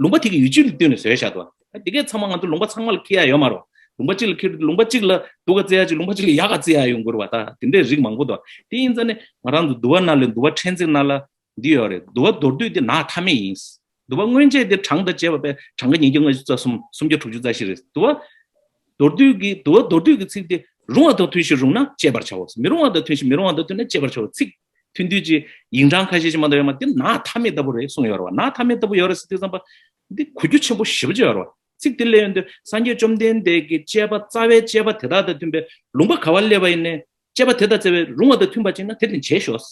ལུང་པ་དེ་གི་ཡུལ་ཆུ་ལ་བསྟུན་ནས་བཟོས་བཞག་འདུག་བ། དེ་གས་ཚང་མ་ང་ཚོ་ལུང་པ་ཚང་མ་ལ་འཁྱེར་ཡ་ཡོད་མ་རེད། ལུང་པ་གཅིག་ལ་འཁྱེར་དུས་ལུང་པ་གཅིག་ལ་སྡུག་ག་བརྩི་ཡ་ཅིག་ལུང་པ་གཅིག་ལ་ཡག་ག་བརྩི་ཡ་ཡོང་གི་རེད་བ། ད་དེ་འདྲའི་རིགས་མང་པོ་འདུག་བ། དེ་ཡིན་ཙང་ནས་ང་རང་ཚོ་འདུལ་བ་ནང་ལ། འདུལ་བ་ཕྲེང་ཚེགས་ནང་ལ་འདི་ཡོད་རེད། འདུལ་བ་མདོར་བསྡུས་དེ་ནག་ཐ་མལ་ཡིན། འདུལ་བ་མངོན་རྗེས་དེ་གྲངས་དང་བཅས་པ་པས་གྲངས་ཀ་ཉིས་བརྒྱ་ལྔ་བཅུ་རྩ་གསུམ། སུམ་བརྒྱ་དྲུག་ཅུ་རྩ་བཞི་རེད། འདུལ་བ་མདོར་བསྡུས་ཀྱི། འདུལ་བ་མདོར་བསྡུས་ཀྱི་ཚིག་དེ་རུང་བ་དང་མཐུན་ཞིང་རུང་ན་བཅད་པར་བྱའོ། མི་རུང་བ་དང་མཐུན་ཞིང་མི་རུང་བ་དང་མཐུན་ན་བཅད་པར་བྱའོ། ཚིག་མཐུན་བསྡུས་ཀྱི་ཡིག་འབྲང་ཁ་ཤས་ཤིག་མ་གཏོགས་ཡོད་མ་རེད། དེ་ནག་ཐ་མལ་ལྟ་བུ་རེད་གསུངས་ཡོད་རེད་བ། ནག་ཐ་མལ་ལྟ་བུ་ཡོད་རེད་ཟེར་དུས་ཙམ་པ་འདི་གོ་རྒྱུ་ཆེན་པོ་ཞེ་པོ་ཅིག་ཡོད་རེད་བ། ཚིག་དེ་སླེབས་ཡོང་དུས་སངས་རྒྱས་བཅོམ་ལྡན་འདས་ཀྱི་བཅས་པ་རྩ་བའི་བཅས་པ་དེ་དག་དང་མཐུན་པའི་ལུང་པ་ག་བ་སླེབས་པ་ཡིན་ནའི་བཅས་པ་དེ་དང་རྩ་བའི་རུང་བ་དང་མཐུན་པ་ཅིག་ན་དེ་ནི་བྱས་ཤོག་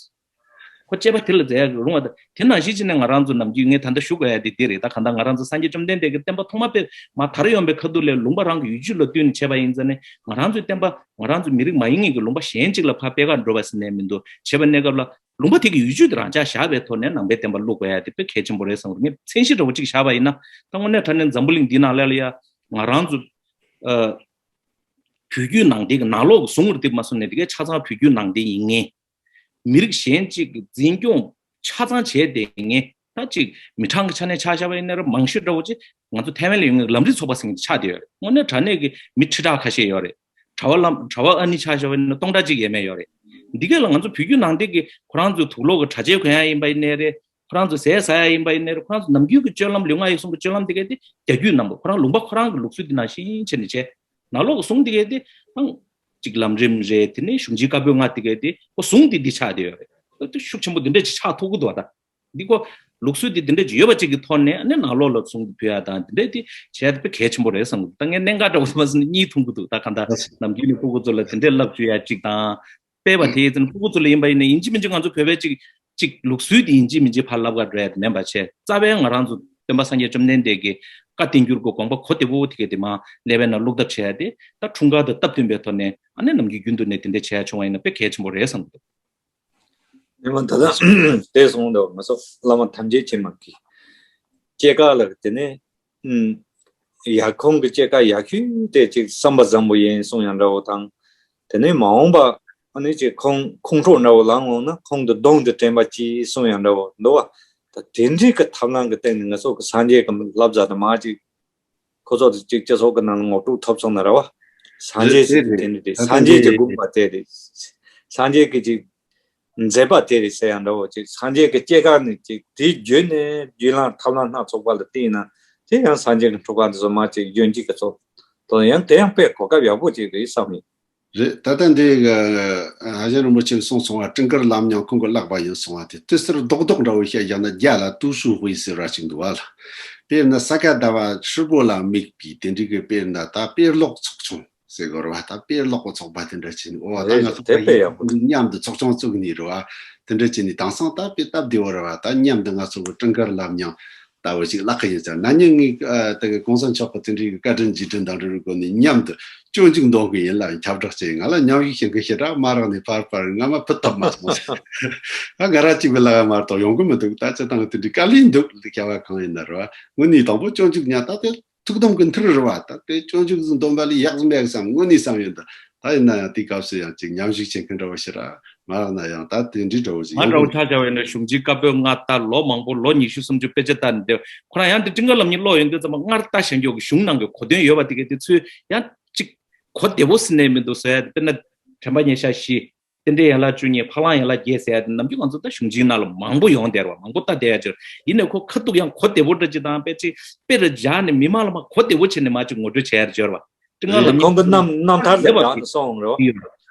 ཁོ་བཅས་པ་དེ་ལ་མཛད་ཡག་གི་རུང་བ་དང་། དེ་ནང་བཞིན་བྱས་ནས་ང་རང་ཚོ་ནམ་རྒྱུན་ངས་ད་ལྟ་ཞུ་དགོས་ཡ་དེ་འདི་རེད། ད་གང་ལྟར་ང་རང་ཚོ་སངས་རྒྱས་བཅོམ་ལྡན་འདས་ཀྱི་བསྟན་པ་ཐོག་མ་དཔེ་མ་དར་ཡོང་པའི་ཁ་ཐུག་ལ་ལུང་པ་རང་གི་ཡུལ་ཆུ་ལ་བསྟུན་ནས་བྱས་པ་ཡིན་ཙང་ནས། ང་རང་ཚོའི་བསྟན་པ་ང་རང་ཚོ་མི་རིགས་མ་ཡིན་མཁན་གྱི་ལུང་པ་གཞན་ཅིག་ལ་ཕར་སྤེལ་གར་འགྲོ་བ་ཟེར་ནས་མི་འདུག་བྱས་པ་གནས་སྐབས་ལ་ལུང་པ་དེ་གི་ཡུལ་ཆུ་དེ་རང་འཇགས་བཞག་པའི་ཐོག་ནས་ནང་པའི་བསྟན་པ་བླུག་དགོས་ཡ་དེ་དཔེ་གལ་ཆེན་པོ་རེད་བསམ་གི་རེད། ངས་མཚན་གཞི་འདྲ་བོ་ཅིག་བཞག་པ་ཡིན་ན། ད་དངོས་གནས་དྲང་གནས་འཛམ་བུ་གླིང་འདི་ནང་ལ་ལ་ཡ་ང་རང་ཚོ་ཨ་བོད་བརྒྱུད་ནང་བསྟན་གྱི་ནང་ལོགས་ཀྱི་ཟུང་རུ་དེ་མ་སོང་ནས་དེ་གའི་ཆ་ཚང་བོད་བརྒྱུད་ནང་བསྟན་ཡིན་ངེས། མི་རིགས་གཞན་གཅིག་གི་འཛིན་སྐྱོང་ཆ་ཚང་བྱས་བསྡད་མཁན། ད་ཅིག་མི་གྲངས་ཀྱི་ཆ་ནས་ཆ་བཞག་པ་ཡིན་ན་ར་མང་ཤོས་འདྲ་བོ་ཅིག་ང་ཚོ་ཐའེ་ཝན་ལ་ཡོད་མཁན་ལམ་རིམ་ཚོགས་པ་ཟེར་མཁན་ཅིག་ཆགས་བསྡད་ཡོད་རེད། དངོས་གནས་དྲང་གནས་ཀྱི་མི་ཁྲི་ཕྲག་ཁ་ཤས་ཡོད་རེད། གྲྭ་པ་ལམ་གྲྭ་པ་ཨ་ནི་ཆ་བཞག་པ་ཡིན་ན་སྟོང་ཕྲག་གཅིག་ཡས་མས་ཡོད་རེད། འདི་ག་ལ་ང་ཚོ་བོད་བརྒྱུད་ནང་བསྟན་གྱི་ཁོ་རང་ཚོའི་དུག་ལོག་གི་གྲྭ་ཆས་གོན་ཡ་ཡིན་པ་ཡིན་ནའི་རེད། ཁོ་རང་ཚོ་ཟས་ཟ་ཡ་ཡིན་པ་ཡིན་ནའི་རེད། ཁོ་རང་ཚོ་ནམ་རྒྱུན་གྱི་སྤྱོད་ལམ་ལུས་ངག་ཡིད་གསུམ་གྱི་སྤྱོད་ལམ་དེ་ག་དེ་རྒྱ་བརྒྱུད་ནང་པ་ཁོ་རང་ལུང་པ་ཁོ་རང་གི་ལུགས་སྲོལ་དེ་ནང་བཞིན་བྱས་ནས་བྱས། ནང་ལོགས་ཀྱི་ཟུང་དེ་གས་དེ་ཨང་། གཅིག་ལམ་རིམ་རེད། དེ་ནས་གཞུང་ཆེན་བཀའ་པོད་ལྔ་དེ་གས་དེ་ཁོ་ཟུང་དེ་འདི་ཆགས་བསྡད་ཡོད་རེད། ད་དེ་ཤུགས་ཆེན་པོ་འདི་འདྲ་ཅིག་ཆགས་ཐུབ་ཀྱི་འདུག་བ། ད་འདི་ཁོ་ལུགས་སྲོལ་དེ་འདི་འདྲ་ཅིག་ཡོད་པ་ཅིག་གི་ཐོག་ནས་ཨ་ནི་ནང་ལོགས་ལ་ཟུང་དེ་ཕུལ་ཡ་དང་དེ་འདྲ་དེ་བྱས་ཏེ་དཔེ་གལ་ཆེན་པོ་རེད་བསམ་གི་འདུག་ད་ངས་གནད་འགག་འདྲ་བོ་མ་ཟིན་ན་གཉིས་མཐོང་གི་འདུག་ད་གང་ལྟར་ནམ་རྒྱུན་ནས་སྤུ་གུ་ཚོ་ལ་དེ་འདྲ་བསླབ་བཅུག་ཡ་ཅིག་དང་། སྤེལ་བ་དེ་ཡིན་ཙང་སྤུ་གུ་ཚོ་ལ་ཡིན་པ་ཡིན་ན་ཡིན་གཅིག་མིན་གཅིག་ང་ཚོ་བོད་པའི་ཅིག་ཅིག་ལུགས་སྲོལ་དེ་ཡིན་གཅིག་མིན་གཅིག་ཕར་བསླབ་ག་འགྲོ་ཡ་དེ་མིན་པ་བྱས། རྩ་བའི་ང་རང་ཚོ་སྟོན་པ་སངས་རྒྱས་བཅོམ་ལྡན་འདས་ཀྱི་བཀའ་བསྟན་འགྱུར་གྱི་དགོངས་པ་གོ་བདེ་པོ་དེ་ག་དེ་མར་གནས་པའི་ནང་བླུག་ཐབས་བྱས་ཏེ། ད་འཁྲུངས་སྐར་དང་སྟབས་བསྟུན་པའི་ཐོག་ནས་ཨ་ནི་ནམ་རྒྱུན་རྒྱུན་དུ་ནས་དེ་འདྲ་བྱས་བྱུང་བ་ཡིན་ན་དཔེ་གལ་ཆེན་པོ་རེད་བསམ་གྱི་འདུག་ཉི་མ་ད་ལྟ་དེ་གསུངས་འདུག་ང་ཚོ་བླ་མ་ཐམས་ཅད་མཁྱེན་པ་གི་སྐྱེས་སྐར་ལ་དེ་ནས་ཨུམ། ཡ་ཁོང་གི་སྐྱེས་སྐར་ཡག་ཤོས་དེ་ཅིག་བསམ་པ་བཟང་པོ་ཡིན་གསུང་ཡང་འདྲ་བོ་དང་། དེ་ནས་མ་འོངས་པ་ཨ་ནི་ཅིག་ཁོང་ཁོང་ཁྲོ་འདྲ་བོ་ལངས་འོང་ན་ཁོང་དུ་གདོང་དུ་དྲན་པ་གྱིས་གསུང་ཡང་འདྲ་བོ་འདུག་བ། ད་དེ་འདྲའི་གི་ཐབས་ལམ་གི་སྟེང་ནས་ང་ཚོ་གི་སངས་རྒྱས་གི་བསླབ་བྱ་དང་མ་ཅིག་ཁོ་ཚོ་དེ་ཅིག་སྤྱི་ཚོགས་གི་ནང་ལ་ངོ་སྤྲོད་ཐོབ་སོང་ན་ར་བ། སངས་རྒྱས་ཟེར་དེ་དེ་རེད། དེ་རེད། ད་སངས་རྒྱས་ཀྱི་དགོངས་པ་དེ་རེད། སངས་རྒྱས་ཀྱི་ཅིག་མཛད་པ་དེ་རེད་ཟེར་ཡང་འདྲ་བོ་ཅིག་སངས་རྒྱས་ཀྱི་སྐྱེས་སྐར་ནས་ཅིག་དེའི་བརྒྱུད་ནས་བརྒྱུད་ལམ་ཐབས་ལམ་སྣ་ཚོགས་པ་ལ་བརྟེན་ན་དེ་ཡང་སངས་རྒྱས་ཀྱི་འཁྲུངས་སྐར་འདི་ཚོ་མ་ཅིག་ཡོན་གྱི་གི་ཚོགས་དང་ཡང་དེ་ཡང་དཔེ་གོ་སྐབས་ཡག་པོ་ཅིག་རེད་བསམ་ཡིན། རེད། ད་ལྟ་འདི་གི་ཨ་ཞང་རིན་པོ་ཆེས་གསུངས་སོང་བ། སྤྲིན་དཀར་ལམ་རྙིང་ཁོང་གི་བཀླགས་པ་ཡིན་སོང་བ་དེ་དུས་སུ་རྡོག་རྡོག་འདྲ་བོ་བཤད་བཞག་ན་རྒྱ་ལ་读书会ཟེར་བ་ཞིག་འདུག་བ་ལ། དཔེར་ན་ས་ག་ཟླ་བ་ཧྲིལ་པོ་ལ་དམིགས་པའི་དེ་འདྲའི་གི་དཔེར་ན་ད་དཔེ་ཀློག་ཚོགས་ཆུང་ཟེར་དགོས་རེད་བ། ད་དཔེ་ཀློག་གི་ཚོགས་པ་དེ་འདྲ་བྱས་ནས། འོ་ད་རེད། ང་ཚོ་དེ་དཔེ་ཡག་པོ་འདུག་མཉམ་དུ་ཚོགས་ཆུང་བཙུགས་ནས་རེད་བ། དེ་འདྲ་བྱས་ནས་དེང་སང་ད་དཔེ་སྟབས་བདེ་བོ་རེད་བ། ད་མཉམ་དུ་ང་ཚོ་གི་སྤྲིན་དཀར་ལམ་རྙིང་ལྟ་བུ་ཞིག་བཀླག་གི་ཡིན་ཙང་། ན་ནིང་ངས་ཨ་དེ་གི་གོང་ས་མཆོག་གི་དེ་འདྲའི་གི་བཀའ་དྲིན་རྗེས་དྲན་དང་འབྲེལ་བའི་སྒོ་ནས་མཉམ་དུ་སྤྱོད་འཇུག་འདོན་གི་ཡིན་ལབ་ཁྱབ་བསྒྲགས་བྱས། ང་ལ་མཉམ་ཞུགས་བྱེད་མཁན་ཞེ་དྲག་མ་རག་ནས་ཕར་ཕར་ང་མ་ཕུད་ཐུབ་མ་སོང་ཟེར། ད་ང་རང་གཅིག་པུ་ལ་མ་གཏོགས་ཡོང་གི་མི་འདུག་ད་སྤྱིར་བཏང་གི་དེ་འདྲའི་དཀའ་ལས་འདུག་ལ་བྱ་བ་གང་ཡིན་ན་རེད་བ། དངོས་གནས་དང་པོ་སྤྱོད་འཇུག་ཉར་ད་དེ་ཐུགས་དམ་གྱི་མཐུར་རེད་བ། ད་དེ་སྤྱོད་འཇུག་འདོན་པ་ལས་ཡག་ཟིན་མེད་བསམ། དངོས་གནས་བསམ་ཡོད། ད་ད་ཡིན་ན་ཡང་དེའི་སྐབས་སུ་ཡང་ཅིག་མཉམ་ཞུགས་བྱེད་མཁན་འདྲ་བོ་ཞིག་ར་མ་རག་ན་ཡང་། ད་དེ་འདྲའི་འདྲ་བོ་ཞིག་ང་ཡོང་འདྲ་བོ་གི་ཆ་བཞག་པ་ཡིན་ན། གཞུང་ཆེན་བཀའ་པོད་ལྔ་ལྟ་ལོ་མང་པོ་ལོ་ཉི་ཤུ་སུམ་ཅུ་དཔེ་ཆ་ལྟ་ནས་བསྡད། ཁོ་རང་ཡང་འདི་སྤྲིན་དཀར་ལམ་རྙིང་ཀློག་ཡོང་དུས་ཙམ་པ་སྔར་ལྟ་བཞིན་ཡོད་ཀྱི་གཞུང་ནང་གི་གོ་དོན་ཡོད་པ་དེ་གས་དེ་ཚོས་ཡང་ཅིག་གོ་བདེ་བོ་ཟིན་ནས་མི་འདུག་ཟེར་ཡ། དཔེར་ན་དྲན་པ་ཉེར་ཞག་བཞི། རྟེན་འབྲེལ་ཡན་ལག་བཅུ་གཉིས། འཕགས་ལམ་ཡན་ལག་བརྒྱད་ཟེར་ཡ་དེ་ནམ་རྒྱུན་ང་ཚོ་ད་གཞུང་ཆེན་ནང་ལ་མང་པོ་ཡོང་བསྡད་རེད་བ། མང་པོ་ལྟ་བསྡད་ཡ་ཅིག་ཡིན་ནའི་ཁོ་ཁ་ཐུག་ཡང་གོ་བདེ་བོ་འདྲ་ཅིག་དང་། དཔེ་ཅིག་དཔེ་རུ་སྦྱར་ནས་མི་མང་ལ་མ་གོ་བདེ་བོ་བྱས་ནས་མ་ཅིག་ངོ་སྤྲོད་བྱས་ཡ་རེད་བརྗོད་རེད་བ། སྤྲིན་དཀར་ལམ་རྙིང་ཁོང་གི་རྣམ་རྣམ་ཐར་ལ་ཡོད་པ་ཡང་དུ་སོང་རེད་བ། ཡོད་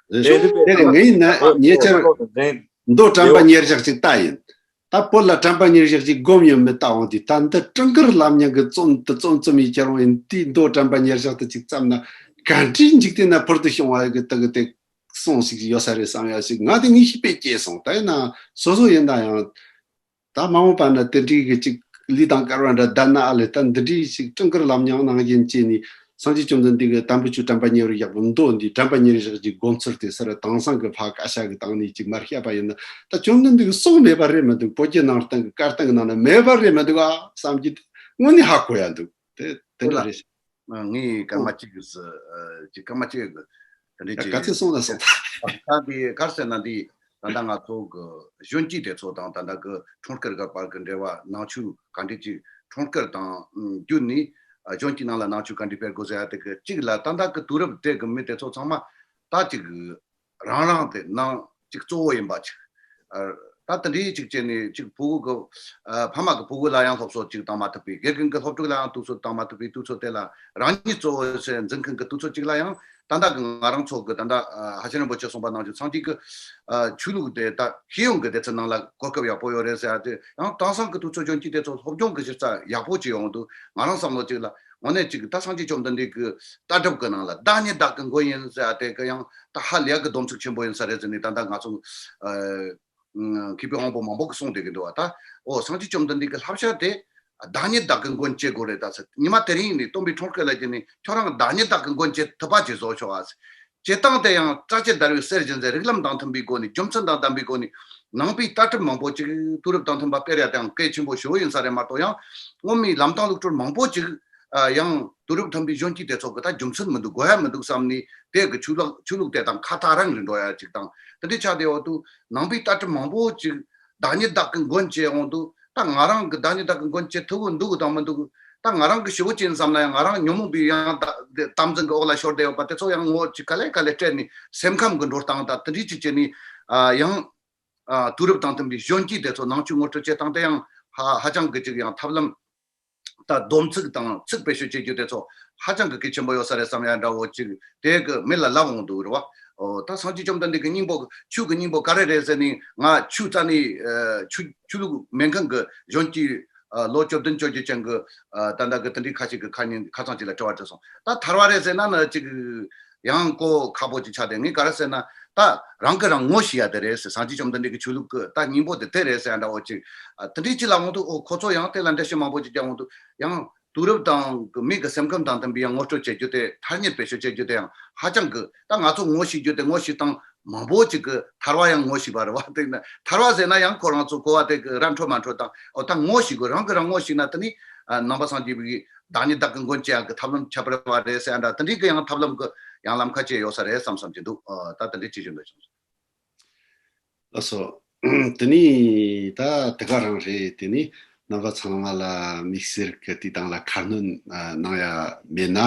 རེད། དེ་རེད། ངས་ཡིན་ན་ཉེ་ཆར་མདོ་དྲན་པ་ཉེར་ཞག་ཅིག་ལྟ་ཡིན། ད་བོད་ལ་དྲན་པ་ཉེར་ཞག་ཅིག་སྒོམ་ཡོད་མེད་ལྟ་འོང་དུས། ད་འདི་སྤྲིན་དཀར་ལམ་རྙིང་གི་རྩོམ་དུ་རྩོམ་རྩོམ་ཡིན་ཁྱེར་འོང་ཡིན་དུས། མདོ་དྲན་པ་ཉེར་ཞག་དུ་ཅིག་བརྩམས་ན་ག་འདྲའི་འཇིག་རྟེན་ན་ཕུལ་དུ་བྱུང་བ་གི་དེ་གི་དེ་གསུང་ཞིག་ཡོད་ས་རེད་བསམ་ཡ་ཞིག་ང་དེ་ངེས་ཤེས་དཔེ་སྐྱེས་སོང་། ད་ཡིན་ན་སོ་སོ་ཡིན་ན་ཡང་ད་མ་འོངས་པ་ན་དེ་འདྲའི་གི་ཅིག་ལུས་དང་སྐལ་བ་འདྲ་ལྡན་ན་ཨ་ལས། ད་འདི་འདྲའི་ཞིག་སྤྲིན་དཀར་ལམ་རྙིང་ནང་བཞིན་བྱས་ནས། སངས་རྒྱས་བཅོམ་ལྡན་འདས་ཀྱི་དམ་པའི་ཆོས་དྲན་པ་ཉེ་བར་བཞག་པའི་མདོ་འདི་དྲན་པ་ཉེར་བཞག་ཅིག་སྒོམ་ཚུལ་དེ་སར་དེང་སང་གི་ཕ་སྐད་ཆ་གི་སྟེང་ནས་ཅིག་མར་བཤད་པ་ཡིན་ན། ད་བཅོམ་ལྡན་འདས་ཀྱི་གསུང་མེད་པ་རེད་མི་འདུག་བོད་བརྒྱུད་ནང་བསྟན་གྱི་བཀའ་བསྟན་གྱི་ནང་ན་མེད་པ་རེད་མི་འདུག་ཨ་བསམ་གྱི་དངོས་གནས་ཧ་གོ་ཡ་འདུག་དེ་དེ་འདྲ་རེད། ངས་སྐར་མ་གཅིག་གི་ཅིག་སྐར་མ་གཅིག་གི་དེ་འདྲའི་ཅིག་ག་ཚོད་སོང་ན་སོང་། ད་འདི་ག་རེ་ཟེར་ན། འདི་ད་ལྟ་ང་ཚོ་གི་གཞོན་སྐྱེས་དེ་ཚོ་དང་ད་ལྟ་གི་འཁྲུངས་སྐར་གི་བར་གི་འབྲེལ་བ། ནང་ཆོས་ག་འདྲ་ཅིག་འཁྲུངས་སྐར་དང་བརྒྱུད་ནས་གཞོན་སྐྱེས་ནང་ལ་ནང་ཆོས་ག་འདྲ་སྤེལ་དགོས་ཟེར་ཡ་དེ་གི་གཅིག་ལ། ད་ལྟ་གི་དུས་རབས་དེ་གི་མི་དེ་ཚོ་ཚང་མ་ད་ཅིག་རང་རང་དེ་ནང་ཅིག་གཙོ་བོ་ཡིན་པ་ཅིག་ཨ། ད་དེ་འདྲའི་ཅིག་བྱས་ནས་ཅིག་ཕྲུ་གུ་གི་ཨ། ཕ་མ་གི་ཕྲུ་གུ་ལ་ཡང་སློབ་གསོ་ཅིག་བཏང་མ་ཐུབ་པའི། དགེ་རྒན་གི་སློབ་ཕྲུག་ལ་ཡང་དུས་ཚོད་བཏང་མ་ཐུབ་པའི་དུས་ཚོད་དེ་ལ། རང་ཉིད་གཙོ་བོ་བྱས་འཛིན་མཁན་གི་དུས་ཚོད་ཅིག་ལ་ཡང་། ད་ལྟ་གི་ང་རང་ཚོ་གི་ད་ལྟ་ཨ། ཧ་ཅང་རིན་པོ་ཆེ་གསུངས་པ་ནང་བཞིན་སངས་རྒྱས་ཀྱི་ཨ། ཆོས་ལུགས་དེ་ད་ཤེས་ཡོན་གྱི་སྡེ་ཚན་ནང་ལ་གོ་སྐབས་ཡག་པོ་ཡོད་རེད་ཟེར་ཡ་དེ་ཡང་། དེང་སང་གི་དུས་ཚོད་གཞོན་སྐྱེས་དེ་ཚོ་སློབ་སྦྱོང་གི་གཞི་རྩ་ཡག་པོ་ཅིག་ཡོང་དུས། ང་རང་བསམ་བློ་ཅིག་ལ་དངོས་གནས་ཅིག་ད་སངས་རྒྱས་བཅོམ་ལྡན་འདས་ཀྱི་ལྟ་གྲུབ་ཀྱི་ནང་ལ་བདག་ཉིད་བདག་གི་མགོན་ཡིན་ཟེར་ཡ་དེ་གི་ཡང་ད་ཧ་ལས་ཀྱི་སྡོམ་ཚིག་ཆེན་པོ་ཡིན་ས་རེད་ཟེར་ནས་ད་ལྟ་ང་ཚོ་ཨ། མཁས་པའི་དབང་པོ་མང་པོ་གིས་གསུངས་བསྡད་ཀྱི་འདུག་བ། ད་འོ་སངས་རྒྱས་བཅོམ་ལྡན་འདས་ཀྱི་བསླབ་བྱ་དེ་བདག་ཉིད་བདག་གི་མགོན་བྱེད་དགོས་རེད། ད་ཟེར་ཉི་མ་དེ་རིང་ནས་སྟོན་པའི་འཁྲུངས་སྐར་ལ་བརྒྱུད་ནས་ཁྱོད་རང་བདག་ཉིད་བདག་གི་མགོན་བྱེད་ཐུབ་པ་ཅིག་བཟོ་ཆོག་ཨ། བྱེད་སྟངས་དེ་ཡང་སྲ་ཕྱད་བརྡར་བའི་གསེར་བཞིན་ཟེར། རིགས་ལམ་དང་མཐུན་པའི་སྒོ་ནས། རྒྱུ་མཚན་དང་ལྡན་པའི་སྒོ་ནས། ནང་པའི་ལྟ་གྲུབ་མང་པོ་ཅིག་དུས་རབས་དང་མཐུན་པ་སྤེལ་ཡ་དེའང་གལ་ཆེན་པོ་ཞེ་པོ་ཡིན་ས་རེད་མ་གཏོགས། ཡང་སྔོན་མའི་ལམ་སྟོན་ལུགས་སྲོལ་མང་པོ་ཅིག་ཨ། ཡང་དུས་རབས་མཐུན་པའི་གཞོན་སྐྱེས་དེ་ཚོ་གི་ད་རྒྱུ་མཚན་མི་འདུག་དགོས་ཡ་མི་འདུག་བསམ་ནས། དེ་གི་ཆོས་ལུགས་ཆོས་ལུགས་དེ་དང་ཁ་ཐག་རིང་རུ་འགྲོ་ཡ་ཅིག་དང་། དེ་འདྲའི་ཆ་དེ་འོག་ཏུ་ནང་པའི་ལྟ་གྲུབ་མང་པོ་ཅིག་བདག་ཉིད་བདག་གི་མགོན་བྱེད་འོང་དུས། ད་ང་རང་གི་བདག་ཉིད་བདག་གི་མགོན་བྱེད་ཐུབ་ཀྱི་འདུག་དང་མི་འདུག་ད་ང་རང་གི་ཞེ་པོ་ཅིག་ཡིན་བསམ་ན་ཡང་། ང་རང་ཉོན་མོངས་པའི་ཡང་ད་དེ་དམ་འཛིན་གྱི་འོག་ལ་ཤོར་བསྡད་ཡོད་པ་དེ་ཚོ་ཡང་ངོ་ཅིག་ག་ལེ་ག་ལེ་སྤྲད་ནས། སེམས་ཁམས་ཀྱི་འགྲོ་སྟངས་ད་དེ་འདྲའི་ཅིག་བྱས་ནས། ཨ། ཡང་ཨ། དུས་རབས་དང་མཐུན་པའི་གཞོན་སྐྱེས་དེ་ཚོ་ནང་ཆོས་ངོ་སྤྲོད་བྱེད་སྟངས་དེ་ཡང་ཧ་ཧ་ཅང་གི་ཅིག་ཡང་ཐབས་ལམ། ད་སྡོམ་ཚིག་དང་ཚིག་བེད་སྤྱོད་བྱེད་རྒྱུ་དེ་ཚོ་ཧ་ཅང་གི་གལ་ཆེན་པོ་ཡོད་ས་རེད་བསམ་ཡ་འདྲ་བོ་ཅིག་དེ་གི་མི་ལ་ལབ་འོང་འདུག་རེད་བ། ཨོ། ད་སངས་རྒྱས་བཅོམ་ལྡན་འདས་ཀྱི་སྙིང་པོ། ཆོས་ཀྱི་སྙིང་པོ་ག་རེ་རེད་ཟེར་ནས། ང་ཆོས་རྩ་ནས་ཨ། ཆོས་ཆོས་ལུགས་མེད་མཁན་གྱི་གཞོན་སྐྱེས་ཨ། ལོ་བཅུ་བདུན་བཅོ་བརྒྱད་ཅན་གྱི་ཨ། ད་ལྟ་གི་དེ་འདྲའི་ཁ་ཤས་ཀྱི་ཁ་ཉིན་ཁ་ཚང་ཅིག་ལ་དྲི་བ་དྲིས་སོང་། ད་ཐར་བ་རེད་ཟེར་ན་ནི་ཅིག་ཡང་གོ་ཁག་པོ་ཅིག་ཆགས་ཏེ། ངས་ག་རེ་ཟེར་ན། ད་རང་གིས་རང་ངོ་ཤེས་ཡ་དེ་རེད་ཟེར། སངས་རྒྱས་བཅོམ་ལྡན་འདས་ཀྱི་ཆོས་ལུགས་ཀྱི་ད་སྙིང་པོ་དེ་དེ་རེད་ཟེར་ཡ་འདྲ་བོ་ཅིག་ཨ། དེ་འདྲའི་ཅིག་ལ་འོང་དུས། ཨོ། ཁོ་ཚོ་ཡང་དེ་ལ་འགྲེལ་བཤད་མང་པོ་ཅིག་རྒྱག་འོང་དུས། ཡང་དུས་རབས་དང་གི་མི་གི་སེམས་ཁམས་དང་ལྡན་པའི་ཡང་ངོ་སྤྲོད་བྱེད་རྒྱུ་དེ། ཐ་སྙད་བེད་སྤྱོད་བྱེད་རྒྱུ་དེ་ཡང་ཧ་ཅང་གི། ད་ང་ཚོ་ངོ་ཤེས་རྒྱུ་དེ། ངོ་ཤེས་སྟངས་མང་པོ་ཅིག་གི་ཐར་བ་ཡང་ངོ་ཤེས་པ་རེད་བ། དེ་ན་ཐར་བ་ཟེར་ན་ཡང་ཁོ་རང་ཚོ་གོ་བ་དེ་གི་ར་འཕྲོད་མ་འཕྲོད་དང་། ཨོ། ད་ངོ་ཤེས་དགོས། རང་གིས་རང་ངོ་ཤེས་ན་དེ་ནི་ཨ། ནང་པ་སངས་རྒྱས་པའི་བདག་ཉིད་བདག་གི་མགོན་བྱེད་ཡག་གི་ཐབས་ལམ་ཁྱད་པར་བ་རེད་ཟེར་ཡ་འདྲ། དེ་འདྲའི་གི་ཡང་ཐབས་ལམ་གི་ཡང་ལམ་ཁ་ཅིག་ཡོད་ས་རེད་བསམ་བསམ་གྱི་འདུག་ཨ། ད་དེ་འདྲའི་ཅིག་བྱུང་འདུག་ལགས་སོ། དེ་ནི་ད་དེ་ག་རང་རེད། དེ་ནི་རྣམ་པ་ཚང་མ་ལ་དམིགས་བསལ་གྱི་དེ་དང་ལ་ཁ་སྣོན་ཨ། གནང་ཡ་མེད་ན།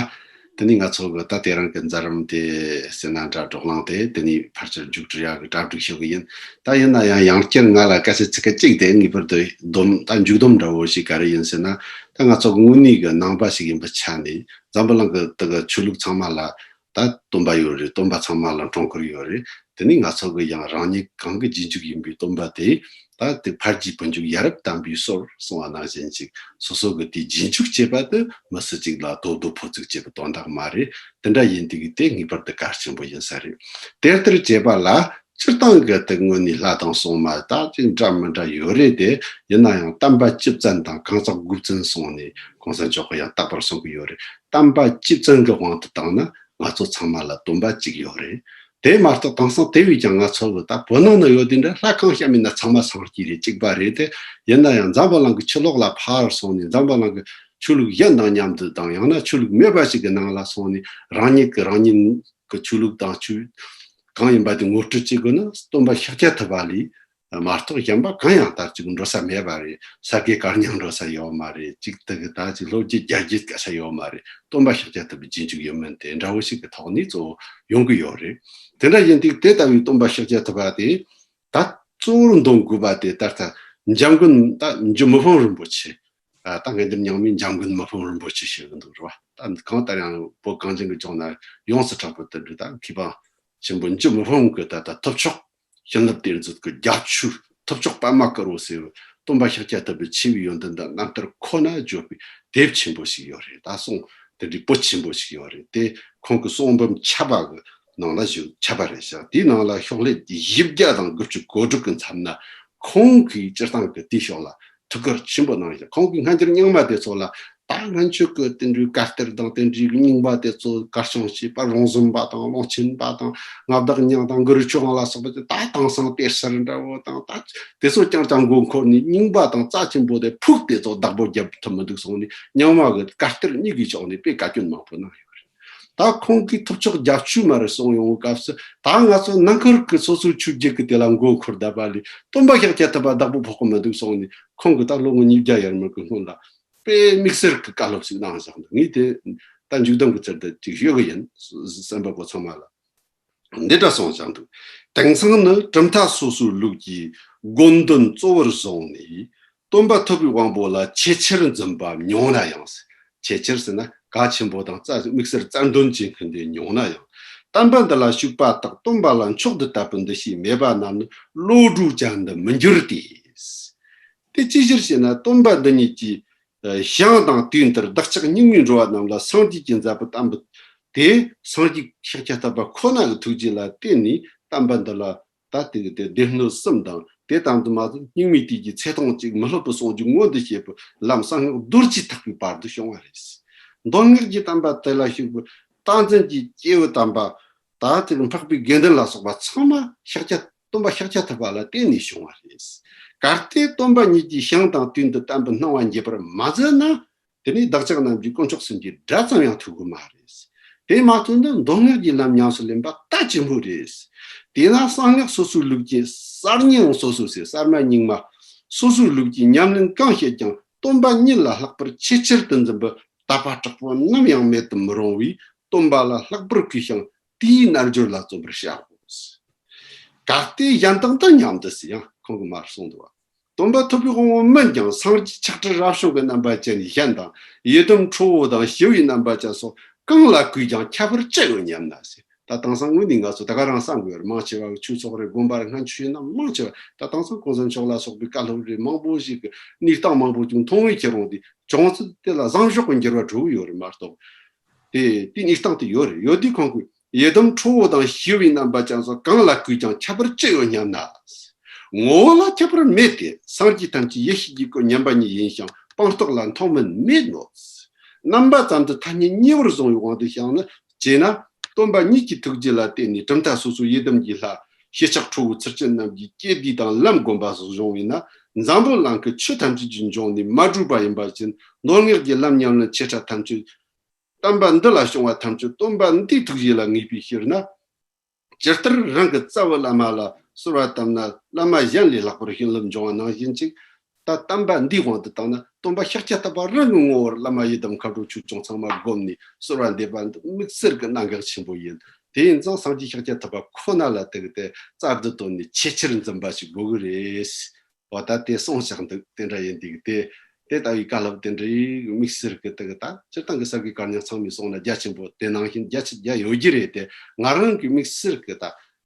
དེ་ནི་ང་ཚོ་གི་ད་དེ་རིང་གི་མཛད་རིམ་དེ་ཟེར་ན་འདྲ། བགྲོ་གླེང་དེ་དེ་ནི་ཕལ་ཆེར་མཇུག་སྒྲིལ་ཡག་གི་གྲ་སྒྲིག་ཞུ་གི་ཡིན། ད་ཡིན་ན་ཡང་ཡང་བསྐྱར་ང་ལ་སྐད་ཆ་ཚིག་ཁ་གཅིག་དེ་ངེས་པར་དུ་སྡོམ། ད་མཇུག་སྡོམ་འདྲ་བོ་ཞིག་ག་རེ་ཡིན་ཟེར་ན། ད་ང་ཚོ་གི་དངོས་གནས་གི་ནང་པ་ཞིག་ཡིན་པའི་ཆ་ནས། འཛམ་བུ་གླིང་གི་དེ་གི་ཆོས་ལུགས་ཚང་མ་ལ་ ད་སྟོན་པ་ཡོད་རེད། སྟོན་པ་ཚང་མ་ལ་འཁྲུངས་སྐར་ཡོད་རེད། དེ་ནས་ང་ཚོ་གི་ཡང་རང་ཉིད་གང་གི་རྗེས་འཇུག་ཡིན་པའི་སྟོན་པ་དེ་ད་དེ་ཕར་གྱིས་བུ་འཇུག་ཡ་རབས་དམ་པའི་སྲོལ་གསུངས་པ་ནང་བཞིན་ཅིག་སོ་སོ་གི་དེ་རྗེས་འཇུག་བྱེད་པ་དེ་མི་སུ་གཅིག་ལ་དོ་བདག་ཕོ་ཚིག་བྱེད་པའི་དོན་དག་མ་རེད། དེ་འདྲ་ཡིན་དུས་དེ་ངེས་པར་དུ་གལ་ཆེན་པོ་ཡིན་ས་རེད། དེ་ལྟར་བྱས་པ་ལ་སྤྱིར་བཏང་གི་དེ་དངོས་གནས་ལྷ་དང་སྲུང་མ་ད་ཅིག་འདྲ་མི་འདྲ་ཡོད་རེད་དེ། ཡིན་ན་ཡང་བསྟན་པ་བཅུ་བཙན་དང་གང་ཟག་དགུ་བཙན་གསུངས་ནས་གོང་ས་མཆོག་གིས་ཡང་རྟག་པར་གསུང་གི་ཡོད་རེད། བསྟན་པ་བཅུ་བཙན་གྱི་དབང་དུ་བཏང་ན་ང་ཚོ་ཚང་མ་ལ་སྟོན་པ་གཅིག་ཡོད་རེད། དེ་མ་གཏོགས་དེང་སང་དེ་བས་ཀྱང་ང་ཚོ་གི་ད་བོད་ནང་ན་ཡོད་དེ་འདྲ་ལྷ་གང་བཤམས་ཡིན་ན་ཚང་མ་སངས་རྒྱས་རེད། གཅིག་པ་རེད་དེ། ཡིན་ན་ཡང་འཛམ་བུ་གླིང་གི་ཕྱི་ལོགས་ལ་ཕར་སོང་ནས་འཛམ་བུ་གླིང་གི་ཆོས་ལུགས་གཞན་དང་མཉམ་དུ་དང་ཡང་ན་ཆོས་ལུགས་མེད་པ་ཞིག་གི་ནང་ལ་སོང་ནས་རང་ཉིད་ཀྱི་རང་ཉིད་ཀྱི་ཆོས་ལུགས་དང་ཆོས་གང་ཡིན་པ་དེ་ངོ་སྤྲོད་བྱེད་དགོས་ན་སྟོན་པ་ཤཱཀྱ་ཐུབ་པ་ལས་མ་གཏོགས་གཞན་པ་གང་ཡང་ད་ཅིག་འགྲོ་ས་མེད་པ་རེད། ས་དགེ་བཀའ་རྙིང་འགྲོ་ས་ཡོད་མ་རེད། ཅིག་དེ་གི་ད་ཅིག་ལོ་རྒྱུས་རྒྱལ་རྒྱུད་སྐད་ཆ་ཡོད་མ་རེད། སྟོན་པ་ཤཱཀྱ་ཐུབ་པའི་རྗེས་འཇུག་ཡིན་མིན་དེ་འདྲ་བོ་ཞིག་གི་ཐོག་ནས་གཙོ་བོ་ཡོང་གི་ཡོད་རེད། དེ་འདྲ་ཡིན་དུས་དེ་ལྟ་བུའི་སྟོན་པ་ཤཱཀྱ་ཐུབ་པ་དེ་ད་གཙོ་བོར་འདོན་དགོས་པ་དེ་ད་ལྟ་འཇམ་མགོན་ད་འཇུ་མི་ཕམ་རིན་པོ་ཆེ། ད་ད་ངས་འདིར་མྱང་མིན་འཇམ་མགོན་མི་ཕམ་རིན་པོ་ཆེ་ཞེས་འདུག་རེད་བ། ད་གང་ལྟར་ཡང་བོད་གངས་ཅན་གྱི་ལྗོངས་ན་ཡོངས་སུ་གྲགས་པའི་དོན་འགྲུབ་ད་མཁས་པ་ཆེན་པོ་འཇུ་མི་ཕམ་གྱི་ད་ལྟ་ཐུབ་མཆོག་བྱིན་རླབས་གཏེར་མཛོད་ཀྱི་རྒྱ་ཆོས་ཐུབ་མཆོག་པདྨ་དཀར་པོ་ཟེར་བའི་སྟོན་པ་ཤཱཀྱ་ཐུབ་པའི་ཆེ་བའི་ཡོན་ཏན་དང་རྣམ་ཐར་ཁོ་ན་བརྗོད་པའི་དེབ་ཆེན་པོ་ཞིག་ཡོད་རེད། ད་གསུང་དེ་འདྲའི་པོད་ཆེན་པོ་ཞིག་ཡོད་རེད། དེ་ཁོང་གི་གསུང་འབུམ་ཆ་པ་གི་ནང་ལ་བཞུགས་ཆ་པ་རེད་ཤག་དེའི་ནང་ལ་ཤོག་ལྷེ་བཞི་བརྒྱ་དང་དགུ་བཅུ་གོ་དྲུག་གི་མཚམས་ན་ཁོང་གིས་སྤྱིར་བཏང་གི་དེའི་ཕྱོགས་ལ་ཐུགས་ཁུར་ཆེན་པོ་གནང་ཡོད། ཁོང་གིས་སྔ་འགྱུར་རྙིང་མ་དེ་ཚོ་ལ་ད་སྔོན་ཆད་ཀྱི་དེ་འདྲའི་བཀའ་གཏེར་དང་དེ་འདྲའི་རྙིང་པ་དེ་ཚོ་གར་སོང་བྱས་པ་རོང་ཟོམ་པ་དང་ཀློང་ཆེན་པ་དང་མངའ་བདག་ཉང་དང་གུ་རུ་ཆོས་དབང་ལ་སོགས་པ་དེ་ད་དེང་སང་གཏེར་གསར་འདྲ་བོ་དང་ད་དེ་ཚོ་རྐྱང་རྐྱང་མགོ་འཁོར་ནས་རྙིང་པ་དང་རྩ་ཆེན་པོ་དེ་ཕུགས་དེ་ཚོ་བདག་པོ་རྒྱབ་ཐུབ་མི་འདུག་སོང་ནས་རྙིང་མ་གི་བཀའ་གཏེར་གཉིས་ཀྱི་ཕྱོགས་ནས་དཔེ་བཀའ་བཀྱོན་མང་པོ་གནང་ཡོད་རེད། ད་ཁོང་གིས་ཐུབ་མཆོག་རྒྱ་ཆོས་མར་གསུངས་ཡོང་བའི་སྐབས་སུ་ད་ང་ཚོ་ནང་ཁུལ་གྱི་སོ་སོའི་ཆོས་བརྒྱུད་ཀྱི་དེ་ལ་མགོ་འཁོར་བསྡད་པ་ལས་སྟོན་པ་ཤཱཀྱ་ཐུབ་པ་བདག་པོ་ཕོག་གི་མི་འདུག་སོང་ནས་ཁོང་གིས་ད་ལོ་ངོ་ཉིས་བརྒྱ་ཡར་མར་གྱི་སྔོན་ལ་དཔེ་དམིགས་བསལ་གྱི་བཀའ་སློབ་ཞིག་གནང་བཞག་འདུག་ངས་དེ་ད་མཇུག་སྡོམ་གྱི་ཚུལ་དུ་ཅིག་ཞུ་གི་ཡིན། གསན་པ་པོ་ཚང་མ་ལ། འདི་འདྲ་གསུངས་བཞག་འདུག་དེང་སང་ནི་གྲུབ་མཐའ་སོ་སོའི་ལུགས་ཀྱི་དགོངས་དོན་གཙོ་བོར་བཟུང་ནས་སྟོན་པ་ཐུབ་པའི་དབང་པོ་ལ་ཆེས་ཆེར་འཛིན་པ་མྱོང་ན་ཡང་། ཆེས་ཆེར་ཟེར་ན་གལ་ཆེན་པོ་དང་རྩ་དམིགས་བསལ་རྩ་འདོན་བྱེད་མཁན་དེ་མྱོང་ན་ཡང་། བསྟན་པ་འདི་ལ་ཞུགས་པ་དག་སྟོན་པ་ལ་མཆོག་ཏུ་དད་པའི་འདུ་ཤེས་མེད་པ་རྣམས་ནི་བློ་གྲོས་ཅན་དུ་མི་འགྱུར་ཏེ། དེ་ཅིའི་ཕྱིར་ཞེ་ན་སྟོན་པ་འདི་ཉིད་ཀྱི་ཞིང་དང་དུས་འདིར་བདག་ཅག་སྙིགས་མའི་འགྲོ་བ་རྣམས་ལ་སངས་རྒྱས་ཀྱི་མཛད་པ་བསྟན་པ་དེ་སངས་རྒྱས་ཤཱཀྱ་ཐུབ་པ་ཁོ་ན་གི་ཐུགས་རྗེ་ལ་བརྟེན་ནས་བསྟན་པ་འདི་ལ་ད་དེ་གི་དེ་སྡེ་སྣོད་གསུམ་དང་དེ་ཙམ་དུ་མ་ཟད་སྙིགས་མའི་དུས་ཀྱི་ཚེ་ཐུང་གཅིག་མི་སློབ་པའི་ཟུང་འཇུག་མངོན་དུ་བྱེད་པའི་ལམ་གསང་སྔགས་རྡོ་རྗེ་ཐེག་པའི་བར་དུ་བྱུང་བ་རེད། མདོ་སྔགས་ཀྱི་བསྟན་པ་དེ་ལ་ཞུགས་པའི་བསྟན་འཛིན་གྱི་སྐྱེས་བུ་དམ་པ་ད་དེ་གི་འཕགས་པའི་དགེ་འདུན་ལ་སོགས་པ་ཚང་མ་ཤཱཀྱ་སྟོན་པ་ཤཱཀྱ་ཐུབ་པ་ལ་བརྟེན་ནས་བྱུང་བ་རེད། གལ་ཏེ་སྟོན་པ་ཉིད་ཀྱི་ཞིང་དང་དུས་འདི་བསྟན་པའི་སྣང་བ་འགྱེད་པར་མ་མཛད་ན། དེ་ནས་བདག་ཅག་རྣམས་ཀྱི་དཀོན་མཆོག་གསུམ་གྱི་སྒྲ་ཙམ་ཡང་ཐོས་གི་མ་རེད། དེ་མ་ཐོས་ན་མདོ་སྔགས་ཀྱི་ལམ་ཉམས་སུ་ལེན་པ་ལྟ་ཅི་སྨོས་རེད། དེས་ན་གསང་སྔགས་སོ་སོའི་ལུགས་ཀྱི་གསར་རྙིང་སོ་སོ་ཟེར་གསར་མ་རྙིང་མ་སོ་སོའི་ལུགས་ཀྱི་ཉམས་ལེན་གང་བྱེད་ཀྱང་སྟོན་པ་ཉིད་ལ་ལྷག་པར་ཆེས་ཆེར་དུ་འཛིན་པའི་དད་པ་དྲག་པོ་ནམ་ཡང་མེད་དུ་མི་རུང་བས་སྟོན་པ་ལ་ལྷག་པར་གུས་ཤིང་དེའི་རྣལ་འབྱོར་ལ་བརྩོན་པར་བྱའོ། གལ་ཏེ་གཞན་དག་འདི་སྙམ་དུ་ཟེར་ཡང་ཁོང་གིས་མར་གསུངས་འདུག་བ། སྟོན་པ་ཐུབ་པའི་དབང་པོ་མིན་ཀྱང་སངས་རྒྱས་ཆགས་བྲལ་རབ་བྱུང་གི་རྣམ་པ་ཅན་གཞན་དང་ཡི་དམ་ཁྲོ་བོ་དང་ཞི་བའི་རྣམ་པ་ཅན་སོགས་གང་ལ་གུས་ཀྱང་ཁྱད་པར་ཅི་ཡོད་སྙམ་ན་ཟེར། ད་དེང་སང་དངོས་གནས་ང་ཚོ་ད་ག་རང་བསམ་དགོས་ཡོད་རེད། མང་ཆེ་བ་གི་ཆོས་ཚོགས་རེད། དགོན་པ་རེད། སྔན་ཆད་ཡིན་ན་མང་ཆེ་བ་ད་དེང་སང་གོང་ས་མཆོག་ལ་སོགས་པའི་བཀའ་སློབ་རེད། མང་པོ་ཞིག་གི་གནས་སྟངས་མང་པོ་ཅིག་མཐོང་བའི་ཁྱེད་རང་དེ་བྱུང་ཚུལ་དེ་ལ་བཟང་ཕྱོགས་ཀྱི་འགྱུར་བ་འགྲོ་གི་ཡོད་རེད་མ་གཏོགས། དེ་དེ་གནས་སྟངས་དེ་ཡོད་རེད། ཡོད་དུས་ཁོང་གིས་ཡི་དམ་ཁྲོ་བོ་དང་ཞི་བའི་རྣམ་པ་ཅན་སོགས་གང་ལ་གུས་ཀྱང་ཁྱད་པར་ཅི་ཡོད་སྙམ་ན། ངོ་བོ་ལ་ཁྱད་པར་མེད་དེ། སངས་རྒྱས་ཐམས་ཅད་ཡེ་ཤེས་ཀྱི་སྐུ་མཉམ་པ་ཉིད་ཡིན་ཞིང་སྤངས་རྟོགས་ལ་མཐོང་མིན་མེད་ནོ། རྣམ་པ་ཙམ་དུ་ཐ་སྙད་ཉེ་བར་བཟུང་བའི་དབང་དུ་བྱུང་ན་བྱས་ན། སྟོན་པ་ཉིད་ཀྱི་ཐུགས་རྗེ་ལ་བརྟེན་ནས་གྲུབ་མཐའ་སོ་སོའི་ཡི་དམ་གྱི་ལྷ་ཞི་ཆགས་ཁྲོ་བོའི་ཚུལ་ཅན་རྣམས་ཀྱི་སྐྱེ་དུས་དང་ལམ་བསྒོམ་པ་སོགས་བྱུང་བས་ན། འཛམ་བུ་གླིང་གི་ཆོས་ཐམས་ཅད་ཀྱི་འབྱུང་གནས་མ་གྲོལ་བ་ཡིན་པ་བཞིན། མདོ་སྔགས་ཀྱི་ལམ་ཉམས་ལེན་ཆེ་ཕྲ་ཐམས་ཅད་བསྟན་པ་འདི་ལ་བྱུང་བ་ཐམས་ཅད་སྟོན་པ་འདིའི་ཐུགས་རྗེ་ལ་ངེས་པའི་ཕྱིར་ན། ཇི་ལྟར་རང་གི་རྩ་བའི་བླ་མ་ལ་གསོལ་བ་བཏབ་ན་བླ་མ་གཞན་ལས་ལྷག་པར་བྱིན་རླབས་འབྱུང་བ་ནང་བཞིན་ཅིག་ད་བསྟན་པ་འདིའི་དབང་དུ་བཏང་ན་སྟོན་པ་ཤཱཀྱ་ཐུབ་པ་རང་གི་ངོ་བོར་བླ་མ་ཡི་དམ་མཁའ་འགྲོ་ཆོས་སྐྱོང་ཚང་མ་བསྒོམས་ནས་གསོལ་བ་འདེབས་པ་འདི་དམིགས་བསལ་གྱི་གནད་འགག་ཆེན་པོ་ཡིན། དེ་ཡིན་ཙང་སངས་རྒྱས་ཤཱཀྱ་ཐུབ་པ་ཁོ་ན་ལ་དེ་གི་དེ་རྩལ་དུ་བཏོན་ནས་ཆེས་ཆེར་འཛིན་པ་ཞིག་དགོས་ཀྱི་རེད། འོ་ད་དེ་གསུངས་བཞག་འདུག་དེ་འདྲ་ཡིན་དུས་དེ་ དེ་ལྟ་བུའི་བཀའ་སློབ་དེ་འདྲའི་དམིགས་བསལ་གྱི་དེ་གི་ད་སྤྱིར་བཏང་གི་གསར་བུའི་བཀའ་རྙིང་ཚང་མའི་སོང་ན་རྒྱ་ཆེན་པོ་དེ་ནང་བཞིན་རྒྱ་ཆེ་རྒྱ་ཡོད་རྒྱུ་རེད་དེ། ང་རང་གི་དམིགས་བསལ་གྱི་ད་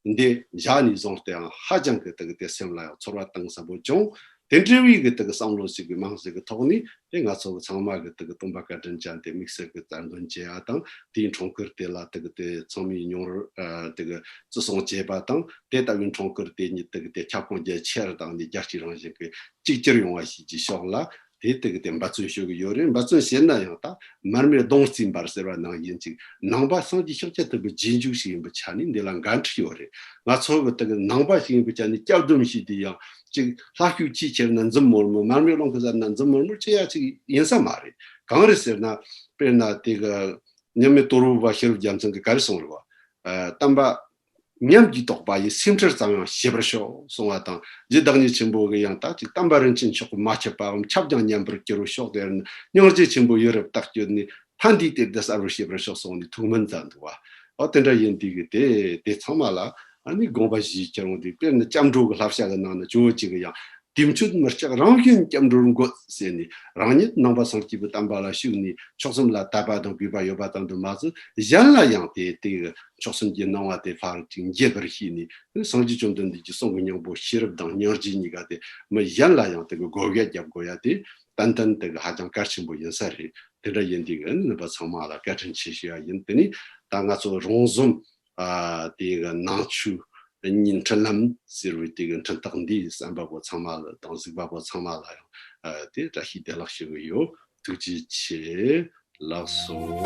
འདི་བཞག་ནས་བཟུང་སྟེའང་ཧ་ཅང་གི་དེ་གི་དེ་སེམས་ལ་ཡང་ཚོར་བ་གཏིང་ཟབ་པོ་བྱུང་། དེ་འདྲ་བའི་གི་དེ་གི་བསམ་བློ་ཞིག་གི་རྨང་གཞི་གི་ཐོག་ནས་དེ་ང་ཚོ་གི་ཚང་མ་གི་དེ་གི་སྟོན་པ་བཀའ་དྲིན་ཅན་དེ་དམིགས་བསལ་གི་རྩ་འདོན་བྱེད་ཡ་དང་། དེའི་འཁྲུངས་སྐར་དེ་ལ་དེ་གི་དེ་ཚང་མས་མྱོང་རོལ་ཨ་དེ་གི་བརྩི་སྲུང་བྱེད་པ་དང་། དེ་ལྟ་བུའི་འཁྲུངས་སྐར་དེ་ཉིད་དེ་གི་དེ་ཁྱབ་ཁོངས་རྒྱ་ཆེ་རུ་བཏང་ནས་རྒྱལ་སྤྱིའི་རང་བཞིན་གི་གཅིག་གྱུར་ཡོང་བ་ཞིག་གི་ཕྱོགས་ལ། དེ་དེ་གི་དེ་འབད་བརྩོན་ཞུ་གི་ཡོད་རེད། འབད་བརྩོན་བྱེད་ན་ཡང་ད་མར་མེ་མདུང་རྩེའི་འབར་ཟེར་བ་ནང་བཞིན་ཅིག་ནང་པ་སངས་རྒྱས་ཤཱཀྱ་ཐུབ་པའི་རྗེས་འཇུག་ཞིག་ཡིན་པའི་ཆ་ནས་འདི་ལ་འགན་འཁྲི་ཡོད་རེད། ང་ཚོ་གི་དེ་གི་ནང་པ་ཞིག་ཡིན་པའི་ཆ་ནས་སྐྱབས་སྡོམ་ཞུས་དུས་ཡང་ཅིག་ལྷ་ཞུགས་ཆེས་ཆེར་ན་འཛུམ་མོར་མོ། མར་མེ་རླུང་གིས་ཟ་ན་འཛུམ་མོར་མོ་ཅི་ཡ་ཅིག་ཡིན་ས་མ་རེད། གང་རེད་ཟེར་ན། དཔེར་ན་དེ་གི་མཉམ་མེད་དོལ་པོ་པ་ཤེས་རབ་རྒྱལ་མཚན་གྱིས་ག་རེ་གསུངས་རེད་བ། ཨ་བསྟན་པ་ཉམས་ཀྱིས་དོགས་པ་ཡི། སེམས་ཁྲལ་ཙམ་ཡང་བྱེད་པར་ཤོག་གསུང་བ་དང་། རྗེ་བདག་ཉིད་ཆེན་པོ་གིས་ཡང་ད་ཅིག་བསྟན་པ་རིན་ཆེན་མཆོག་གིས་མ་ཁྱབ་པའམ་ཁྱབ་ཀྱང་ཉམས་པར་འགྱུར་རོ་ཤོག་དེར་ནི་སྙིང་རྗེ་ཆེན་པོ་ཡུན་རིང་བརྟག་བཅོས་ནས། ཕན་བདེའི་གཏེར་འདི་གསལ་བར་བྱེད་པར་ཤོག་གསུངས་ནས་ཐུགས་སྨོན་མཛད་འདུག་བ། ཨོ་དེ་འདྲ་ཡིན་དུས་ཀྱི་དེ་དེ་ཚང་མ་ལ་ཨ་ནི་དགོངས་པ་བཞེས་ཀྱི་རུང་དེ། དཔེར་ན་སྐྱབས་འགྲོ་གི་བསླབ་བྱ་གི་ནང་ན་ཇོ་བོ་རྗེ་གིས་ཡང་དུས་མཆོད་མི་སྐྱག་རང་བཞིན་སྐྱབས་འགྲོར་འགོད་ཟེར་ནས། རང་ཉིད་ནང་པ་སངས་རྒྱས་པའི་བསྟན་པ་ལ་ཞུགས་ནས་མཆོག་གསུམ་ལ་དད་པ་དང་གུས་པ་ཡོད་པ་ཙམ་དུ་མ་ཟད། གཞན་ལ་ཡང་དེ་དེ་གི་མཆོག་གསུམ་གྱི་སྣང་བ་དེ་ཕར་ཅིག་འགྱེད་པར་བྱས་ནས། སངས་རྒྱས་བཅོམ་ལྡན་འདས་ཀྱི་གསུང་གི་སྙིང་པོ་ཤེས་རབ་དང་སྙིང་རྗེ་གཉིས་ཀ་དེ་མི་གཞན་ལ་ཡང་དེ་གི་བགོ་བཤའ་རྒྱབ་དགོས་ཡ་དེ་ཏན་ཏན་དེ་གི་ཧ་ཅང་གལ་ཆེན་པོ་ཡིན་ས་རེད། དེ་འདྲ་ཡིན་དུས་ཀྱི་ནུས་པ་ཚང་མ་ལ་བཀའ་དྲིན་ཆེ་ཞུ་ཡ་ཡིན། དེ་ནི་ད་ང་ཚོ་རོང་ཟོམ་ཨ་དེ་གི་ནང་ཆོས་གཉིས་འཕྲིན་ལམ་ཟེར་བའི་དེ་གི་འཕྲིན་ཐག་འདིའི་གསན་པ་པོ་ཚང་མ་ལ་དང་གཟིགས་པ་པོ་ཚང་མ་ལ་ཡང་ཨ་དེ་བཀྲ་ཤིས་བདེ་ལེགས་ཞུ་གི་ཡོད། ཐུགས་རྗེ་ཆེ། ལགས་སོ།